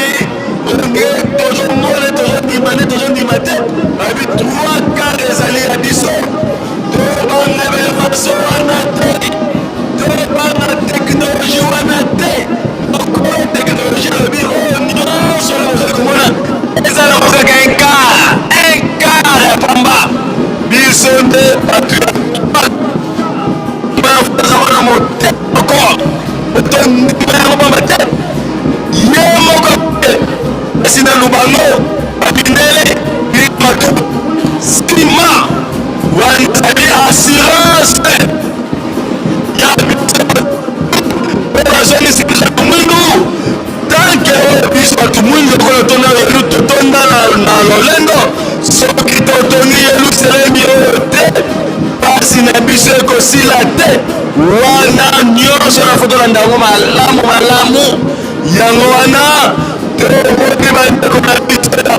onge tozomona tozondima nde tozondima te bayebi 3 quart ezali ya biso. Tobanga belefaso wana te, tobanga teknoloji wana te. Mokolo teknoloji alobi oyo nyonso oyo ozali komona ezala kaka un quart, un quart ya pamba. Biso nde bato ya wana motema tondima yango pamba te ye moko esi na lubango babindele bato nsima wana ezali assurance ya biso mpe bazongisi biso mwindu tanke oyo biso bato mwindu lokola tonda totonda na lolendo soki totongi yelusalemi oyo te pasi na biso ekosila te wana nyonso na foto na ndango malamu malamu yango wana. Tomoni bandeko na biso ya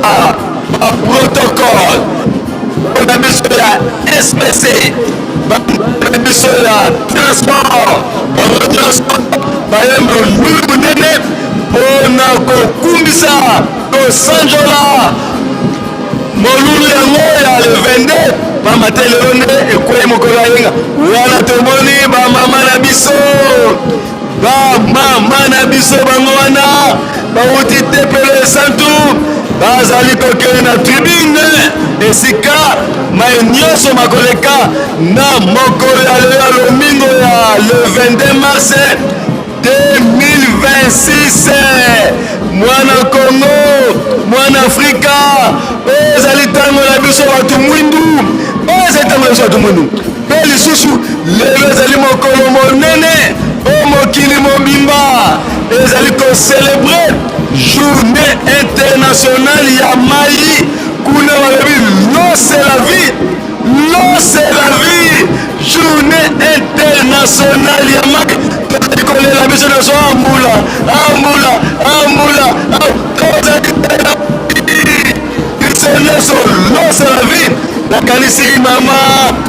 baprotocole na biso ya SPC, bandeko na biso ya transport, bango nyonso baye molulu monene mpo na kokumbisa kosanjola molulu yango ya le 22, pamba te lelo nde ekwei mokolo ya yenga. Wana tomoni bamama na biso, bamama na biso bango wana bawuti tempelo esantu, bazali kokende na tribune esika mai nyonso makoleka na mokolo ya lelo ya lomingo ya le 22 mars 2026. Mwana Kongo, mwana Afrika, oyo ezali ntango na biso bato mwindu, oyo ezali ntango na biso bato mwindu. Mpe lisusu lelo ezali mokolo monene oyo mokili mobimba ezali kocelebre journée internationale ya mai. Kuna balobi l'eau c'est la vie, l'eau c'est la vie, journée internationale ya mai. Tozali kolela biso nyonso ambula ambula ambula, tozali biso nyonso l'eau c'est la vie. Nakanisi mama,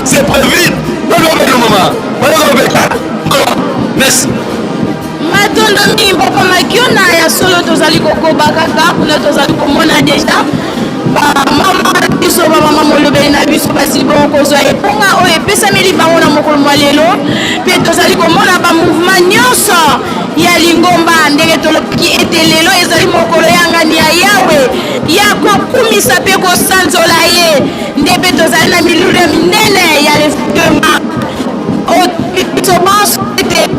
c'est prévu. Balobelo mama, balobela. Merci. Matondo mingi papa Makiona. Ya solo tozali kokoba kaka kuna, tozali komona deja bamama na biso, bamama molobeli na biso basili bongo kozwa eponga oyo epesameli bango na mokolo mwa lelo. Mpe tozali komona bamouvement nyonso ya lingomba, ndenge tolobaki ete lelo ezali mokolo yangani ya Yawe ya kokumisa mpe kosanzola ye, nde mpe tozali na milulu ya minene ya le 2 mars. Biso banso ete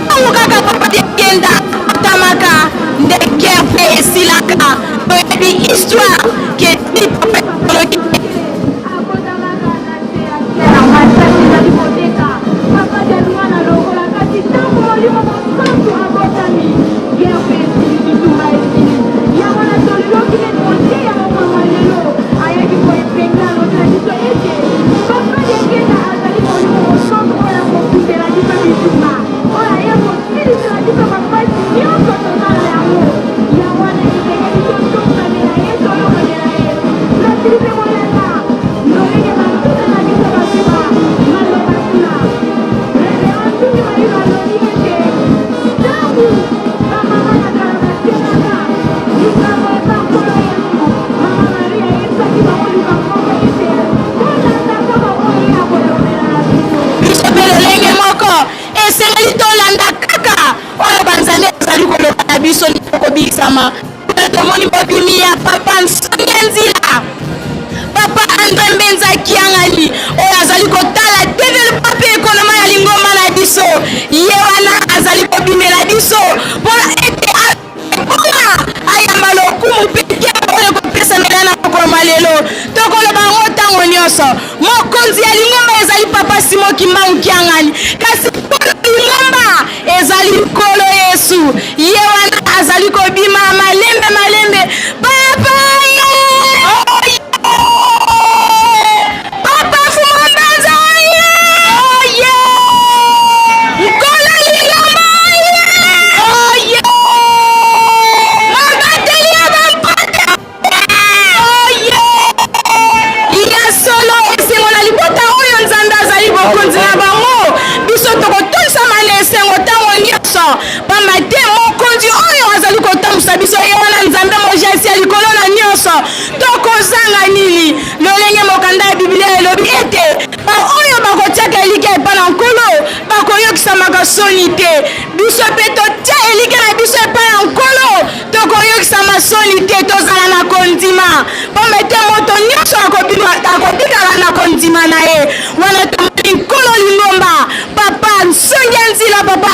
ntango kaka papa Diangienda atamaka nde guerre mpe esilaka. Toyebi histoire ke ti papa oloki. Biso mpe lolenge moko, esengeli tolanda kaka oyo banzambe bazali koloba na biso nde tokobikisama. Kuna tomoni bobimi ya papa Nsonge Nzila, papa Andre Mbenza Kiangani, oyo azali kotala developpement mpe ekonoma ya lingomba na biso. Ye wana azali kobimela biso mpo ete mpona ayamba lokumu mpe nkembo oyo ekopesamela na mokolo mwa lelo. Tokoloba yango ntango nyonso, mokonzi ya lingomba ezali papa Simon Kimbangu Kiangani, kasi nkolo lingomba ezali Nkolo Yesu. Ye wana azali kobima malembe malembe, papa ye papa Fuma Mbanza oye oye, Nkolo lingomba oye oye, mobateli ya bampate oye. Ya solo, esengo na libota oyo Nzambe azali bokonzi na bango. Biso tokotondisama na esengo ntango nyonso, pamba te mokonzi oyo azali kotambwisa biso ye wana Nzambe mojasi ya likolo na nyonso. Tokozanga nini? Lolenge mokanda ya Biblia elobi ete baoyo bakotiaka elikya epai na Nkolo bakoyokisamaka soni te. Biso mpe totia elikya na biso epai ya Nkolo, tokoyokisama soni te. Tozala na kondima, pamba te moto nyonso akobikaka na kondima na ye. Wana tomoni Nkolo lingomba, Papa Nsongi ya Nzila, Papa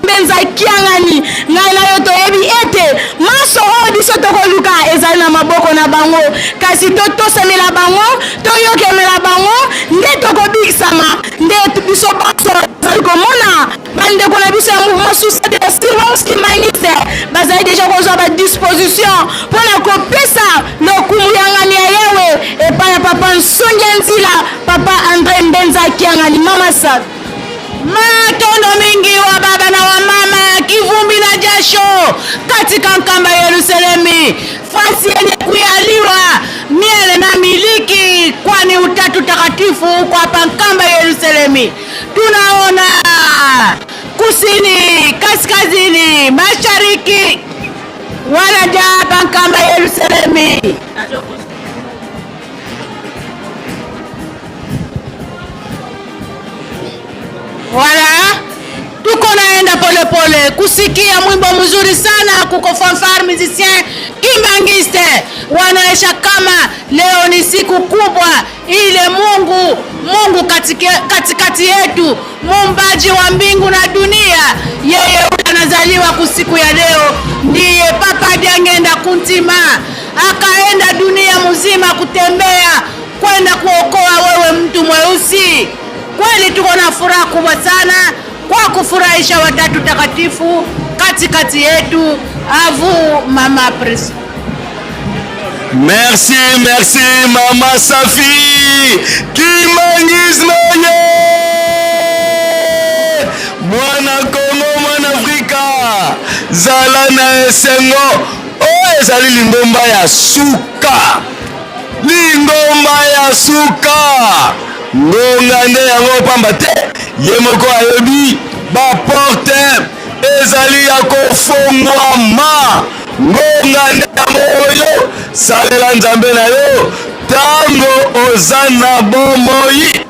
Mbenza Kiangani, ngai na yo toyebi ete manso oyo biso tokoluka ezali na maboko na bango, kasi totosamela bango, toyokemela bango, nde tokobikisama. Nde biso banso tozali komona bandeko na biso ya mouvement social de la surveillance kimbanguiste bazali deja kozwa badisposition mpo na kopesa lokumu yangani ya Yawe epai ya Papa Nsongi ya Nzila, Papa Andre Mbenza Kiangani. Mama Safi. Matondo mingi wa baba na wa mama, kivumbi na jasho katika Nkamba Yerusalemi, fasi yenye kuyaliwa miele na miliki, kwani utatu takatifu uko hapa Nkamba Yerusalemi. Tunaona kusini, kaskazini, mashariki wanaja hapa Nkamba Yerusalemi. Voilà, tuko naenda polepole kusikia mwimbo mzuri sana, kuko fanfare musicien kimbangiste wanaesha kama leo ni siku kubwa ile Mungu Mungu katikati yetu, muumbaji wa mbingu na dunia, yeye anazaliwa kusiku ya leo, ndiye Papa Diangenda Kuntima akaenda dunia mzima kutembea kwenda kuokoa wewe mtu mweusi. Kweli tuko na furaha kubwa sana kwa kufurahisha watatu takatifu katikati yetu. Avu mama Pres. Merci, merci Mama Safi. Kimbanguisme ye! Mwana Congo, mwana Afrika. Zala na esengo. Oyo ezali lingomba ya suka. Lingomba ya suka. Ngonga nde yango pamba te ye moko ayebi ba porte ezali ya kofongwama. Ngonga nde yango oyo, salela Nzambe na yo ntango oza na bomoi.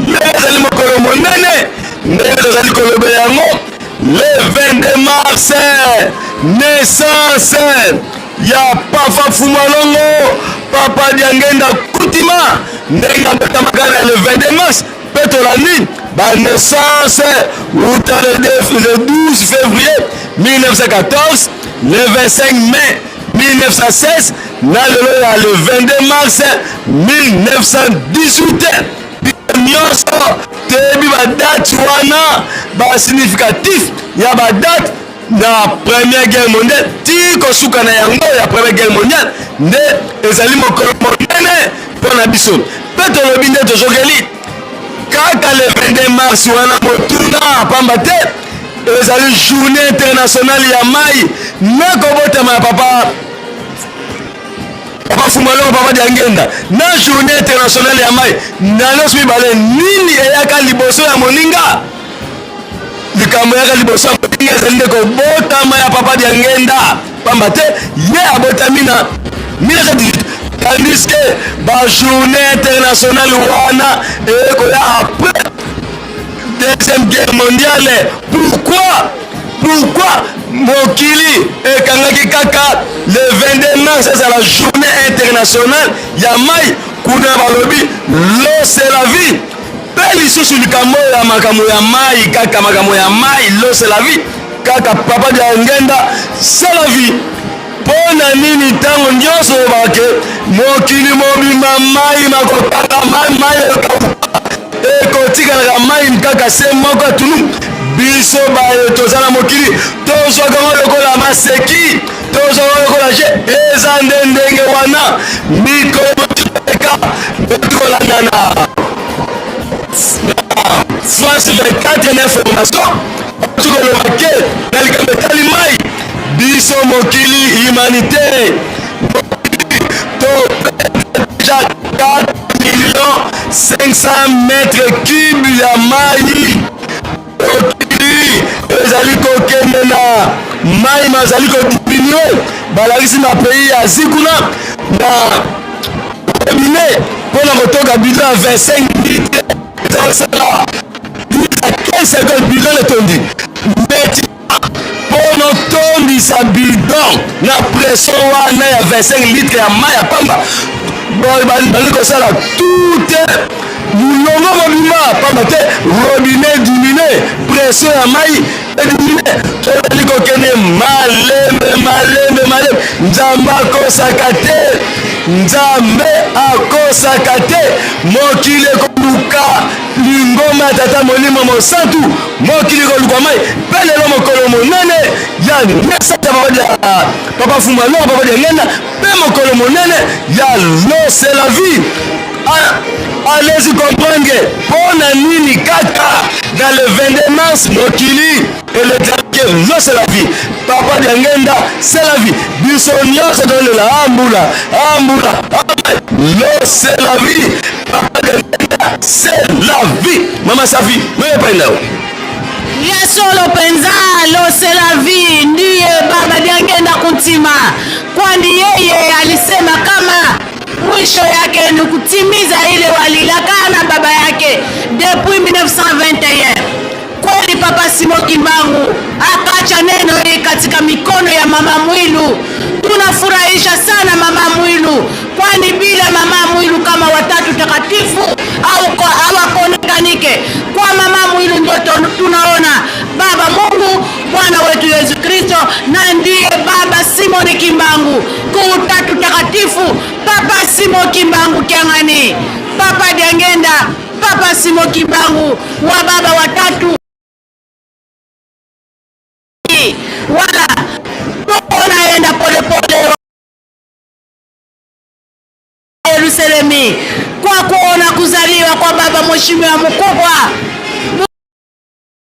Ndenge ezali mokolo monene, ndenge tozali kolobela yango le 22 mars, naissance ya Papa Fumalongo, Papa Diangenda Kutima, ndenge abotamaka na le 22 mars, mpe tolandi ba naissance uta le 12 février 1914, le 25 mai 1916 na lelo ya le 22 mars 1918. Nyonso toyebi badate wana, basignificatif ya badate na première guerre mondiale ti kosuka na yango ya première guerre mondiale, nde ezali mokolo monene mpo na biso. Mpe tolobi nde tozokeli kaka le 22 mars wana motuna, pamba te ezali journée internationale ya mai na kobotama ya papa Papa Fumalongo, Papa Diangenda, na journée internationale ya mai na nyonso mibale, nini eyaka liboso ya moninga? Likambo eyaka liboso ya moninga ezali nde kobotama ya Papa Diangenda, pamba te ye abotami na 1918, tandis que ba journée internationale wana ekoya après deuxième guerre mondiale. Pourquoi? Pourquoi mokili ekangaki kaka le 22 mars ezala journée internationale ya mai? Kuna balobi l'eau c'est la vie. Mpe lisusu likambo ya makambo ya mai, kaka makambo ya mai, l'eau c'est la vie, kaka Papa Diangenda c'est la vie. Mpo na nini ntango nyonso olobaka ke mokili mobimba mai makokanga mai, mai ekauka, ekotikalaka mai kaka se moko atunu? Biso baye toza na mokili tozwaka yango lokola maseki, tozwaka yango lokola je. Eza nde ndenge wana mikolo eka tokolanda na France 24 na information koloba ke na likambo etali mai, biso mokili humanité to deja 4 millions 500 mètres cube ya mai. Mokili ezali kokende na mai mazali kodiminue, balakisi na pays ya Asie kuna na robinet mpo na kotoka bidon ya 25 litre ezosala 15 seconde bidon etondi. Meti mpo notondisa bidon na pression wana ya 25 litre ya mai ya pamba, bali kosala tout molongo mobimba, pamba te robinet diminue, pression ya mai ediminue, tozali kokende malembe malembe malembe. Nzambe akosaka te, Nzambe akosaka te. Mokili ekoluka lingomba ya Tata Molimo Mosantu, mokili ekoluka mai. Mpe lelo mokolo monene ya naissance ya papa dia Papa Fuma Longo, Papa Diangenda, mpe mokolo monene ya l'eau c'est la vie. Allez-y comprendre mpo na nini kaka dans le 22 mars mokili elekaki non c'est la vie papa Diangenda c'est la vie biso nyonso tolela ambula ambula non c'est la vie papa Diangenda c'est la vie mama Safi noye epai na yo. Ya solo penza lo c'est la vie ndiye baba Diangenda kuntima kwani yeye alisema kama mwisho yake ni kutimiza ile walilakana na baba yake depuis 1921. Kweli Papa Simon Kimbangu akacha neno hili katika mikono ya Mama Mwilu. Tunafurahisha sana Mama Mwilu, kwani bila Mama Mwilu kama watatu takatifu au hawakonekanike. Kwa Mama Mwilu ndio tunaona Baba Mungu Bwana wetu Yesu Kristo, na ndiye Baba Simon Kimbangu ku utatu takatifu. Papa Simon Kimbangu Kiangani, Papa Diangenda, Papa Simon Kimbangu wa baba watatu wala tunaenda polepole Yerusalemi kwa kuona kuzaliwa kwa baba mheshimiwa mkubwa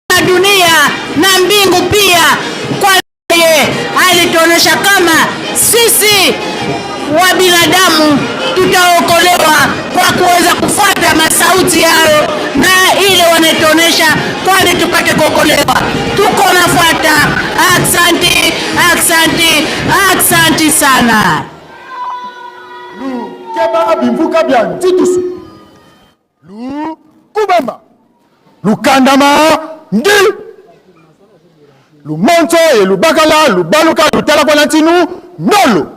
na dunia na mbingu pia. Kwa yeye alituonesha kama sisi wa binadamu tutaokolewa kwa kuweza kufuata masauti yao na ile wanatuonesha, kwani tupate kuokolewa. Tuko nafuata. Aksanti, aksanti, aksanti sana. Lukeba bimvuka bya ntitusu lukubamba lukandama ndi lumonso ye lubakala lubaluka lutalakwa na ntinu nolo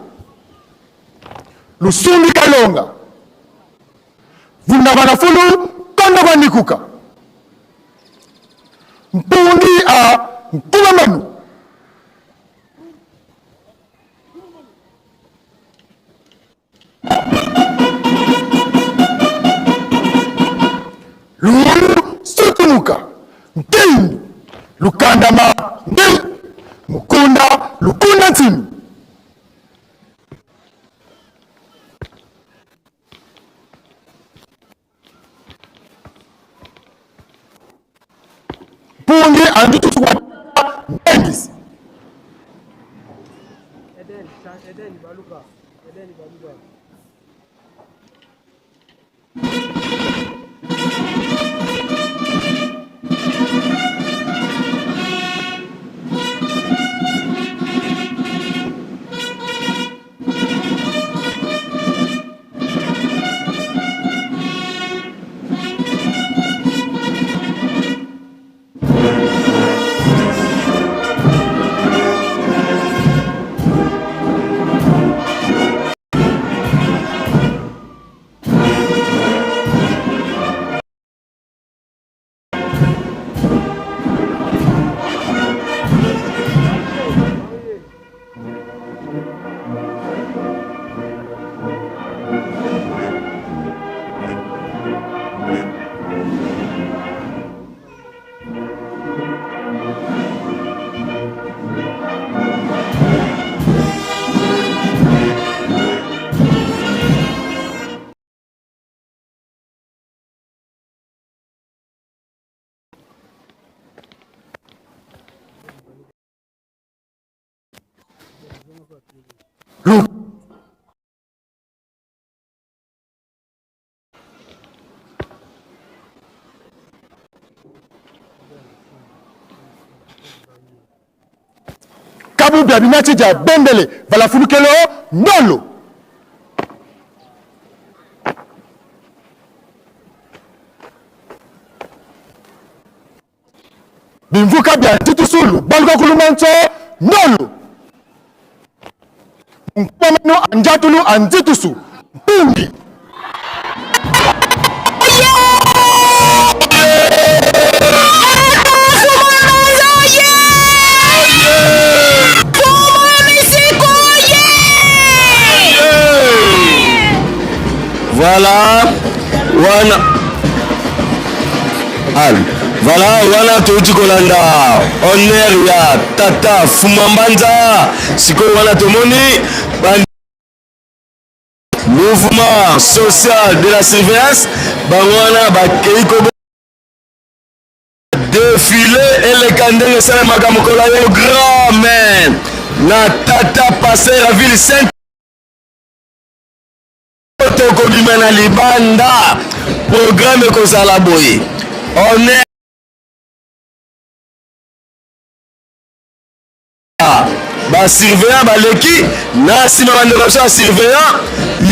lusumbi kalonga vundama na fulu kondokwa nikuka mpungi a nkubamanu. Lusukumuka ntindu lukandama ndi mukunda lukunda ntinu. Mpungi andututukwa ndengisi. Kabu bya binati dia bendele valafulukelo ndolo. Bimvuka bya titusulu baluka kulumanso ndolo. Nkwamano anjatulu anzitusu mpungi. Voilà, wana Al. Voilà, wana touti kolanda honneur ya tata Fumambanza. Sikoyo wana tomoni ba Mouvement social de la surveillance bango wana bakei ko defile eleka ndenge esalemaka mokolo ya yo grand main na tata pasteur ya ville sainte tokobima na libanda programme ekozala boye honneur Ba surveillant baleki na nsima bandeko na biso ya surveillant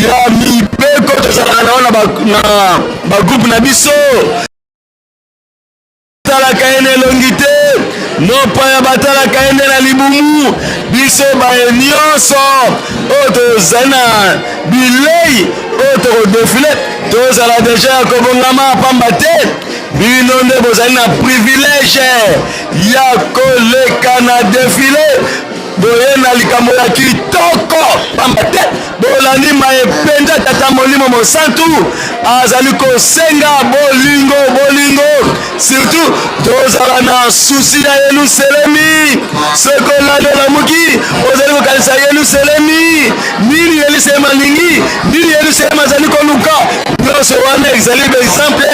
ya mibeko tozalaka na wana na bagroupe na biso batalaka ye na elongi te mopaya batalaka ye nde na libumu biso baye nyonso oyo tozali na bilei oyo tokodefile tozala deja ya kobongama pamba te bino nde bozali na privilège ya koleka na defile boye na likambo ya kitoko pamba te bolandi maye mpenza tata molimo mosantu azali kosenga bolingo bolingo surtout tozala na susi ya yelusalemi soki olali olamuki ozali kokanisa yelusalemi nini yelusalemi alingi nini yelusalemi azali koluka nyonso wana ezali baexemple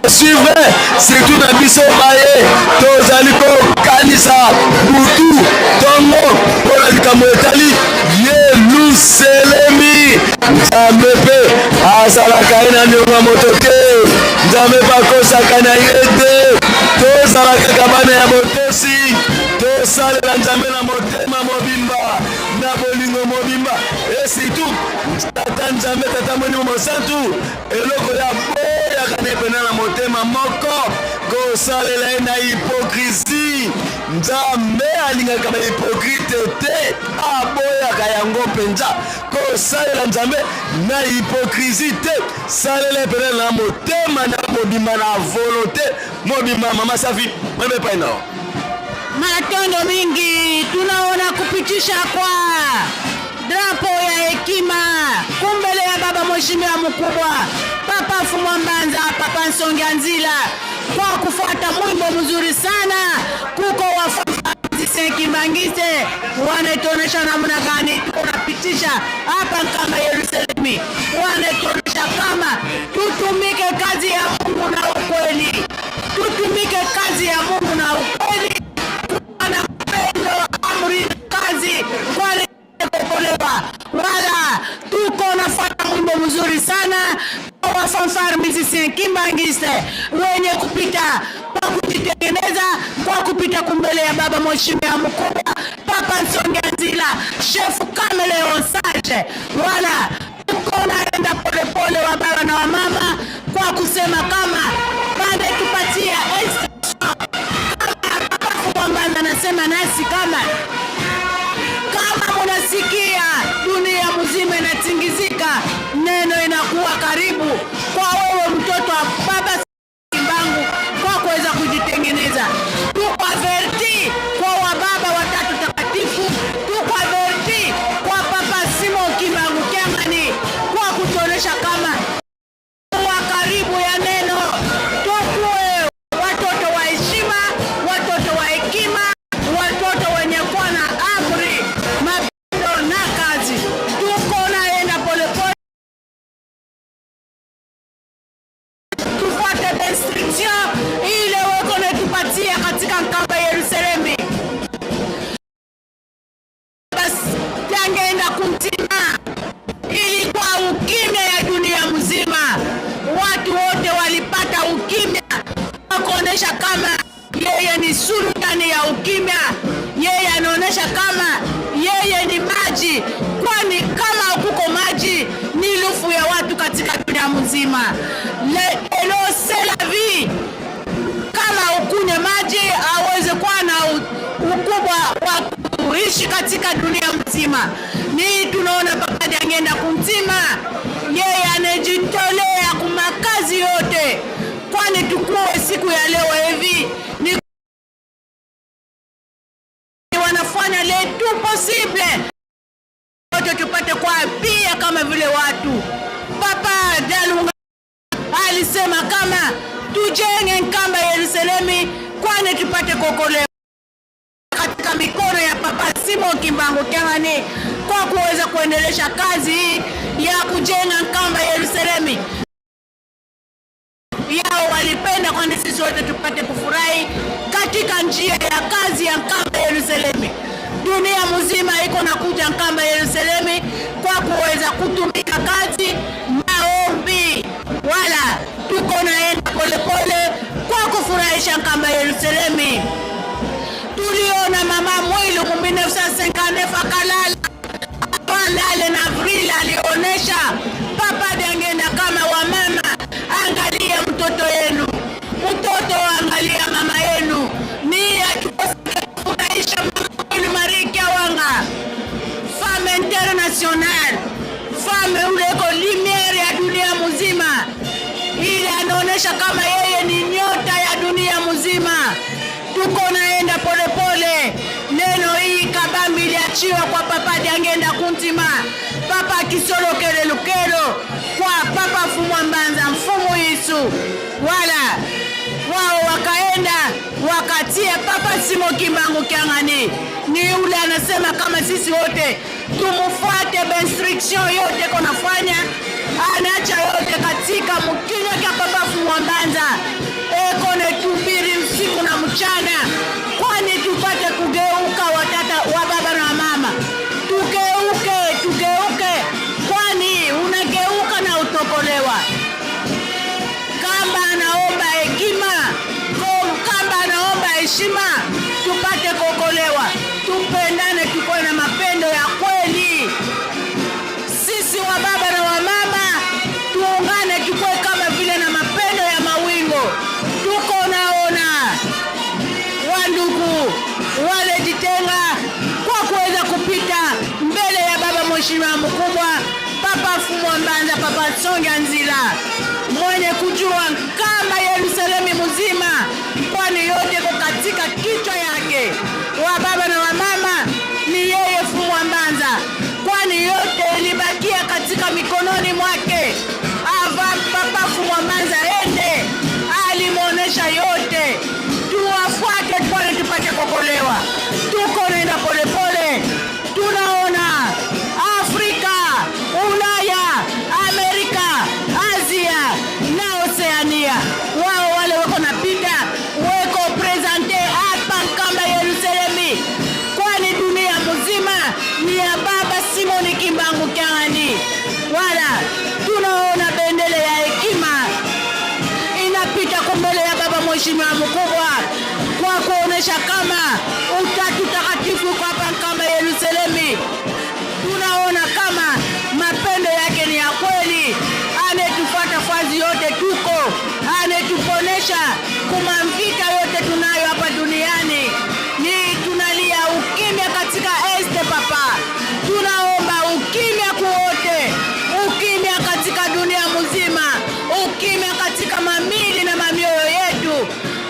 à suivre surtout na biso baye tozali kokanisa butu ntongo mpo na likambo etali yelusalemi nzambe mpe azalaka ye na nionga moto te nzambe mpe akosaka na ye te tozala kaka bana ya botosi tosalela nzambe na motema mobimba na bolingo mobimba et surtout tata nzambe tata molimo mosantu eloko ya boyaka ne pena na motema moko kosalela ye na hypocrisie nzambe alingaka bahypocrite te aboyaka yango mpenza kosalela nzambe na hypocrisie te salela ye pena na motema na mobimba na volonté mobimba mama safi meme epai na Matondo mingi tunaona kupitisha kwa drapo ya hekima kumbele ya baba mheshimiwa mkubwa Papa Fumwa Mbanza, Papa Nsongia Nzila kwa kufuata mwimbo mzuri sana kuko wafuasi Kimbangiste wanatuonesha namna gani tunapitisha hapa kama Yerusalemi, wanatuonesha kama tutumike kazi ya Mungu na ukweli, tutumike kazi ya Mungu na ukweli, kuwa na upendo, amri kazi kwani kuokolewa. Wala tuko nafanya mwimbo mzuri sana wa fanfare musicien kimbangiste wenye kupita kwa kujitengeneza kwa kupita kumbele ya baba mheshimiwa mkubwa Papa Nsongia Nzila chef Kameleon Sage. Wala tuko naenda polepole wa baba na wamama kwa kusema kama tupatia kwamba anasema nasi kama kama munasikia dunia mzima inatingizika, neno inakuwa karibu kwa wewe mtoto wa baba Kimbangu kwa kuweza kujitengeneza. Tuko averti kwa wababa watatu takatifu, tuko averti kwa Papa Simon Kimbangu Kiangani kwa kutuonesha kama wa karibu ya neno, tukuwe watoto wa heshima, watoto wa hekima, watoto wenye kuwa na amri, mapendo na kazi. Tuko naenda polepole, tufuate instruction ile weko netupatia katika nkamba ya Yerusalemu. Basi yangeenda kumtima, ilikuwa ukimya ya dunia mzima, watu wote walipata ukimya kwa kuonesha kama yeye ni sultani ya ukimya, yeye anaonesha kama yeye ni maji, kwani kama kuko maji ni lufu ya watu katika dunia mzima. Le l'eau c'est la vie. Kama ukunywe maji aweze kuwa na ukubwa wa kuishi katika dunia mzima. Ni tunaona Papa Diangienda kumtima, yeye anajitolea kumakazi yote, kwani tukue siku ya leo hivi ni wanafanya le tout possible wote tupate kwa pia kama vile watu. Papa Dalunga alisema kama tujenge nkamba ya Yerusalemi kwani tupate kuokolewa katika mikono ya Papa Simon Kimbangu Kiangani. kwa kuweza kuendelesha kazi hii ya kujenga Nkamba Yerusalemu yao walipenda, kwani sisi wote tupate kufurahi katika njia ya kazi ya Nkamba Yerusalemu. Dunia mzima iko na kuja Nkamba Yerusalemu kwa kuweza kutumika kazi maombi, wala tuko naenda polepole kwa kufurahisha Nkamba Yerusalemu. Tuliona mama Mwilu mu 1959 akalala alale na Avril alionesha Papa Diangienda kama wamama, angalia mtoto yenu, mtoto angalia mama yenu, ni akifurahisha mama Mwilu Marie Kiawanga, femme internationale, femme uleko lumière ya dunia mzima, ili anaonesha kama yeye ni nyota ya dunia mzima. Tuko naenda polepole. Neno hii kabambi iliachiwa kwa Papa Diangienda Kuntima, Papa Kisolokele Lukelo, kwa Papa Fumwa Mbanza Mfumu Isu, wala wao wakaenda wakatia Papa Simo Kimbangu Kiangani. Ni ule anasema kama sisi wote tumufuate instruction yote konafanya, anaacha yote katika mkinywa cha Papa Fumwa Mbanza eko netubiri usiku na mchana, kwani tupate kugeuka watata wa baba na mama, tugeuke, tugeuke, kwani unageuka na utokolewa. Kamba anaomba hekima, kamba anaomba heshima, tupate kuokolewa, tupendane, tukuwe na mapendo ya kweli. Sisi wa baba na wa mama tuungane, tukuwe kama vile na mapendo ya mawingo. Tuko naona wandugu wale jitenga kwa kuweza kupita mbele ya baba mheshimiwa mkubwa Papa Fumwa Mbanza, Papa Songa Nzila, mwenye kujua kama Yerusalemu mzima, kwani yote iko katika kichwa yake. Wa baba na wa mama ni yeye Fumwa Mbanza, kwani yote ilibakia katika mikononi mwake. Ava Papa Fumwa Mbanza ende alimwonesha yote, tuwafuate kwani tupate kuokolewa. Tuko naenda polepole, tunaona Afrika, Ulaya, Amerika, Asia na Oceania, wao wale wako napita weko presente hapa Nkamba Yerusalemu, kwani dunia mzima ni ya Baba Simoni Kimbangu Kiangani. Wala tunaona bendele ya hekima inapita kumbele ya baba mheshimiwa mkubwa kwa kuonesha kama utatu takatifu uko hapa Nkamba Yerusalemu. Tunaona kama mapendo yake ni ya kweli, anetufuata fazi yote tuko, anetuponesha kumamvita yote tunayo hapa duniani. Ni tunalia ukimya katika este papa, tunaomba ukimya kuote, ukimya katika dunia mzima, ukimya katika mamili na mamioyo yetu.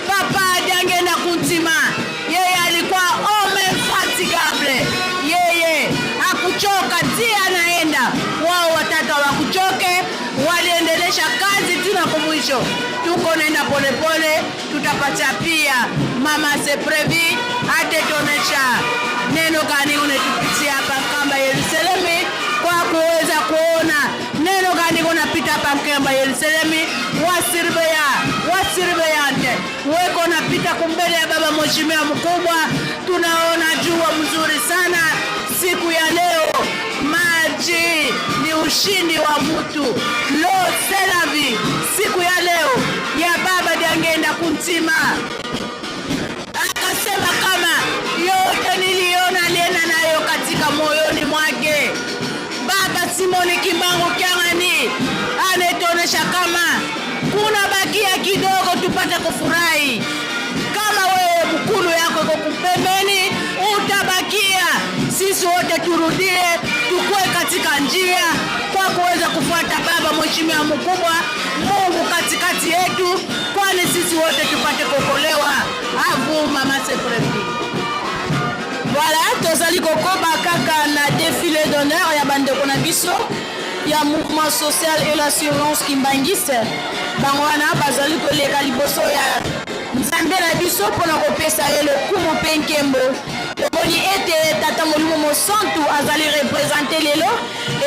Papa Diangienda Kuntima, yeye alikuwa homme infatigable, yeye hakuchoka, ndiye anaenda. Wao watatu hawakuchoke, waliendelesha kazi tena kwa mwisho. Tuko naenda polepole, tutapata pia mama Seprevi atetuonesha neno gani unetupitia hapa Nkamba Yerusalemu kwa kuweza kuona neno gani kunapita hapa Nkamba Yerusalemu. Wasirbeya wasiribeyante weko napita kumbele ya baba mheshimiwa mkubwa, tunaona jua mzuri sana siku ya leo. Maji ni ushindi wa mtu lo selavi siku ya leo ya baba Diangienda Kuntima akasema kama yote niliona alienda nayo katika moyoni mwake. Baba Simoni Kimbangu Kiangani anetuonesha kama kuna bakia kidogo tupate kufurahi. Kama wewe mkulu yako iko pembeni, utabakia. Sisi wote turudie, tukue katika njia kwa kuweza kufuata baba mheshimiwa mkubwa Mungu katikati yetu, kwani sisi wote tupate kuokolewa. Avu mama Seprevi. Voilà, tozali kokoba kaka na défilé d'honneur ya bandeko na biso ya mouvement social et l'assurance kimbangiste. Bango wana bazali koleka liboso ya nzambe na biso mpona kopesa ye lokumu mpe nkembo. Tomoni Tomoni ete Tata Molimo Mosantu azali represente lelo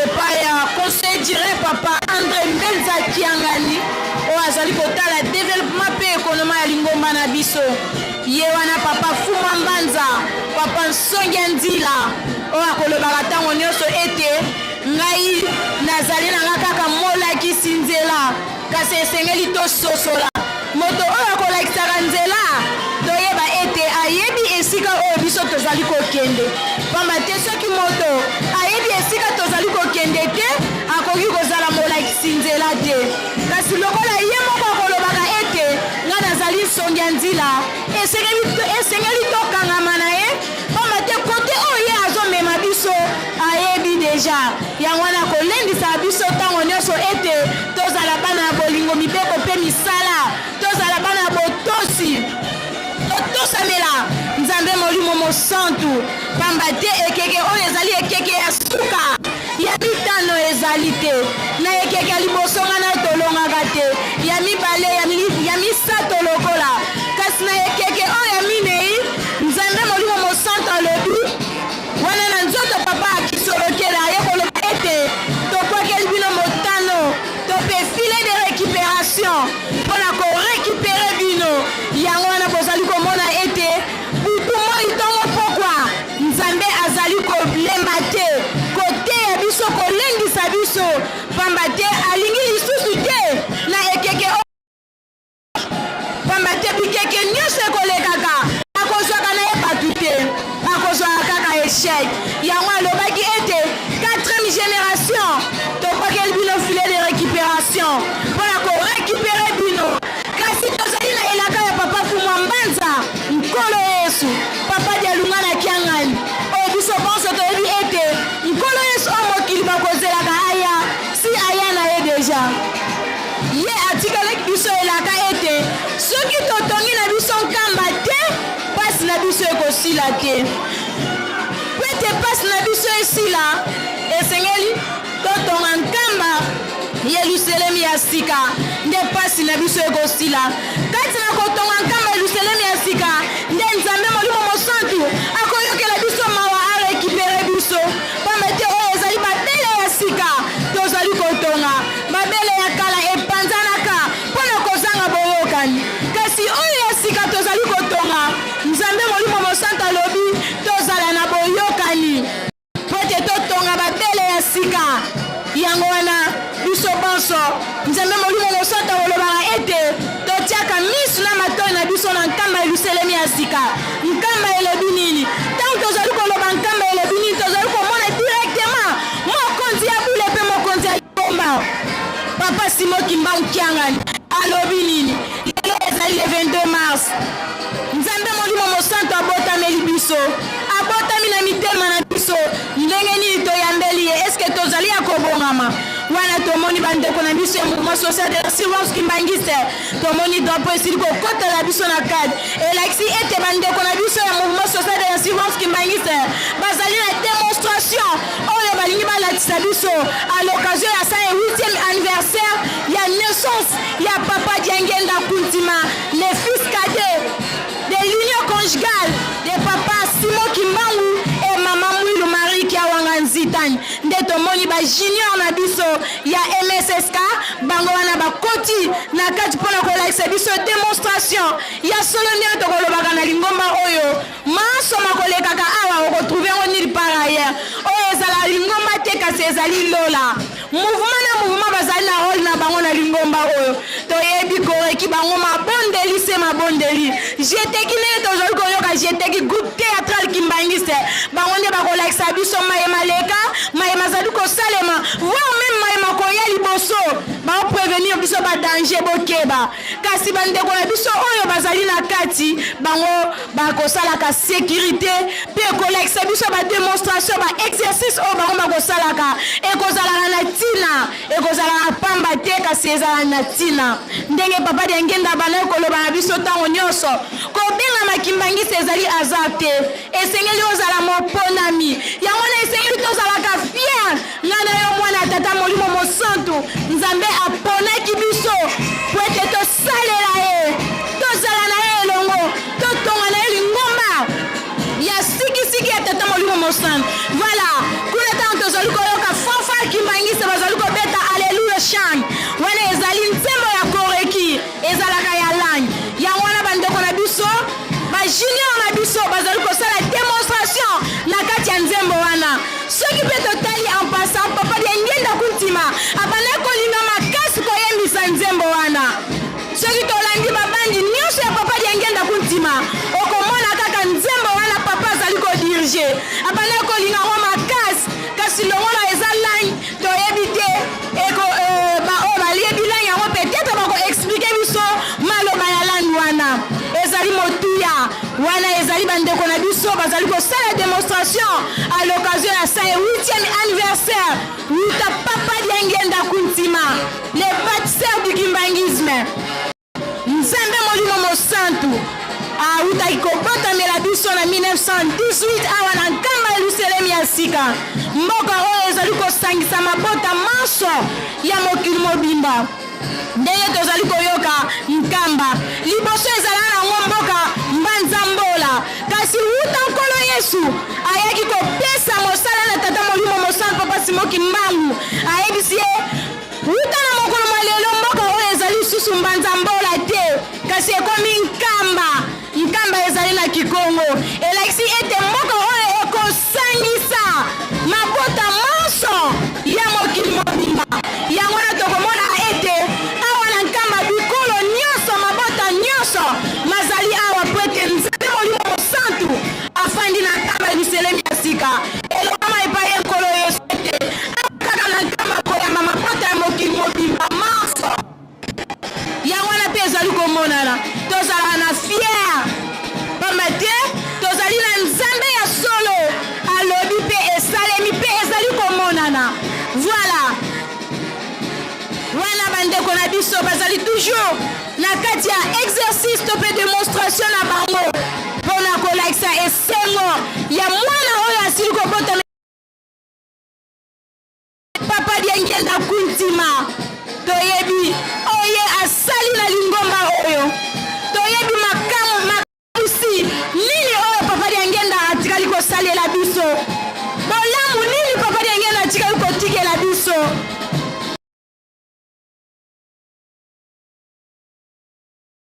epai ya conseil direct Papa Andre Mbenza Kiangani oyo azali kotala developpement mpe ekonoma ya lingomba na biso. Ye wana Papa Fuma Mbanza, Papa Nsongi ya Nzila oyo akolobaka ntango nyonso ete ngai nazali na nga kaka molakisi nzela, kasi esengeli tososola moto oyo akolakisaka nzela, toyeba ete ayebi esika oyo biso tozali kokende. Pamba te soki moto ayebi esika tozali kokende te, akoki kozala molakisi nzela te. Kasi lokola ye moko akolobaka ete ngai nazali nsongi ya nzila, esengeli, esengeli tokangama na ye, pamba te kote oyo ye azomema biso ayebi deja. Yango wana akolendisaka biso ntango nyonso ete tozala bana ya bolingo, mibeko mpe misala, tozala bana ya botosi, totosamela Nzambe Molimo Mosantu, pamba te ekeke oyo ezali ekeke ya suka. Ya mitano ezali te. Na ekeke ya liboso ngai na yo tolongaka te, ya mibale, ya misato lokola. Kasi na ekeke oyo ya minei, Nzambe Molimo Mosantu alobi wana na nzoto papa akisolokela aye koloba ete tobwakeli bino motano to mpe filet de recuperation mpo na korekipere bino. Yango wana bozali komona ete butu moi ntongo pokwa Nzambe azali kolemba te koteya biso, kolendisa biso, pamba te alingi lisusu te na ekeke oyo, pamba te bikeke nyonso ekolekaka, akozwaka na ye bato te, akozwaka kaka echec. Yango alobaki ete quatrième génération tobwakeli bino filet de récupération mpo na korécupere bino. Kasi tozali na elaka ya Papa Fumwa Mbanza, Nkolo Yesu, Papa Dialunga na Kiangani, oyo biso banso toyebi ete Nkolo Yesu oyo mokili bakozelaka aya, si aya na ye deja. Ye atikalaki biso elaka ete soki totongi na biso nkamba te, pasi na biso ekosila te. Mpo ete pasi na biso esila, esengeli totonga nkamba Yelusalemi ya sika, nde pasi na biso ekosila. Kati na kotonga nkamba Yelusalemi ya sika, nde Nzambe Molimo Mosantu akoyokela biso mawa, arekipere biso, pamba te oyo ezali babele ya sika tozali kotonga. Babele ya kala epanzanaka mpo na kozanga boyokani, kasi oyo ya sika tozali kotonga, Nzambe Molimo Mosantu alobi tozala na boyokani. Mpo ete totonga babele ya sika. Yango wana, biso banso, Nzambe Molimo Mosantu akolobaka ete totiaka miso na matoi na biso na nkamba Yelusalemi ya sika. Nkamba elobi nini? Ntango tozali koloba nkamba elobi nini, tozali komona directement mokonzi ya bule mpe mokonzi ya lingomba, Papa Simon Kimbangu Kiangani alobi nini? Lelo ezali le 22 mars. Nzambe Molimo Mosantu abotameli biso, abotami na mitema na biso. Ndenge nini toyambeli ye? Eske tozali ya kobongama? Wana tomoni bandeko na biso ya mouvement social de la surveillance kimbanguiste, tomoni drapeau esili kokotela biso na cadre, elakisi ete bandeko na biso ya mouvement social de la surveillance kimbanguiste bazali na demonstration oyo balingi balatisa biso à l'occasion ya 108e anniversaire ya naissance ya papa Diangienda Kuntima, le fils cadet de l'union conjugale de papa Simon Kimbangu et mama Mwilu Marie Kiawanga Nzitani. Nde tomoni ba junior na biso ya MSSK bango wana bakoti na kati mpo na kolakisa biso demonstration ya solo ndenge tokolobaka na lingomba oyo manso makolekaka awa okotrouve yango nulle part ailleurs. Oyo ezala lingomba te kasi ezali lola. Mouvement na mouvement bazali na role na bango na lingomba oyo. Toyebi koreki bango mabondeli se mabondeli. Jeteki ndenge tozali koyoka jeteki groupe théâtral kimbanguiste. Bango nde bakolakisa biso maye maleka, maye mazali kosalema, voire meme maye makoya liboso. Bao prevenir biso ba danger bokeba. Kasi bandeko na biso oyo bazali na kati, bango Bakosalaka securite mpe kolakisa biso ba demonstration, ba exercice oyo bango bakosalaka ekozalaka na ntina, ekozalaka pamba te, kasi ezalaka na ntina. Ndenge Papa Diangienda abandaki koloba na biso ntango nyonso, kobengama Kimbanguiste ezali hasard te, esengeli ozala moponami. Yango wana esengeli tozalaka fier, ngai na yo mwana ya Tata Molimo Mosantu, Nzambe aponaki biso po ete tosalela ye. Tozala na ye elongo, totonga na ye lingomba ya sikisiki ya Kasi longola eza langue toyebi te eko euh, baoyo bayebi langue yango peut-être bako expliquer biso maloba ya langue wana. Ezali motuya wana ezali bandeko na biso bazali kosala demonstration à l'occasion ya 108e anniversaire wuta Papa Diangienda Kuntima, le bâtisseur du kimbanguisme. Nzambe Molimo Mosantu awutaki kobotamela biso na 1918 awa na Nkamba Yelusalemi ya sika, mboka oyo ezali kosangisa mabota manso ya mokili mobimba. Ndenge tozali koyoka Nkamba, liboso ezala nango mboka Mbanza Mbola, kasi wuta Nkolo Yesu ayaki kopesa mosala na Tata Molimo Mosantu Papa Simon Kimbangu, ayebisi ye Wuta na mokolo mwa lelo, mboka oyo ezali lisusu Mbanza-Mbola te, kasi ekomi Nkamba. Nkamba ezali na Kikongo, elakisi ete mboka oyo ekosangisa mabota manso ya mokili mobimba. Yango wana tokomona ete awa na Nkamba bikolo nyonso, mabota nyonso mazali awa mpo ete Nzambe Molimo Mosantu afandi na Nkamba Yelusalemi ya sika. Elobama epai ya Nkolo Yesu ete kaka na nkamba koyamba mabota ya mokili mobimba manso. Yango wana mpe ezali komonana tozalaka na fiere, pamba te tozali na Nzambe ya solo, alobi mpe esalemi mpe ezali komonana. Voilà, wana bandeko na biso bazali toujours na kati ya exercice to mpe demonstration na bango mpo na kolakisa esengo ya mwana oyo asili kobotama. Papa Diangienda Kuntima, toyebi oye asali na lingomba oyo, toyebi makambo makamwisi nini oyo Papa Diangienda atikali kosalela biso, bolamu nini Papa Diangienda atikali kotikela biso.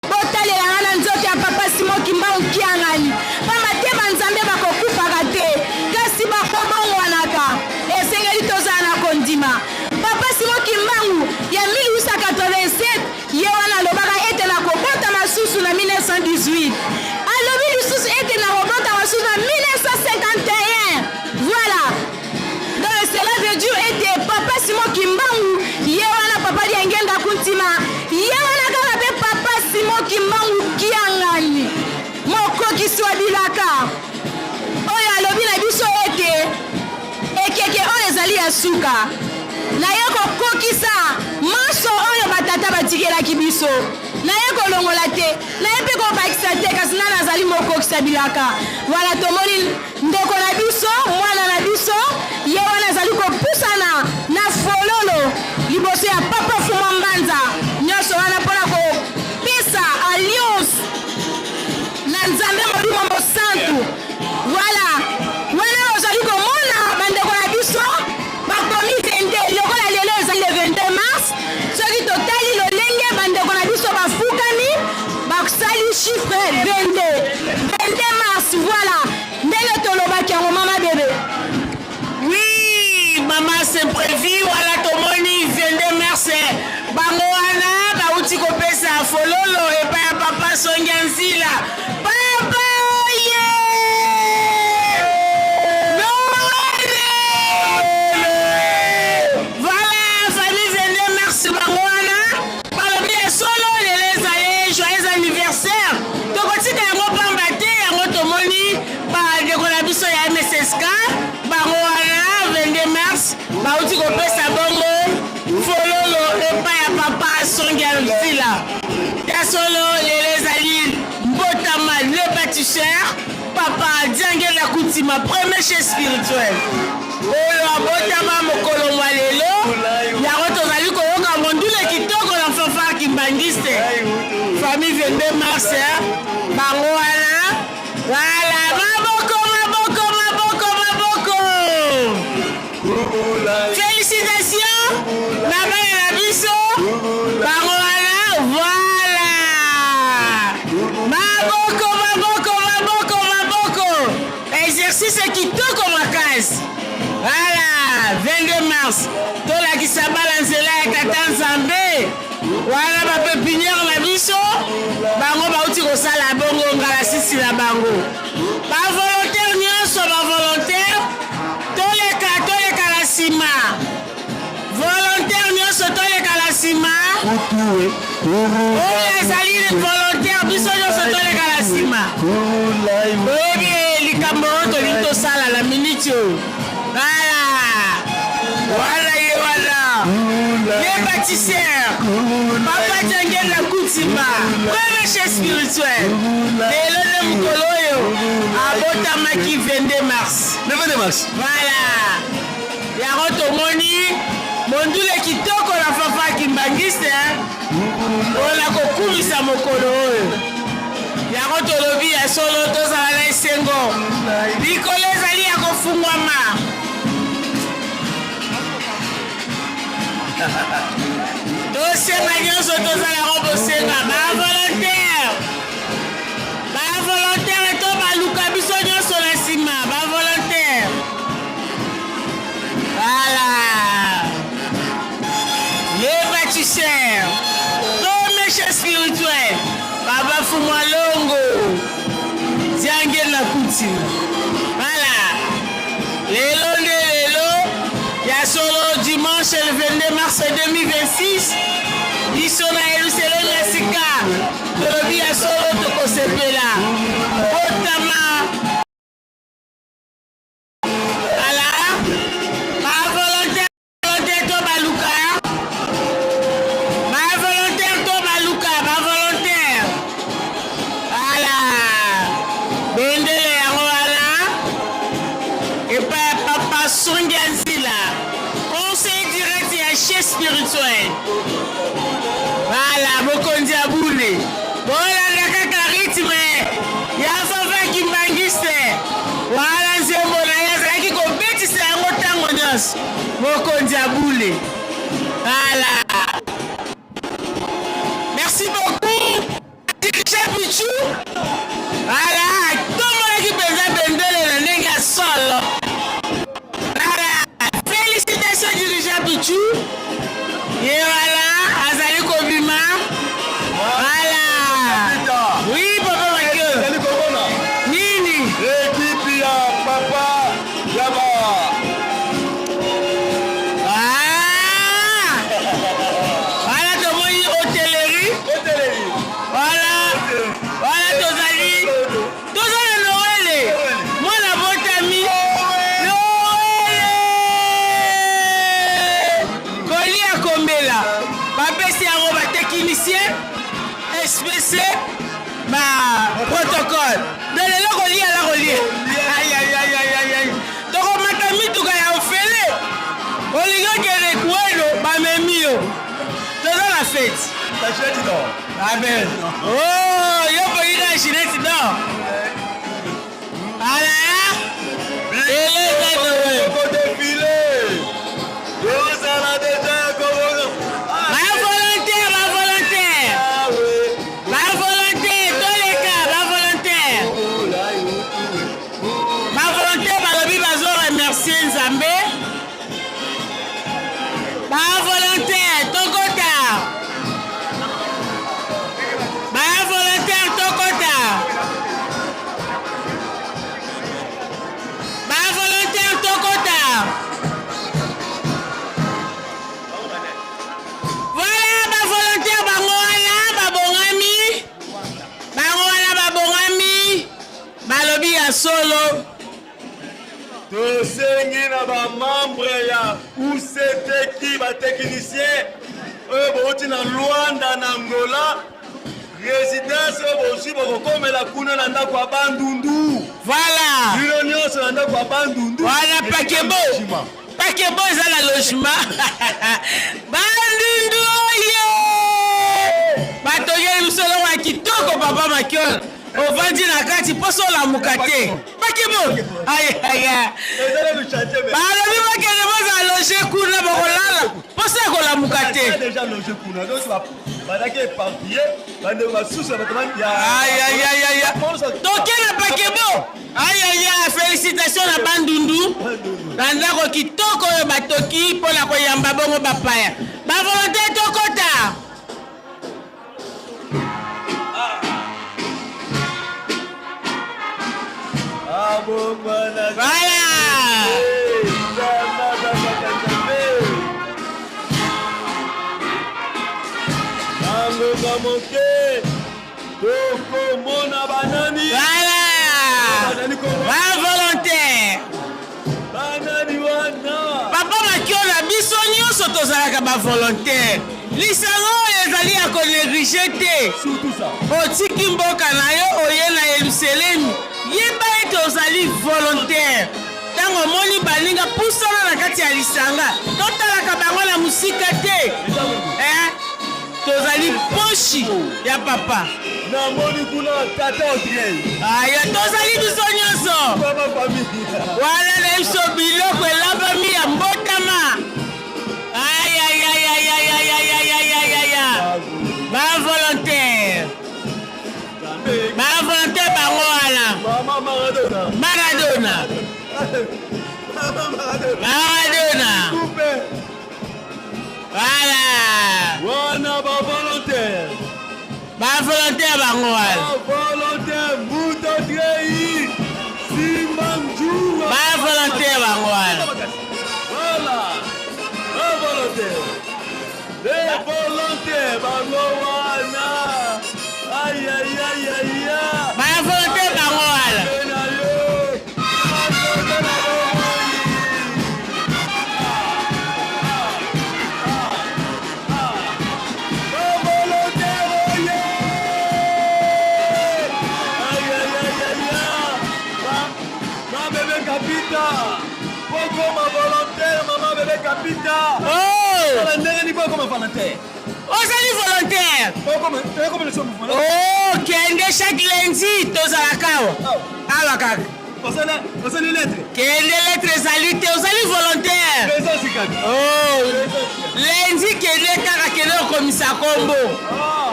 Botalela nga na nzoto ya Papa Simon Kimbangu Kiangani, pamba te banzambe bakokufaka te, kasi bakobongwanaka. Esengeli tozala na kondima. Papa Simon Kimbangu ya 1887 ye wana alobaka ete nakobotama susu na 1918. Alobi lisusu ete nakobotama susu na 1951. Voilà. Donc cela veut dire ete Papa Simon Kimbangu ye wana Papa Diangienda Kuntima ye wana kaka pe Papa Simon Kimbangu Kiangani mokokisi wa bilaka oyo alobi na biso ete ekeke oyo ezali ya suka naye kokokisa manso oyo batata batikelaki biso naye kolongola te naye mpe kobakisa te kasi nani azali mokokisa bilaka wala tomoni Ndeko na biso, mwana na biso, ye wana azali kopusana na fololo liboso ya Papa Fuma Mbanza. Nyonso wana mpo na kopesa alliance na Nzambe Molimo Mosantu. Voilà, wana ozali komona bandeko na biso bakomi 22 lokola lelo ezali le 22 mars. Soki totali lolenge bandeko na biso bafukami basali chiffre 22, 22 mars. Voilà ndenge tolobaki yango mama bebe. Oui, mama c'est prévu wala tomoni 22 mars bango wana bauti kopesa fololo epai ya papa Songia Nzila. Papa oye! Voilà, famille 22 mars bango wana balobi ya solo lelo ezali joyeux anniversaire tokotika yango pamba te yango tomoni bandeko na biso ya mssk bango wana 22 mars bauti kopesa bongo fololo epai ya papa songi ya nzila ya solo lelo ezali mbotama le bâtisseur papa diangela kutima premier chef spirituel oyo abotama mokolo mwa lelo yango tozali koyoka mondule kitoko na fanfare kimbangiste famille 22 mars bango wana wala maboko maboko maboko maboko Félicitations na bana na biso bango wana voilà maboko maboko maboko maboko exercice kitoko makasi voilà 22 mars tolakisa bana nzela ya tata nzambe wana bapepiniere na biso bango bauti kosala bongo ngalasisi na bango bavolontaire nyonso bavolontaire toleka toleka na Oyo ezali volontaire, biso nyonso toleka na nsima. Oyebi likambo oyo tolingi tosala na miniti oyo. Voilà. Wana ye wana. Ye bâtisseur. Papa Djangela Kutimba. Premier chef spirituel. Lelo nde mokolo oyo abotamaki 22 mars. Le 22 mars. Voilà. Yango tomoni mondule kitoko na Fafa Kimbanguiste mpona kokumisa mokolo oyo. Yango tolobi ya solo, tozala na esengo, likolo ezali ya kofungwama. Tosenga nyonso, tozala ko bosenga bavolontaire, bavolontaire to baluka biso nyonso na nsima bavolontaire. Voilà le bâtisseur, premier chef spirituel, Baba Fumwa Longo Diangela Kutima. Voilà, lelo nde lelo ya solo, dimanche le 22 mars 2026, biso na Yelusalemi ya sika tolobi ya solo, tokosepela botama. Voilà, bavolontaire to baluka, bavolontaire to baluka bavolontaire. Voilà, bendele yango wana epai ya Papa Songi ya Nzila, conseil direct ya chef spirituel. Voilà, mokonzi ya bule, bolanda kaka rythme ya Fafa Kimbanguiste. Wana nzembo na ye azalaki kobetisa yango ntango nyonso, mokonzi ya bule. Voilà, merci beaucoup dirigeant Pichu. Voilà, atombolaki mpenza bendele na ndenge ya solo. Voilà, félicitation dirigeant Pichu. Ye wana azali kobima. Voilà, oui papa Mathieu. Nini? Ekipi ya papa ya ba Ah! Wana tomoni hôtellerie. Voilà, wana tozali, toza na Noele, mwana botami Noele, kolia kombela bapesi yango batechnicien SPC ba protocole de lelo, kolia la kolia. Ayayayayay, tokomata mituka ya ofele, olingi okende kuelo, bamemi yo, toza na fête. Amen. Oh, yo boyi na Ginette d'or. Ala, lelo eza Noël. Ozala deja ya komona. Bavolontaire, bavolontaire, bavolontaire, toleka bavolontaire. Bavolontaire balobi bazo remercier Nzambe. Bavolontaire tokota, bavolontaire tokota, bavolontaire tokota. Voilà, bavolontaire bango wana babongami, bango wana babongami, balobi ya solo. Tosengi na bamembre ya UCTK, batechnicien oyo bouti na Lwanda na Angola, résidence oyo bozwi, bokokomela kuna na ndako ya Bandundu. Voilà. Bino nyonso na ndako ya Bandundu. Wana pakebo, pakebo eza na logement Bandundu. Oyo batongeli biso eloko ya kitoko, papa Makiol, ovandi na kati mposo olamuka te. Pakebo ayaya, balobi bakende bozala loge kuna, bokolala mposo ya kolamuka te. Déjà logé kuna, donc bazalaki éparpillé, bandeko basusu ya bato. Ayayayaya, toke na pakebo. Ayaya, félicitation na Bandundu na ndako kitoko oyo batoki mpona koyamba bongo bapaya. Bavolontaire tokota. Voilà. Mwa moke tokomona banani. Voilà. Ba volontaire. Banani wana. Papa Makiola, biso nyonso tozalaka ba volontaire. Lisanga oyo ezali ya koneglige te. Otiki mboka na yo oye na Yelusalemi, yeba ete ozali volontaire. Ntango omoni baninga, pusana na kati ya lisanga, totalaka bango na mosika te. Eh, tozali poshi ya papa. Namoni kuna tata Audrey. Aya, tozali biso nyonso. Wana na biso biloko elambami ya mbotama. Ayayayayayayayayayaya. Ba volontaire. Ba volontaire bango wana. Maradona. Maradona. Voilà. Wana ba volontaire. Ba volontaire bango wana. Ba volontaire Mbuta Trei. Simba Njuwa. Ba volontaire bango wana. Voilà. Ba volontaire. Les volontaires bango wana. Aïe aïe aïe aïe. Ba volontaire bango wana. Okoma volontaire mama bebe kapita. Oh! Ndenge nini okoma volontaire? Ozali volontaire. Oh, kende chaque lundi tozalaka awa. Awa kaka. Osali lettre. Kende lettre ezali te, ozali volontaire. Oh, lundi kende kaka kende okomisa kombo.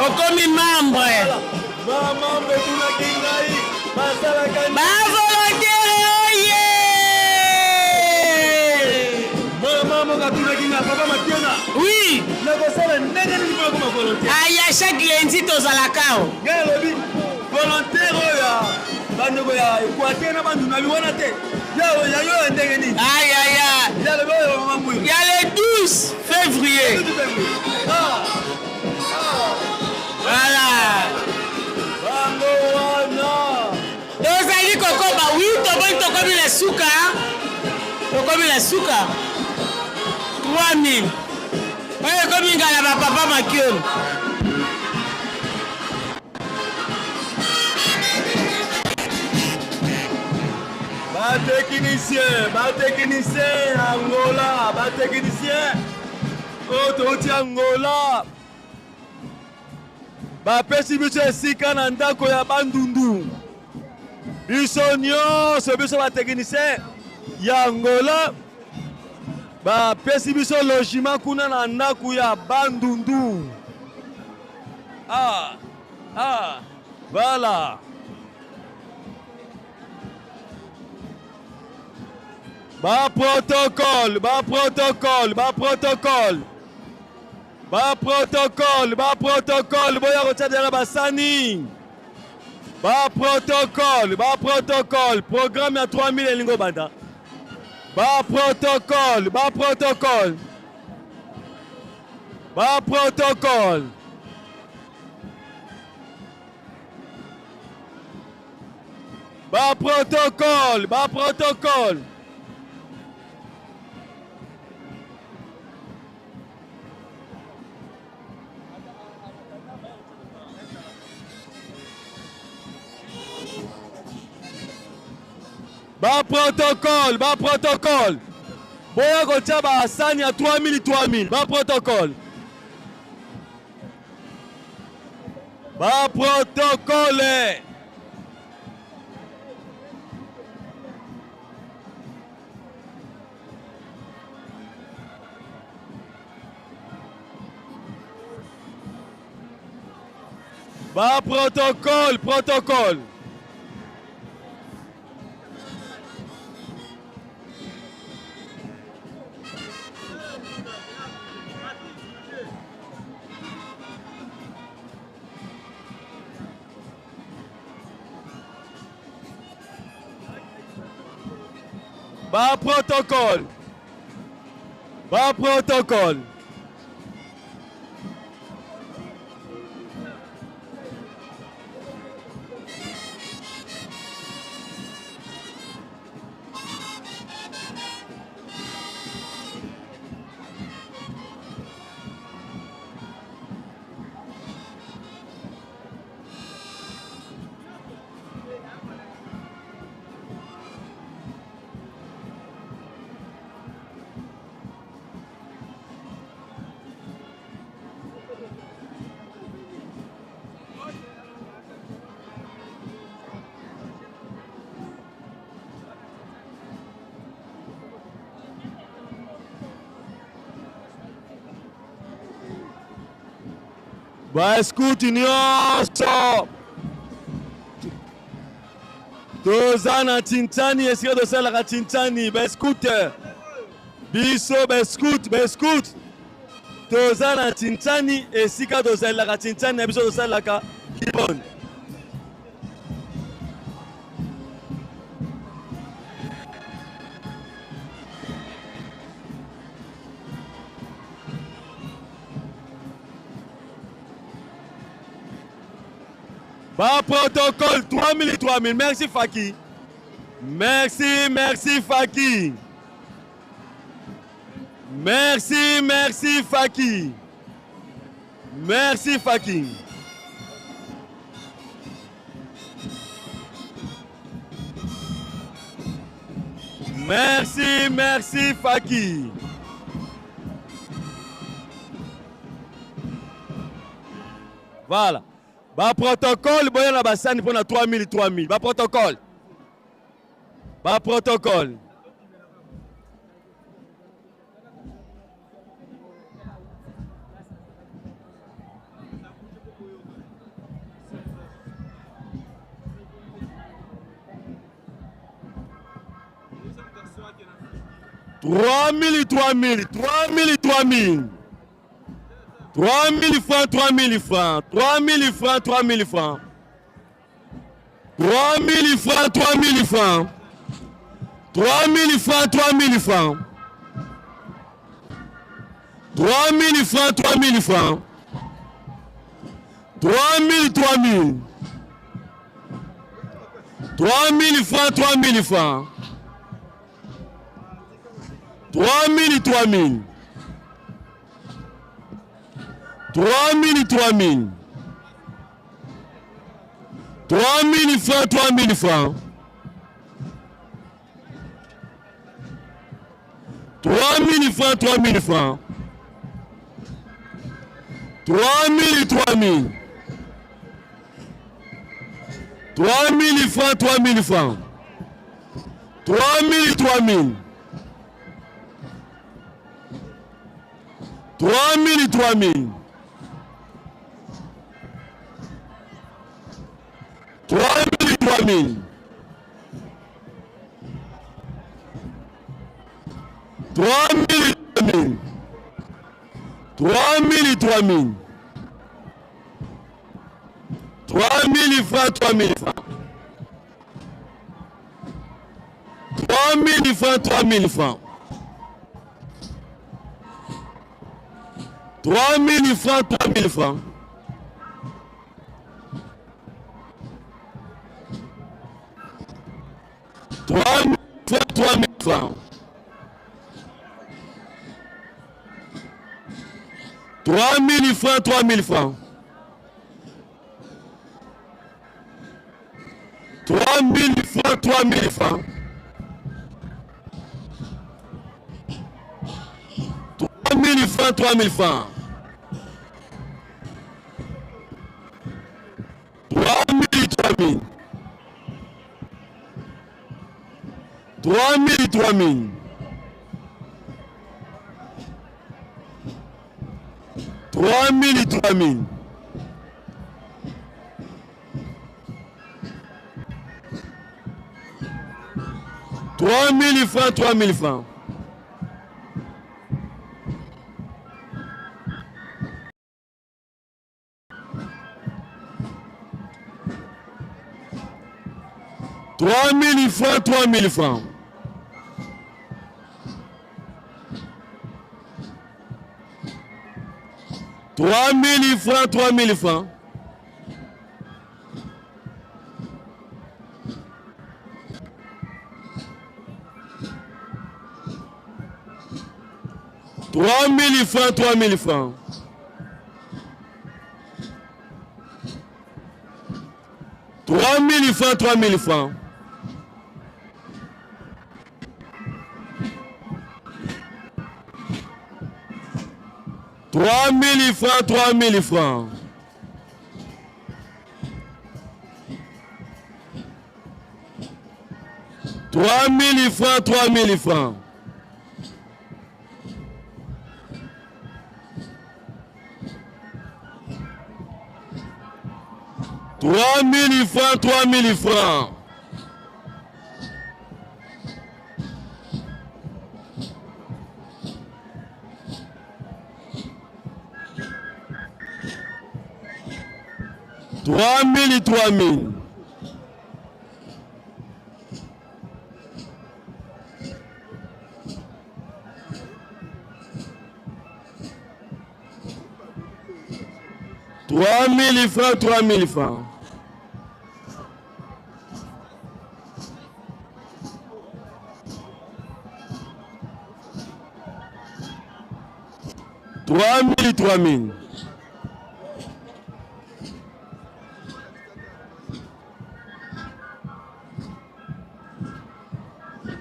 Okomi membre. Mama mbetunaki ngai basalaka ba volontaire oye. Mama moko atunaki ngai papa Makiona. Oui. Nakosala ndenge nini mpo nakoma volontaire? Aya chaque lundi tozalaka awa. Ngai alobi volontaire oyo ya bandeko ya Equateur na bandundu na wana te. Ya ya yo ya ndenge nini? Ayaya. Ya lobi oyo mama Mwilu. Ya le 12 février. 12 février. Ah. Voilà. Bango wana. Tozali kokoba wi tomoni tokomi na suka. Tokomi na suka. 3000. Oyo ekomi ngala ba papa Makiolo. Ba technicien, ba technicien Angola, ba technicien oyo touti Angola. Bapesi biso esika na ndako ya Bandundu. Biso nyonso biso ba technicien ya Angola bapesi biso logement kuna na ndako ya Bandundu. Ah, ah, voilà. Ba protocole, ba protocole, ba protocole. Ba protocole, ba protocole, boya kotia deja basani. Ba protocole, ba protocole, programme ya 3000 elingo banda. Ba protocole, ba protocole. Ba protocole. Ba protocole, ba protocole. Ba protocole, ba protocole. Boya kotia ba sani ya 3000 3000, ba protocole. Ba protocole. Ba protocole, protocole. Ba protocole. Ba protocole. Ba scout nyonso toza na Tshintshani, esika tosalaka Tshintshani, ba scout biso ba scout, ba scout toza na Tshintshani, esika tosalelaka Tshintshani na biso tosalelaka Libon. Ba protocole 3000 3000. Merci Faki. Merci, merci Faki. Merci, merci Faki. Merci Faki. Merci, merci Faki. Voilà. Ba protocole boya na basani pona 3000 3000. Ba protocole. Ba protocole. 3000 3000 3000 3000 3000 francs 3000 francs 3000 francs 3000 francs 3000 francs 3000 francs 3000 francs 3000 francs 3000 francs 3000 francs 3000 3000 3000 francs 3000 francs 3000 3000 3000 3000 3000 francs 3000 francs 3000 francs 3000 francs 3000 3000 3000 francs 3000 francs 3000 3000 3000 3000 3000 3000 3000 3000 3000 3000 francs 3000 francs 3000 francs 3000 francs 3000 francs 3000 francs 3000 francs 3000 francs 3000 francs 3000 francs 3000 francs 3000 francs 3000 francs 3000 francs 3000 3000 3000 3000 3000 3000 3000 francs 3000 francs 3000 francs 3000 francs 3000 francs 3000 francs 3000 francs 3000 francs 3000 francs 3000 francs 3000 francs 3000 francs 3000 francs 3000 francs 3000 francs, 3000 francs. 3000, 3000. 3000 francs, 3000 francs. 3000, 3000.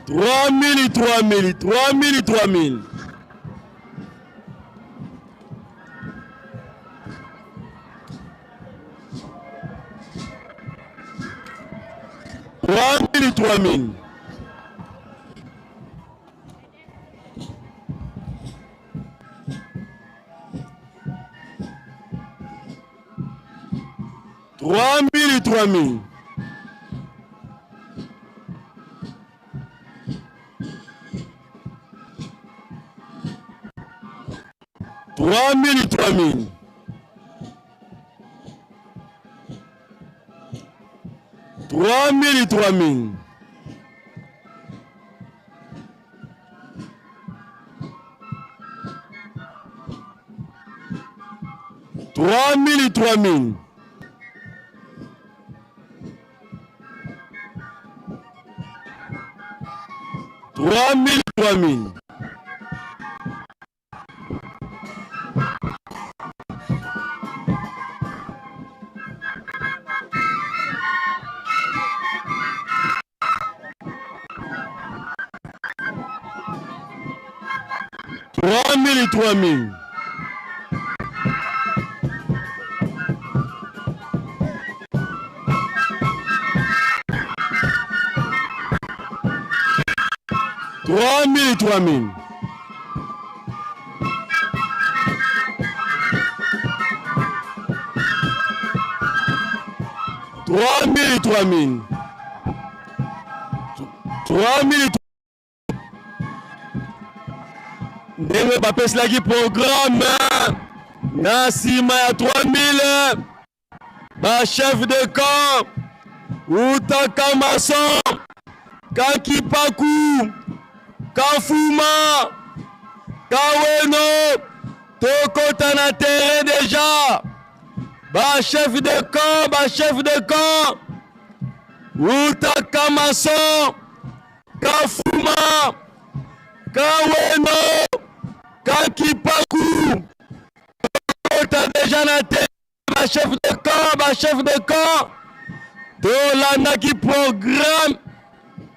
3000, 3000, 3000, 3000. 3000, 3000. 3000, 3000. 3000, 3000. 3000, 3000. 3000, 3000. 3000, 3000. 3000, 3000. 3000, 3000. 3000, 3000. 3000. Ndenge bapeselaki programme na nsima ya 3000 ba chef de camp uta Kamason, Kakipaku, Kafuma, Kaweno, tokota na terrain deja. Ba chef de camp, ba chef de camp uta Kamason, Kafuma, Kaweno, Kakipaku, tokota deja na terrain. Ba chef de camp, ba chef de camp, tolandaki programme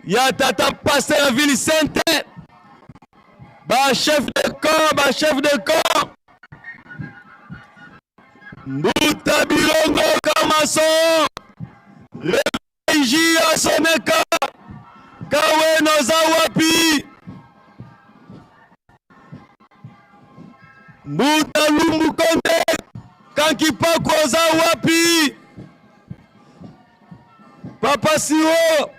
ya tata pasteur ya ville sainte. Ba chef de camp, ba chef de camp, Mbuta Bilongo Kamason, Regie Asoneka, Kaweno oza wapi? Mbuta Lumbu Konde, Kankipaku oza wapi? Papa Siwo,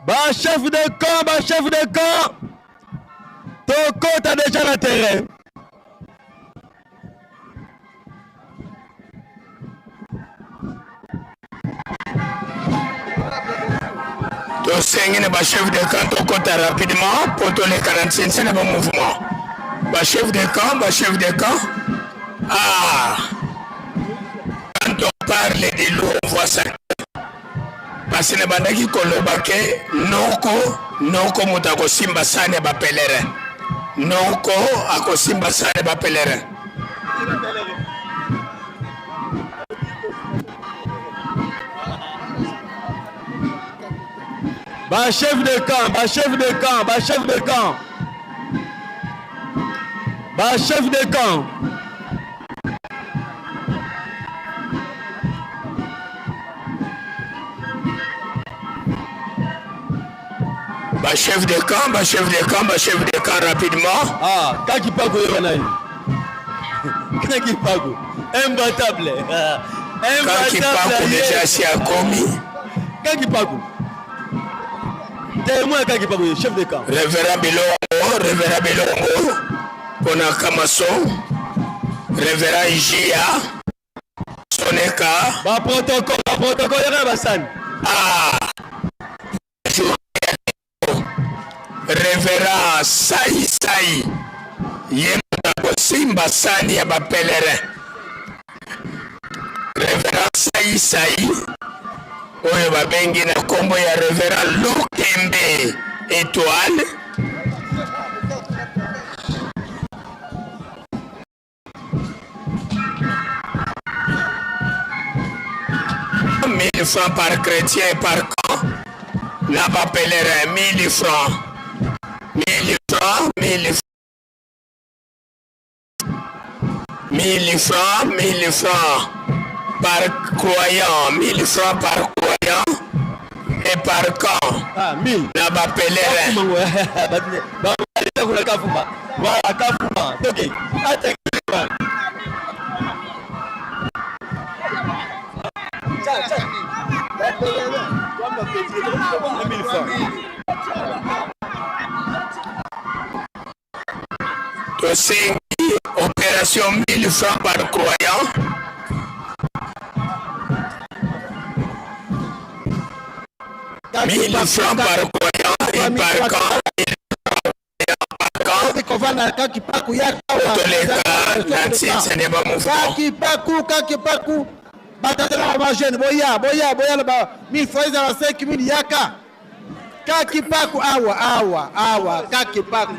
ba chef de camp, ba chef de camp, tokota deja na terrain. Tosengi na bachef de camp tokɔta rapidement mpo toleka na nsense na bamouvement. Bachef de camp, bachef de camp, ah, quand on parle de l'eau, on voit ça. Parce na bandaki koloba ke noko noko moto akosimba sani ya bapelerin, noko akosimba sani ya bapelerin. Ba chef de camp, ba chef de camp, ba chef de camp, ba chef de camp. Ba chef de camp, ba chef de camp, ba chef de camp rapidement. Ah, kaki pako yo nani? Kaki pako. Imbattable. Kaki Paku deja asi akomi. Kaki Paku. Témoin Kaki Paku, chef de camp. Révérend Bilongo, Révérend Bilongo, mpona Kamaso, Révérend Njia, Soneka. Ba protocole, ba protocole yaka basani. Ah. Reverend Sai Sai ye moto akosimba sani ya bapelerin. Reverend Sai Sai oyo babengi na nkombo ya Reverend Lokembe Etoile. 1000 francs par chrétien et par camp na ba pèlerin 1000 francs 1000 francs 1000 1000 francs 1000 francs par croyant 1000 francs par croyant et par camp ah, 1000 na ba pèlerin Voilà, Kafuma. Ok. Tosengi opération 1000 francs par croyant. 1000 francs par croyant et par camp. Toleka na ntinsa nde ba mouvement. Kakipaku, kakipaku. Batata na ba jeune boya boya boya na ba 1000 francs ezala 5000 yaka. Kakipaku awa awa awa kakipaku.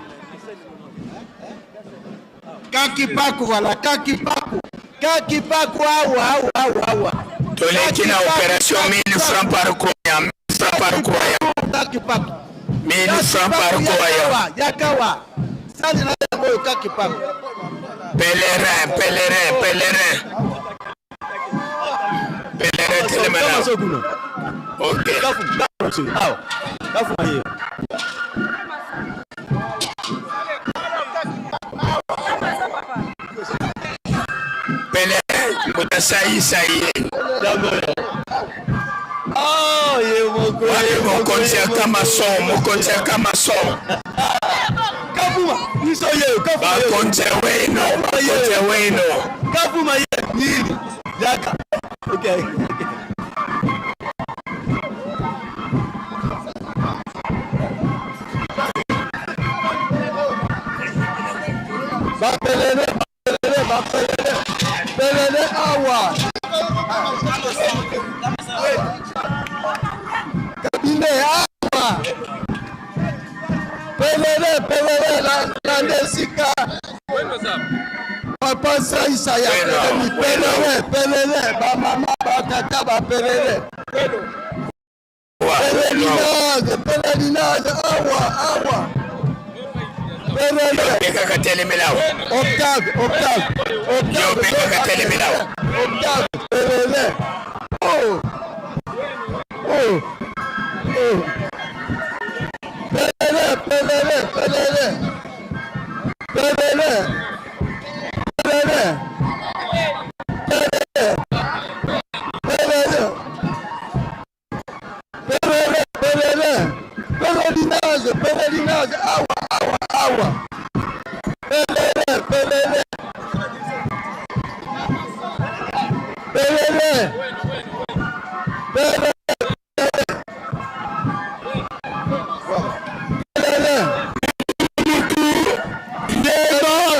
Kakipaku voilà kakipaku. Kakipaku awa awa awa awa. Toleki na opération 1000 francs par croyant, 1000 francs par croyant. Kakipaku. 1000 francs par croyant. Yakawa. Sali na yango oyo kakipaku. Pèlerin, pèlerin, pèlerin. Pèlerin telema na. Ok. Awa. Kafuma ye. Pèlerin, moto asalisa ye. Oh, ye moko. Wapi mokonzi ya Kamason, mokonzi ya Kamason. Kafuma, biso ye, kafuma ye. Bakonzi ya weno, bakonzi ya weno. Kafuma ye, nini? Yaka. Okay. Bapelele, bapelele, bapelele. Pelele awa. Kabine awa. Pelele, pelele, landa esika. Papa Saisa ya telemi. Pelele, pelele, bamama, batata, bapelele. Pèlerinage, pèlerinage, awa, awa. Pèlerinage. Kaka telemela awa. Octave, Octave, Octave. Yo mpe kaka telemela awa. Octave, pèlerin. Oh. Oh. Oh. Pèlerin, pèlerin, pèlerin. Pèlerin. Pèlerin. Pèlerin. Pèlerin. Pèlerin, pèlerin. Pèlerinage, pèlerinage. Awa, awa, awa. Pèlerin, pèlerin. Pèlerin. Pèlerin. Pèlerin.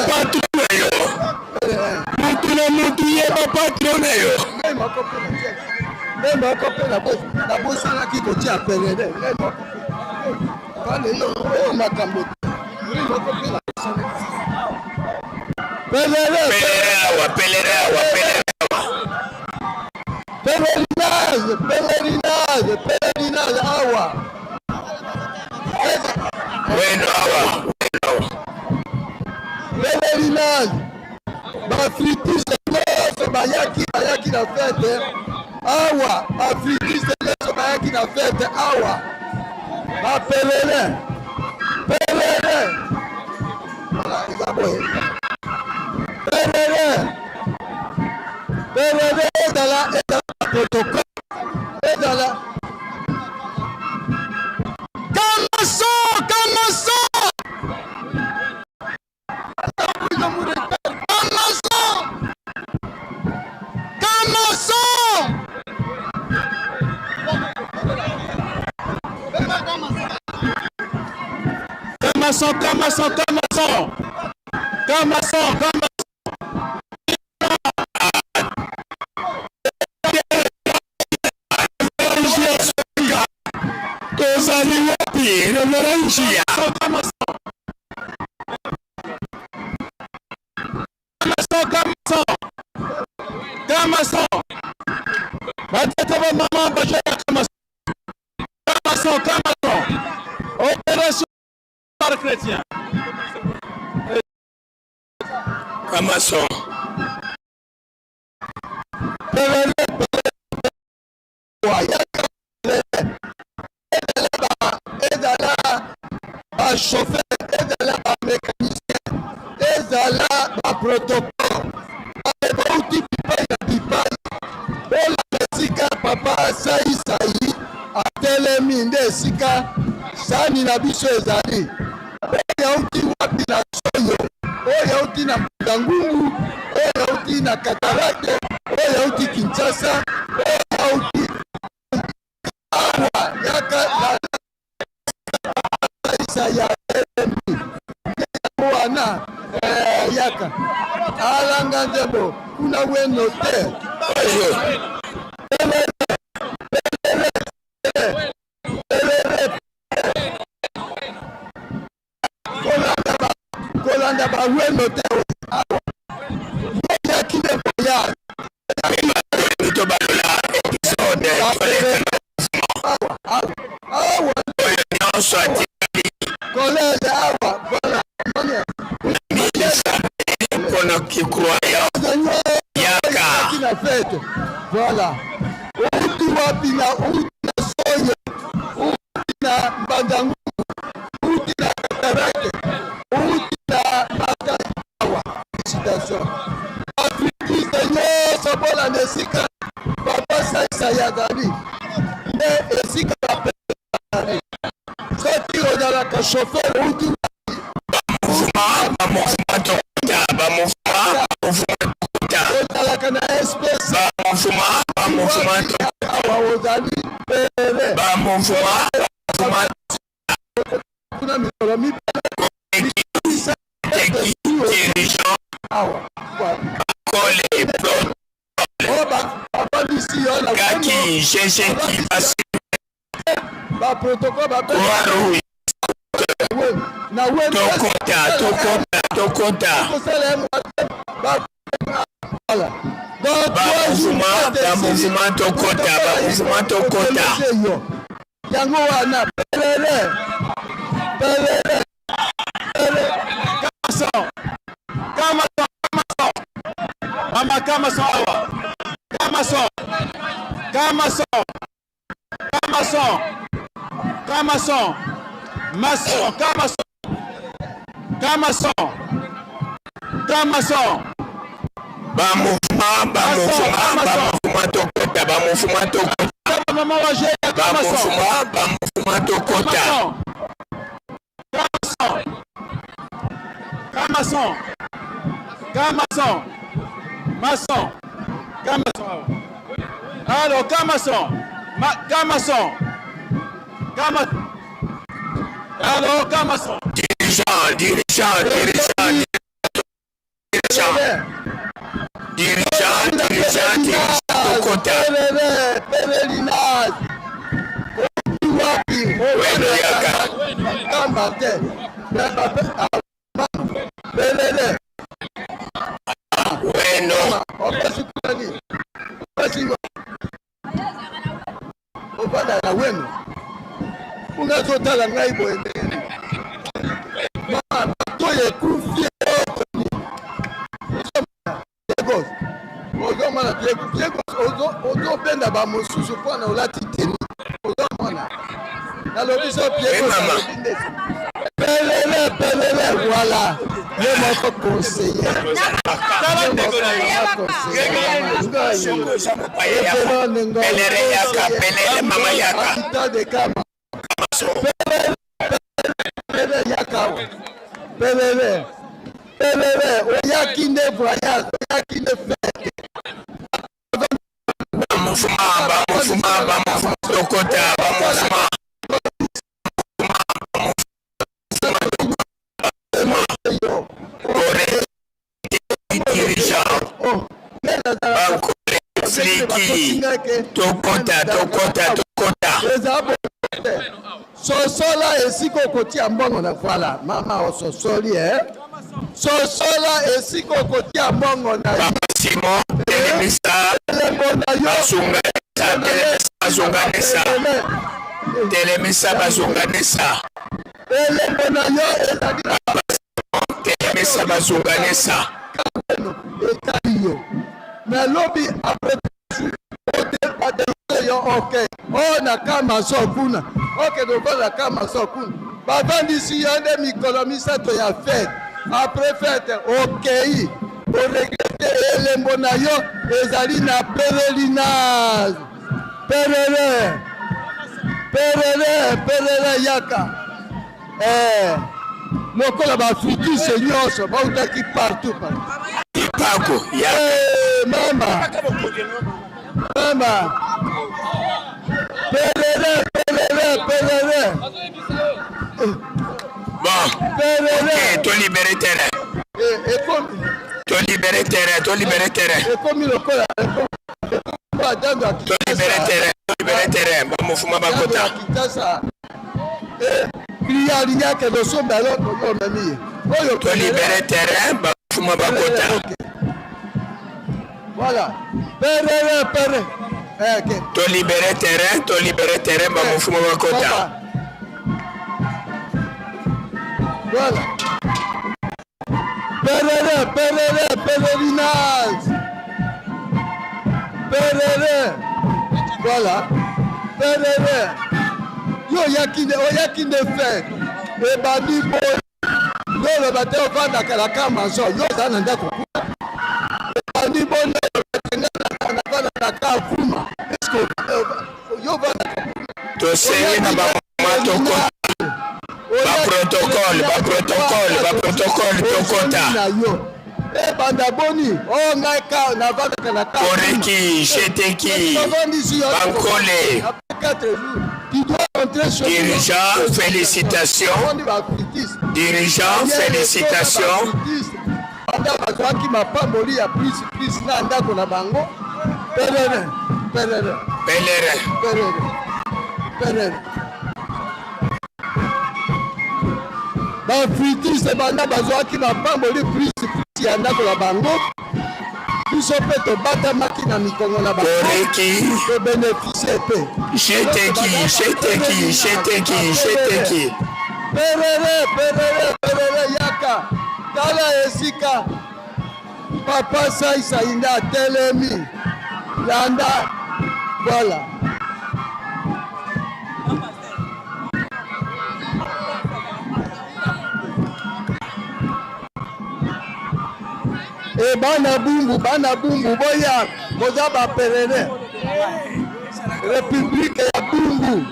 Patron na yo. Mutu na mutu yeba patron na yo. Ngai moko mpe nabosanaki kotia pèlerin. Ngai moko mpe. Oyo makambo te. Ngai moko mpe nabosanaki. Pèlerin. Pèlerin awa, pèlerin awa, pèlerin awa. Pèlerinage, pèlerinage, pèlerinage awa. Weno awa, weno awa. Pèlerinage. Bafritiste nyonso bayaki bayaki na fete awa. Bafritiste nyonso bayaki na fete awa. Bapèlerin. Pèlerin. Voilà, eza boye. Pèlerin. Baprotocole ezala Kamaso, Kamaso! Kamaso! Kamaso! Kamaso, Kamaso, Kamaso! Kamaso, Kamaso! Tozali wapi? Reverend Njia. Kamaso, Kamaso! Kamaso! Batata ba mama bashaka Kamaso. Kamaso, Kamaso! Opération par chrétien. Kamaso. Ezala bachauffeur, ezala bamécanicien, ezala baprotocole, bauti bipai na bipai, bolanda esika papa Saisai atelemi, nde esika sani na biso ezali. Oyo auti wapi na Soyo, oyo auti na Mbanza-Ngungu, oyo auti na Cataracte, oyo auti Kinshasa, oyo auti awa, yaka na ya telemi nde yango wana. Yaka alanga nzembo kuna weno te. Pelele, pelele, pelele, kolanda baweno te awa, yoyaki le voyage. Tobalola episode awa awa. Oyo nyonso atikali collège awa, voilà. Mpona kicroyant, yaka. Na fête, voilà. Outi wapi? Na uti na Soyo, uti na Mbanza-Ngungu, uti na Cataracte, uti na Matadi awa. Félicitation afrikiste nyonso, bolanda esika papa Saisai azali, nde esika bapezali. Soki ozalaka chauffeur, uti Bamouvement tokota, bamouvement, bamouvement tokota. Ozalaka na SPC. Bamouvement, bamouvement. Awa ozali pere. Bamouvement, bamouvement. Kuna mikolo mibale. Dirigeant. Awa. Bakole. Oyo bafandisi yo na kaki ggki basi. Baprotocole. Croix-Rouge. Na we. Tokota, tokota, tokota. Voilà. Bamouvement, bamouvement tokota, bamouvement tokota. Yango wana, pelele, pelele, pelele. Kamaso, Kamaso, Kamaso! Mama Kamaso awa! Kamaso, Kamaso, Kamaso, Kamaso, Mason, Kamaso, Kamaso, Kamaso! Bamouvement, bamouvement, bamouvement tokota, bamouvement tokota. Mama waje. Bamouvement, bamouvement tokota. Kamason, Kamason, Mason, Kamason. Alors, Kamason, Ma, Kamason, Kamason. Alors, Kamason. Dirigeant, dirigeant, dirigeant, dirigeant, dirigeant, dirigeant, dirigeant tokota. Pelele, pèlerinage, outi wapi? Weno, yaka. Kamba te, pelele. Weno. Opesi kuna nini? Opesi ovanda na weno kuna, azotala ngai boye ndenge matoyi ekufi. Diegos, ozomona Diegos, ozobenda bamosusu mpona olati teni, ozomona nalobi so Diegos alobi ndesi pelele, pelele, voilà. Ye moko conseiller. Tala ndeko na yo. Pelere yaka, pelere mama yaka. Pelele yaka awa. Pelele. Pelele oyaki nde voyage, oyaki nde fete. Bamufuma, bamufuma, bamufuma, tokota, bamufuma. Bankolefliki tokota tokota tokota sosola esika okotia mbongo na voila mama ososoli e sosola esika okotia mbongo na papa simon telemisa basunga bazonganisa telemisa bazonganisa elembo na yo ezali telemisa bazonganisa etali yo na lobi apres yo ok oyo na kamaso kuna okende kovanda kamaso kuna bavandisi yo nde mikolo misato ya fete apres fete okei oregrete elembo na yo ezali na pèlerinage pèlerin pèlerin pèlerin yaka eh, lokola baafrikise nyonso bautaki partout ipako ya eh, mama mama pèlerin pèlerin pèlerin bon pèlerin okay, tolibere terrain eh, tolibere terrain tolibere terrain ekomi lokola tolibere terrain tolibere terrain bamofuma bakota eh, client alingi akende osomba eloko yo omemi ye oyo tolibere terrain bamofuma bakota voilà perere pere eh, tolibere terrain tolibere terrain bamofuma bakota voilà Perere, perere, pèlerinage. Perere. Voilà. Perere. Yo oyaki nde oyaki nde fete. Ebandi boye. Yo oloba te ofandaka na kamaso. Yo oza na ndako kuna. Ebandi boni nafanda na kafuma. Est-ce que yo ofandaka kuna? Tosengi na ba mama tokota baprotocole baprotocole baprotocole tokota ebanda boni o oh, ngai ka navandaka na koreki jeteki bankole dirigeant félicitations dirigeant félicitations banda bazwaki mapamboli ya plus plus na ndako na bango pelerin pelerin pelerin pelerin pelerin bafritiste banda bazwaki mapamboli plus plus ya ndako na bango biso mpe tobatamaki na mikongo na bango tobenefisie mpe jeteki jeteki jeteki jeteki perere perere perere yaka tala esika papa saisai nde atelemi landa voilà e bana bumbu bana bumbu boya boza baperere republike ya bumbu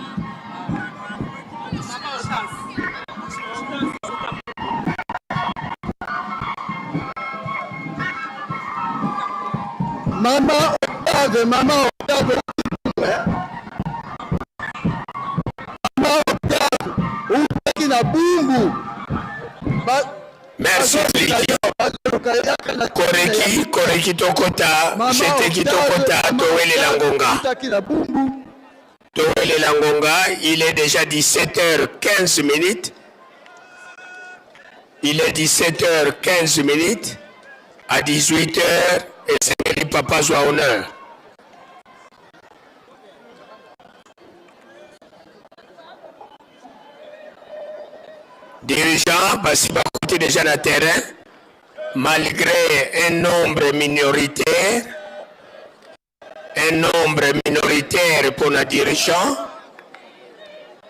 Mama Octave, mama Octave, mama Octave, utaki na bumbu. Merci Liki. Koreki, koreki tokota, jeteki tokota, towelela ngonga. Towelela ngonga, il est déjà 17h15 minutes. Il est 17h15 minutes. À 18h, esengeli papa zwa honneur. Dirigeant basi bakuti déjà na terrain malgré un nombre minoritaire un nombre minoritaire mpo na dirigeant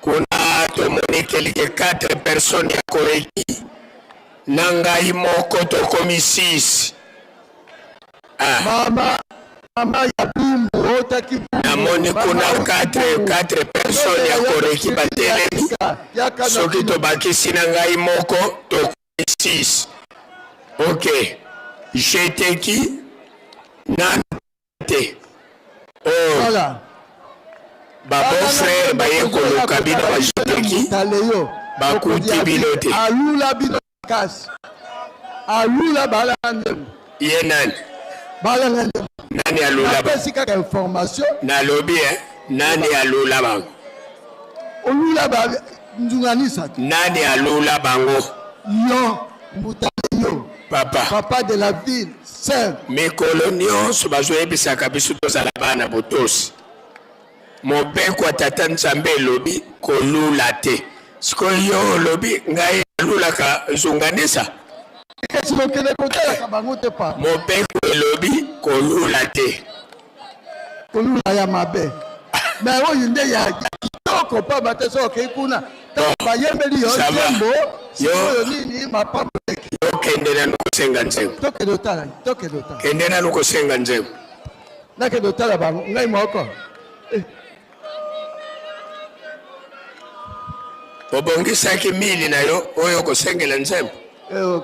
kuna tomoni quelque 4 personnes ya koreki. Na ngai moko tokomi 6. Ah. Mama, mama ya pumbu otaki namoni kuna 4 4 personnes ya koreki batelemi soki tobakisi na ngai moko tokomi 6 ok jeteki na te oh. Voilà. Ba beau frère baye koluka bino ba jeteki bakuti bino te. Alula bino makasi. Alula bala ndembo. Ye nani? Bala ndembo. Nani alula ba? Napesi kaka information. Nalobi eh, nani alula bango? Olula ba nzunganisa. Nani alula bango? Yo mbuta yo. Papa. Papa de la ville. Saint. Mikolo nyonso bazoyebisaka biso tozala bana botosi. Mobeko ya Tata Nzambe elobi kolula te. Sikoyo yo olobi ngai nalulaka zunganisa. Kasi kokende kotalaka bango te pa. Mobeko elobi kolula te. Kolula ya mabe. Mais oyo nde ya kitoko pamba te soki okei kuna ntango bayembeli yo nzembo sikoyo nini mapambo yo kende nanu kosenga nzembo. Tokende otala, tokende otala. Kende nanu kosenga nzembo. Nakende otala bango ngai moko. Eh. Obongisaki mili na yo oyo okosengela nzembo. Eh,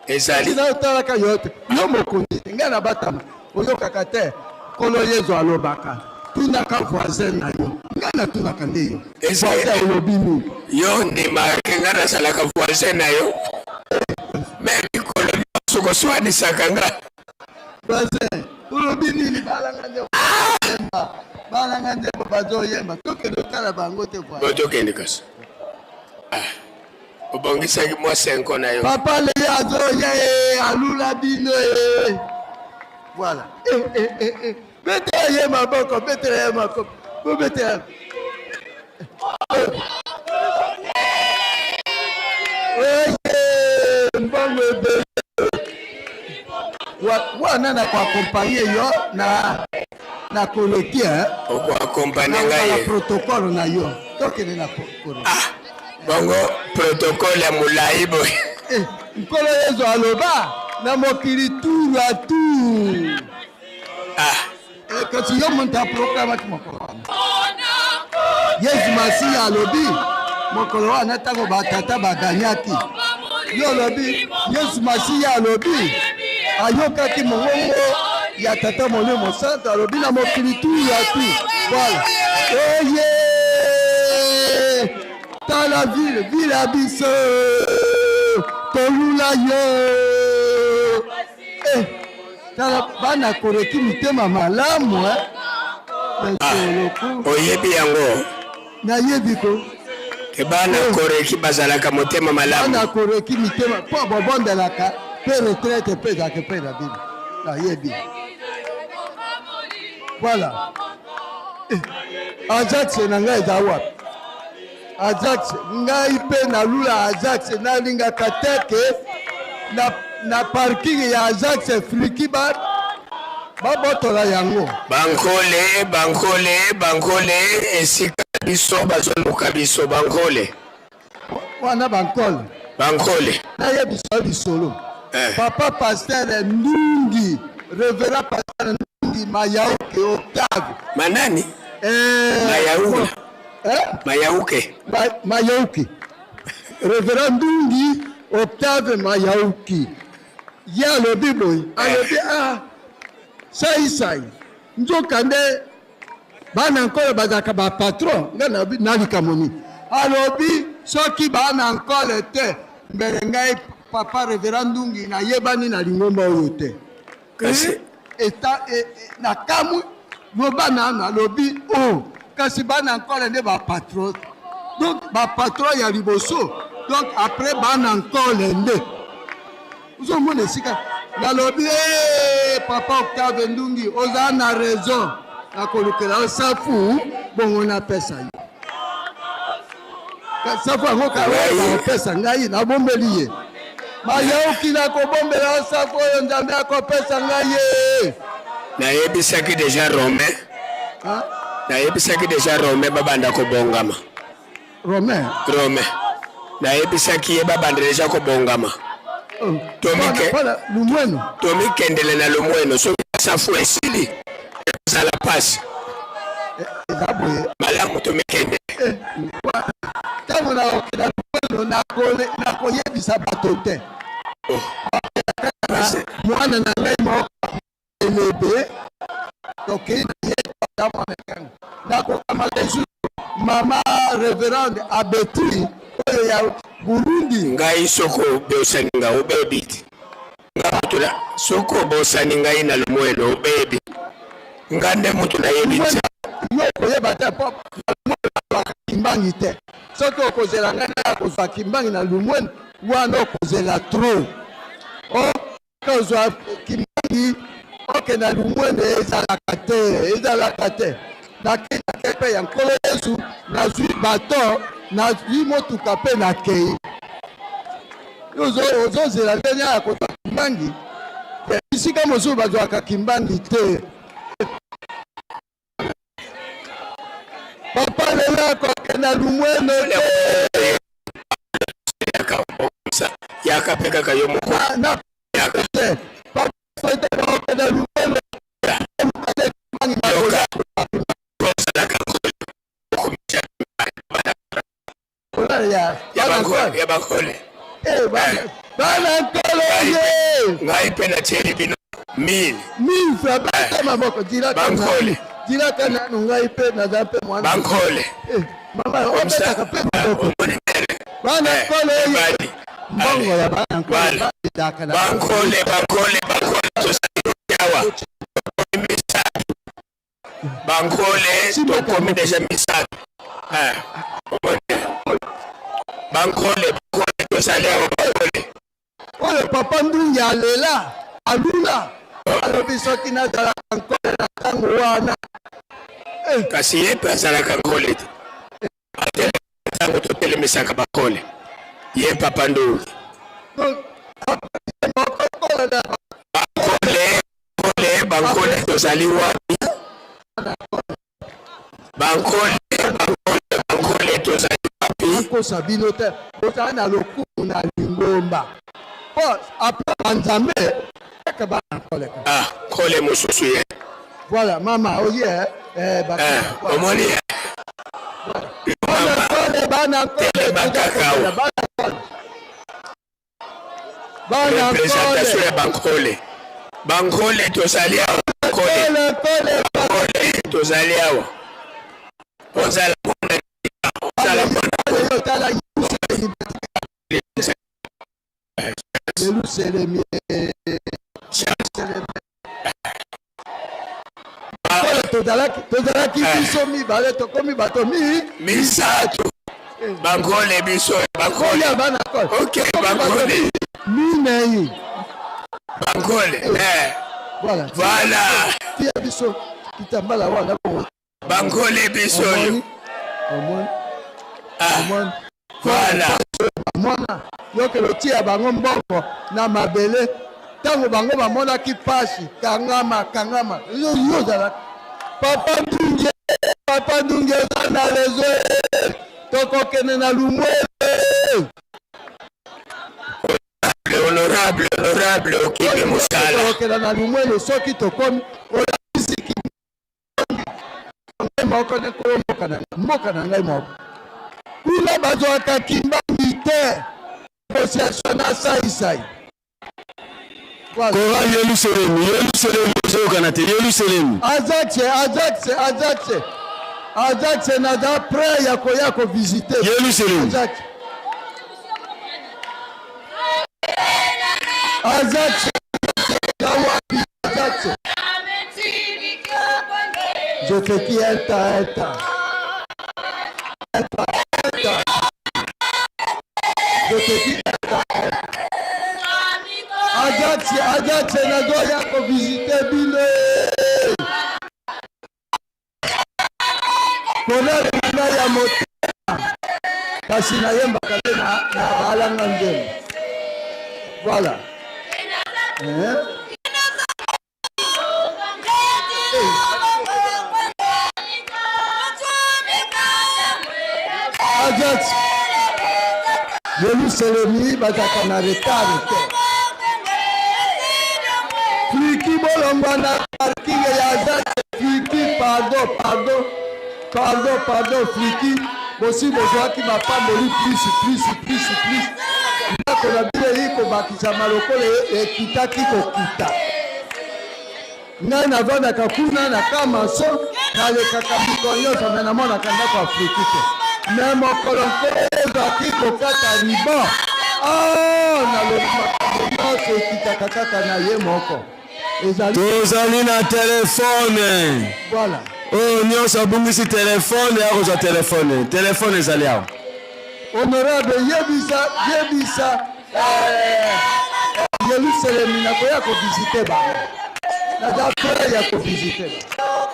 Ezali. Nayotalaka yo te. Yo mokonzi, ngai nabatama. Oyokaka te. Nkolo Yezu alobaka. Tunaka voisin na yo. Ngai natunaka nde yo. Voisin olobi nini? Yo ndimaka ngai nazalaka voisin na yo. Me mikolo nyonso koswanisaka nga. Voisin olobi nini? Balanga nde balanga nde bazoyemba. Tokende otala bango te voisin. Bo tokende kasi. Ah. Obongisaki mwa senko na yo. Papa Leye azoya e alula bino e. Voilà. Eh, eh, eh, eh. Betela ye maboko, betela ye maboko. Bobetela. Oye, mbongo ebele. Wana na koakompagne yo na na koleki eh? Okoakompagne ngai na protocole na yo. Tokende na koleki. Ah. Bongo protocole ya molai boye. Eh, Nkolo Yezu aloba na mokili tour à tour. Ah. Eh, kasi yo moto aproklamaki mokolo wana. Yezu Masiya alobi mokolo wana ntango batata baganyaki. Yo olobi Yesu Masiya alobi ayokaki mongongo ya Tata Molimo Santo alobi na mokili tour à tour. Voilà. Oye! Tala ville, ville ya biso tolula yo. Eh, tala bana koleki mitema malamu eh. Ah, oyebi yango? Nayebi ko. Ke bana eh. koreki bazalaka motema malamu. Bana koreki mitema mpo bobondelaka mpe retraite mpe ezalaka mpe na bino. Nayebi. Voilà. Eh, Ajax na ngai eza wapi? Ajax ngai mpe nalula Ajax nalingaka te ke na, na parking ya Ajax fliki ba babotola yango. Bankole, bankole, bankole, esika biso bazoluka biso bankole. Wana bankole. Bankole. Nayebisa yo lisolo. Eh. Papa pasteur Ndungi, reverend pasteur Ndungi Mayauke Octave. Manani? Eh, Mayauke. Eh? Mayauke. Ma, Mayauke. Reverend Ndungi Octave Mayauki. Ye alobi boye, alobi ah saisai nzokande bana nkolo bazalaka ba patron ngai nalobi na likambo nini alobi soki bana nkolo te mbele ngai papa reverend ndungi nayebani na lingomba oyo te kasi eta e, e, na kamwe loba nanu alobi o oh, kasi bana nkolo nde ba patron donc ba patron ya liboso donc après bana nkolo nde ozomona esika nalobi ee eh, papa Octave Ndungi oza na raison nakolukela yo safu bongo napesa yo safu yango kaopesa ngai nabombeli ye mayoki nakobombela yo safu oyo nzambe akopesa ngai ye nayebisaki deja romain nayebisaki deja romain babanda kobongama Romain. Romain. Nayebisaki ye babanda deja kobongama. Lumweno. Tomikendele na Lumweno soki safu esili ezala pasi. Eza boye. Malamu tomikende. Ntango nakokenda Lumweno nakoyebisa bato te. Oh. Mwana na ngai moko elebe tokei na ye tata mwana ntango nakokamata lisusu mama reverende abeti oyo ya Burundi. Ngai soko obosani ngai obebi te nga moto na soki obosani ngai na lomwelo obebi nga nde moto nayebi nse yo okoyeba te mpo na kimbangi te soki okozela ngai naya kozwa kimbangi na lumweno wana okozela trop Kozwa kimbangi okenda lumwene ezalaka te, ezalaka te. Nakei nake mpe ya Nkolo Yesu, nazwi bato, nazwi motuka mpe nakei. Ozozela ndenge ya kozwa kimbangi? Bisika mosusu bazwaka kimbangi te. Papa lelo akokenda lumweno te. Yaka mpe kaka yo moko. Yaka te. Papa ete akokenda lumweno. Ya bankole. Eh, bana nkolo ye. Ngai mpe natieli bino 1000. 1000 francs beta maboko bankole. Dilaka nanu ngai mpe naza mpe mwana. Bankole. Eh, mama obetaka mpe maboko. Bana nkolo ye. Mbongo ya bana nkolo babetaka na. Bankole bankole bankole tozali awa. Misato. Bankole tokomi deja misato. Eh, bankole bankole tozali awa bankole. Oyo papa Ndungi alela alula alobi soki nazalaka nkole na ntango wana. Eh. Kasi ye mpe azalaka nkole te. Ntango totelemisaka bakole ye papa Ndungi. Bankole bankole bankole tozali wapi? Bankole bankole bankole tozali wapi? Nakosa bino te, bozali na lokumu na lingomba po apres banzambe kaka bana nkole. Ah, nkole mosusu ye. Voilà, mama oye eh, ba eh, omoni bana nkole bana nkole telema kaka awa. Bana Représentation ya bankole bankole tozali awa bankole bankole tozali awa ozala mwana ozala mwana Yelusalemi tozalaki eh. biso mibale tokomi bato mi misato eh. bankole biso bankole ok bankole minei bankole eh. voilà voilà tia biso kitambala wana bankole biso oyo omoni ah. voilà mwana yokelo otia bango mbongo na mabele ntango bango bamonaki pasi kangama kangama yo ozalaka papa ndunge papa ndunge oza na rezo tokokende na lumwele honorable honorable okimi mosala tokokenda na lumwele soki tokomi olakisi ngai moko nde nkolo mboka na mboka na ngai moko kuna bazwaka kimbangi te négociation na saisai Chorale Yelusalemi, Yelusalemi ezoyokana te, Yelusalemi. Ajax, Ajax, Ajax, Ajax naza prêt ya koya ko visiter. Yelusalemi. Ajax. Ajax. Ajax. Je te dis un temps, un temps. Un temps, un temps. Je te dis un temps, un temps. Ajax, Ajax, nazoya kovisite bino. Kolala na ya motema kasi nayembaka nde na balanga nzembo. Voilà. Hein? Ajax Yelusalemi bazalaka na retard te. Fliki bolongwa na parking ya Zaki. Fliki pardon pardon pardon pardon Fliki bosi bozwaki mapamboli plus plus plus plus ndako na bino eyi kobakisama lokola ekitaki kokita. Ngai navandaka kuna na Kamaso, nalekaka mikolo nyonso me namonaka ndako ya Fliki te. Me mokolo nkozaki kokata riban, ah, nalobi makambo nyonso ekitaka kaka na ye moko. Ezali Tozali na telefone. Voilà. Oyo nyonso abungisi telefone akozwa telefone. Telefone ezali awa. Honorable, yebisa yebisa eh, Yelusalemi nakoya kovisite bango, naza prêt ya kovisite bango.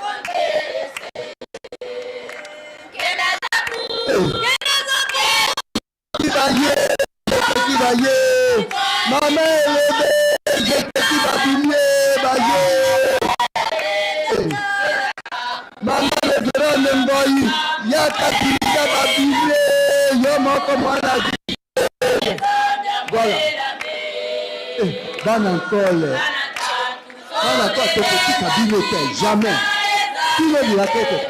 Baye, baye, mama elebe, jeteki babimie, baye. Mama reverende Ngoyi, yaka dirija babimie, yo moko mwana. Voilà. Eh, bana nkole. Bana nkole tokotika bino te, jamais. Bino bilaka ete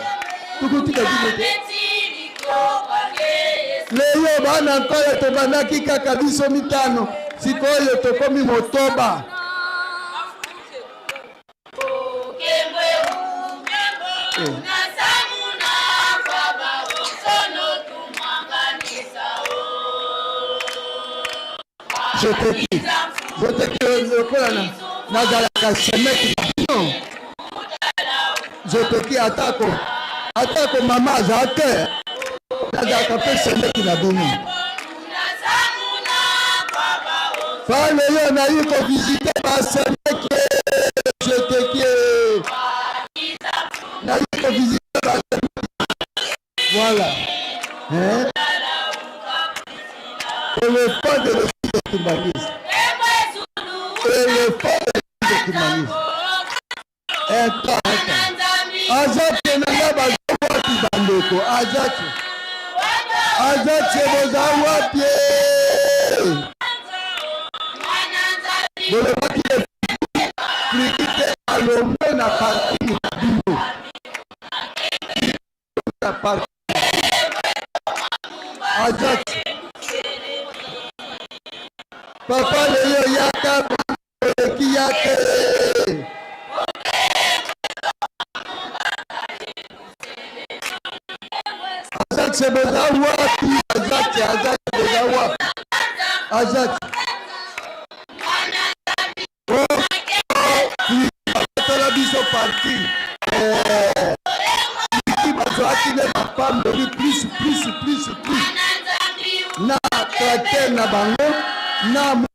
tokotika bino te. Lelo bana nkole tobandaki kaka biso mitano, sikoyo tokomi motoba. Joteki, joteki lokola na nazalaka semeki na bino. Joteki atako atako mama aza te, nazalaka mpe semeki na bino. Fa lelo nayi kovisite basemeki joteki nayi kovisite basemeki. Voilà. Hein? Éléphant de l'église de Kimbanguiste. Éléphant de l'église de Kimbanguiste. Enta, enta. Aza te na nga baza wapi bandeko? Aza te. Aza te boza wapi? Bolobaki friki te alongwe na parking na bino. Na parking. Aza te. Papa Leyo yaka eleki yaka. Azax boza wapi? Azax, Azax boza wapi? Azax. Tala biso parti. Eh, bazwaki nde mapamboli plus plus plus plus na tracteur na bango na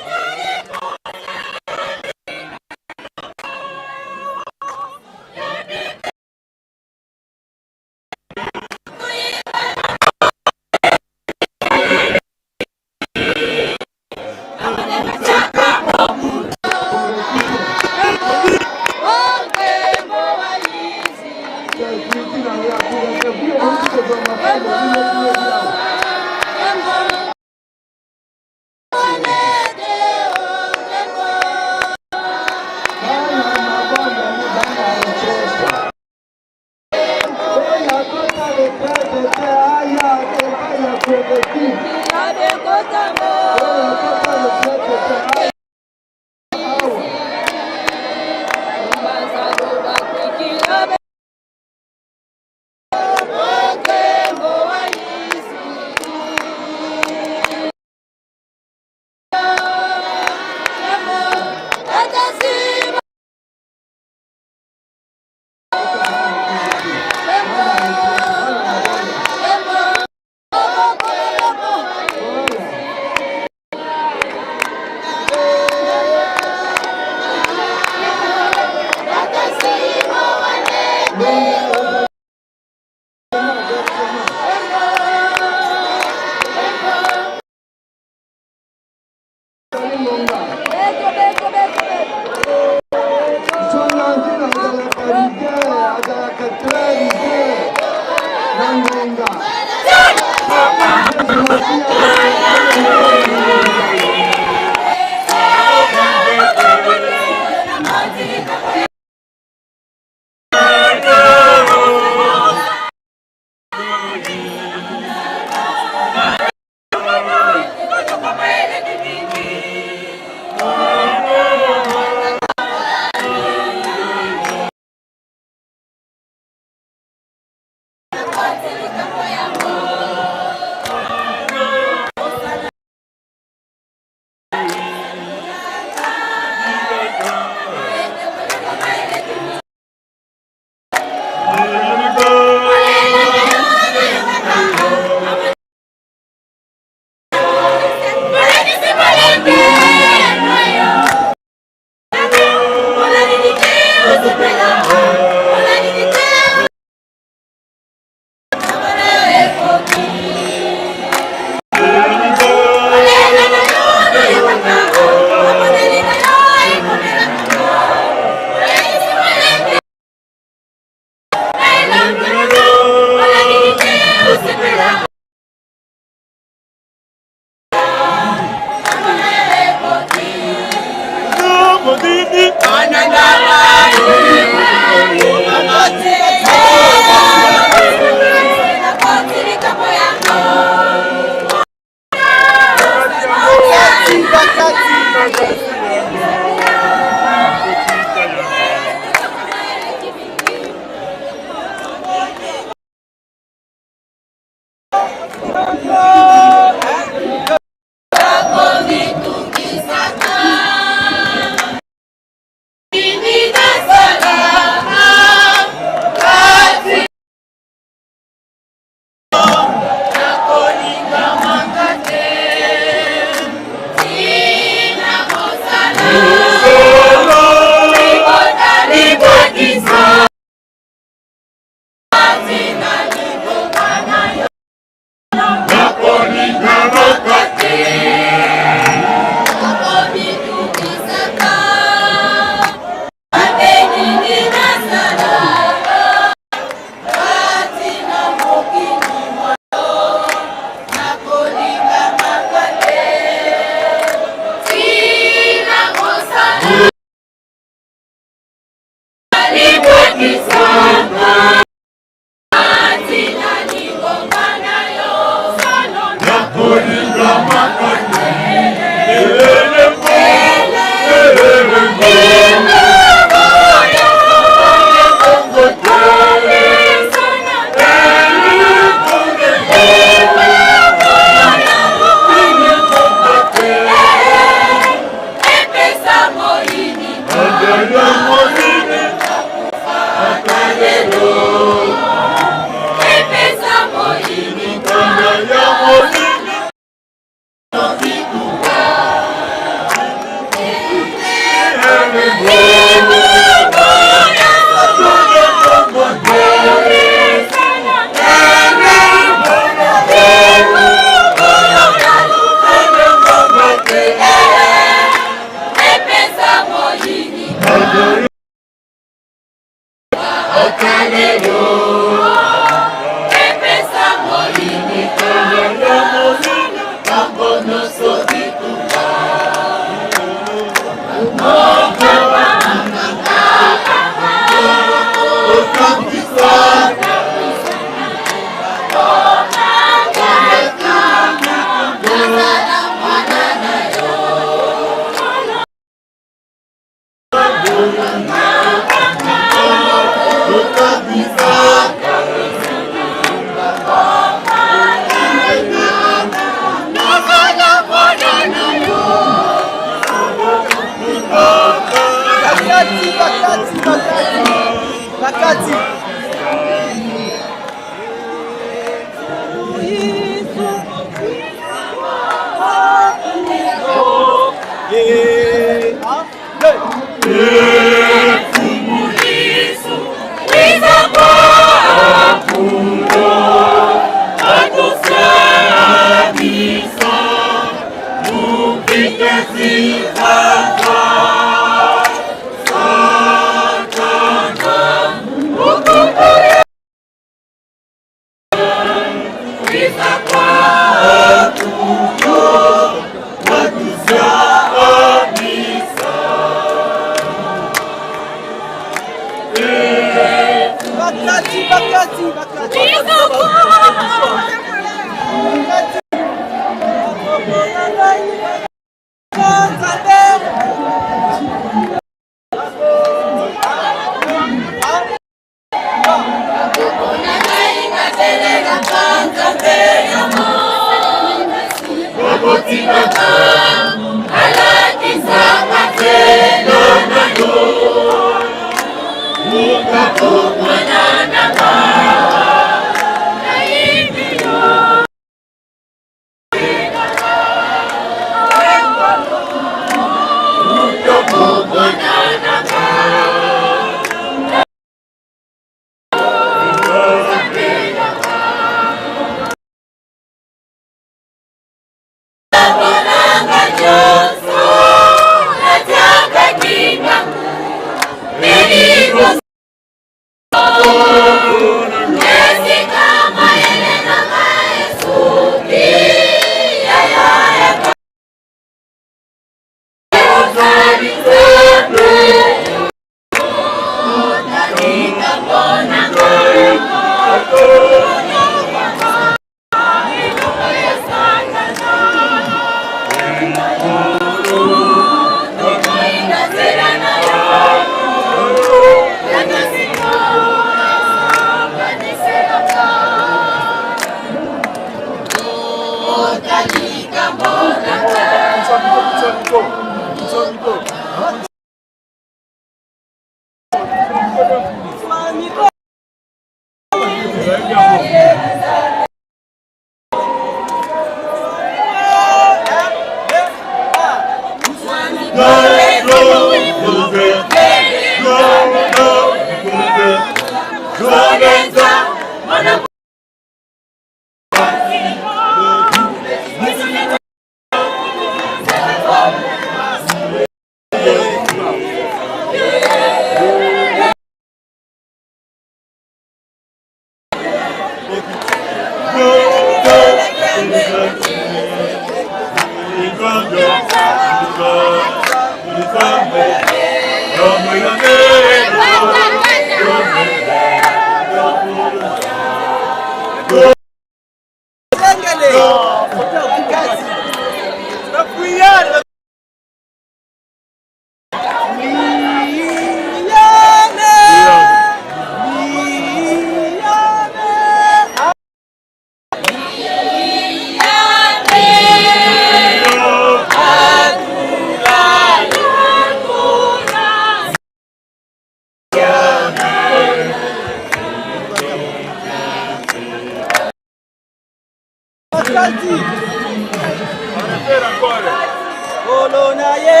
Kolo na ye.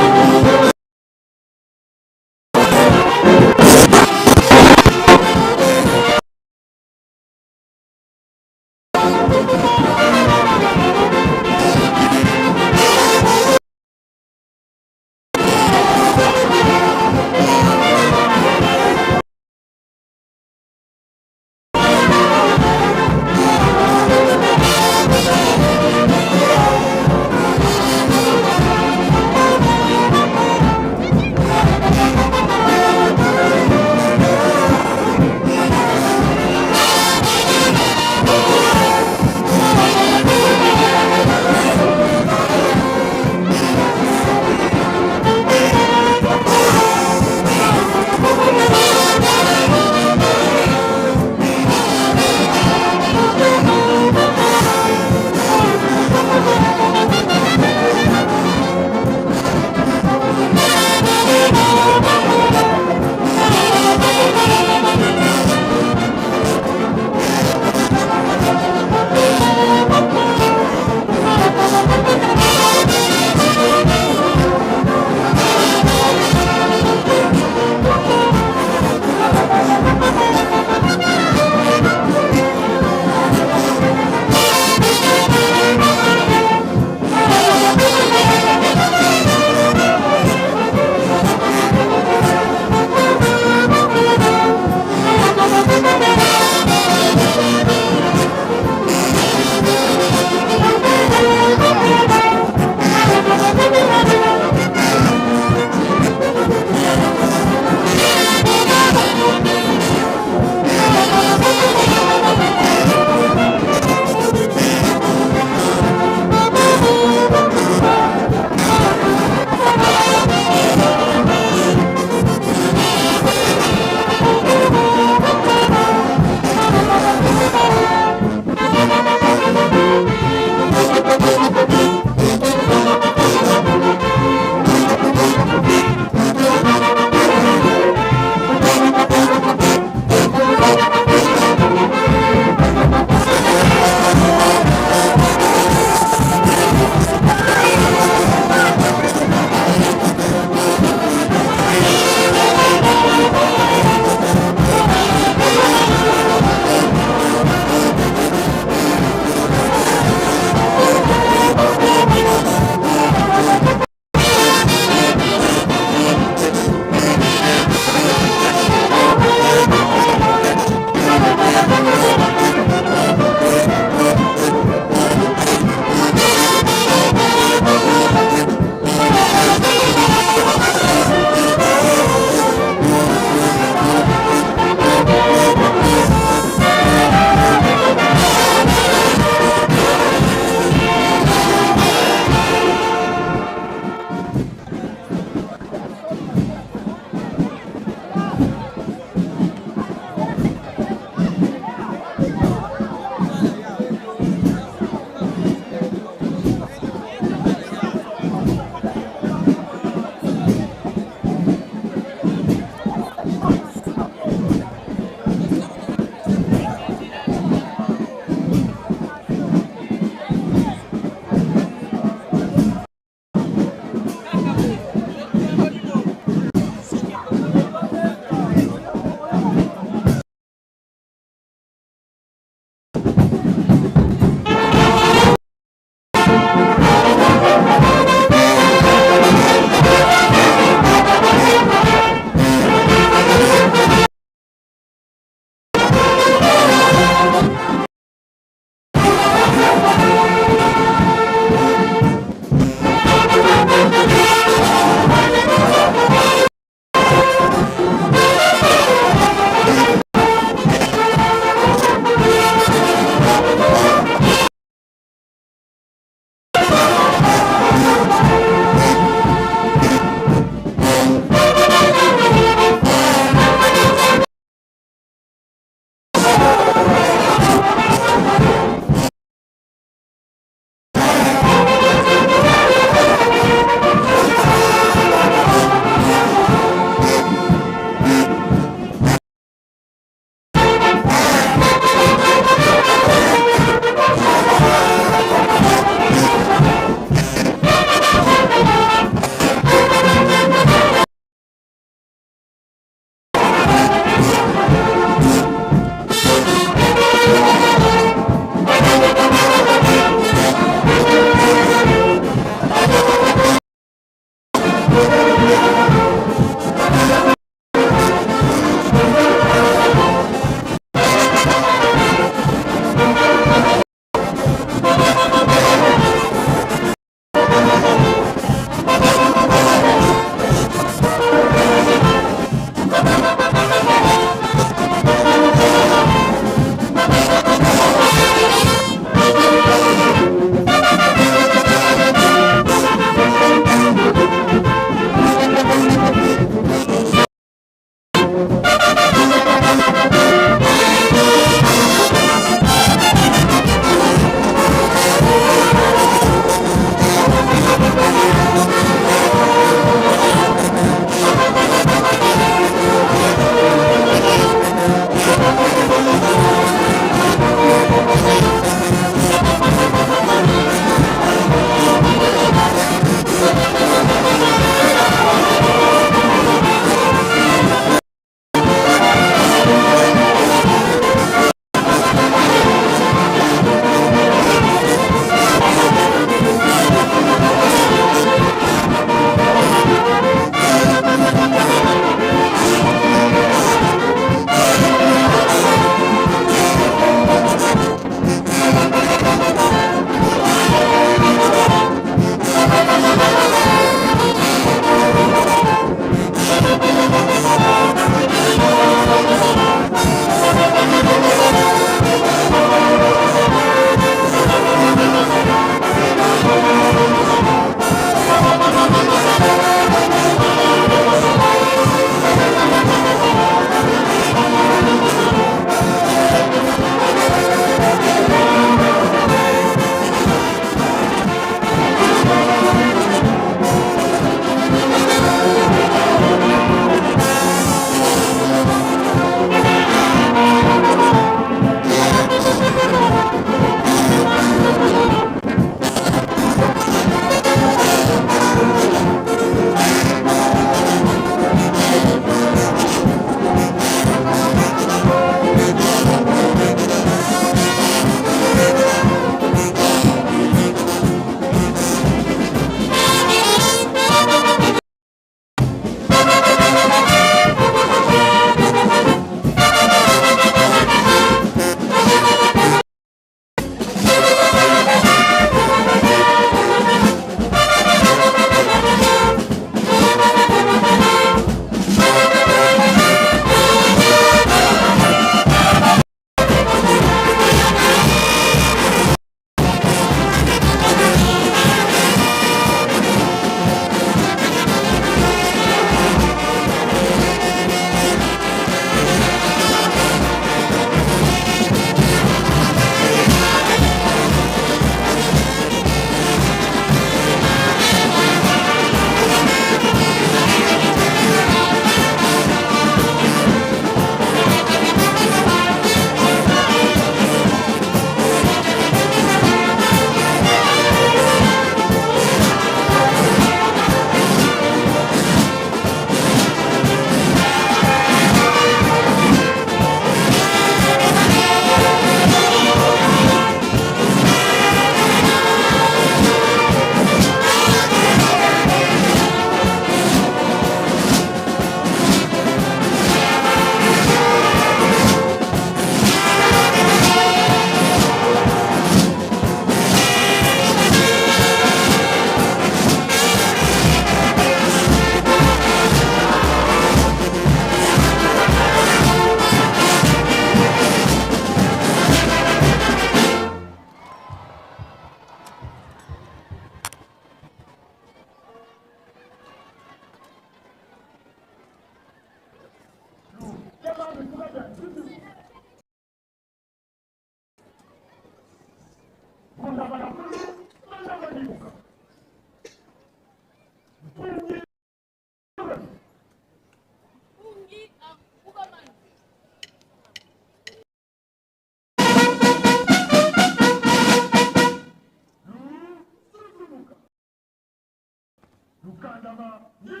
Lukandama ngi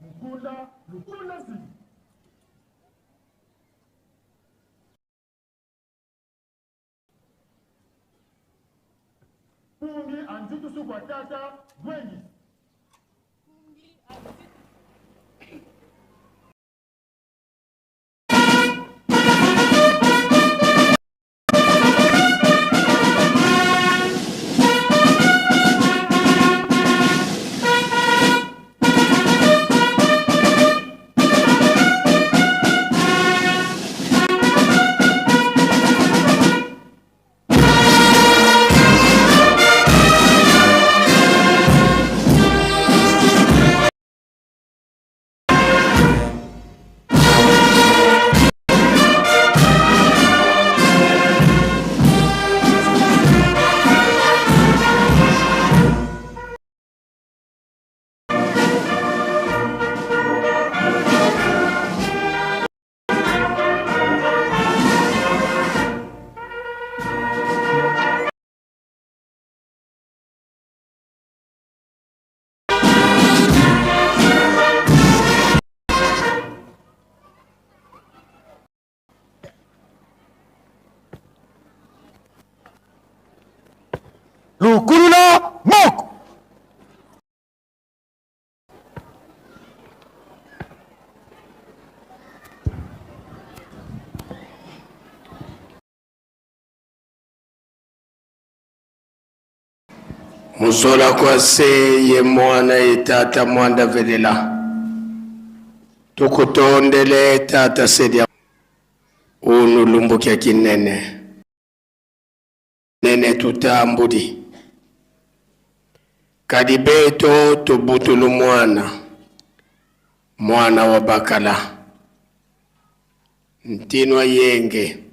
Mukunda lukunda nsi. Pungi anzitu sukwa tata Gwengi. Lukulula moko. Muzola kwa se ye mwana ye tata mwanda velela tukutondele tata sedia unu lumbukia kinene nene tutambudi kadi beto tubutulu mwana mwana wa bakala ntinwa yenge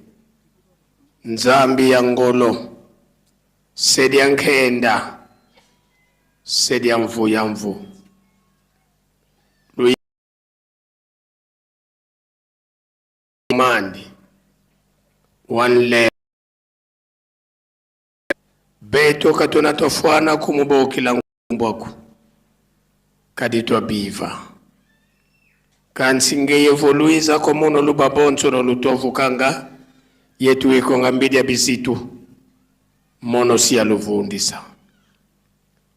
nzambi ya ngolo sedia nkenda sedia mvu ya mvu mandi wanle beto katona twafwana kumubokila mbwaku kadi twabiva kansi ngeyevoluiza komono lubabonso nolutovukanga yetu ikonga mbidi ya bizitu mono si aluvundisa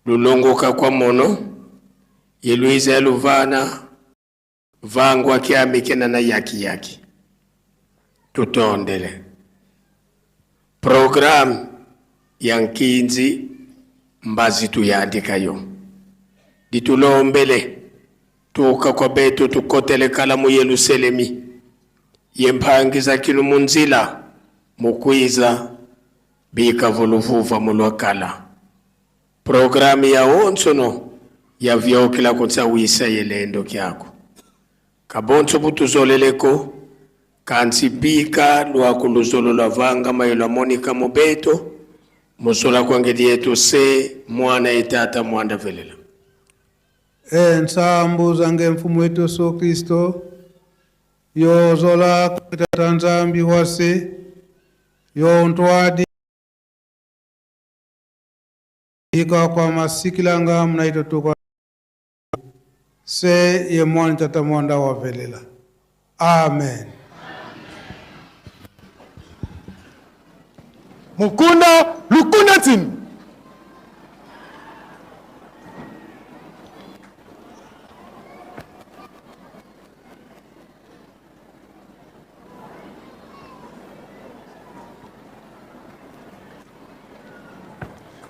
lulongoka kwa mono yeluiza ya luvana vangwa kyamikena na yaki yaki tutondele programu ya nkinzi mbazi tuyandikayo ditulombele tuka kwa betu tukotele kala mu Yerusalemi yemphangiza kinu munzila mukwiza bikavuluvuva mulwakala programu ya onsono yavyokela kutsawisa yelendo kyako kabonso butuzoleleko kansi bika lwaku luzolo lwa vanga mayo lwa monika mubeto musola kwangeli yetu se mwana etata mwanda velela Ensambu zange mfumu wetu Yesu Kristo yozola tata nzambi wase yontwadi ika kwa masikilanga mnaitotuka se ye mwana tata mwanda wavelela amen. Mukunda lukunda tini.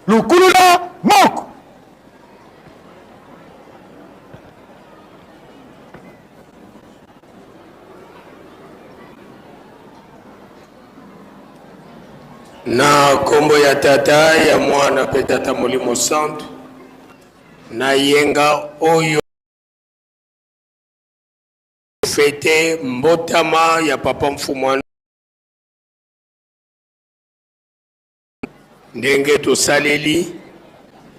Lukulula moko. Na kombo ya tata ya mwana pe tata molimo santu na yenga oyo fete mbotama ya papa mfumu ndenge tosaleli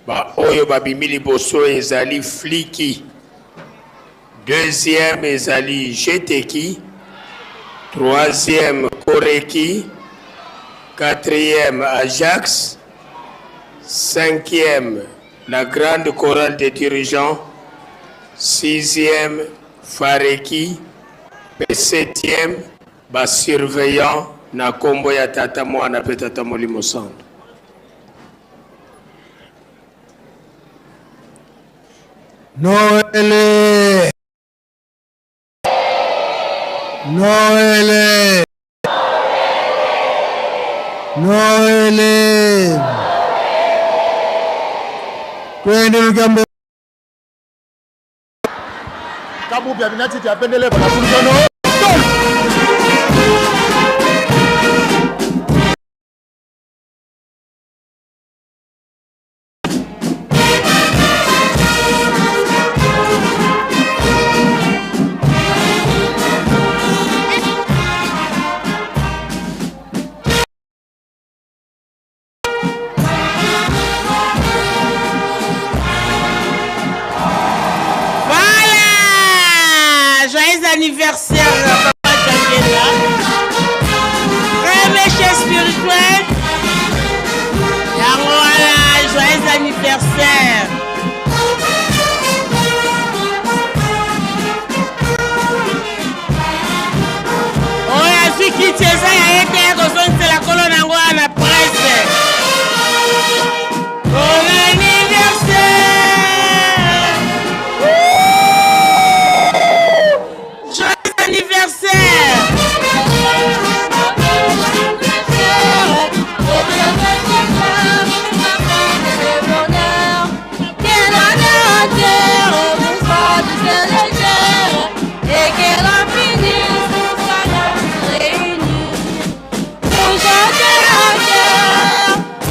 ba oyo babimi liboso ezali fliki deuxième ezali jeteki troisième koreki quatrième ajax cinquième La grande chorale des dirigeants, sixième Fareki, mpe septième ba surveillants na kombo ya Tata, Mwana mpe Tata Molimo Santu. Noele! Noele! Noele! Twende lukambo. Kabubya binatiti apendele banafulikano. Voilà! Joyeux anniversaire, papa Djangela. Premier chef spirituel. Yango wana, joyeux anniversaire. Oyo azwi kiti eza ya ye te, kozongisela kolo na yango wana na presse. Bon anniversaire! Joyeux anniversaire! Et que l'infini soit réunis pour chanter encore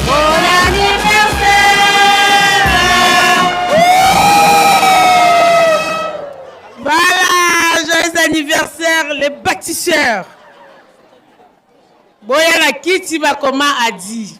bon anniversaire. Voilà, joyeux anniversaire les bâtisseurs. Boya na kiti bakoma adi.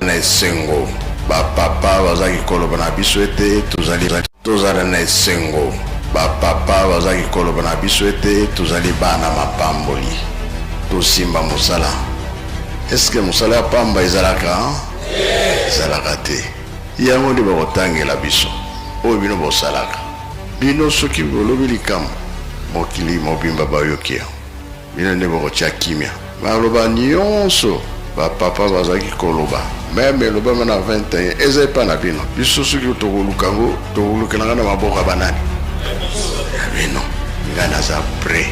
Na esengo, bapapa bazalaki koloba na biso ete tozali tozala na esengo. Bapapa bazalaki koloba na biso ete tozali bana mapamboli. Tosimba mosala. Eske mosala ya pamba ezalaka? Ezalaka te. Yango nde bakotangela biso oyo bino bosalaka. Bino soki bolobi likambo, mokili mobimba bayoki yango. Bino nde bokotia kimia. Maloba nionso ba papa bazalaki koloba meme elobama na 21 eza epa na bino. Biso soki tokoluka yango tokolukela nga na maboko ya banani? Ya bino. Nga naza près.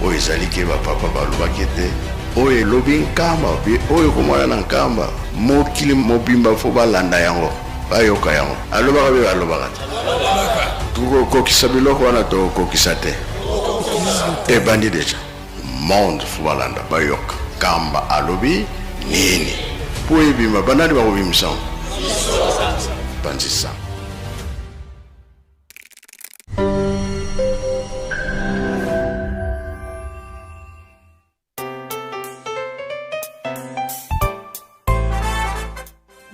Oyo ezali ke ba papa balobaki ete oyo elobi Nkamba pe oyo ekomona na Nkamba mokili mobimba fo balanda yango bayoka yango. Alobaka be alobaka te? Tokokokisa biloko wana tokokokisa te? Ebandi deja. Monde fo balanda bayoka Nkamba alobi nini po ebima. Banani bakobimisa yango? Panzi sango.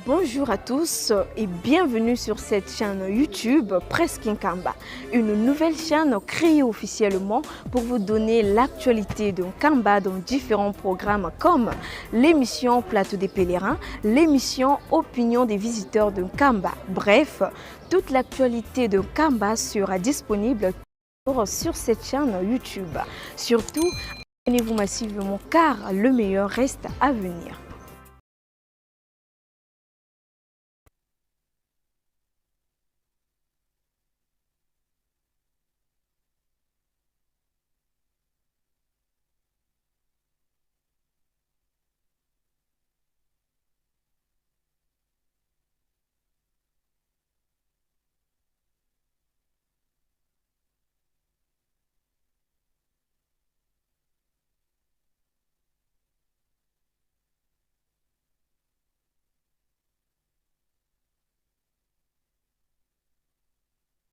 Bonjour à tous et bienvenue sur cette chaîne YouTube Presse Nkamba, une nouvelle chaîne créée officiellement pour vous donner l'actualité de Nkamba dans différents programmes comme l'émission Plateau des pèlerins, l'émission Opinion des visiteurs de Nkamba. Bref, toute l'actualité de Nkamba sera disponible sur cette chaîne YouTube. Surtout, abonnez-vous massivement car le meilleur reste à venir.